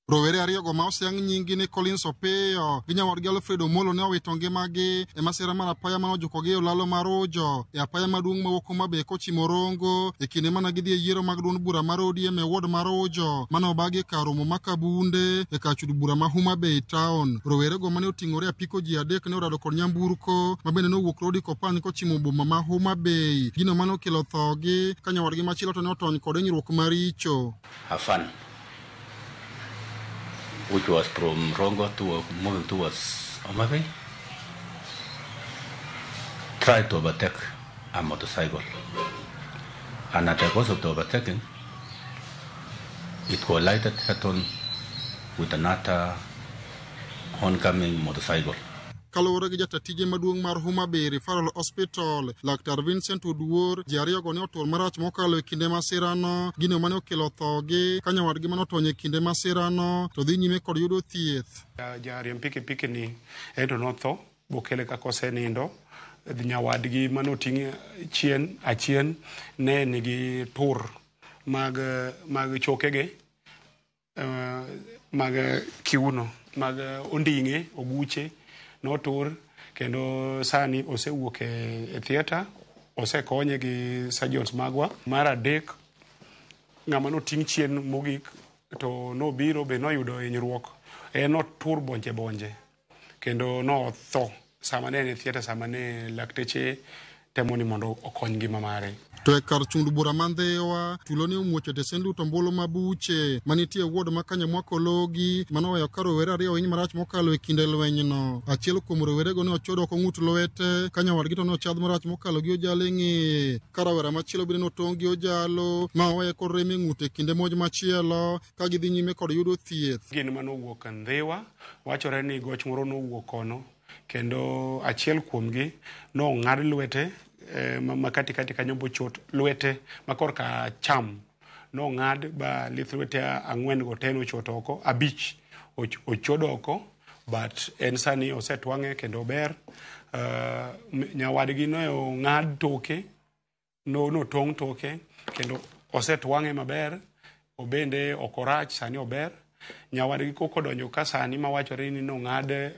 Rowere ariyogo ma oseyang nyinggi ni Collins Opiyo gi nyawadgi Alfred Omolo ne owito ngimagi e masira mar apaya mane ojukogi e olalo mar Rujo e apaya maduong' mawuok Homa Bay kochimo Rongo e kinde mane gidhi e yiero mag duond bura mar ODM e ward mar Rujo mane obagi e kar romo ma Kabunde e kar chud bura ma Homa Bay town. Rowerego mane oting'ore apiko ji 3 ne orado kod nyamburko ma bende nowuok Rodi Kopany kochimo boma ma Homa Bay. Gino mane okelo thogi ka nyawadgi machielo to ne otony kod hinyruok maricho. Have which was from Rongo to moving towards Homa Bay, tried to overtake a motorcycle. And at the course of the overtaking, it collided head-on with another oncoming motorcycle. Kaluwore gi jatatije maduong' mar Homa Bay Referral Hospital, Laktar Vincent Oduor, ji ariyogo ne otur marach mokalo e kinde masirano, gino mane okelo thogi ka nyawadgi mane otony e kinde masirano to dhi nyime kod yudo thieth. Jariemb pikipiki ni ento notho, bokele kaka osenindo. Nyawadgi mane oting' chien achien ne nigi tur mag chokege, mag kiuno, mag onding'e, oguche notur, kendo sani osewuok e theatre, osekonye gi surgeons magwa. Mar adek, ng'ama noting' chien mogik to nobiro be noyudo hinyruok, en notur bonje bonje kendo notho sama ne en e theatre, sama ne lakteche temo ni mondo okony ngima mare. To e kar chung' bura ma Ndhiwa, tulo ne omuoch e tesend luto ombulu mabuche manitie e ward ma Kanyamwa Kologi manoweyo ka rowere ariyo ohiny marach mokalo e kinde lwenyno. Achiel kuom rowerego ne ochodo oko ng'ut lwete ka nyawadgi to ne ochadh marach mokalo gi ojalo e ng'eye, ka rawera machielo bende notong' gi ojalo ma oweye kod rem e ng'ute e kinde monj machielo ka gidhi nyime kod yudo thieth. Gin manowuok Ndhiwa, wachore ni goch moro nowuok kono, kendo achiel kuomgi nong'ad lwete ma katikati kanyo bochot lwete ma korka cham nong'ad ba lith lwete 4 go te nochot oko, 5 ochod oko, but en sani osetwang'e kendo ober. Nyawadgi ne ong'ad toke, notong' toke kendo osetwang'e maber, obende ok orach, sani ober. Nyawadgi kokodonjo ka sani mawachore ni nong'ade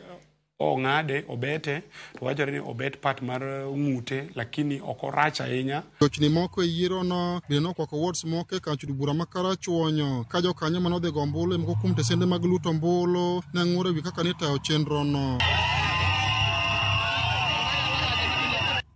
ong'ade obete, to wachore ni obet part mar ng'ute, lakini ok orach ahinya. Chochni moko e yierono bende nokwako wards moko e kar chud bura ma Karachuonyo, ka jokanyo manodhi go ombulu e moko kuom tesende mag luto ombulu ne ng'ur ewi kaka nitayo chenrono.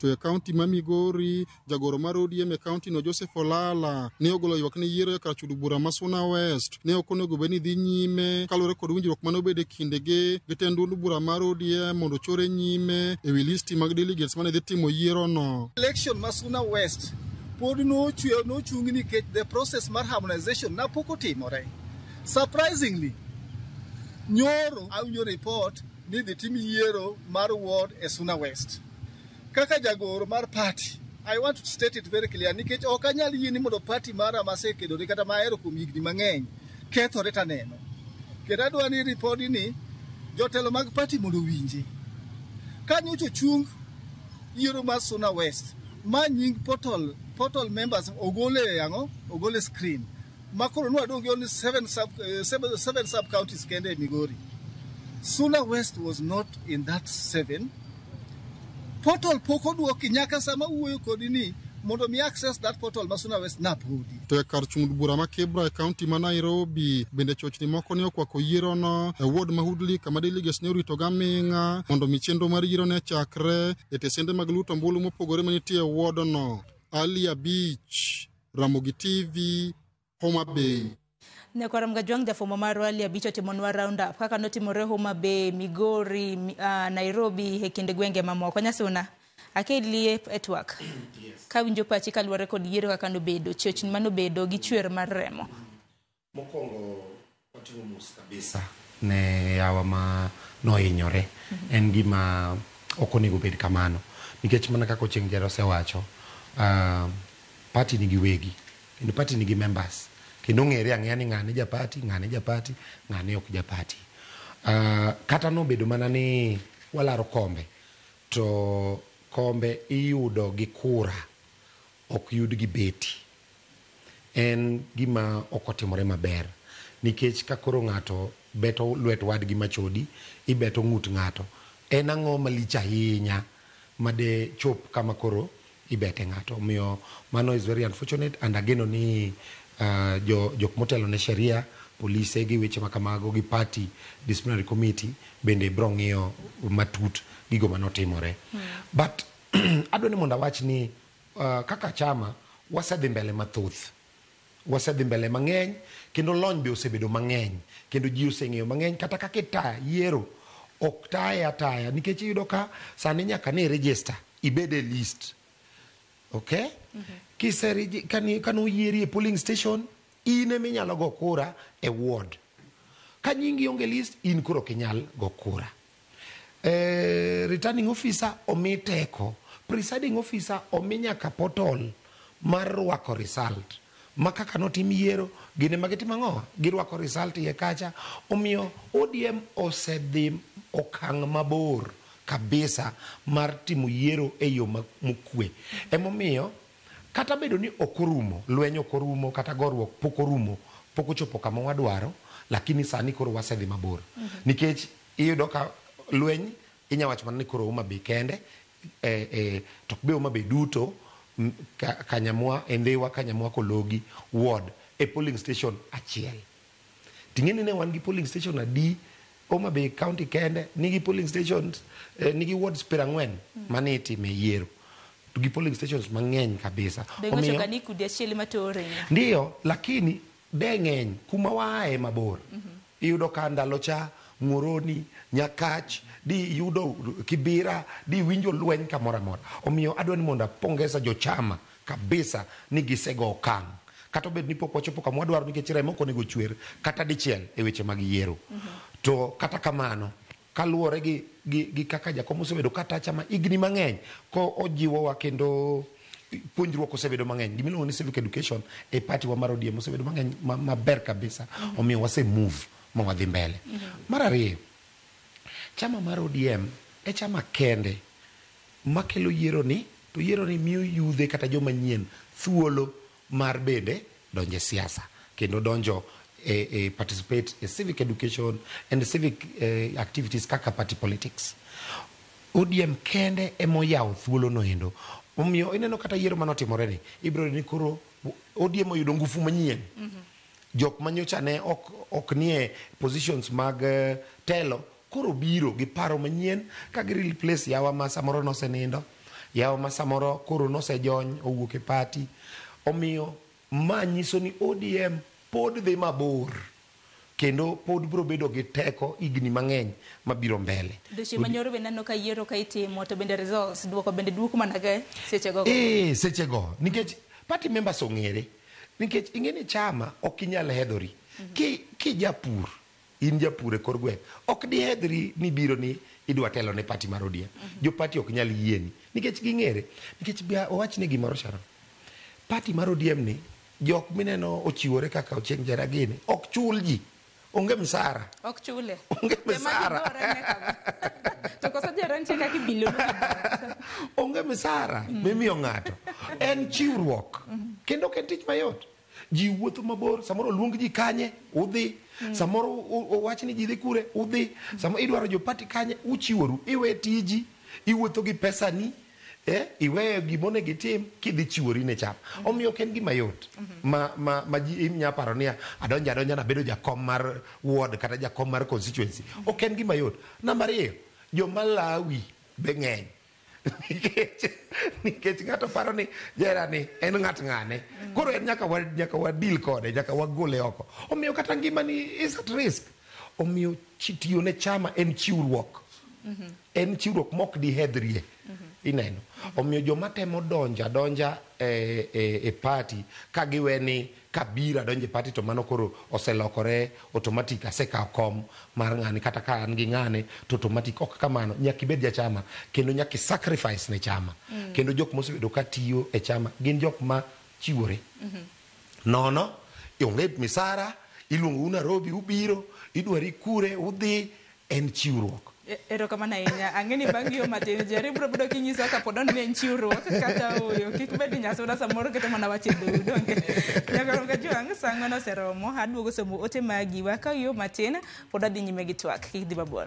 To e kaunti ma Migori, jagoro mar ODM e kaunti no Joseph Olala ne ogolo ywak ne yiero e kar chud bura ma Suna West ne ok onego bed ni dhi nyime kaluwore kod winjruok mane obedo e kindegi gi tend duond bura mar ODM mondo chore nyime ewi listi mag delegates mane dhi timo yierono. Election ma Suna West pod nochung nikech the process mar harmonization na pok otimore. Surprisingly, nyoro awinjo report ni dhi tim yiero mar ward e Suna West. Kaka jagoro mar party, I want to state it very clear nikech ok anyal yie ni mondo party mara masekedore kata mahero kuom higni mang'eny kethore taneno. Kendo adwa ni ripodi ni jotelo mag party mondo owinji. Ka nyocha ochung yiero mar Suna West, ma nying portal members ogole ang'o? Ogole screen. Ma koro nwadong' gi only 7 sub counties kende e Migori. Suna West was not in that 7. Portal pok oduoki nyaka sama wuoyo kodi ni mondo mi access that portal ma Suna West napodi. To e kar chung' bura ma Kibra e kaunti ma Nairobi bende chochni moko ne okwako yierono e ward ma Woodley kama delegates ne orito gaming'a mondo mi chenro mar yiero ne chakre e tesende mag luto ombulu mopogore manitie e wardno. Ali Abich, Ramogi TV, Homa Bay. Nyakwar Mgajwang' jafwambo marwa Ali Abich otimonwa round up kaka notimore Homa Bay, Migori, Nairobi e kind gwenge mamoko. Nyasuna, akelie e twak. Yes. Kawinjo pachi kaluwore kod yiero kaka nobedo, chochni manobedo gi chwer mar remo. Mokwongo watimo mos kabisa ne yawa ma nohinyore. En gima ok onego bed kamano. Nikech mana kaka Ochieng' Jere osewacho, Party nigi wegi kendo party nigi members kendo ong'ere ang'eya ni ng'ane ja party, ng'ane ja party, ng'ane ok ja party. Kata nobedo mana ni walaro kombe to kombe iyudo gi kura, ok yud gi beti. En gima ok otimore maber nikech ka koro ng'ato beto lwet wadgi machodi, ibeto ng'ut ng'ato, en ang'o malich ahinya made chop kama koro ibete ng'ato? Omiyo mano is very unfortunate and ageno ni jo jok motelo ne sheria, polise gi weche makamago gi party disciplinary committee bende bro ng'iyo matut gigo manotimore. But adwa ni mondo awach ni kaka chama wasedhi mbele mathoth, wasedhi mbele mang'eny kendo lony be osebedo mang'eny kendo ji oseng'eyo mang'eny kata kaka ita yiero ok taye ataya nikech iyudo ka sani nyaka ni register ibed e list, okay? Kise kanoyieri e polling station, in ema inyalo go kura e ward. Ka nyingi onge list, in koro ok inyal go kura. Returning officer omi teko, presiding officer omi nyaka portal mar rwako result ma kaka notim yiero gin ema gitimo ang'o, girwako result iye kacha. Omiyo ODM osedhi okang' mabor kabisa mar timo yiero e yo mokwe. Emomiyo kata bedo ni ok orumo, lweny ok orumo, kata goruok pok orumo, pok ochopo kama wadwaro, lakini sani koro wasedhi mabor. Nikech iyudo ka lweny inya wacho mana ni koro Homa Bay kende, to ok be Homa Bay duto, Kanyamwa, e Ndhiwa, Kanyamwa, Kologi ward e polling station achiel. Ting'e ni ne wan gi polling station adi? Homa Bay County kende nigi polling stations, nigi wards 40 mane itime yiero. To gi polling stations mang'eny kabisa. Be Omiyo gocho ka ni kudi achiel ema tore. Ndiyo, lakini de ng'eny kuma waaye mabor. Iyudo ka ndalo cha Muhoroni, Nyakach, di yudo Kibira, di winjo lweny kamoro amora. Omiyo adwa ni mondo apongeza jochama kabisa ni gisego okang'. Kata obed ni pok wachopo kama wadwaro nikech remo ok onego chwer kata dichiel e weche mag yiero. To kata kamano, kaluwore gi kaka jakom osebedo kata chama higni mang'eny ko ojiwowa kendo puonjruok osebedo mang'eny. Gima iluongo ni civic education e party wa mar ODM osebedo mang'eny maber kabisa. Omiyo wase move ma wadhi mbele. Mar ariyo, chama mar ODM e chama kende makelo yiero ni, to yiero ni miyo yudhe kata joma nyien thuolo mar bende donjo e siasa kendo donjo e participate e civic education and civic activities kaka party politics. ODM kende emoyawo thuolo no endo. Omiyo ineno kata yiero manotimore ni, ibiro yudo ni koro ODM oyudo ngufu manyien. Jok manyocha ne ok nie positions mag telo koro biro gi paro manyien ka gi replace yawa ma samoro nosenindo, yawa ma samoro koro nosejony owuok e party. Omiyo ma nyiso ni ODM pod dhi mabor kendo pod biro bedo gi teko higni mang'eny mabiro mbele. Odiochieng' manyoro be neno ka yiero ka itimo to bende results duoko bende duoko mana ga seche go. Seche go nikech party members ong'ere. Nikech ing'e ni chama ok inyal hedhori. Ki japur, in japur e kor gweng', ok dihedhri ni biro ni idwa telo ne party mar ODM. Jo party ok nyal yieni nikech ging'ere. Nikech bi owach ni gimoro Sharon. Party mar ODM ni jok mineno ochiwore kaka Ochieng' Jera gini ok chul ji. Onge msara. Ok chule. Onge msara. To koso Jera nitie kaka ibilo. Onge msara mimiyo ng'ato. En chiwruok. Kendo ok en tich mayot. Ji wuotho mabor, samoro oluong ji kanye, udhi. Samoro owach ni ji dhi kure, udhi. Samoro idwaro jo party kanye, uchiworu. Iwe tiji, iwuotho gi pesani, iweyo gima onego itim, kidhi chiwori ne chama. Omiyo ok en gima yot. Ma ji inya paro niya, adonjo adonja nabedo jakom mar ward kata jakom mar constituency. Ok en gima yot. Namba ariyo, joma lawi be ng'eny. Nikech ng'ato paro ni Jera ni en ng'at ng'ane. Koro en nyaka wa deal kode, nyaka wagole oko. Omiyo kata ngimani is at risk. Omiyo tiyo ne chama en chiwruok. En chiwruok mok dihedhrie. Ineno. Omiyo joma temo donjo adonja e party ka giwe ni Kabiro adonjo e party to mano koro oselokore automatic, asekawo kom mar ng'ani, kata ka an gi ng'ane to automatic. Ok kamano, nyaka ibed jachama kendo nyaka i sacrifice ne chama. Kendo jok mosebedo ka tiyo e chama gin jok ma chiwore nono, onge misara, iluongou Nairobi, ubiro, idwari kure, udhi, en chiwruok. Erokamano ahinya. Ang'e ni bang' yo matin, Jerry biro bedo kinyisowa kapo ni en chiwruok kata ooyo. Kik bed ni Nyasuna samoro keto mana wach e dhou, donge? Nyakoro Kajwang', sa ang'wen oseromo, aduogo somo ote magi. Wakaw yo matin, pod adhi nyime gi twak. Kik dhi mabor.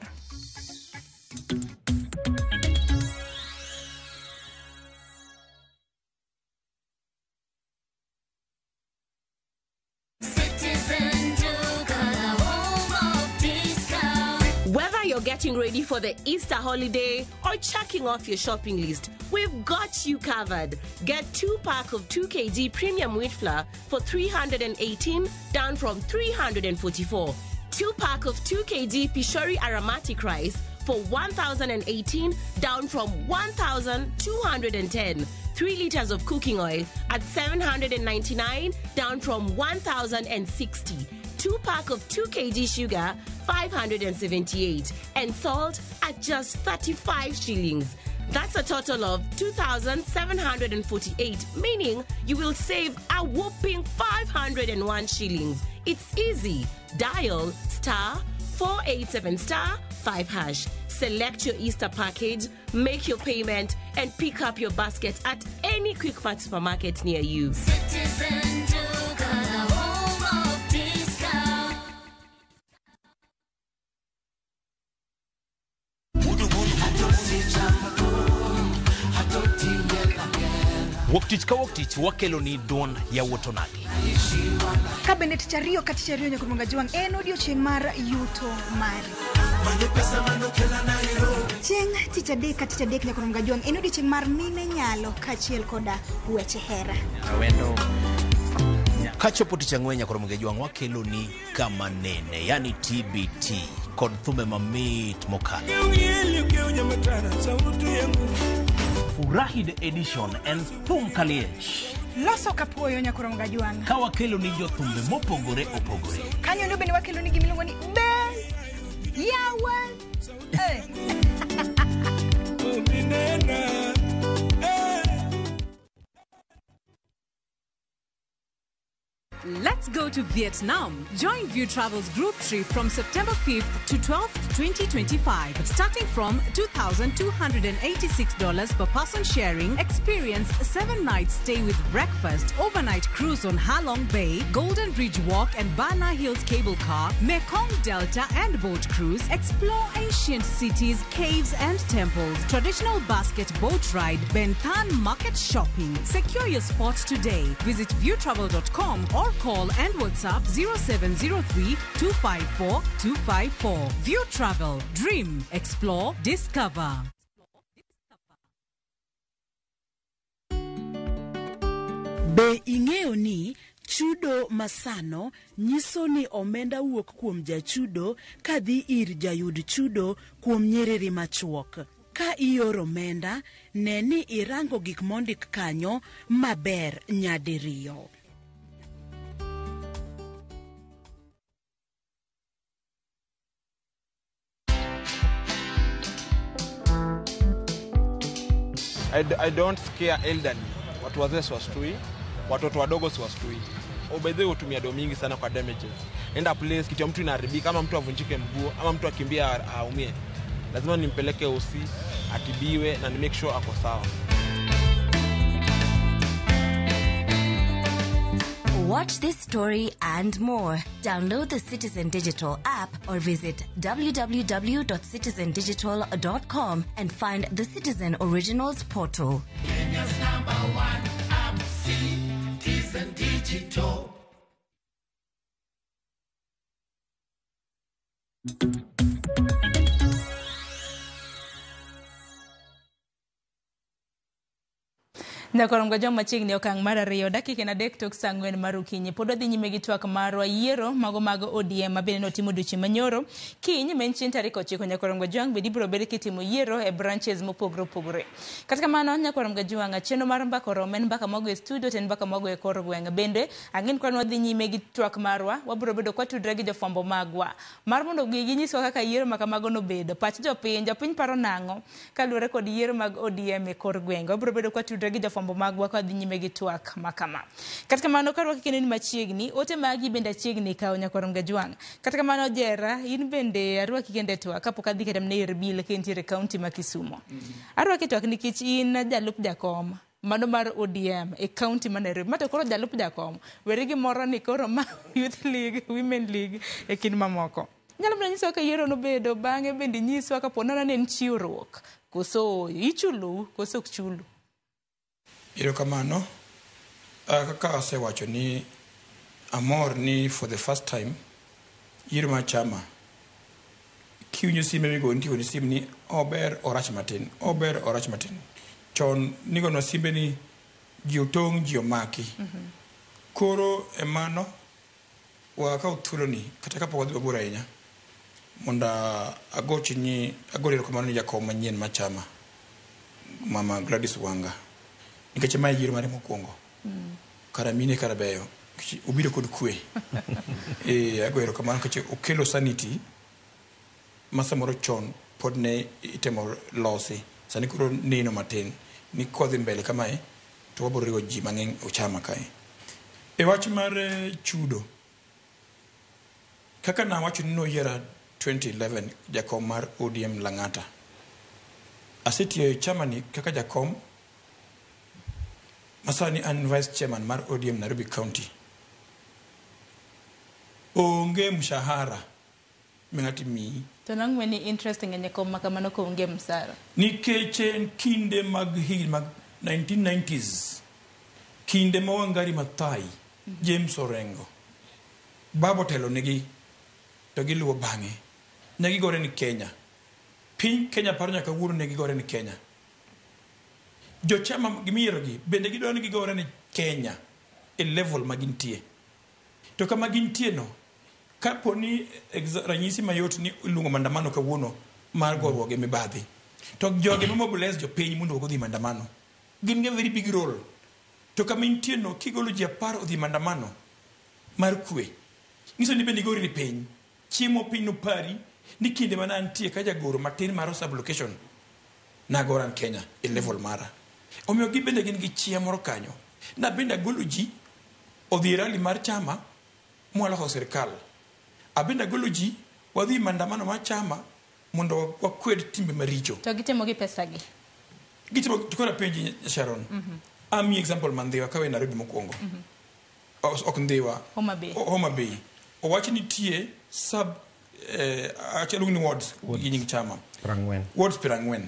Whether you're getting ready for the Easter holiday or checking off your shopping list, we've got you covered. Get 2 pack of 2 kg premium wheat flour for 318 down from 344. 2 pack of 2 kg Pishori aromatic rice for 1018 down from 1210. 3 liters of cooking oil at 799 down from 1060. 2 pack of 2 kg sugar 578 and salt at just 35 shillings. That's a total of 2,748, meaning you will save a whopping 501 shillings. It's easy. Dial star 487 star 5 hash. Select your Easter package, make your payment, and pick up your basket at any Quickmart supermarket near you. Citizen Duka, the home of discount. Wuok tich ka wuok tich wakelo ni duond yawuot onagi. Ka bende tich ariyo ka tich ariyo nyaka Juang en odiochieng' mar yuto mari. Chieng' tich adek ka tich adek nyaka Juang en odiochieng' mar mine nyalo kaachiel koda weche hera. Kachopo tich ang'wen nyaka Juang wakelo ni kama nene, yani TBT kod thumbe mamit mokalo. Furahi the edition en thum kaliech. Loso kapuoyo nyaka Juang. Ka wakelo ni jothumbe mopogore opogore. Kanyo ndo bende wakelo ni gimiluongo ni be yawa. Let's go to Vietnam. Join View Travel's group trip from September 5th to 12th, 2025. Starting from $2,286 per person sharing, experience 7 nights stay with breakfast, overnight cruise on Halong Bay, Golden Bridge Walk and Bana Hills Cable Car, Mekong Delta and boat cruise, explore ancient cities, caves and temples, traditional basket boat ride, Ben Thanh market shopping. Secure your spot today. Visit viewtravel.com or call and WhatsApp 0703 254 254. View Travel. Dream. Explore. Discover. Be ing'eyo ni chudo masano nyiso ni omenda wuok kuom jachudo kadhi ir jayud chudo kuom nyiriri machuok. Ka ioro omenda, ne ni irango gik mondik kanyo maber nyadiriyo. I don't scare elderly. Watu wazee siwashtui, watoto wadogo siwashtui. By the way, hutumia do mingi sana kwa damages. Enda place kitu ya mtu inaharibika, ama mtu avunjike mguu, ama mtu akimbia aumie. Lazima nimpeleke hosi, atibiwe na ni make sure ako sawa. Watch this story and more. Download the Citizen Digital app or visit www.citizendigital.com and find the Citizen Originals portal. Kenya's number one app, Citizen Digital. Nyakorongo joma machiegni okang' mar ariyo dakika en 3 tok saa 4 mar okinyi pod wadhi nyime gi twak marwa yiero mago mag ODM ma bende notimo odiochieng' manyoro kiny ma en chieng' tarik 9 Nyakorongo Jwang' bende ibiro bed kitimo yiero e branches mopogore opogore. Kata kamano Nyakorongo Jwang' chenro mar mbaka oromo en mbaka mwago e studio to en mbaka mwago e kor gweng' bende ang'e ni kwan wadhi nyime gi twak marwa wabiro bedo kwatudre gi jofwambo magwa mar mondo ginyiswa kaka yiero ma kamago nobedo pach jopiny jopiny paro nang'o kaluwore kod yiero mag ODM e kor gwenge wabiro bedo kwatudre gi jofwambo magwa ka wadhi nyime gi twak ma kama. Kata kamano karwaki kendo ni machiegni ote magi bende achiegni kawo Nyakorom Gajwang'. Kata kamano Jera in bende arwaki kendo e twak kapok adhi kata mana ir Bill ka intiere e kaunti ma Kisumo. Arwaki e twak nikech in jalup jakom mano mar ODM e kaunti ma Nairobi. Ma to koro jalup jakom weri gimoro ni koro ma Youth League, Women League e kind mamoko. Inyalo mana nyisowa kaka yiero nobedo bang'e bende inyiswa kapo nono ni en chiwruok koso ooyo ichulou koso ok chulu. Erokamano. Kaka asewacho ni amor ni for the first time yiero mar chama kiwinjo simbe migoni tigoni sim ni ober orach matin, ober orach matin. Chon nigonwa simbe ni ji otong' ji omaki. Koro e mano wakaw thuoloni kata kapok wadhi mabor ahinya mondo agochni agor erokamano ni jakom manyien mar chama Mama Gladys Wanga nikech mae yiero mare mokwongo. Kara mine kara beyo nikech obiro kod kwe. Ago erokamano nikech okelo sanity ma samoro chon pod ne itemo losi. Sani koro neno matin ni kodhi mbele kamae to wabiro riwo ji mang'eny e chama kae. E wach mar chudo, kaka nawacho ni noyiera 2011 jakom mar ODM Lang'ata. Asetiyo e chama ni kaka jakom masani an vice chairman mar ODM Nairobi County. Onge mshahara ma ng'ato miyi. To nang'o ni interest ng'eny e kom ma kamano ka onge msara? Nikech en kinde mag higni mag 1990s, kinde ma Wangari Maathai, James Orengo, Babu otelo negi to giluwo bang'e. Ne gigore ni Kenya. Piny Kenya paro nyaka kawuono ne gigore ni Kenya. Jochama gimiyiero gi bende gidwaro ni gigore ni Kenya e level ma gintie. To kama gintie no, kapo ni ranyisi mayot ni iluongo maandamano kawuono mar goruok gi mibadhi, to jogi ma mobilize jopiny mondo odhi maandamano, gin gi a very big role. To kama intie no, kigolo ji 10 odhi maandamano mar kwe, nyiso ni bende igori ni piny. Chiemo piny nopari ni kinde mana antie ka jagoro matin mar sub location nagora an Kenya e level mara. Omiyo gibende gin gi chia moro kanyo. Nabende agolo ji odhi e rally mar chama mwaloko sirikal. Abende agolo ji wadhi maandamano mar chama mondo wakwed timbe maricho. To gitimo gi pesa gi? Gitimo to koro apenji Sharon. Amiyi example ma Ndhiwa kawe Nairobi mokwongo. Ok Ndhiwa. Homa Bay. Homa Bay. Owach nitie sub achiel ni wards gi nying chama. 40. Wards 40.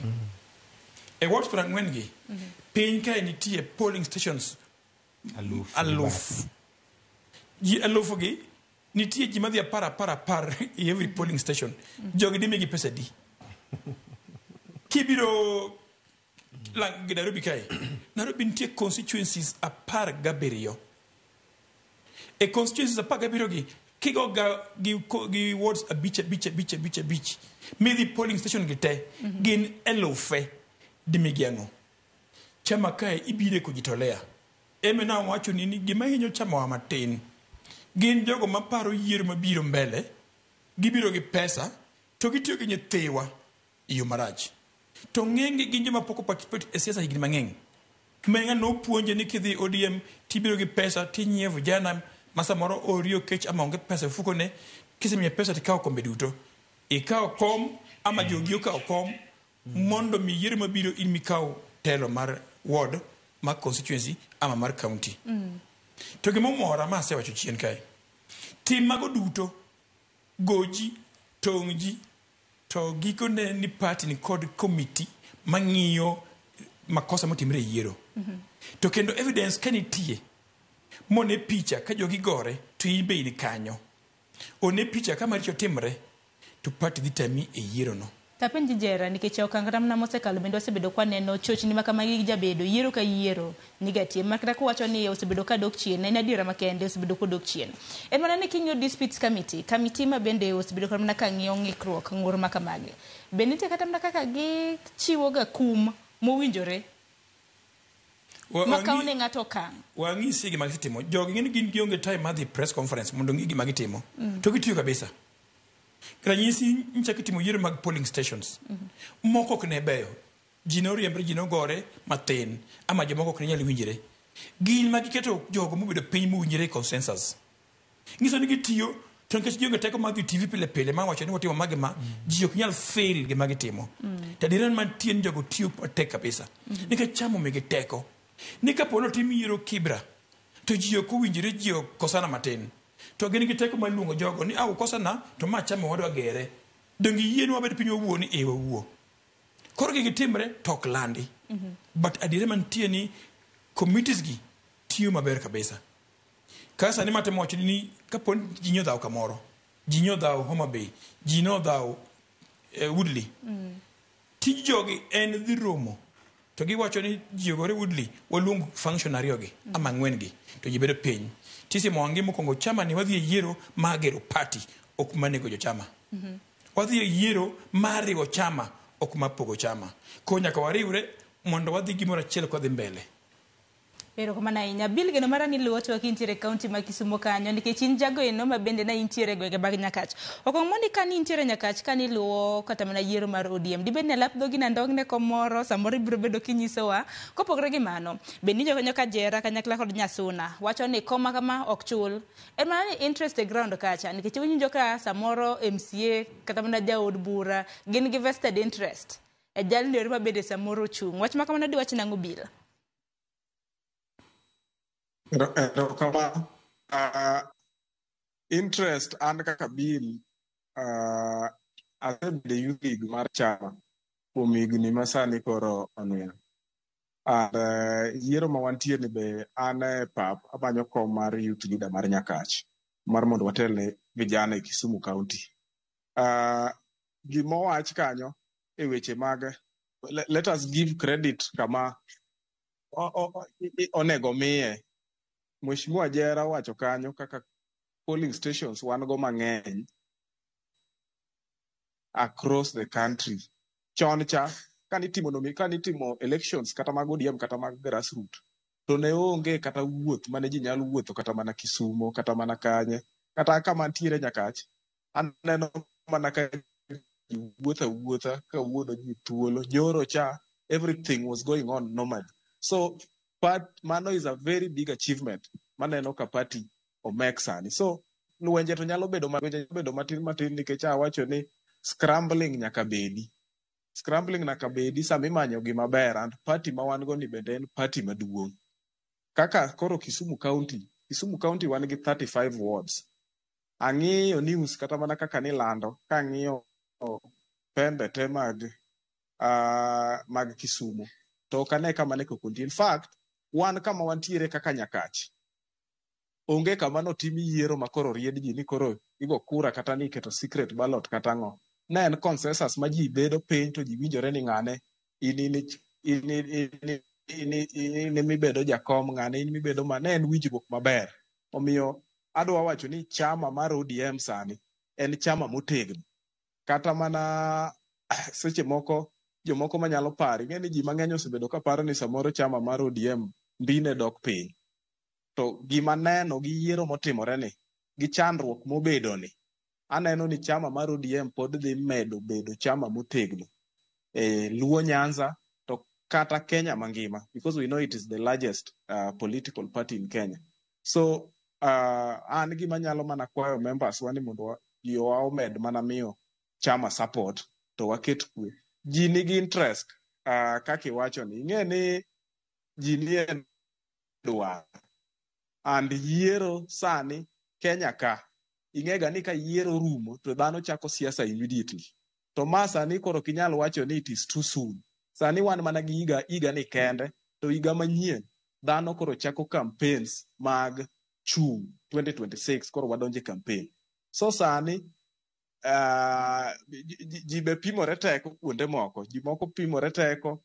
E wards 40 gi, piny kae nitie polling stations aluf. Ji alufu gi nitie ji madhi 10 10 10 e every polling station. Jogi dimigi pesa di? Kibiro lang Nairobi kae. Nairobi nitie constituencies 17. E constituencies 17 gi kigo ga gi wards 5 5 5 5 5 midhi polling station gi te gin elufe dimigi ang'o? Chama kae ibire kujitolea. Eme na wacho ni gima hinyo chama wa matin gin jogo maparo yiero mabiro mbele, gibiro gi pesa to gitiyo gi nyithiwa e yo marach. To ng'enygi gin joma pok oparticipate e siasa higni mang'eny. Ma ng'ano nopuonje ni kidhi ODM tibiro gi pesa tinyiewo vijana ma samoro oriyo kech ama onge pesa e mfukone, kisemiye pesa tikawo kombe duto. Ikawo kom ama jogi okawo kom mondo mi yiero mabiro in mikaw telo mar ward, mar constituency ama mar county. To gimomora ma asewacho chien kae, tim mago duto, goji, tong' ji, to gikone ni party ni kod committee mang'iyo makosa motimre e yiero. To kendo evidence ka nitie, mone picha ka jogi gore to in be in kanyo. One picha ka maricho timre to party dhi tami e yiero no. Tapenji Jera, nikech okang' kata mana mosekalo bende wasebedo kwaneno chochni ma kamagi jabedo yiero ka yiero niga tie ma kata kuwacho ni osebedo ka dok chien en adiera makende osebedo kodok chien. En mana ni king'iyo disputes committee, committee ma bende osebedo kata mana ka ng'iyo ng'ikruok ng'ur ma kamagi. Be nitie kata mana kaka gichiwo ga kum mowinjore ma kawo ne ng'ato okang'. Wang'isi gima gisetimo. Jogi ng'eni gin gionge time mar dhi press conference mondo ng'i gima gitimo. To gitiyo kabisa. Ranyisi nyicha kitimo yiero mag polling stations. Moko ok ne beyo. Ji noriembre, ji nogore mathin ama jomoko ok ne nyal winjre. Gin ma giketo jogo mobedo piny mowinjre e consensus. Nyiso ni gitiyo to nikech gionge teko mar dhi TV pile pile mar wacho ni watimo ma gi ma, ji ok nyal feel gima gitimo. To adiera mantie ni jogo tiyo matek kabisa. Nikech chama omigi teko. Ni kapo ni otim yiero Kibra to ji ok owinjore, ji okosana matin. To gin gi teko mar luongo jogo ni a ukosana to ma chama wadwa gere. Donge iyienwa wabed piny wawuo ni ee wawuo. Koro gigi timre to ok landi. But adiera mantie ni committees gi tiyo maber kabisa. Ka sani matemo wacho ni kapo ni ji nyodhawo kamoro, ji nyodhawo Homa Bay, ji nodhawo Woodley. Tij jogi en dhi romo to giwacho ni ji ogore Woodley, waluong function ariyo gi ama ang'wen gi to ji bedo piny. Tisimo wang'i mokwongo chama ni wadhi e yiero mar gero party ok mar nego jochama. Wadhi e yiero mar riwo chama ok mar pogo chama. Koro nyaka wariwre mondo wadhi gimoro achiel kwadhi mbele. Erokamano ahinya. Bill geno mara ni luwo twak intiere e kaunti ma Kisumo kanyo nikech in jago eno ma bende ne intiere e gwenge mag Nyakach. Okong mondi ka ni intiere Nyakach ka niluwo kata mana yiero mar ODM. Dibed ni alap dhogi na ndong' ne komoro samoro ibiro bedo kinyisowa. Kopogore gi mano, be niwinjo kanyo ka Jera kanyakla kod Nyasuna wacho ni kom ma kama ok chul. En mana ni interest e ground kacha nikech iwinjo ka samoro MCA kata mana jaod bura gin gi vested interest e jalno ero ma bende samoro ochung'. Wach ma kamano diwach nang'o Bill? Erokamano. Interest an kaka Bill asebedo e youth league mar chama kuom higni ma sani koro oniang'. And yiero ma wantie ni be an e pap amanyo kom mar youth leader mar Nyakach mar mondo watel ne vijana e Kisumu County. Gima owach kanyo e weche mag let us give credit kama onego miye. Mheshimiwa Jera owacho kanyo kaka polling stations wan go mang'eny across the country. Chon cha kanitimo kanitimo elections kata mag ODM kata mag grassroot to ne onge kata wuoth mane ji nyalo wuotho kata mana Kisumo kata mana kanye kata kama ntiere Nyakach aneno mana ka ji wuotho awuotha kawuono ji thuolo nyoro cha everything was going on normally so part mano is a very big achievement maneno ka party omek sani so lwenje to nyalo bedo lwenje nyalo bedo matin matin nikech awacho ni scrambling nyaka bedi scrambling nyaka bedi sama imanyo gima ber and party ma wan go ni bende en party maduong' kaka koro Kisumu County Kisumu County wan gi 35 wards ang'iyo news kata mana kaka nilando kang'iyo pembe te mag mag Kisumu to ok ane kama ne koko nitie in fact wan kama wantiere kaka Nyakach onge kama notim yiero ma koro ried ji ni koro igo kura kata ni iketo secret ballot kata ang'o ne en consensus ma ji bedo piny to ji winjore ni ng'ane in in in in in in emibedo jakom ng'ane in mibedo ma ne en winjruok maber omiyo adwa wacho ni chama mar ODM sani en chama motegno kata mana seche moko jomoko manyalo paro ing'e ni ji mang'eny osebedo ka paro ni samoro chama mar ODM mbine dok piny to gima neno gi yiero motimore ni gi chandruok mobedo ni aneno ni chama mar ODM pod dhi medo bedo chama motegno e Luo Nyanza to kata Kenya mangima because we know it is the largest political party in Kenya so an gima nyalo mana kwayo members wa ni mondo jowa omed mana miyo chama support to waket kwe ji nigi interest kaka iwacho ni ing'e ni ji nie dwar and yiero sani Kenya ka ing'e ni ka yiero rumo to dhano chako siasa immediately to ma sani koro ok inyal wacho ni it is too soon sani wan mana gi higa higa ni kende to higa manyien dhano koro chako campaigns mag chung 2026 koro wadonje campaign so sani Ji be pimore teko kuonde moko, ji moko pimore teko,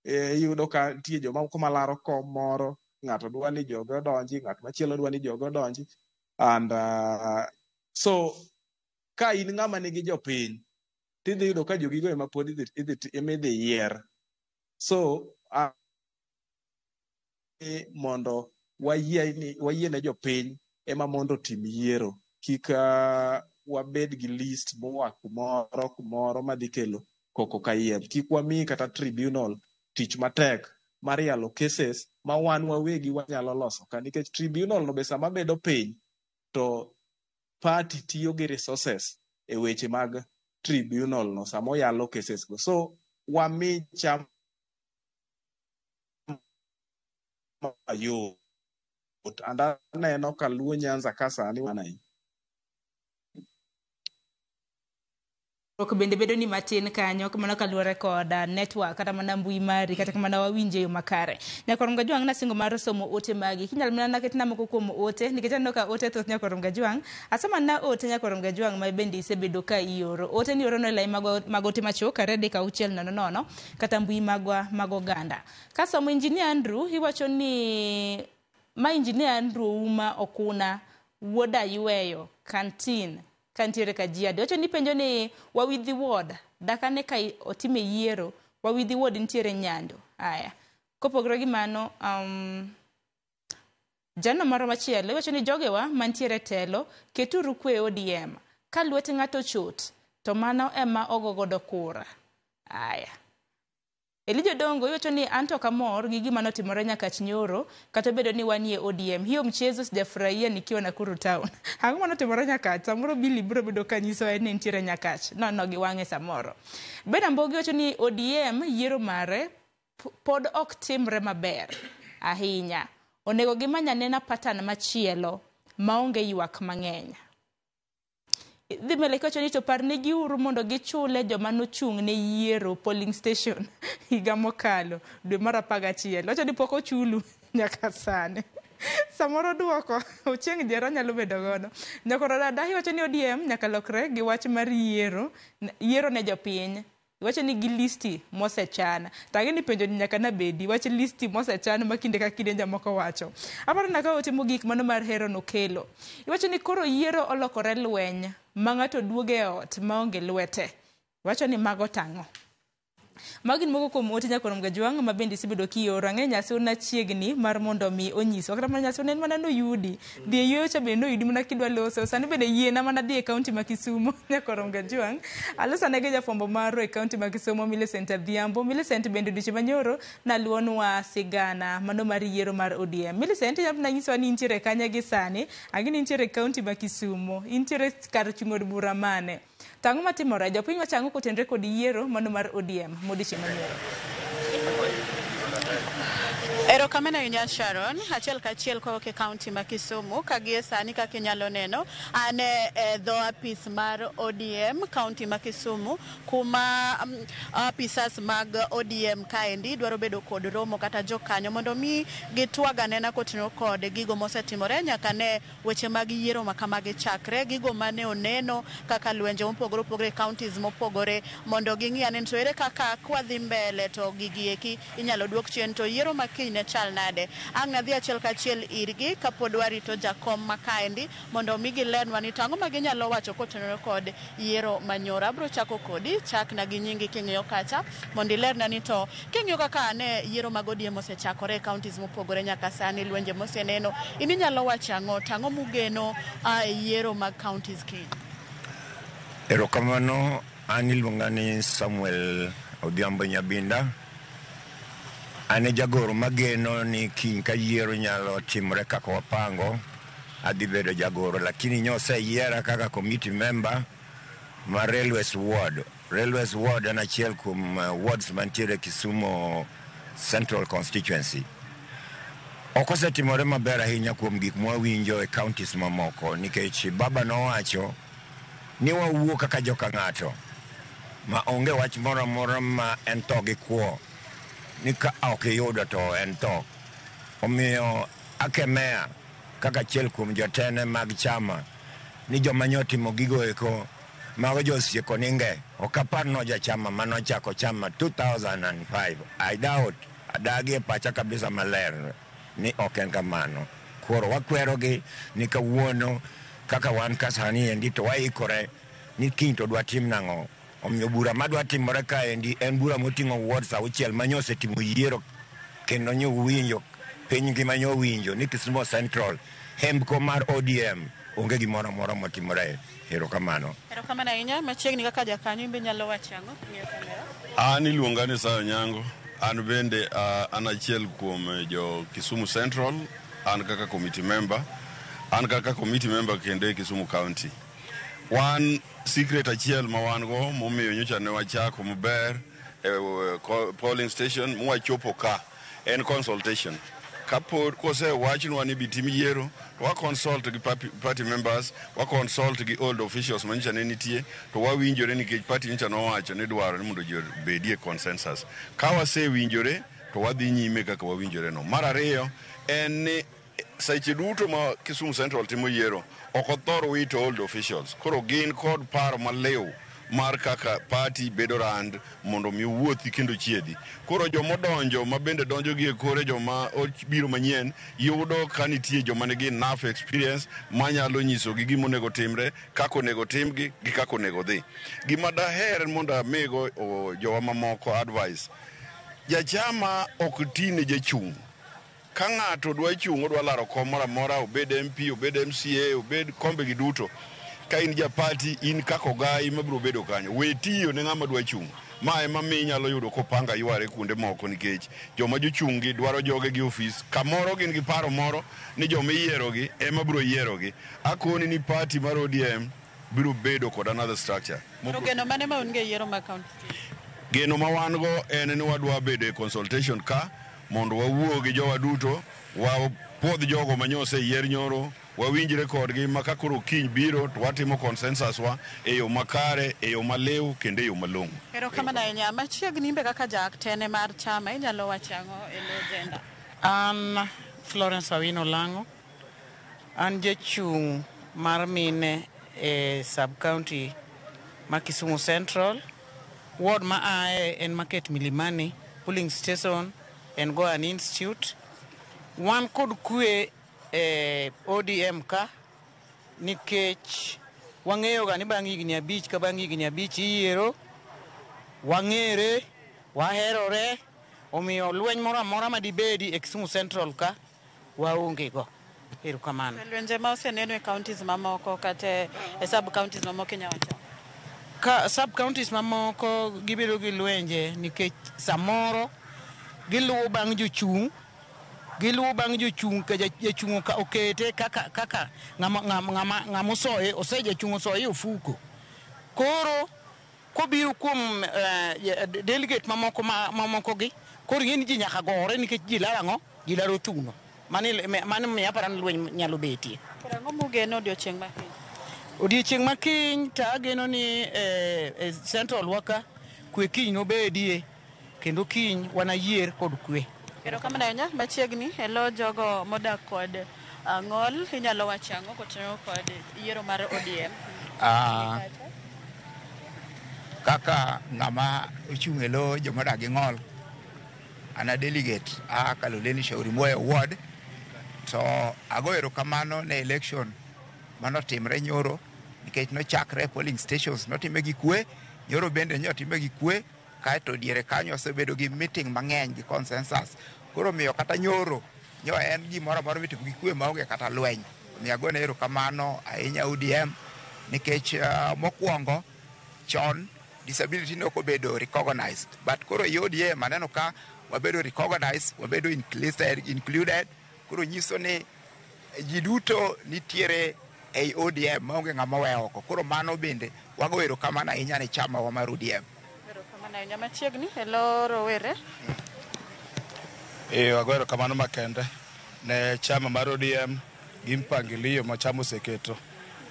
iyudo ka nitie jomoko malaro kom moro, ng'ato dwa ni joge odonji, ng'at machielo dwa ni joge odonji. And so ka in ng'ama nigi jopiny, tidhi yudo ka jogigo ema pod ema idhi yier. So mondo wayie ne jopiny ema mondo otim yiero, kik wabed gi list moa kumoro kumoro madhi kelo koko kayiem. Kik wami kata tribunal tich matek mar yalo cases ma wan wawegi wanyalo loso ka, nikech tribunal no be sama bedo piny to party tiyo gi resources e weche mag tribunal no sama oyalo cases go. So wami chama mayot. And aneno ka Luo Nyanza ka sani wan Ok bende bedo ni matin kanyo mano kaluwore kod network kata mana mbui mari kata mana wawinje yo makare. Nyakwar Mgajwang' nasingo mar somo ote magi. Kinyalo mana naketna moko kuom ote nikech aneno ka ote thoth Nyakwar Mgajwang'. Asoma na ote Nyakwar Mgajwang' ma bende isebedo ka ioro. Ote ni oro e lai mag ote machuok 23600 kata mbui magwa mag oganda. Kasomo Engineer Andrew iwacho ni ma Engineer Andrew Ouma Okuna wuod Ayweyo kantin kantiere Kajiado. Wacho ni penjo ni Wawidhi Ward dakane ka otime yiero Wawidhi Ward nitiere Nyando. Aya. Kopogore gi mano jano moro machielo iwacho ni jogewa mantiere telo keturu kwe ODM. Ka lwet ng'ato chot to mano ema ogo godo kura. Aya. Elijah Dongo iwacho ni anto kamor gi gima notimore Nyakach nyoro kata obedo ni wanie ODM. Hiyo mchezo sijafurahia nikiwa Nakuru town. Ang'o manotimore Nyakach? Samoro Billy biro bedo ka nyiso en ni nitiere Nyakach. No gi wang'e samoro. Bena Mbogi wacho ni ODM yiero mare pod ok timre maber ahinya. Onego gimany anena pattern machielo maonge ywak mang'eny. Dhi mbele kiwacho ni to parnegiuru mondo gichule joma nochung' ne yiero polling station higa mokalo dwe mar 11. Wacho ni pok ochulu nyaka sani. Samoro duoko Ochieng' Jera nyalo bedo godo. Nyakoro Dadahi wacho ni ODM nyaka lokre gi wach mar yiero yiero ne jopiny. Iwacho ni gi listi mosechan. Tang'e ni penjo ni nyaka nabedi wach listi mosechan ma kinde ka kinde jomoko wacho. Aparo na ka ote mogik mano mar Hero nokelo. Iwacho ni koro yiero olokore lweny ma ng'ato duogo e ot maonge lwete. Iwacho ni mago tang'o. Magi gin moko kuom ote Nyakwar Mgajwang' ma bende isebedo kioro. Ang'e Nyasuna chiegni mar mondo mi onyiswa. Kata mana Nyasuna en mana noyudi. Dhi e yueyo cha bende noyudi mana kidwa loso. Sani bende yiena mana dhi e kaunti ma Kisumu Nyakwar Mgajwang'. Aloso ane gi jafwambo marwa e kaunti ma Kisumu Millicent Adhiambo. Millicent bende odiochieng' manyoro naluonwa sigana mano mar yiero mar ODM. Millicent inyalo mana nyisowa ni intiere kanye gi sani. Ang'e ni intiere e kaunti ma Kisumu. Intiere kar chung' od bura mane. To ang'o matimore? Jopiny wacho ang'o kotenore kod yiero mano mar ODM modiochieng' manyoro? Erokamano ahinya Sharon, achiel kachiel kowuok e kaunti ma Kisumu ka gie sani kaka inyalo neno an e dho apis mar ODM kaunti ma Kisumu kuma apisas mag ODM kaendi dwaro bedo kod romo kata jokanyo mondo mi gitwag anena kotenore kod gigo mosetimore nyaka ne weche mag yiero ma kamagi chakre, gigo mane oneno kaka lwenje mopogore opogore e counties mopogore mondo ging'i ane to ere kaka kwadhi mbele to gigi eki inyalo duok chien to yiero ma kiny ne chal nade. Ang' nadhi achiel kachiel irgi kapod warito jakom ma kaendi mondo mi gilernwa ni to ang'o ma ginyalo wacho kotenore kod yiero manyoro. Abro chako kodi, chakna gi nyingi king'iyo kacha mondo ilerna ni to king'iyo kaka ne yiero mag ODM osechakore e counties mopogore nyaka sani, lwenje moseneno, in inyalo wacho ang'o to ang'o mugeno e yiero mag counties kiny? Erokamano, an iluonga ni Samuel Odhiambo Nyabinda. An e jagoro mageno ni kiny ka yiero nyalo timore kaka wapango, adhi bedo jagoro, lakini nyoseyiera kaka committee member mar Railways Ward. Railways Ward en achiel kuom wards mantiere Kisumu Central Constituency. Ok osetimore maber ahinya kuom gik mwawinjo e counties mamoko nikech baba nowacho ni wawuo kaka joka ng'ato ma onge wach moro amora ma en tho gi kwo ni ka ok iyudo to en tho. Omiyo akemea kaka achiel kuom jotene mag chama ni joma nyotimo gigo eko Mago josieko ninge. Ok apar no jachama manochako chama 2005. I doubt. Adagi e pacha kabisa maler ni ok en kamano. Koro wakwerogi ni kawuono kaka wan ka sani endi to waikore ni kiny to dwa tim nang'o. Omiyo bura madwa timore kaendi en bura moting'o wards 6 ma osetimo yiero kendo nyowinjo piny ngima nyowinjo ni Kisumu Central hembko mar ODM onge gimoro amora motimore. Erokamano. Erokamano ahinya. Machiegni kaka jakanyo imbe nyalo wacho ang'o? Ng'iyo kamera. An iluonga ni Sayo Nyango. An bende an achiel kuom jo Kisumu Central. An kaka committee member. An kaka committee member kendo e Kisumu County. Wan secret achiel ma wan go momiyo nyocha ne wachako maber e polling station mwachopo ka en consultation. Kapod kosewachnwa ni bitim yiero to wa consult gi party members, wa consult gi old officials manyocha ne nitie, to wawinjore nikech party nyocha nowacho ni dwaro ni mondo ji obedie consensus. Ka wasewinjore to wadhi nyime kaka wawinjore no. Mar ariyo en ni seche duto ma Kisumu Central timo yiero ok othor wito old officials. Koro gin kod paro maliw mar kaka party bedo rand mondo mi owuothi kendo chiedhi. Koro jomodonjo ma bende donjo gi e kore joma biro manyien yudo ka nitie joma nigi enough experience manyalo nyisogi gima onego timre, kaka onego timgi gi kaka onego dhi. Gima daher mondo amigo jowa mamoko advice. Jachama ok ti ne jachung'. Ka ng'ato dwa chung' odwa laro kom moro amora, obed MP, obed MCA, obed kombe gi duto. Ka in ja party, in kaka ogai mabiro bedo kanyo. We tiyo ne ng'ama dwa chung'. Ma ema miyo inyalo yudo kopanga yware kuonde moko nikech joma jochung' gi dwaro joge gi ofis. Kamoro gin gi paro moro ni joma iyierogi ema biro yierogi. Akoni ni party mar ODM biro bedo kod another structure. To geno mane ma un go e yiero mag county? Geno ma wan go en ni wadwa bedo e consultation ka mondo wawuo gi jowa duto, wapuodh jogo ma nyoseyier nyoro, wawinjre kodgi ma ka koro kiny biro to watimo consensus wa e yo makare, e yo maliw kendo e yo malong'o. Erokamano ahinya. Machiegni imbe kaka jaak tene mar chama inyalo wacho ang'o e lo agenda? An Florence Awino Lang'o. An jachung' mar mine e sub-county ma Kisumu Central. Ward ma ae en Market Milimani, polling station en Goan Institute. Wan kod kwe e ODM ka nikech wang'eyo ga ni bang' higni 5 ka bang' higni 5 iyiero, wang'ere, waherore, omiyo lweny moro amora madibedi e Kisumu Central ka waonge go. Erokamano. Lwenje ma oseneno e counties mamoko kata e sub counties mamoko inyalo wacho? Ka sub counties mamoko gibedo gi lwenje nikech samoro giluwo bang' jochung', giluwo bang' jochung' ka jachung' okete kaka kaka ng'ama osoye, ose jachung' osoye e ofuko. Koro kobiro kuom delegate mamoko mamoko gi, koro ing'e ni ji nyaka gore nikech ji laro ang'o? Ji laro thuno. Mano miyo aparo ni lweny nyalo betie. Koro ang'o mugeno odiochieng' ma kiny? Odiochieng' ma kiny to ageno ni Central wa ka kwe kiny nobedie kendo kiny wanayier kod kwe. Erokamano ahinya. Machiegni e lo jogo modak kod ng'ol inyalo wacho ang'o kotenore kod yiero mar ODM? Kaka ng'ama ochung' e lo jomodak gi ng'ol, an a delegate a Kaloleni Shauri Moyo ward, to ago erokamano ne election manotimre nyoro nikech nochakre polling stations notime gi kwe, nyoro bende notime gi kwe, kaeto diere kanyo osebedo gi meeting mang'eny gi consensus. Koro miyo kata nyoro nyo en gimoro amora mitimo gi kwe maonge kata lweny. Omiyo agone erokamano ahinya ODM nikech mokwongo chon disability ne ok obedo recognized, but koro e ODM aneno ka wabedo recognized, wabedo included. Koro nyiso ni ji duto nitiere ei ODM maonge ng'ama owe oko. Koro mano bende wago erokamano ahinya ne chama wa mar ODM. Erokamano ahinya. Machiegni e lo rowere. Wago erokamano makende ne chama mar ODM gi mpangilio ma chama oseketo.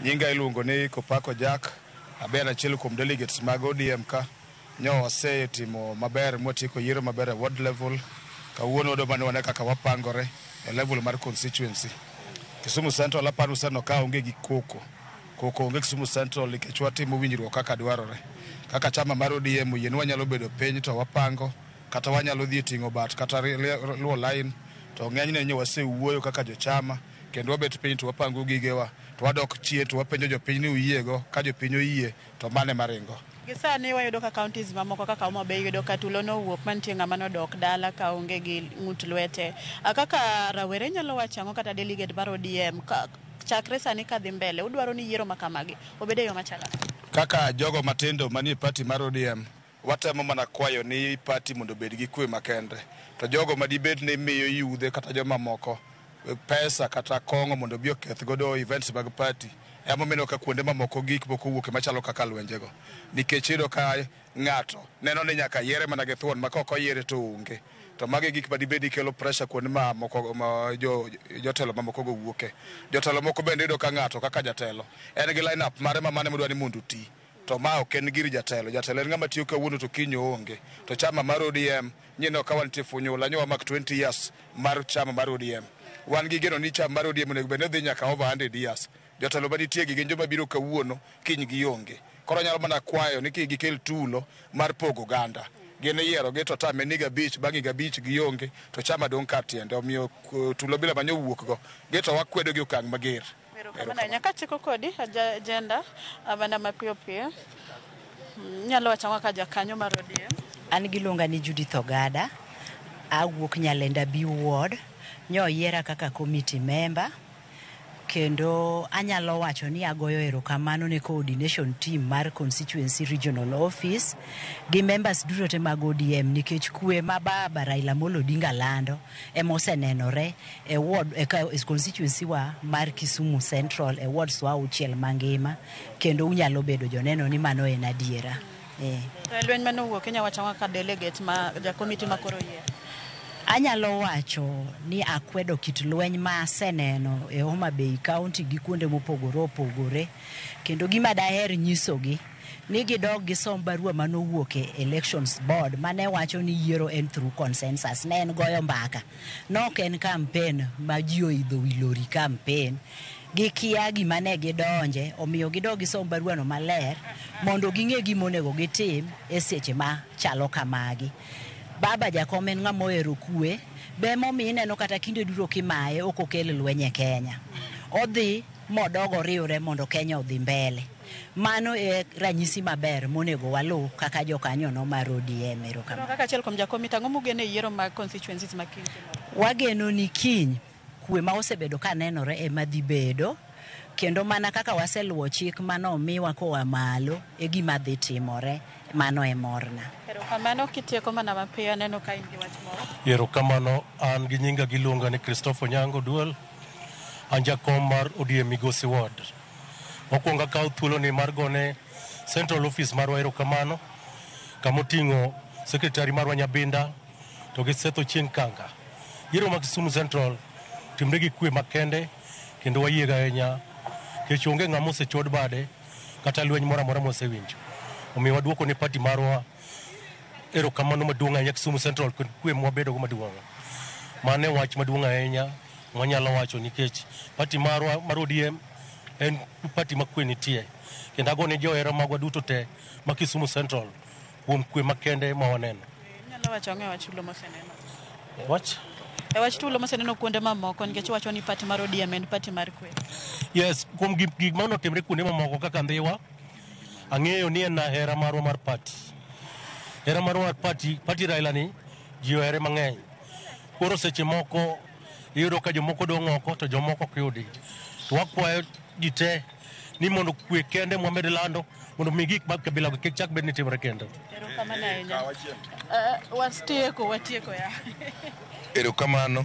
Nyinga iluongo ni Kopako Jack, aber achiel kuom delegates mag ODM ka. Nyo wasetimo maber mwatieko yiero maber e ward level. Kawuono wadwa ni wane kaka wapangore e level mar constituency. Kisumu Central aparo useneno ka onge gi koko. Koko onge Kisumu Central nikech watimo winjruok kaka dwarore. Kaka chama mar ODM oyie ni wanyalo bedo piny to wapango kata wanyalo dhi e ting'o bat kata luwo line to ng'enyne nyo wasewuoyo kaka jochama kendo wabet piny to wapango gigewa to wadok chien to wapenjo jopiny ni uyiego ka jopiny oyie to mane maringo. Gi sani wayudo ka counties mamoko kaka Homa Bay yudo ka tulo nowuok mantie ng'ama nodok dala ka onge gi ng'ut lwete. Kaka rawere nyalo wacho ang'o kata delegate mar ODM ka, chakre sani kadhi mbele udwaro ni yiero makamagi obed e yo machalo Kaka jogo matindo manie party mar ODM watemo mana kwayo ni party mondo obed gi kwe makende to jogo madibed ni miyo yudhe kata joma moko pesa kata kong'o mondo obi oketh godo events mag party emomiyo ka kuonde mamoko gik moko owuok machalo kaka lwenjego nikech iyudo ka ng'ato neno ni nyaka yiere mana gi thuon ma kok oyiere to onge to magi gik madibed ni kelo pressure kuonde ma moko ma jotelo mamoko go wuoke. Jotelo moko bende iyudo ka ng'ato kaka jatelo en gi line up mare ma mane modwa ni mondo oti to ma ok en gir jatelo. Jatelo en ng'ama tiyo kawuono to kiny oonge. To chama mar ODM nyino ka wantie funyula nyo wamak 20 years mar chama mar ODM. Wan gi geno ni chama mar ODM onego bed ni dhi nyaka over 100 years. Jotelo manitie gi gin joma biro kawuono kiny gionge. Koro anyalo mana kwayo ni kik gikel tulo mar pogo oganda. Gin iyiero gi to tame ni higa abich bang' higa abich gionge to chama dong' kar tiende. Omiyo tulo bila manyo wuok go gi to wakwedo gi okang' mager. Erokamano ahinya. Katieko kodi agenda mana mapiyo piyo. Nyalo wacho ang'o kaka jakanyo mar ODM? An giluonga ni Judith Ogada, awuok Nyalenda B Ward, nyoyiera kaka committee member, kendo anyalo wacho ni agoyo erokamano ne coordination team mar constituency regional office gi members duto te mag ODM nikech kwe ma baba Raila Amolo Odinga lando ema osenenore e ward e constituency wa mar Kisumu Central e wards wa auchiel mangima kendo unyalo bedo joneno ni mano en adiera. To lweny mane owuok inyalo wacho ang'o kaka delegate ma ja committee ma koro oyier? Anyalo wacho ni akwedo kit lweny ma aseneno e Homa Bay County gi kuonde mopogore opogore kendo gima daher nyisogi ni gidog gisom barua manowuok e elections board mane wacho ni yiero en through consensus ne en goyo mbaka nok en campaign ma ji oidho wi lori campaign gikia gima ne gidonje omiyo gidog gisom baruano maler mondo ging'e gima onego gitim e seche ma chalo kamagi. Baba jakom en ng'ama ohero kwe, be emomiyo ineno kata kinde duto kimaye ok okel lweny e Kenya. Odhi modog oriwre mondo Kenya odhi mbele. Mano e ranyisi maber monego waluw kaka jokanyono mar ODM. Erokamano. Kaka achiel kuom jakomiti, ang'o mugeno e yiero mag constituencies ma kiny? Wageno ni kiny kwe ma osebedo ka nenore ema dhi bedo kendo mana kaka waseluwo chik manomiwa koa malo e gima dhi timore. Mano e morna. Erokamano kitieko mana mapiyo aneno ka in gi wach moro. Erokamano, an gi nyinga giluonga ni Christopher Onyango Duol, an jakom mar ODM Migosi Ward. Mokwongo akawo thuoloni mar gone Central Office marwa erokamano, kamoting'o Secretary marwa Nyabinda to gi Seth Ochieng' Kanga. Yiero ma Kisumu Central timre gi kwe makende kendo wayiego ahinya nikech onge ng'ama osechod bade kata lweny moro amora mwasewinjo. Omiyo waduoko ne party marwa erokamano maduong' ahinya Kisumu Central kod kwe mwabedogo maduong'. Mano e wach maduong' ahinya mwanyalo wacho nikech party marwa mar ODM en party ma kwe nitie. Kendo agone johera magwa duto te ma Kisumu Central kuom kwe makende ma waneno. Inyalo wacho ang'o e wach tulo moseneno? Wach? E wach tulo moseneno kuonde mamoko nikech iwacho ni party mar ODM en party mar kwe. Yes, kuom gik manotimre kuonde mamoko kaka Ndhiwa, ang'eyo ni en hera marwa mar party. Hera marwa mar party, party Raila ni ji ohere mang'eny. Koro seche moko iyudo ka jomoko dong' oko to jomoko ok yudi. To wakwayo ji te ni mondo kwe kende mwamed lando mondo mi gik mag kabila go kik chak bed ni timore kendo. Erokamano ahinya. Watieko ya. Erokamano.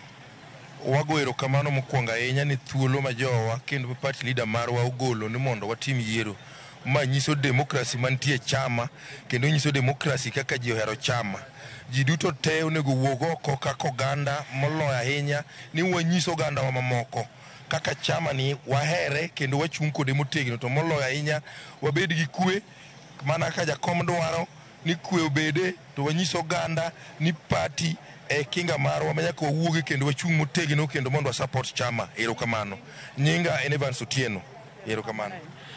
Wago erokamano mokwongo ahinya ni thuolo ma jowa kendo party leader marwa ogolo ni mondo watim yiero. Ma nyiso demokrasi mantie e chama kendo nyiso demokrasi kaka ji ohero chama. Ji duto te onego wuog oko kaka oganda moloyo ahinya ni wanyiso ogandawa mamoko kaka chama ni wahere kendo wachung' kode motegno to moloyo ahinya wabed gi kwe mana kaka jakom dwaro ni kwe obede to wanyiso oganda ni party e kinga marwa ma nyaka wawuogi kendo wachung' motegno kendo mondo wa support chama. Erokamano. Nyinga en Evans Otieno. Erokamano.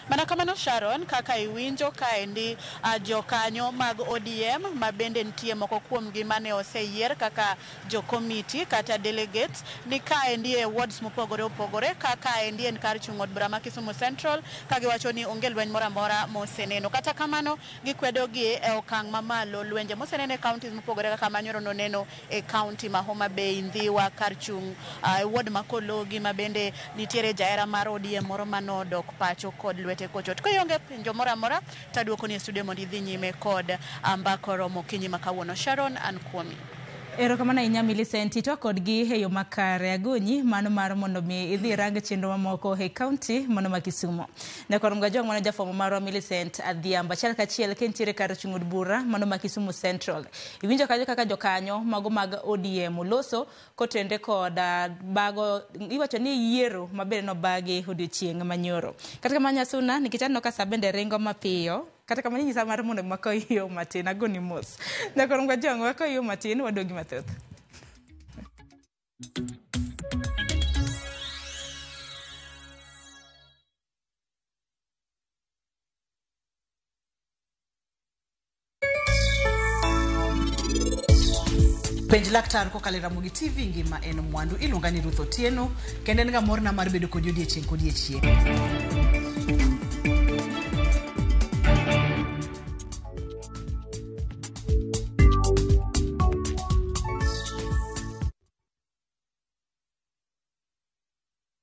Mana kamano Sharon, kaka iwinjo kaendi jokanyo mag ODM ma bende nitie moko kuomgi mane oseyier kaka jokomiti kata delegates ni kaendi e wards mopogore opogore kaka endi en kar chung' od bura ma Kisumu Central ka giwacho ni onge lweny moro amora moseneno. Kata kamano gikwedo gi e okang' mamalo lwenje moseneno e counties mopogore kaka manyoro noneno e county ma Homa Bay, Ndhiwa, kar chung' e ward ma Kologi ma bende nitiere jahera mar ODM moro manodok pacho kod lwete kochot. Ka ionge penjo moro amora taduoko ni e studio mondo idhi nyime kod mbaka oromo okinyi ma kawuono. Sharon, an kuomi. Erokamano ahinya Millicent, itwa kodgi e yo makare. Agonyi mano mar mondo mi idhi irang chenro mamoko e kaunti mano ma Kisumu. Nyakwar Mgajwang' mano jafwambo marwa Millicent Adhiambo achiel kachiel kentiere kar chung' od bura mano ma Kisumu Central. Iwinjo kanyo kaka jokanyo mago mag ODM oloso kotenre kod bago iwacho ni yiero mabende nobagi odiochieng' manyoro. Kata kamano Nyasuna, nikech aneno ka sa bende ringo mapiyo, kata kamano inyisa mar mondo wakaw yo matin, agoni mos. Nyakwar Mgajwang' wakaw yo matin waduogi mathoth. Penj laktar kokalo e Ramogi TV ngima en mwandu. Iluonga ni Ruth Otieno kendo en ga morna mar bedo kodi odiechieng' kodiechieng'.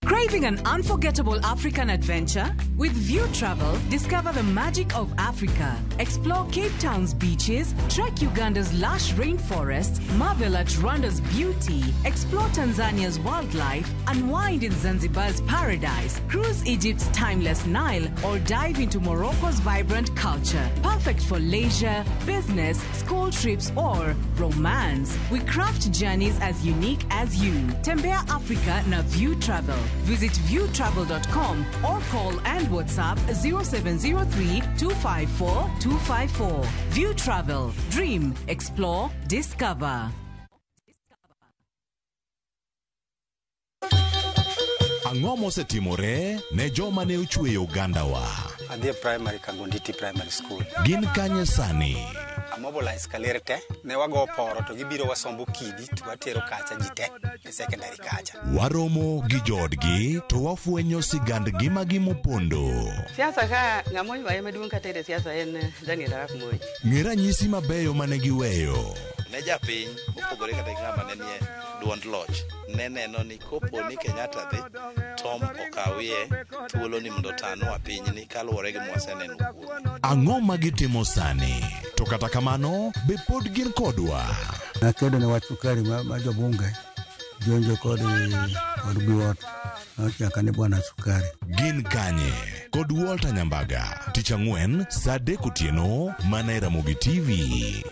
Craving an unforgettable African adventure? With View Travel, discover the magic of Africa. Explore Cape Town's beaches, trek Uganda's lush rainforests, marvel at Rwanda's beauty, explore Tanzania's wildlife, unwind in Zanzibar's paradise, cruise Egypt's timeless Nile, or dive into Morocco's vibrant culture. Perfect for leisure, business, school trips, or romance. We craft journeys as unique as you. Tembea Africa na View Travel. Visit viewtravel.com or call and WhatsApp 0703 254 254. View Travel. Dream, explore, discover. Ang'o mosetimore ne joma ne ochweyo ogandawa? Adhi e primary Kangonditi Primary School. Gin kanye sani? Amobilize kaler te, ne wago poro to gibiro wasombo kidi to watero kacha ji te e secondary kacha. Waromo gi joodgi to wafwenyo sigand ngimagi mopondo. Siasa ka ng'ama oywaye maduong' katere siasa en Daniel Arap Moi. Ng'e ranyisi mabeyo mane giweyo. Ne japiny mopogore kata gi ng'ama ne nie duond loch ne neno ni kopo ni Kenyatta dhi Tom okawie thuolo ni mondo otanwa pinyni kaluwore gi mwaseneno kuome. Ang'o ma gitimo sani? To kata kamano, be pod gin kodwa? Nakedo ne wach sukari ma jobunge jonjo kod biwot nochaka ni bwana sukari. Gin kanye? Kod Walter Nyambaga, tich ang'wen saa 3 otieno mana e Ramogi TV.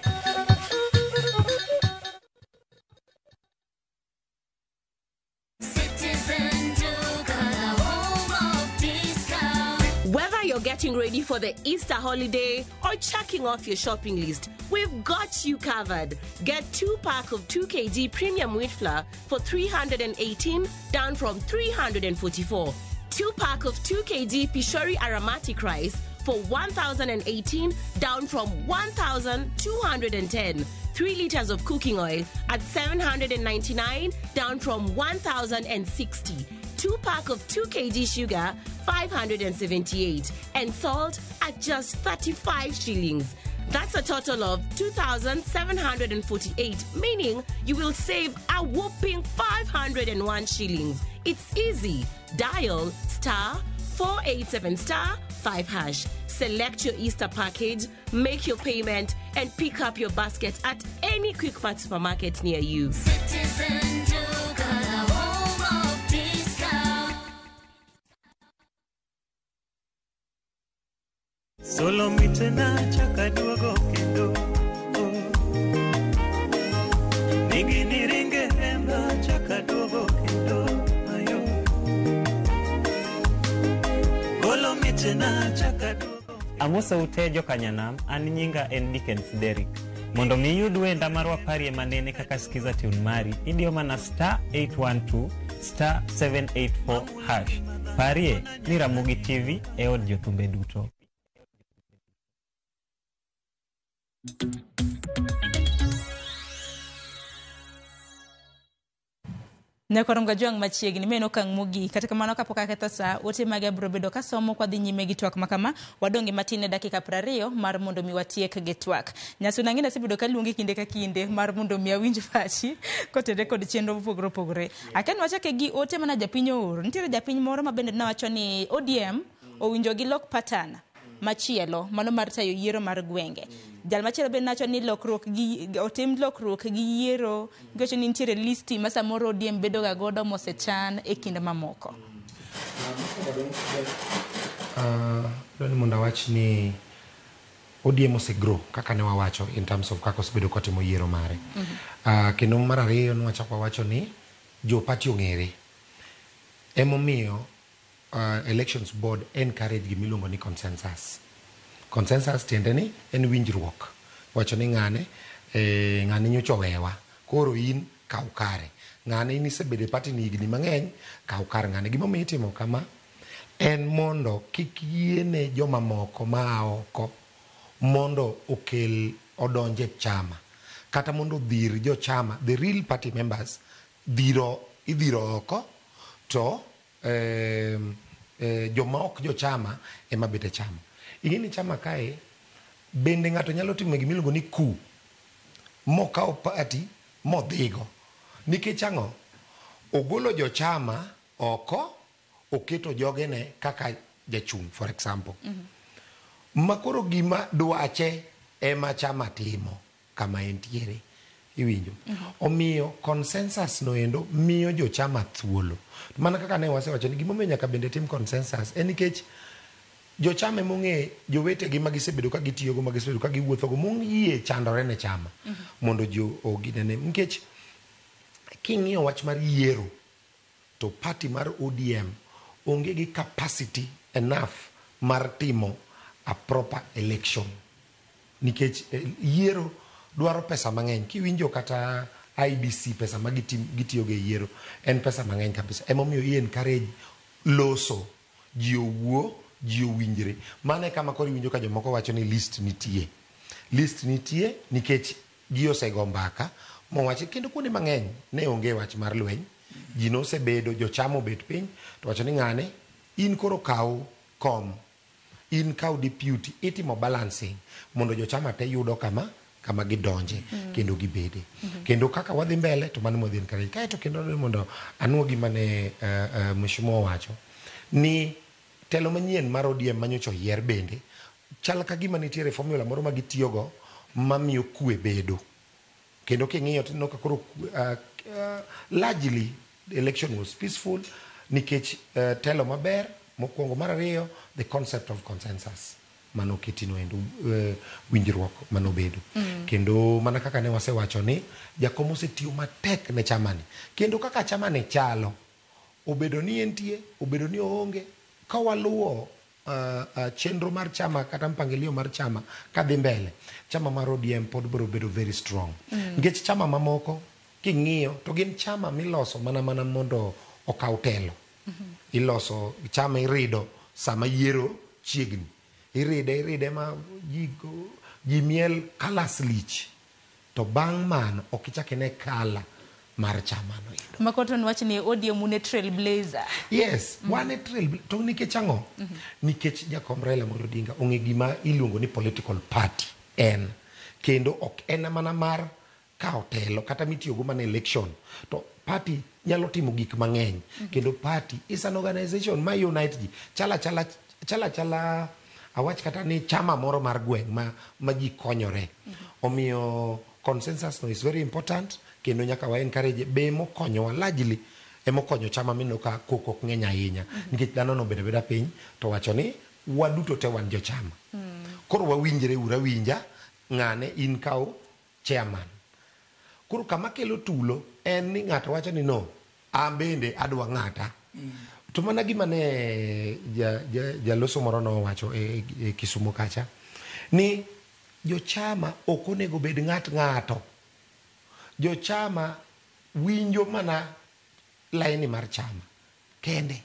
Citizen Duka, the home of discount. Whether you're getting ready for the Easter holiday or checking off your shopping list, we've got you covered. Get 2 pack of 2 kg premium wheat flour for 318 down from 344. 2 pack of 2 kg Pishori aromatic rice for 1,018 down from 1,210. 3 liters of cooking oil at 799 down from 1,060. 2 pack of 2 kg sugar 578 and salt at just 35 shillings. That's a total of 2,748, meaning you will save a whopping 501 shillings. It's easy. Dial star 487 star 5 hash. Select your Easter package, make your payment, and pick up your basket at any Quickmart supermarket near you. Citizen Duka, the home of discount. Solo mitena chaka duogo kendo Nigi ringe hemba chaka duogo kendo ayo Golo mitena chaka duogo. Amosa ute jokanyanam, an nyinga en Dickens Derrick. Mondo mi iyud wenda mar waparie manene kaka Skiza Tune mari, idiyo mana star 812 star 784 hash. Parie ni Ramogi TV e od jothumbe duto. Nyakwar Gajwang' machiegni ma en okang' mogik. Kata kamano kapok aketho sa, ote mage abiro bedo kasomo kwadhi nyime gi twak makama. Wadong' gi matin e dakika 20 mar mondo mi watiek gi twak. Nyasuna ng'eni asebedo kaluongi kinde ka kinde mar mondo mi awinj pachi kotenore kod chenro mopogore opogore. Akia ni wachake gi ote mana japiny ooro. Nitiere japiny moro ma bende nowacho ni ODM owinjo gilok pattern machielo mano mar tayo yiero mar gwenge. Jal machielo bende nowacho ni lokruok gi otim lokruok gi yiero giwacho ni nitiere listi ma samoro ODM bedo ga godo mosechan e kinde mamoko. Adwa ni mondo awach ni ODM osegrow kaka ne wawacho in terms of kaka osebedo kotimo yiero mare. Kendo mar ariyo ne wachako wawacho ni jo party ong'ere. Emomiyo elections board encourage gimiluongo ni consensus. Consensus tiende ni en winjruok. Wacho ni ng'ane ng'ane nyocha owewa. Koro in kaw kare. Ng'ane in isebedo e party ni higni mang'eny, kaw kar ng'ane. Gimomiyo itimo kama en mondo kik yiene jomamoko maa oko mondo okel odonje e chama kata mondo odhir jochama the real party members dhiro idhiro oko to joma ok jochama ema bet e chama. Ing'e ni chama kae bende ng'ato nyalo timo gimiluongo ni coup mokawo party modhigo. Nikech ang'o? Ogolo jochama oko oketo jogene kaka jachung' for example. Ma koro gima dwache ema chama timo kama entiere. Iwinjo? Omiyo consensus no endo miyo jochama thuolo. Mana kaka ne wasewacho ni gimomiyo nyaka bende tim consensus en nikech jochama emong'e jowetegi ma gisebedo ka gitiyogo ma gisebedo ka giwuothogo moyie chandore ne chama mondo ji oginene. Nikech king'iyo wach mar yiero to party mar ODM onge gi capacity enough mar timo a proper election. Nikech yiero dwaro pesa mang'eny. Kiwinjo kata IEBC pesa ma gitiyogo e yiero en pesa mang'eny kabisa. Emomiyo i encourage loso ji owuo, ji owinjre. Mano e kama koro iwinjo ka jomoko wacho ni list nitie. List nitie nikech ji osego mbaka mowachi kendo kuonde mang'eny ne onge wach mar lweny. Ji nosebedo, jochama obet piny to wacho ni ng'ane in koro kaw kom, in kaw deputy, itimo balancing mondo jochama te yudo kama gidonje kendo gibede. Kendo kaka wadhi mbele to mano mwadhi encourage. Kaeto kendo adwa mondo anwo gima ne mheshimiwa owacho ni telo manyien mar ODM manyocha oyier bende chal ka gima nitiere formula moro ma gitiyogo mamiyo kwe bedo. Kendo king'iyo tineno ka koro largely the election was peaceful nikech telo maber mokwongo. Mar ariyo, the concept of consensus manoketi no endo winjruok manobedo. Kendo mana kaka ne wasewacho ni jakom osetiyo matek ne chamani. Kendo kaka chamani chalo, obedo ni entie, obedo ni oonge, ka waluwo chenro mar chama kata mpangilio mar chama kadhi mbele, chama mar ODM pod biro bedo very strong. Nikech chama mamoko king'iyo to gin chama miloso mana mondo okaw telo. Iloso chama irido sama yiero chiegni. Iride ma ji miel kalas lich. To bang' mano ok ichak ine kala mar chama no endo. Makoto nwach ni ODM une trailblazer. Yes, wan e trail to nikech ang'o? Nikech jakom Raila Amolo Odinga ong'e gima iluongo ni political party en. Kendo ok en mana mar kawo telo kata mitiyogo mana election. To party nyalo timo gik mang'eny. Kendo party is an organization ma unite ji. Chala awach kata ni chama moro mar gweng' ma ji konyore. Omiyo consensus no is very important kendo nyaka wa encourage be mokonyowa largely emokonyo chama mineno ka koko ok ng'eny ahinya. Nikech dhano nobedo abeda piny to wacho ni waduto te wan jochama. Koro wawinjre uru awinja ng'ane in kaw chairman. Koro kama kelo tulo en ni ng'ato wacho ni no, an bende adwa ng'ata. To mana gima ne jaloso moro nowacho e Kisumo kacha ni jochama ok onego bed ng'at ng'ato. Jochama winjo mana laini mar chama kende.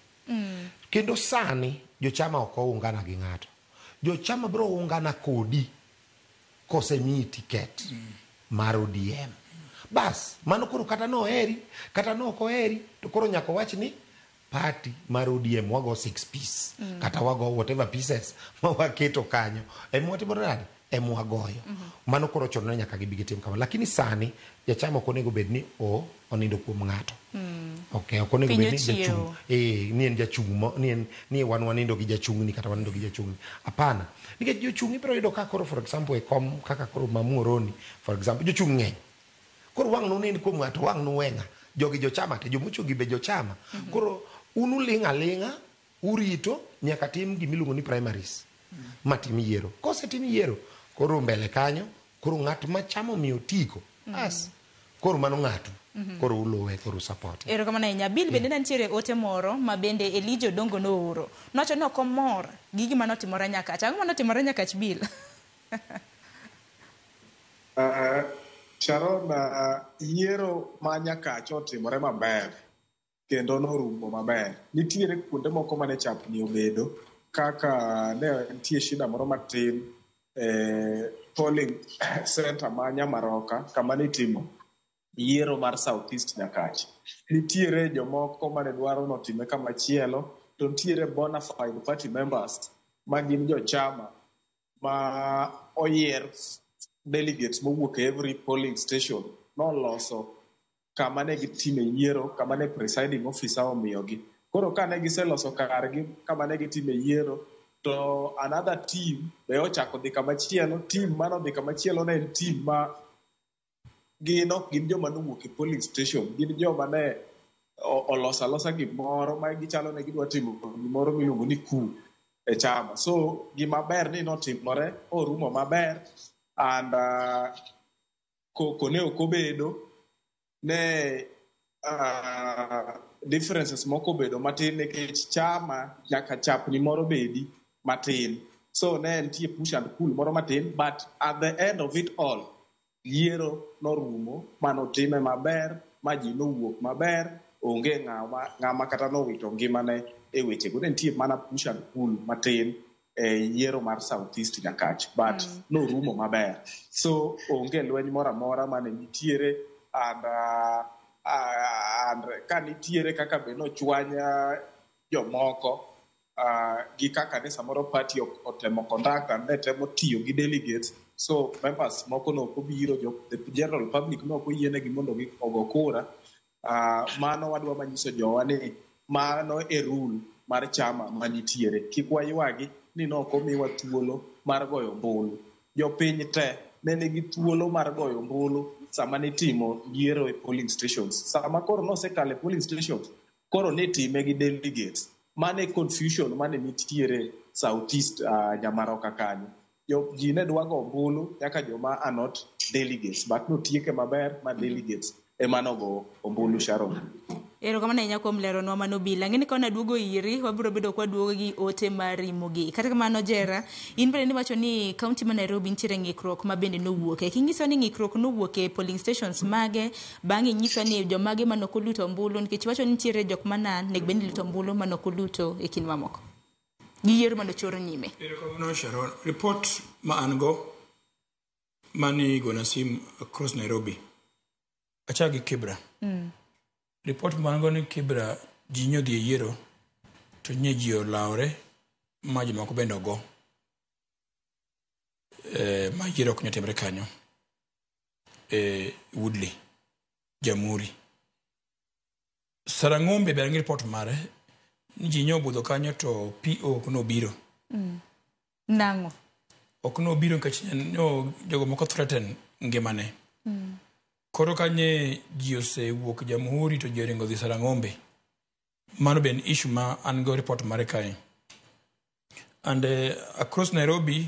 Kendo sani jochama ok oungana gi ng'ato. Jochama biro ungana kodi kosemiyi tiket mar ODM. Bas, mano koro kata noheri, kata nok oheri, to koro nyaka wach ni party mar ODM wago 6 piece, kata wago whatever pieces ma waketo kanyo. Ema watimo nade? Ema wagoyo. Mano koro ochuno ni nyaka gibi gitim kamano. Lakini sani jachama ok onego bed ni onindo kuom ng'ato. Okay, ok onego Piny bed ni ochiewo. jachung' ni en jachung' mo ni en ni wan wanindo gi jachung' ni kata wanindo gi jachung' ni. Hapana. Nikech jochung' ibiro yudo ka koro for example e kom kaka koro Mamuoroni for example jochung' ng'eny. Koro wang' nunind kuom ng'ato wang' nuwe ng'a. Jogi jochama te jomochung' be jochama. Koro un uling' aling'a urito nyaka tim gimiluongo ni primaries matim yiero. Kosetim yiero koro mbele kanyo koro ng'at ma chama omiyo otiko as koro mano ng'atu. Koro uluwe koro support. Erokamano ahinya. Bill bende ne nitiere ote moro ma bende Elijah Odongo nooro. Nowacho ni ok omor gi gima notimore Nyakach. Ang'o manotimore Nyakach Bill? Sharon, yiero ma Nyakach otimore maber kendo norumo maber. Nitiere kuonde moko mane chapni obedo kaka ne nitie shida moro matin polling center ma Nyamaroka kama nitimo yiero mar South East Nyakach. Nitiere jomoko mane dwaro notime kama chielo to nitiere bona fide party members ma gin jochama ma oyier delegates mowuok e every polling station noloso kama ne gitime yiero, kama ne presiding officer omiyogi. Koro kane giseloso kargi kama ne gitime yiero, to another team be ochako dhi kama chielo. Team manodhi kama chielo ne en team ma gin ok gin joma nowuok e polling station, gin joma ne oloso alosa gimoro ma gichalo ne gidwa timo gimoro miluongo ni coup e chama. So gima ber ni notimore, orumo maber and koko ne ok obedo ne differences moko obedo matin nikech chama nyaka chapni moro bedi matin. So ne nitie push and pull moro matin, but at the end of it all, yiero norumo manotime maber ma ji nowuok maber, onge ng'ama kata nowito ngimane e wechego. Ne nitie mana push and pull matin e yiero mar South East Nyakach, but norumo maber. So onge lweny moro amora mane nitiere and ka nitiere kaka be nochwany jomoko gi kaka ne samoro party otemo conduct and ne temo tiyo gi delegates, so members moko ne ok obiro, the general public ne ok oyienegi mondo ogo kura. Mano wadwa manyiso jowa ni mano e rule mar chama manitiere. Kik waywagi ni ne ok omiwa thuolo mar goyo ombulu. Jopiny te ne nigi thuolo mar goyo ombulu sama nitimo yiero e polling stations. Sama koro nosekalo e polling stations, koro nitime gi delegates. Mane confusion mane nitiere South East Nyamaroka kanyo. Ji ne dwa go ombulu nyaka joma are not delegates, but notieke maber ma delegates ema nogo ombulu Sharon. Erokamano ahinya kuom leronwa mano Bill. Ang'e ni ka naduogo iri, wabiro bedo kwa duogo gi ote mari mogik. Kata kamano Jera, in bende niwacho ni kaunti ma Nairobi nitiere ng'ikruok ma bende nowuoke. Kinyiso ni ng'ikruok nowuok e polling stations mage, bang'e inyiso ni jomage manok oluto ombulu, nikech iwacho ni nitiere jok mana nego bed ni luto ombulu manok oluto e kind mamoko. Gi yiero manochor nyime. Erokamano Sharon. Report ma an go mani gona sim across Nairobi. Achak gi Kibra. Report ma an go ni Kibra ji nyodhi e yiero to nye ji olawore ma jomoko bende ogo. Ma yiero ok nyotimre kanyo. Woodley, Jamhuri. Sarang'ombe be an gi report mare ni ji nyobudho kanyo to PO ok nobiro. Nang'o? Ok nobiro nikech nyo jogo moko threaten ngimane. Koro kanye ji osewuok Jamhuri to ji oringo dhi Sarang'ombe. Mano be en issue ma an go report mare kae. And across Nairobi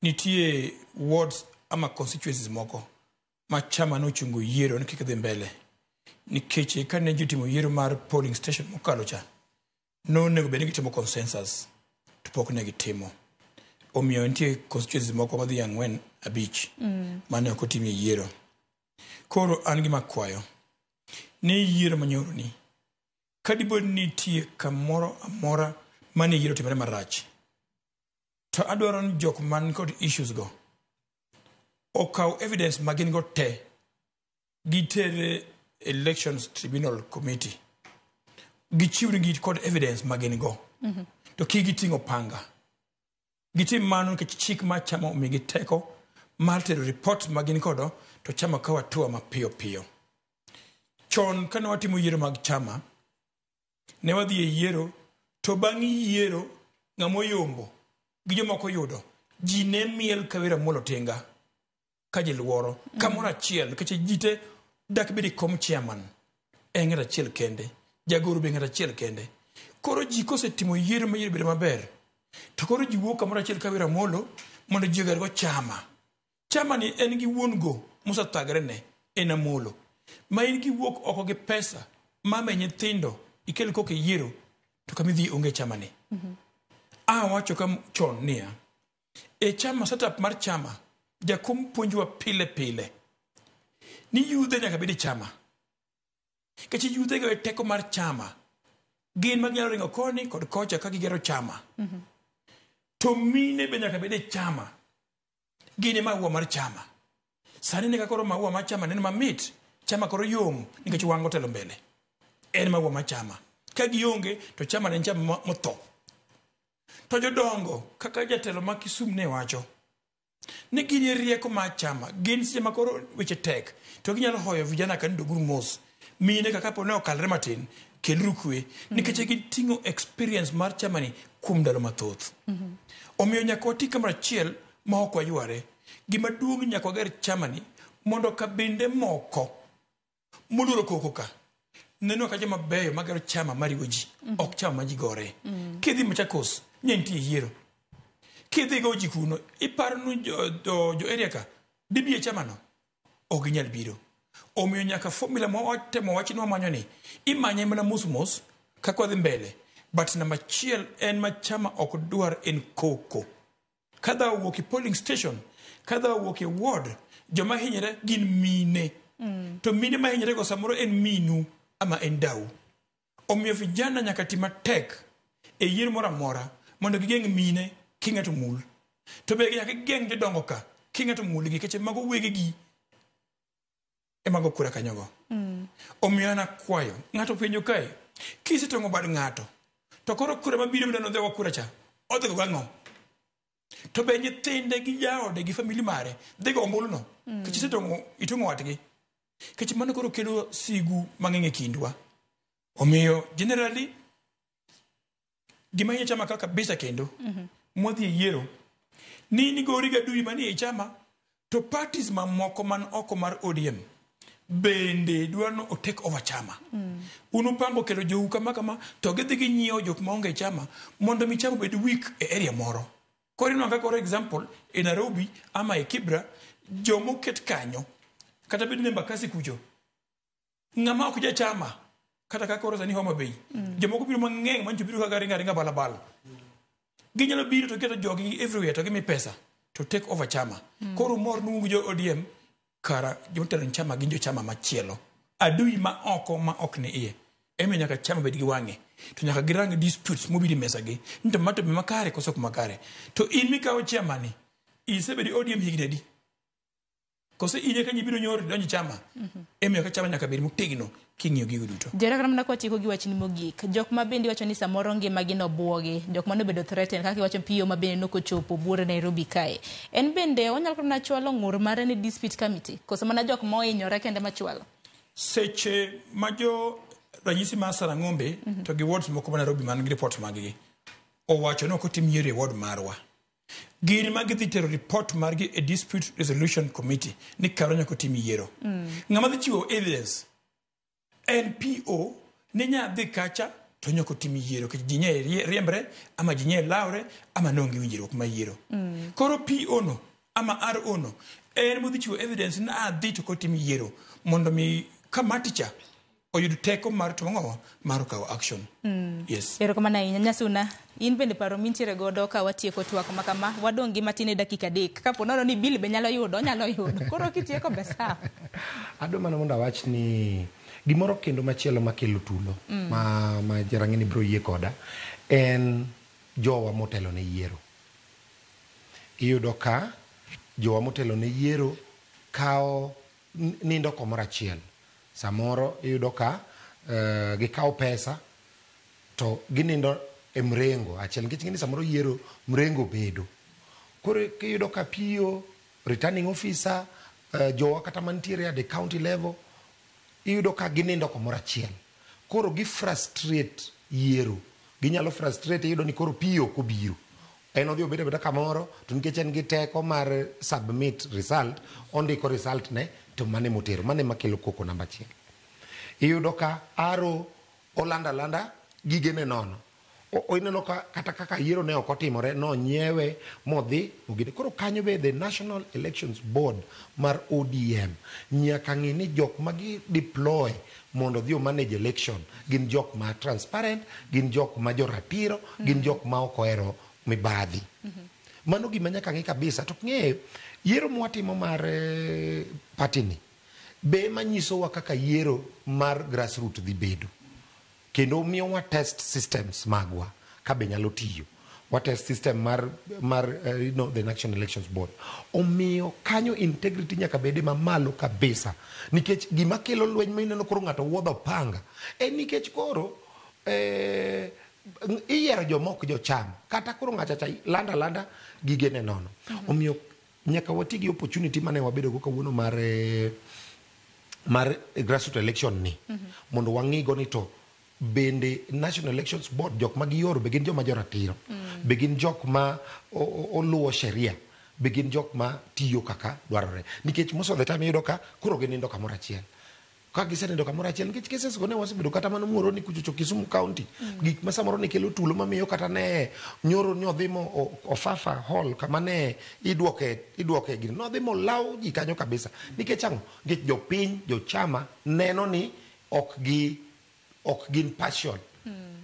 nitie wards ama constituencies moko ma chama nochungo yiero ni kik dhi mbele. Nikech kane ji otimo yiero mar polling station mokalo cha, nonego bed ni gitimo consensus to pok ne gitimo. Omiyo nitie constituencies moko madhi 4, 5 mane ok otimie yiero. Koro an gima akwayo ni yiero manyoro ni Kadipo ni nitie kamoro amora mane yiero otimore marach, to adwaro ni jok man kod issues go okaw evidence ma gin go te gitere Elections Tribunal Committee, gichiw negi kod evidence ma gin go, to kik giting'o panga. Gitim mano nikech chik mar chama omigi teko mar tero report ma gin kodo to chama kawo hatua mapiyo piyo. Chon kane watimo yiero mag chama, ne wadhi e yiero to bang' yiero ng'ama oyombo gi jomoko oyudo, ji ne miel ka wer Amolo Tinga ka ji luoro kamoro achiel nikech ji te dak bed e kom chairman en ng'at achiel kende, jagoro be ng'at achiel kende. Koro ji kosetimo yiero ma yiero bedo maber, to koro ji wuok kamoro achiel ka wer Amolo mondo ji oger go chama. Chama ni en gi wuon go mosethagre ne en Amolo. Ma in kiwuok oko gi pesa mame nyithindo ikel koka e yiero to kama idhi onge chama ni. Awacho ka chon niya, e chama setup mar chama jakom puonjowa pile pile ni yudhe nyaka bed e chama. Nikech yudhe go e teko mar chama. Gin ma ginyalo ringo koni kod kocha ka gigero chama. To mine be nyaka bed e chama. Gin e maua mar chama. Sani ne ka koro maua mar chama neno mamit, chama koro yom nikech wang' otelo mbele. En maua mar chama. Ka gionge to chama ne en chama motho. To jodongo kaka jatelo ma Kisumu ne wacho ni gin e rieko mar chama, gin seche ma koro weche tek to ginyalo hoyo vijana ka ni doguru mos. Mine ka kapo ne okalre matin, keluru kwe nikech giting'o experience mar chama ni kuom ndalo mathoth. Omiyo nyaka wati kamoro achiel ma ok wayware. Gima duong' nyaka wager chama ni mondo kabinde moko moluoro koko ka neno ka joma beyo magero chama mariwo ji, ok chama ma ji gore. Kidhi Machakos, ne nitie yiero. Kidhi go ji kuno, iparo ni jo area ka dibi e chama no? Ok ginyal biro. Omiyo nyaka formula ma watemo wach ni wamanyo ni, imanye mana mos mos kaka wadhi mbele. But namba achiel en ma chama ok dwar en koko. Ka dhawo owuok e polling station, ka dhawo owuok e ward, joma hinyre gin mine. To mine ma hinyre go samoro en minu ama en dau. Omiyo vijana nyaka ti matek e yiero moro amora mondo gigeng' mine kik ng'ato mul. To be nyaka gigeng' jodongo ka kik ng'ato mulgi nikech mago wegegi ema go kura kanyogo. Omiyo an akwayo ng'ato penjo kae kisetong'o bad ng'ato to koro kura mabiro midwa nodhi go kura cha odhi go gang'o? To be nyithinde gi jaode gi famili mare dhi go ombulu no? Nikech isetong'o itong'o watgi. Nikech mano koro kelo sigu mang'eny e kindwa. Omiyo generally gima hinyo chama ka kabisa kendo mwadhi e yiero ni nigori gi adui manie chama to parties mamoko man oko mar ODM bende dwaro ni o take over chama. Un upango kelo jou kama kama to gidhi ginyiewo jok maonge e chama mondo mi chama obed weak e area moro. Koro ineno ka koro example e Nairobi ama e Kibra jomoket kanyo kata bed ni Embakasi kucho ng'ama ok jachama kata ka koro sani Homa Bay jomoko biro mang'eny mancho biro kaka ringa ringa balabala ginyalo biro to keto jogi everywhere to gimi pesa to take over chama. Koro mor nuung jo ODM kara jomotelo ni chama gin jo chama machielo adui ma oko ma ok ni iye. Ema nyaka chama bed gi wang'e to nyaka girang disputes mobiro e mesa gi ni to ma to be makare koso ok makare. To in mikawo chairman ni isebedo e ODM higni adi? Kose in eka nyibiro nyoro donjo chama? Ema ka chama nyaka bed motegno king'iyo gigo duto. Jera kata mana kwatieko gi wachni mogik, jok ma bende iwacho ni samoro ngimagi nobuogi, jok mane obedo threatened kaka iwacho PO ma bende nokochopo buore Nairobi kae. En bende onyalo kata mana chwalo ng'ur mare ne dispute committee, koso mana jok mohinyore kende machwalo? Seche ma jo ranyisi mar Sarang'ombe to gi wards moko ma Nairobi man gi report mag gi owacho ni ok otim yiero e ward marwa. Gin ma gidhi tero report margi e dispute resolution committee ni karwa nyaka otim yiero. Ng'ama dhi chiwo evidence en PO ni nya dhi kacha to nyaka otim yiero nikech ji nye riembre ama ji nye lawre ama ne onge winjruok mar yiero. Koro PO no ama RO no en modhi chiwo evidence ni adhi to kotim yiero mondo mi kamati cha oyud teko mar timo ang'owa mar kawo action. Yes. Erokamano ahinya Nyasuna, in bende paro mintiere godo ka watieko twak ma kama, wadong' gi matin e dakika 3. Kapo nono ni Bill be nyalo yudo, onyalo yudo. Koro kitieko be sawa. Adwa mana mondo awach ni Gimoro kendo machielo makelo tulo ma jarang'ini biro yie koda en jowa motelo ne yiero. Iyudo ka jowa motelo ne yiero kawo nindo komoro achiel. Samoro iyudo ka gikawo pesa to ginindo e mrengo achiel nikech ing'e ni samoro yiero mrengo bedo. Koro iyudo ka PO, returning officer, jowa kata mantiere at the county level iyudo ka ginindo komoro achiel. Koro gi frustrate yiero. Ginyalo frustrate iyudo ni koro PO ok obiro. En odhi obet abeta kamoro to nikech en gi teko mar submit result, ondiko result ne to mane motero. Mane makelo koko namba achiel. Iyudo ka RO olando alanda gigene nono. Ineno ka kata kaka yiero ne ok otimore, nonyiewe modhi ogine. Koro kanyo be the National Elections Board mar ODM nyaka ng'i ni jok ma gi deploy mondo odhi o manage election gin jok ma transparent, gin jok ma joratiro, gin jok ma ok ohero mibadhi. Mano gima nyaka ng'i kabisa. To ng'eyo yiero mwatimo mar party ni be manyisowa kaka yiero mar grassroot dhi bedo. Kendo miyo wa test systems magwa ka be nyalo tiyo. Wa test system mar the National Elections Board. Omiyo kanyo integrity nyaka bede mamalo kabisa. Nikech gima kelo lweny ma ineno koro ng'ato wuodho panga en nikech koro iyiero joma ok jocham kata koro ng'acha cha landa landa gigene nono. Omiyo nyaka wati gi opportunity mane wabedo go kawuono mar grassroots election ni mondo wang'igo ni to bende National Elections Board jok ma gioro be gin joma joratiro, be gin jok ma oluwo sheria, be gin jok ma tiyo kaka dwarore. Nikech most of the time iyudo ka koro ginindo kamoro achiel. Ka gisenindo kamoro achiel nikech cases go ne wasebedo kata mana Muhoroni kuchocho Kisumu County. Gik ma samoro ne kelo tulo mamiyo kata ne nyoro ni odhi mo Ofafa Hall kama ne idwoke gini. Nodhi molaw ji kanyo kabisa. Nikech ang'o? Nikech jopiny, jochama neno ni ok gin partial.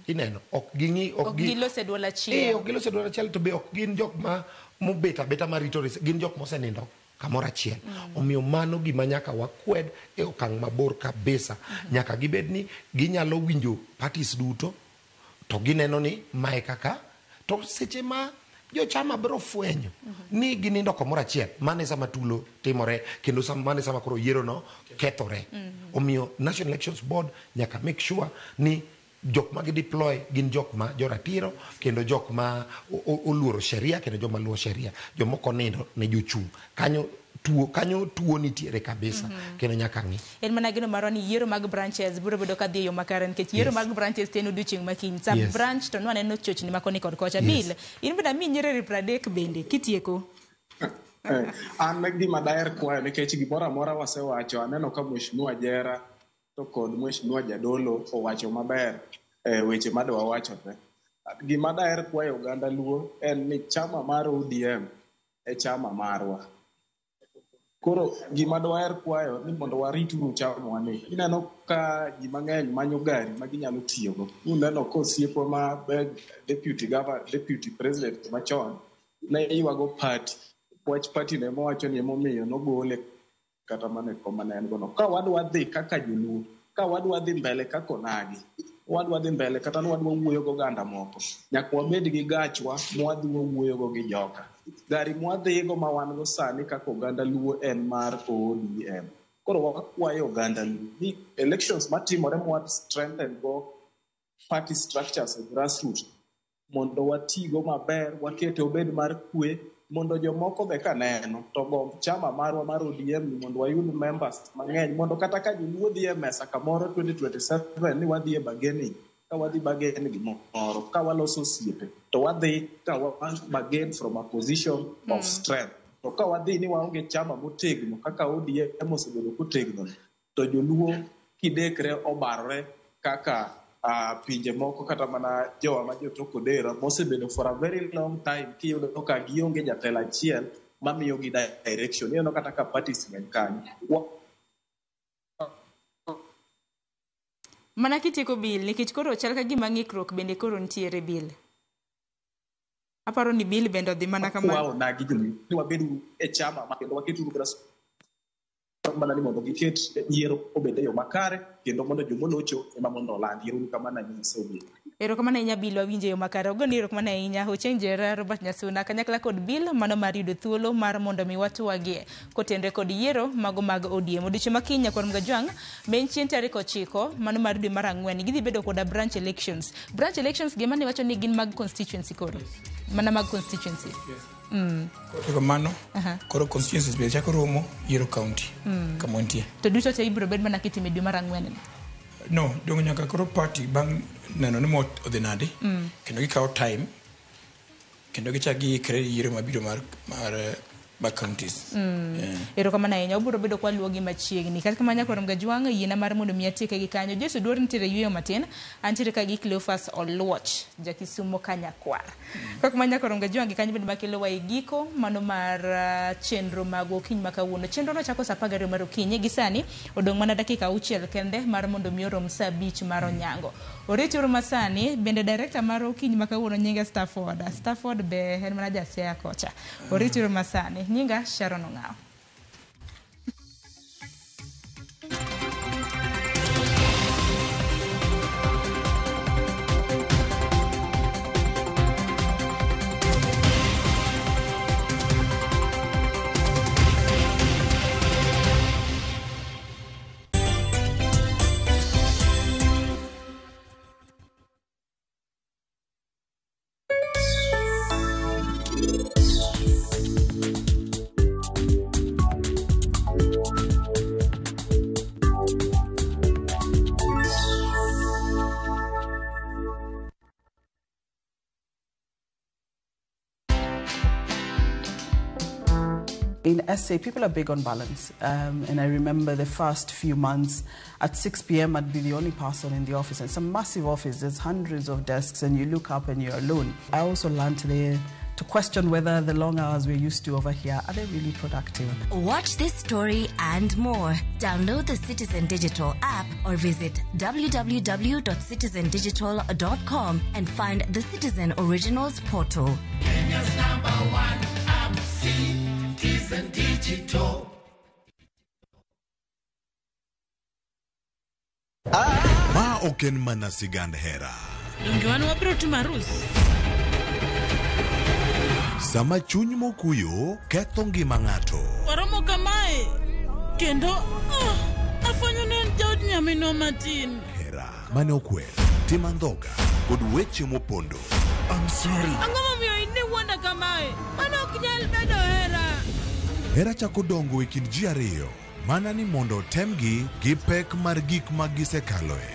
Ineno, ok ging'i ok gilos e duol achiel. Ok gilos e duol achiel to be ok gin jok ma mobet abeta marito gin jok mosenindo kamoro achiel. Omiyo mano gima nyaka wakwed e okang' mabor kabisa. Nyaka gibed ni ginyalo winjo parties duto to gineno ni mae kaka to seche ma jochama biro fwenyo ni ginindo kamoro achiel, mano e sama tulo timore kendo mano e sama koro yiero no kethore. Omiyo National Elections Board nyaka make sure ni jok ma gideploy gin jok ma joratiro kendo jok ma oluoro sheria kendo joma luwo sheria jomoko nindo ne jochung' kanyo tuo kanyo tuo nitiere kabisa kendo nyaka ng'i. En mana geno marwa ni yiero mag branches biro bedo ka dhi e yo makare nikech yiero mag branches te en odiochieng' ma kiny. Sub branch to nwaneno chochni ma koni kod kocha. Bill, in bende amiyi nyiriri 30 bende kitieko. An gima daher kwayo nikech gimoro amora wasewacho, aneno ka Mheshimiwa Jera to kod Mheshimiwa Jadolo owacho maber weche madwa wacho te. Gima daher kwayo oganda Luo en ni chama mar ODM e chama marwa. Koro gima dwaher kwayo ni mondo warit uru chamwa ni. Ineno ka ji mang'eny manyo gari ma ginyalo tiyogo. Uneno ka osiepwa ma deputy governor, deputy president machon ne ywago party. Wach party no emowacho ni emomiyo nogole kata mana e kom mane en go no. Ka wadwa dhi kaka joluo, ka wadwa dhi mbele kaka onagi, wadwa dhi mbele kata ni wadwa wuoyo goganda moko, nyaka wabed gi gachwa mwadhi wawuoyogo gi joka. Gari mwadhigo ma wan go sani kaka oganda Luo en mar ODM. Koro wakwayo oganda Luo ni elections matimore mwa strengthen go party structures e grassroots mondo watigo maber, wakete obed mar kwe, mondo jomoko be kaneno to gomb chama marwa mar ODM ni mondo wayud members mang'eny mondo kata ka joluo dhi e mesa kamoro 2027 ni wadhi e bargaining ka wadhi bargain gimoro ka waloso osiepe to wadhi ka wa bargain from a position of strength to ka wadhi ni waonge chama motegno kaka ODM osebedo kotegno to joluo kidekre obarore kaka pinje moko kata mana jowa ma jotok odera mosebedo for a very long time kiyudo ka gionge jatelo achiel mamiyogi direction ineno kata ka parties ng'eny kanyo. Mana kitieko Bill nikech koro chal ka gima ng'ikruok bende koro nitiere Bill. Aparo ni Bill bende odhi mana kamano. Onagi joluo ni wabed e chama ma kendo waketuru grass. Mana ni mondo giket yiero obed e yo makare kendo mondo jomolocho ema mondo oland. Ero uru kamano ahinya Somi. Erokamano ahinya Bill, wawinjo e yo makare. Ogoni erokamano ahinya Ochieng' Jera, Robert Nyasuna, kanyakla kod Bill mano mar yudo thuolo mar mondo mi watwagie kotenre kod yiero mago mag ODM. Odiochieng' ma kiny nyakwar Mgajwang' ma en chieng' tarik 9 mano mar dwe mar 4 gidhi bedo koda branch elections. Branch elections gima ne wacho ni gin mag constituency koro. Mana mag constituency. Yes. Koro mano, koro constituencies be chako romo yiero county kama wantie. To duto te ibiro bed mana kitimo e dwe mar 4 ni. No, dong nyaka koro party bang' neno ni mo odhi nade, kendo gikawo time kendo gichak giikre yiero mabiro mar counties. Yeah. Erokamano ahinya, wabiro bedo kwa luwo gi machiegni. Kata kamano nyakwar Mgajwang' yiena mar mondo mi atieke gi kanyo. Jesu duor nitiere yueyo matin, antiere ka gi Cleophas Oluoch, ja Kisumo ka nyakwar. Kaka kamano nyakwar Mgajwang' gi kanyo bende makelowa e giko mano mar chenro mag okinyi ma kawuono. Chenro no chako saa 12 mar okinyi gi sani odong' mana dakika 6 kende mar mondo mi orom saa 5 mar onyango. Oriti uru masani bende director mar okinyi ma kawuono nyinge Stafford. Stafford be en mana ja Siaya kocha. Oriti uru masani. Nyinga Sharon Ong'aw. In SA, people are big on balance. And I remember the first few months, at 6 p.m., I'd be the only person in the office. And it's a massive office, there's hundreds of desks, and you look up and you're alone. I also learned there to question whether the long hours we're used to over here, are they really productive? Watch this story and more. Download the Citizen Digital app or visit www.citizendigital.com and find the Citizen Originals portal. Kenya's number one app, Citizen Digital. Ma ok en mana sigand hera. Donge wan wabiro timo arus? Sama chuny mokuyo ketho ngima ng'ato. Waromo kamae kendo afwenyo ni en jaod nyaminwa matin. Hera mane okwer, tim andhoga kod weche mopondo. I'm sorry. Ang'o momiyo in iwuonda kamae? Mano ok nyal bedo hera. Hera chako dongo e kind ji ariyo mana ni mondo otemgi gi pek mar gik ma gisekaloe.